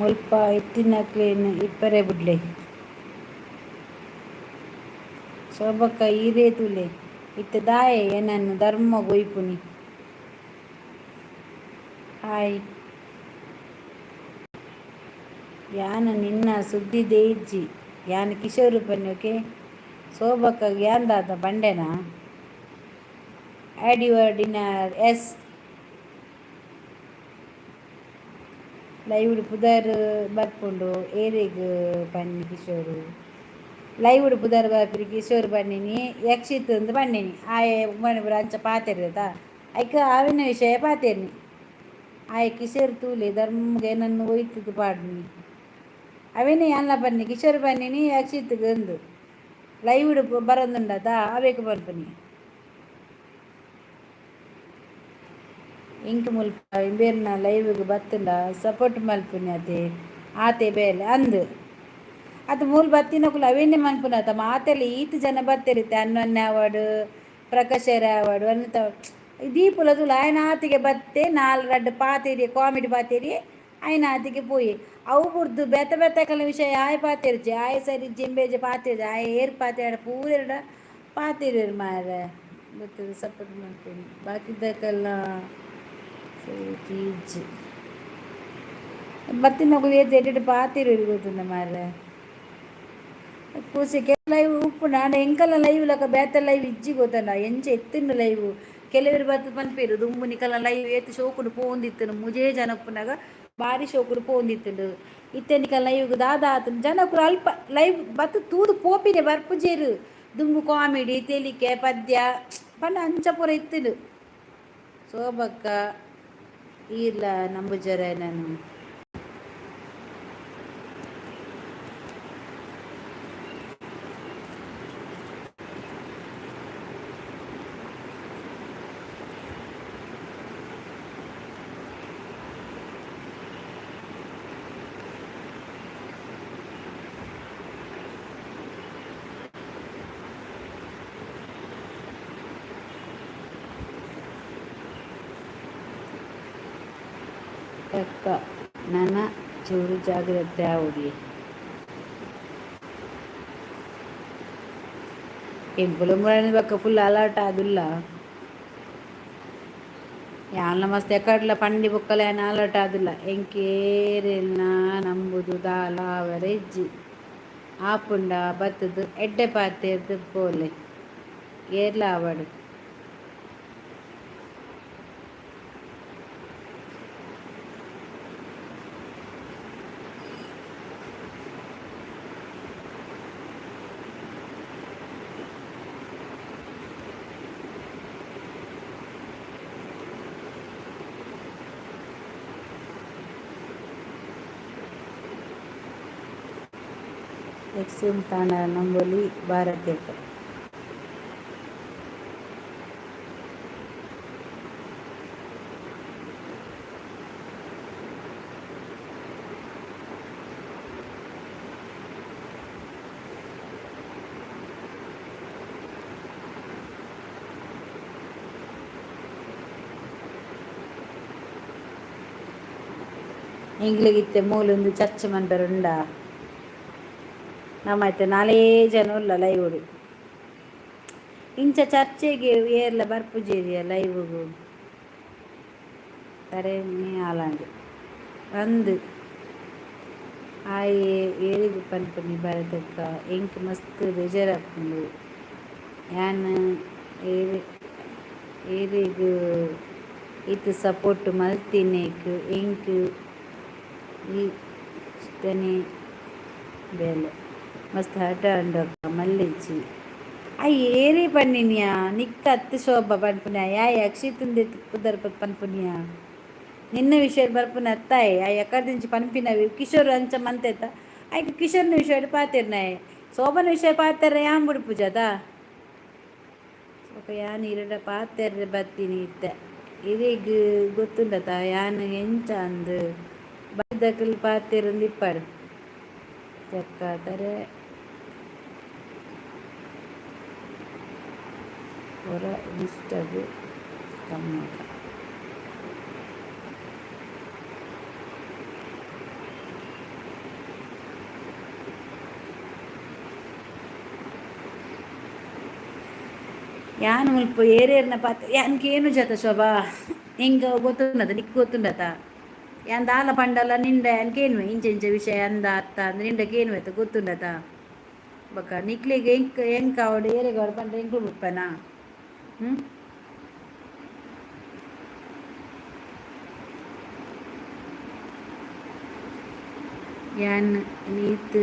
ಮುಲ್ಪ ಇತ್ತಿನಕ್ಲೆನ್ ಇಪ್ಪರೆ ಬುಡ್ಲೆ. ಶೋಭಕ್ಕ ಈರೇ ತೂಲೆ ಇತ್ತೆ ದಾಯೆ ಎನನ್ ಧರ್ಮೊಗು ಒಯ್ಪುನಿ. ಹಾಯ್. ಯಾನ್ ನಿನ್ನ ಸುದ್ದಿದೆ ಇಜ್ಜಿ ಯಾನ್ ಕಿಶೋರ್ ಪನ್ನಿ ಓಕೆ ಶೋಭಕ್ಕಗ್ ಯಾನ್ ದಾದ ಪಂಡೆನಾ add your dinner yes. Live ಪುದರ್ ಬರ್ಪುಂಡು ಏರೆಗ್ ಪನ್ನಿ ಕಿಶೋರ್ ಲೈವ್ ಪುದರ್ ಬರ್ಪಿನಿ ಕಿಶೋರ್ ಪನ್ನಿನಿ ಯಕ್ಷಿತ್ ಅಂದ್ ಪನ್ನಿನಿ ಆಯೆ ಮಣಿಪುರ ಅಂಚ ಪಾತೆರ್ದೆತ ಐಕ್ ಆವಿನ ವಿಷಯ ಪಾತೆರ್ನಿ ಆಯೆ ಕಿಶೋರ್ ತೂಲೆ ಧರ್ಮಗ್ ಎನನ್ ಒಯ್ತುದು ಪಾಡ್ನಿ ಅವೆನೆ ಯಾನ್ಲ ಪನ್ನಿ ಕಿಶೋರ್ ಪನ್ನಿನಿ ಯಕ್ಷಿತ್ಗ್ ಅಂದ್ ಲೈವ್ ಬರೊಂದುಂಡತ ಅವೆಕ್ ಪನ್ಪುನಿ. ಎಂಕ್ ಮುಲ್ಪ ಇಂಬೆರ್ನ ಲೈವ್ ಗ್ ಬತ್ತುಂಡ ಸಪೋರ್ಟ್ ಮಲ್ಪುನಿ ಅತೆ ಆತೆ ಬೇಲೆ ಅಂದ್ ಅತ್ ಮೂಲು ಬತ್ತಿನಕುಲು ಅವೇನೆ ಮನ್ಪುನತ ಮಾತೆರ್ಲ ಈತ್ ಜನ ಬತ್ತೆರ್ ಇತ್ತೆ ಅನ್ವನ್ನೆ ಆವಡ್ ಪ್ರಕಾಶೆರೆ ಆವಡ್ ವನಿತ ದೀಪುಲ ತೂಲ ಆಯನಾತಿಗೆ ಬತ್ತೆ ನಾಲ್ ರಡ್ಡ್ ಪಾತೆರಿಯೆ ಕಾಮಿಡಿ ಪಾತೆರಿಯೆ ಆಯನಾತಿಗೆ ಪೋಯೆ ಅವು ಬುಡ್ದು ಬೇತೆ ಬೇತೆ ವಿಷಯ ಆಯೆ ಪಾತೆರ್ಜೆ ಆಯೆ ಸರಿ ಜಿಂಬೇಜೆ ಪಾತೆರ್ಜೆ ಆಯೆ ಏರ್ ಪಾತೆರ್ಡ ಪೂರೆರ್ಡ ಪಾತೆರ್ಯೆರ್ ಮಾರ್ರೆ ಬತ್ತುದು ಸಪೋರ್ಟ್ ಮಲ್ಪುನಿ ಬಾಕಿದಕಲ್ನ ಇಜ್ಜಿ ಬತ್ತಿನಕುಲು ಏತ್ ಎಡ್ಡೆಡ್ ಪಾತೆರ್ಯೆರ್ ಗೊತ್ತುಂಡ ಮಾರ್ರೆ. ಕೂಸಿ ಲೈವ್ ಉಪ್ಪುಂಡು ಆಂಡ ಎಂಕಲ್ನ ಲೈವ್ ಲಕ ಬೇತೆ ಲೈವ್ ಇಜ್ಜಿ ಗೊತ್ತಂಡ ಎಂಚ ಇತ್ತಿನ ಲೈವ್ ಕೆಲವೆರ್ ಬತ್ತ್ ಪನ್ಪೆರ್ ದುಂಬು ನಿಕಲ್ನ ಲೈವ್ ಏತ್ ಶೋಕುಡು ಪೋವೊಂದಿತ್ತುಂಡು ಮೂಜೇ ಜನ ಉಪ್ಪುನಗ ಬಾರಿ ಶೋಕುಡು ಪೋವೊಂದಿತ್ತುಂಡು ಇತ್ತೆ ನಿಕಲ್ನ ಲೈವ್ಗ್ ದಾದ ಆತುಂಡು ಜನಕುಲು ಅಲ್ಪ ಲೈವ್ ಬತ್ತ್ ತೂದು ಪೋಪಿನೆ ಬರ್ಪುಜೆರ್ ದುಂಬು ಕಾಮಿಡಿ ತೆಲಿಕೆ ಪದ್ಯ ಪಂಡ ಅಂಚ ಪೂರ ಇತ್ತುಂಡು ಶೋಭಕ್ಕ ಈರ್ಲ ನಂಬುಜರ ಎನನ್. ಅಕ್ಕ ನನ ಚೂರು ಜಾಗ್ರತೆ ಆವೊಡಿಯೆ. ಎಂಕುಲು ಬೊಕ್ಕ ಫುಲ್ ಅಲರ್ಟ್ ಆದುಲ್ಲ ಯಾನ್ಲ ಮಸ್ತ್ ಎಕಡ್ಲ ಪಂಡಿ ಬೊಕ್ಕಲ ಯಾನ್ ಅಲರ್ಟ್ ಆದುಲ್ಲ ಎಂಕ್ ಏರೆಲ್ನ ನಂಬುದು ದಾಲ ಆವರೆ ಇಜ್ಜಿ ಆಪುಂಡ ಬತ್ತುದು ಎಡ್ಡೆ ಪಾತೆರ್ದ್ ಪೋಲೆ ಏರ್ಲ ಆವಡ್. ಎಕ್ಸಿಮ್ ತಾಣ ನಂಬೊಲಿ ಭಾರತೀಯಕ. ಎಂಕ್ಲೆಗಿತ್ತೆ ಮೂಲೊಂದು ಚರ್ಚೆ ಮನ್ಪೆರುಂಡ ನಮ್ಮ ಐತೆ ನಾಲೇ ಜನ ಉಲ್ಲ ಲೈವುಡು. ಇಂಚ ಚರ್ಚೆಗೆ ಏರ್ಲ ಬರ್ಪುಜೇರಿಯ ಲೈವುಗು ತರೆ ಆಲಾಂಡ್ ಅಂದ್. ಆಯೆ ಏರೆಗ್ ಪನ್ಪುನಿ ಭರತಕ್ಕ ಎಂಕ್ ಮಸ್ತ್ ಬೇಜಾರಾಪುಂಡು ಯಾನ್ ಏರೆಗ್ ಈತ್ ಸಪೋರ್ಟ್ ಮಲ್ತಿನೇಕ್ ಎಂಕ್ ಇಷ್ಟನೆ ಬೇಲೆ ಮಸ್ತ್ ಹರ್ಟ್ ಆಂಡ್ ಅಕ್ಕ ಮಲ್ಲೆಜ್ಜಿ. ಆಯೆ ಏರೇ ಪನ್ನಿನಿಯಾ ನಿಕ್ಕ ಅತ್ತ್ ಶೋಭಾ ಪನ್ಪುನ ಆಯೆ ಅಕ್ಷಿತುಂದೆ ಪುದರ್ ಪನ್ಪುನಿಯಾ ನಿನ್ನ ವಿಷಯ ಬರ್ಪುನ ಅತ್ತಾಯೆ ಆಯೆ ಎಕರ್ದಿಂಚಿ ಪನ್ಪಿನವಿ ಕಿಶೋರ್ ಅಂಚ ಮಂತೆತ್ತ ಐಕ್ ಕಿಶೋರ್ನ ವಿಷಯ ಪಾತೆರ್ನಾಯೆ ಶೋಭನ ವಿಷಯ ಪಾತೆರ ಯಾನ್ ಬುಡ್ಪುಜದ ಬೊಕ ಯಾನ್ ಇರೆಡ ಪಾತೆರ್ರೆ ಬತ್ತಿನಿ ಇತ್ತೆ ಇರೆಗ್ ಗೊತ್ತುಂಡತ ಯಾನ್ ಎಂಚ ಅಂದ್ ಬಾಕಿದಕುಲು ಪಾತೆರೊಂದು ಇಪ್ಪಡ್ ಜಕ್ಕ ತರೆ ಒರ ಇನ್ಸ್ಟಾಗ್ ಕಮ್ಮಗ. ಯಾನ್ ಮುಲ್ಪ ಏರೇರ್ನ ಪಾತೆ ಯಾನ್ ಕೇನುಜತ ಶೋಭಾ ಎಂಕ್ ಅವು ಗೊತ್ತುಂಡತ ನಿಕ್ಕ್ ಗೊತ್ತುಂಡತ ಯಾನ್ ದಾಲ ಪಂಡಲ ನಿಂಡ ಯಾನ್ ಕೇನುವೆ ಇಂಚ ಇಂಚ ವಿಷಯ ಅಂದ ಅತ್ತ ಅಂದ್ ನಿಂಡ ಕೇನುವೆತ ಗೊತ್ತುಂಡತ ಬೊಕ ನಿಕ್ಲೆಗ್ ಎಂಕ್ ಎಂಕ್ ಆವಡ್ ಏರೆಗ್ ಆವಡ್ ಪಂಡ ಎಂಕುಲು ಬುಡ್ಪನಾ ಹ್ಮ್. ಯಾನ್ ಈತ್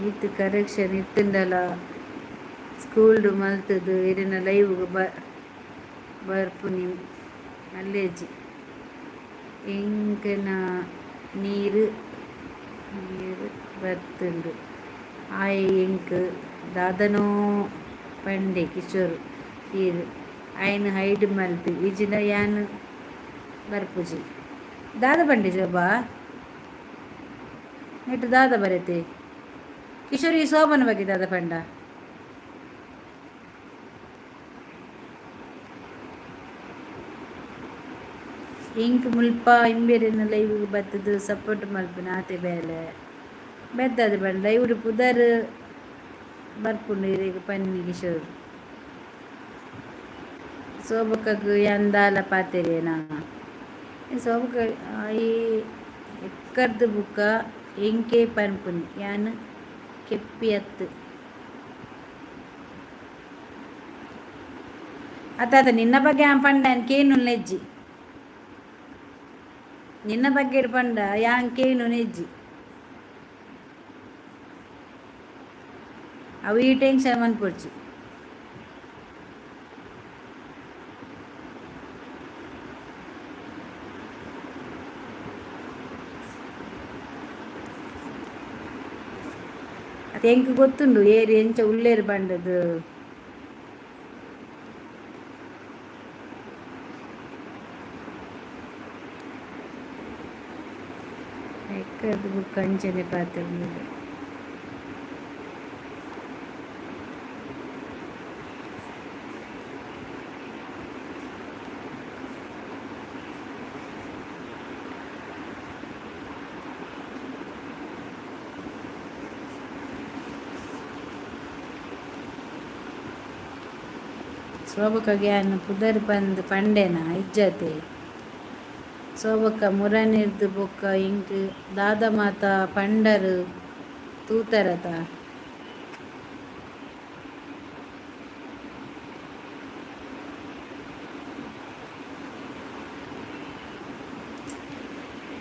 ಈತ್ ಕರೆಕ್ಷನ್ ಇತ್ತ್ಂಡಲ ಸ್ಕೂಲ್ಡ್ ಮಲ್ತ್ದ್ ಇರೆನ ಲೈವ್ಗ್ ಬರ್ಪುನಿ ಮಲ್ಲೆಜ್ಜಿ ಎಂಕ್ಲೆನ ನೀರ್ ನೀರ್ ಬತ್ತ್ಂಡ್ ಆಯೆ ಎಂಕ್ ದಾದನೋ ಪಂಡೆ ಕಿಶೋರ್ ಈರ್ ಆಯನ್ ಹೈಡ್ ಮಲ್ಪಿ ಇಜ್ಜಿಂಡ ಯಾನ್ ಬರ್ಪುಜಿ ದಾದ ಪಂಡೆ ಶೋಭಾ ನೆಟ್ ದಾದ ಬರೆತೆ ಕಿಶೋರ್ ಈ ಶೋಭನ ಬಗ್ಗೆ ದಾದ ಪಂಡ. ಎಂಕ್ ಮುಲ್ಪ ಇಂಬೆರೆನ ಲೈವ್ಗ್ ಬತ್ತ್ದ್ ಸಪೋರ್ಟ್ ಮಲ್ಪುನ ಆತೆ ಬೇಲೆ ಬೆದ್ದಾದ್ ಪಂಡ ಲೈವ್ಡ್ ಪುದರ್ ಬರ್ಪುಂಡು ಇರೆಗ್ ಪನ್ನಿ ಕಿಶೋರ್ ಸೋಬಕಗ್ ಯಾನ್ ದಾಲ ಪಾತೆರಿಯೆನಾ ಸೋಬಕ ಆಯೆ ಎಕ್ಕರ್ದ್ ಬುಕ್ಕ ಎಂಕೇ ಪನ್ಪುನಿ ಯಾನ್ ಕೆಪ್ಪಿ ಅತ್ತ್. ಅತ್ತ ಅತ್ತ ನಿನ್ನ ಬಗ್ಗೆ ಯಾನ್ ಪಂಡ ಯಾನ್ ಕೇನುನೆಜ್ಜಿ ನಿನ್ನ ಬಗ್ಗೆ ಪಂಡ ಯಾನ್ ಕೇನುನೆಜ್ಜಿ ಅವು ಈ ಟೆನ್ಷನ್ ಮನ್ಪೊಡ್ಚಿ. ಅತ್ ಎಂಕ್ ಗೊತ್ತುಂಡು ಏರ್ ಎಂಚ ಉಲ್ಲೆರ್ ಪಂಡ್ದ್. ಎಕ್ಕರ್ದ್ ಬೊಕ್ಕ ಅಂಚನೆ ಪಾತೆರ್ಂದ್. ಶೋಭಕ್ಕಗ್ ಯಾನ್ ಪುದರ್ ಪಂದ್ ಪಂಡೆನಾ ಇಜ್ಜತೆ. ಶೋಭಕ್ಕ ಮುರನಿರ್ದ್ ಬೊಕ್ಕ ಎಂಕ್ ದಾದ ಮಾತ ಪಂಡರ್ ತೂತರತ.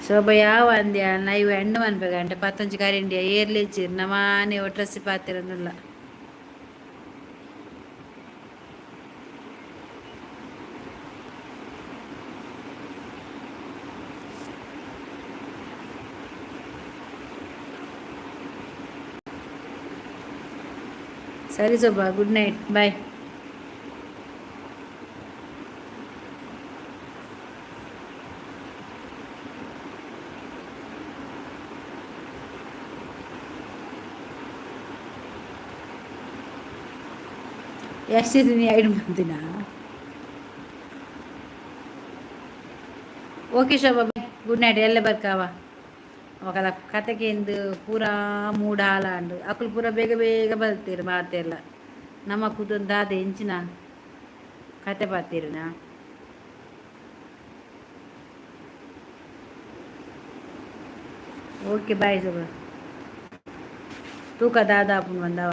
ಶೋಭ ಯಾವ ಅಂದ್ಯಾ ಲೈವ್ ಎಂಡ್ ಮನ್ಪೆಗ ಗಂಟೆ ಪತ್ತೊಂಜಿ ಕರಿಂಡಿಯ ಏರ್ಲೆಜ್ಜೆರ್ ನಮಾನೆ ಒಟ್ರಾಸಿ ಪಾತೆರೊಂದುಲ್ಲ. ಸರಿ ಶೋಭಾ, ಗುಡ್ ನೈಟ್, ಬಾಯ್. ಯಕ್ಷಿನಿ ಐಡ್ ಮಂತಿನ. ಓಕೆ ಶೋಭಾ, ಬಾಯ್. Good night. ಎಲ್ಲೆ ಬರ್ಕಾವ. ಅವಕಲ ಕತೆ ಕೇಂದು ಪೂರಾ ಮೂಡ್ ಹಾಲಾಂಡು. ಅಕುಲು ಪೂರ ಬೇಗ ಬೇಗ ಬಲ್ತೇರು ಮಾತೆರ್ಲ. ನಮ್ಮ ಕೂತೊಂದು ದಾದ ಎಂಚಿನ ಕತೆ ಪಾತೆರುನ? Okay, boy. ಸುಗ ತೂಕ ದಾದ ಆಪುಂಡು ಬಂದವ.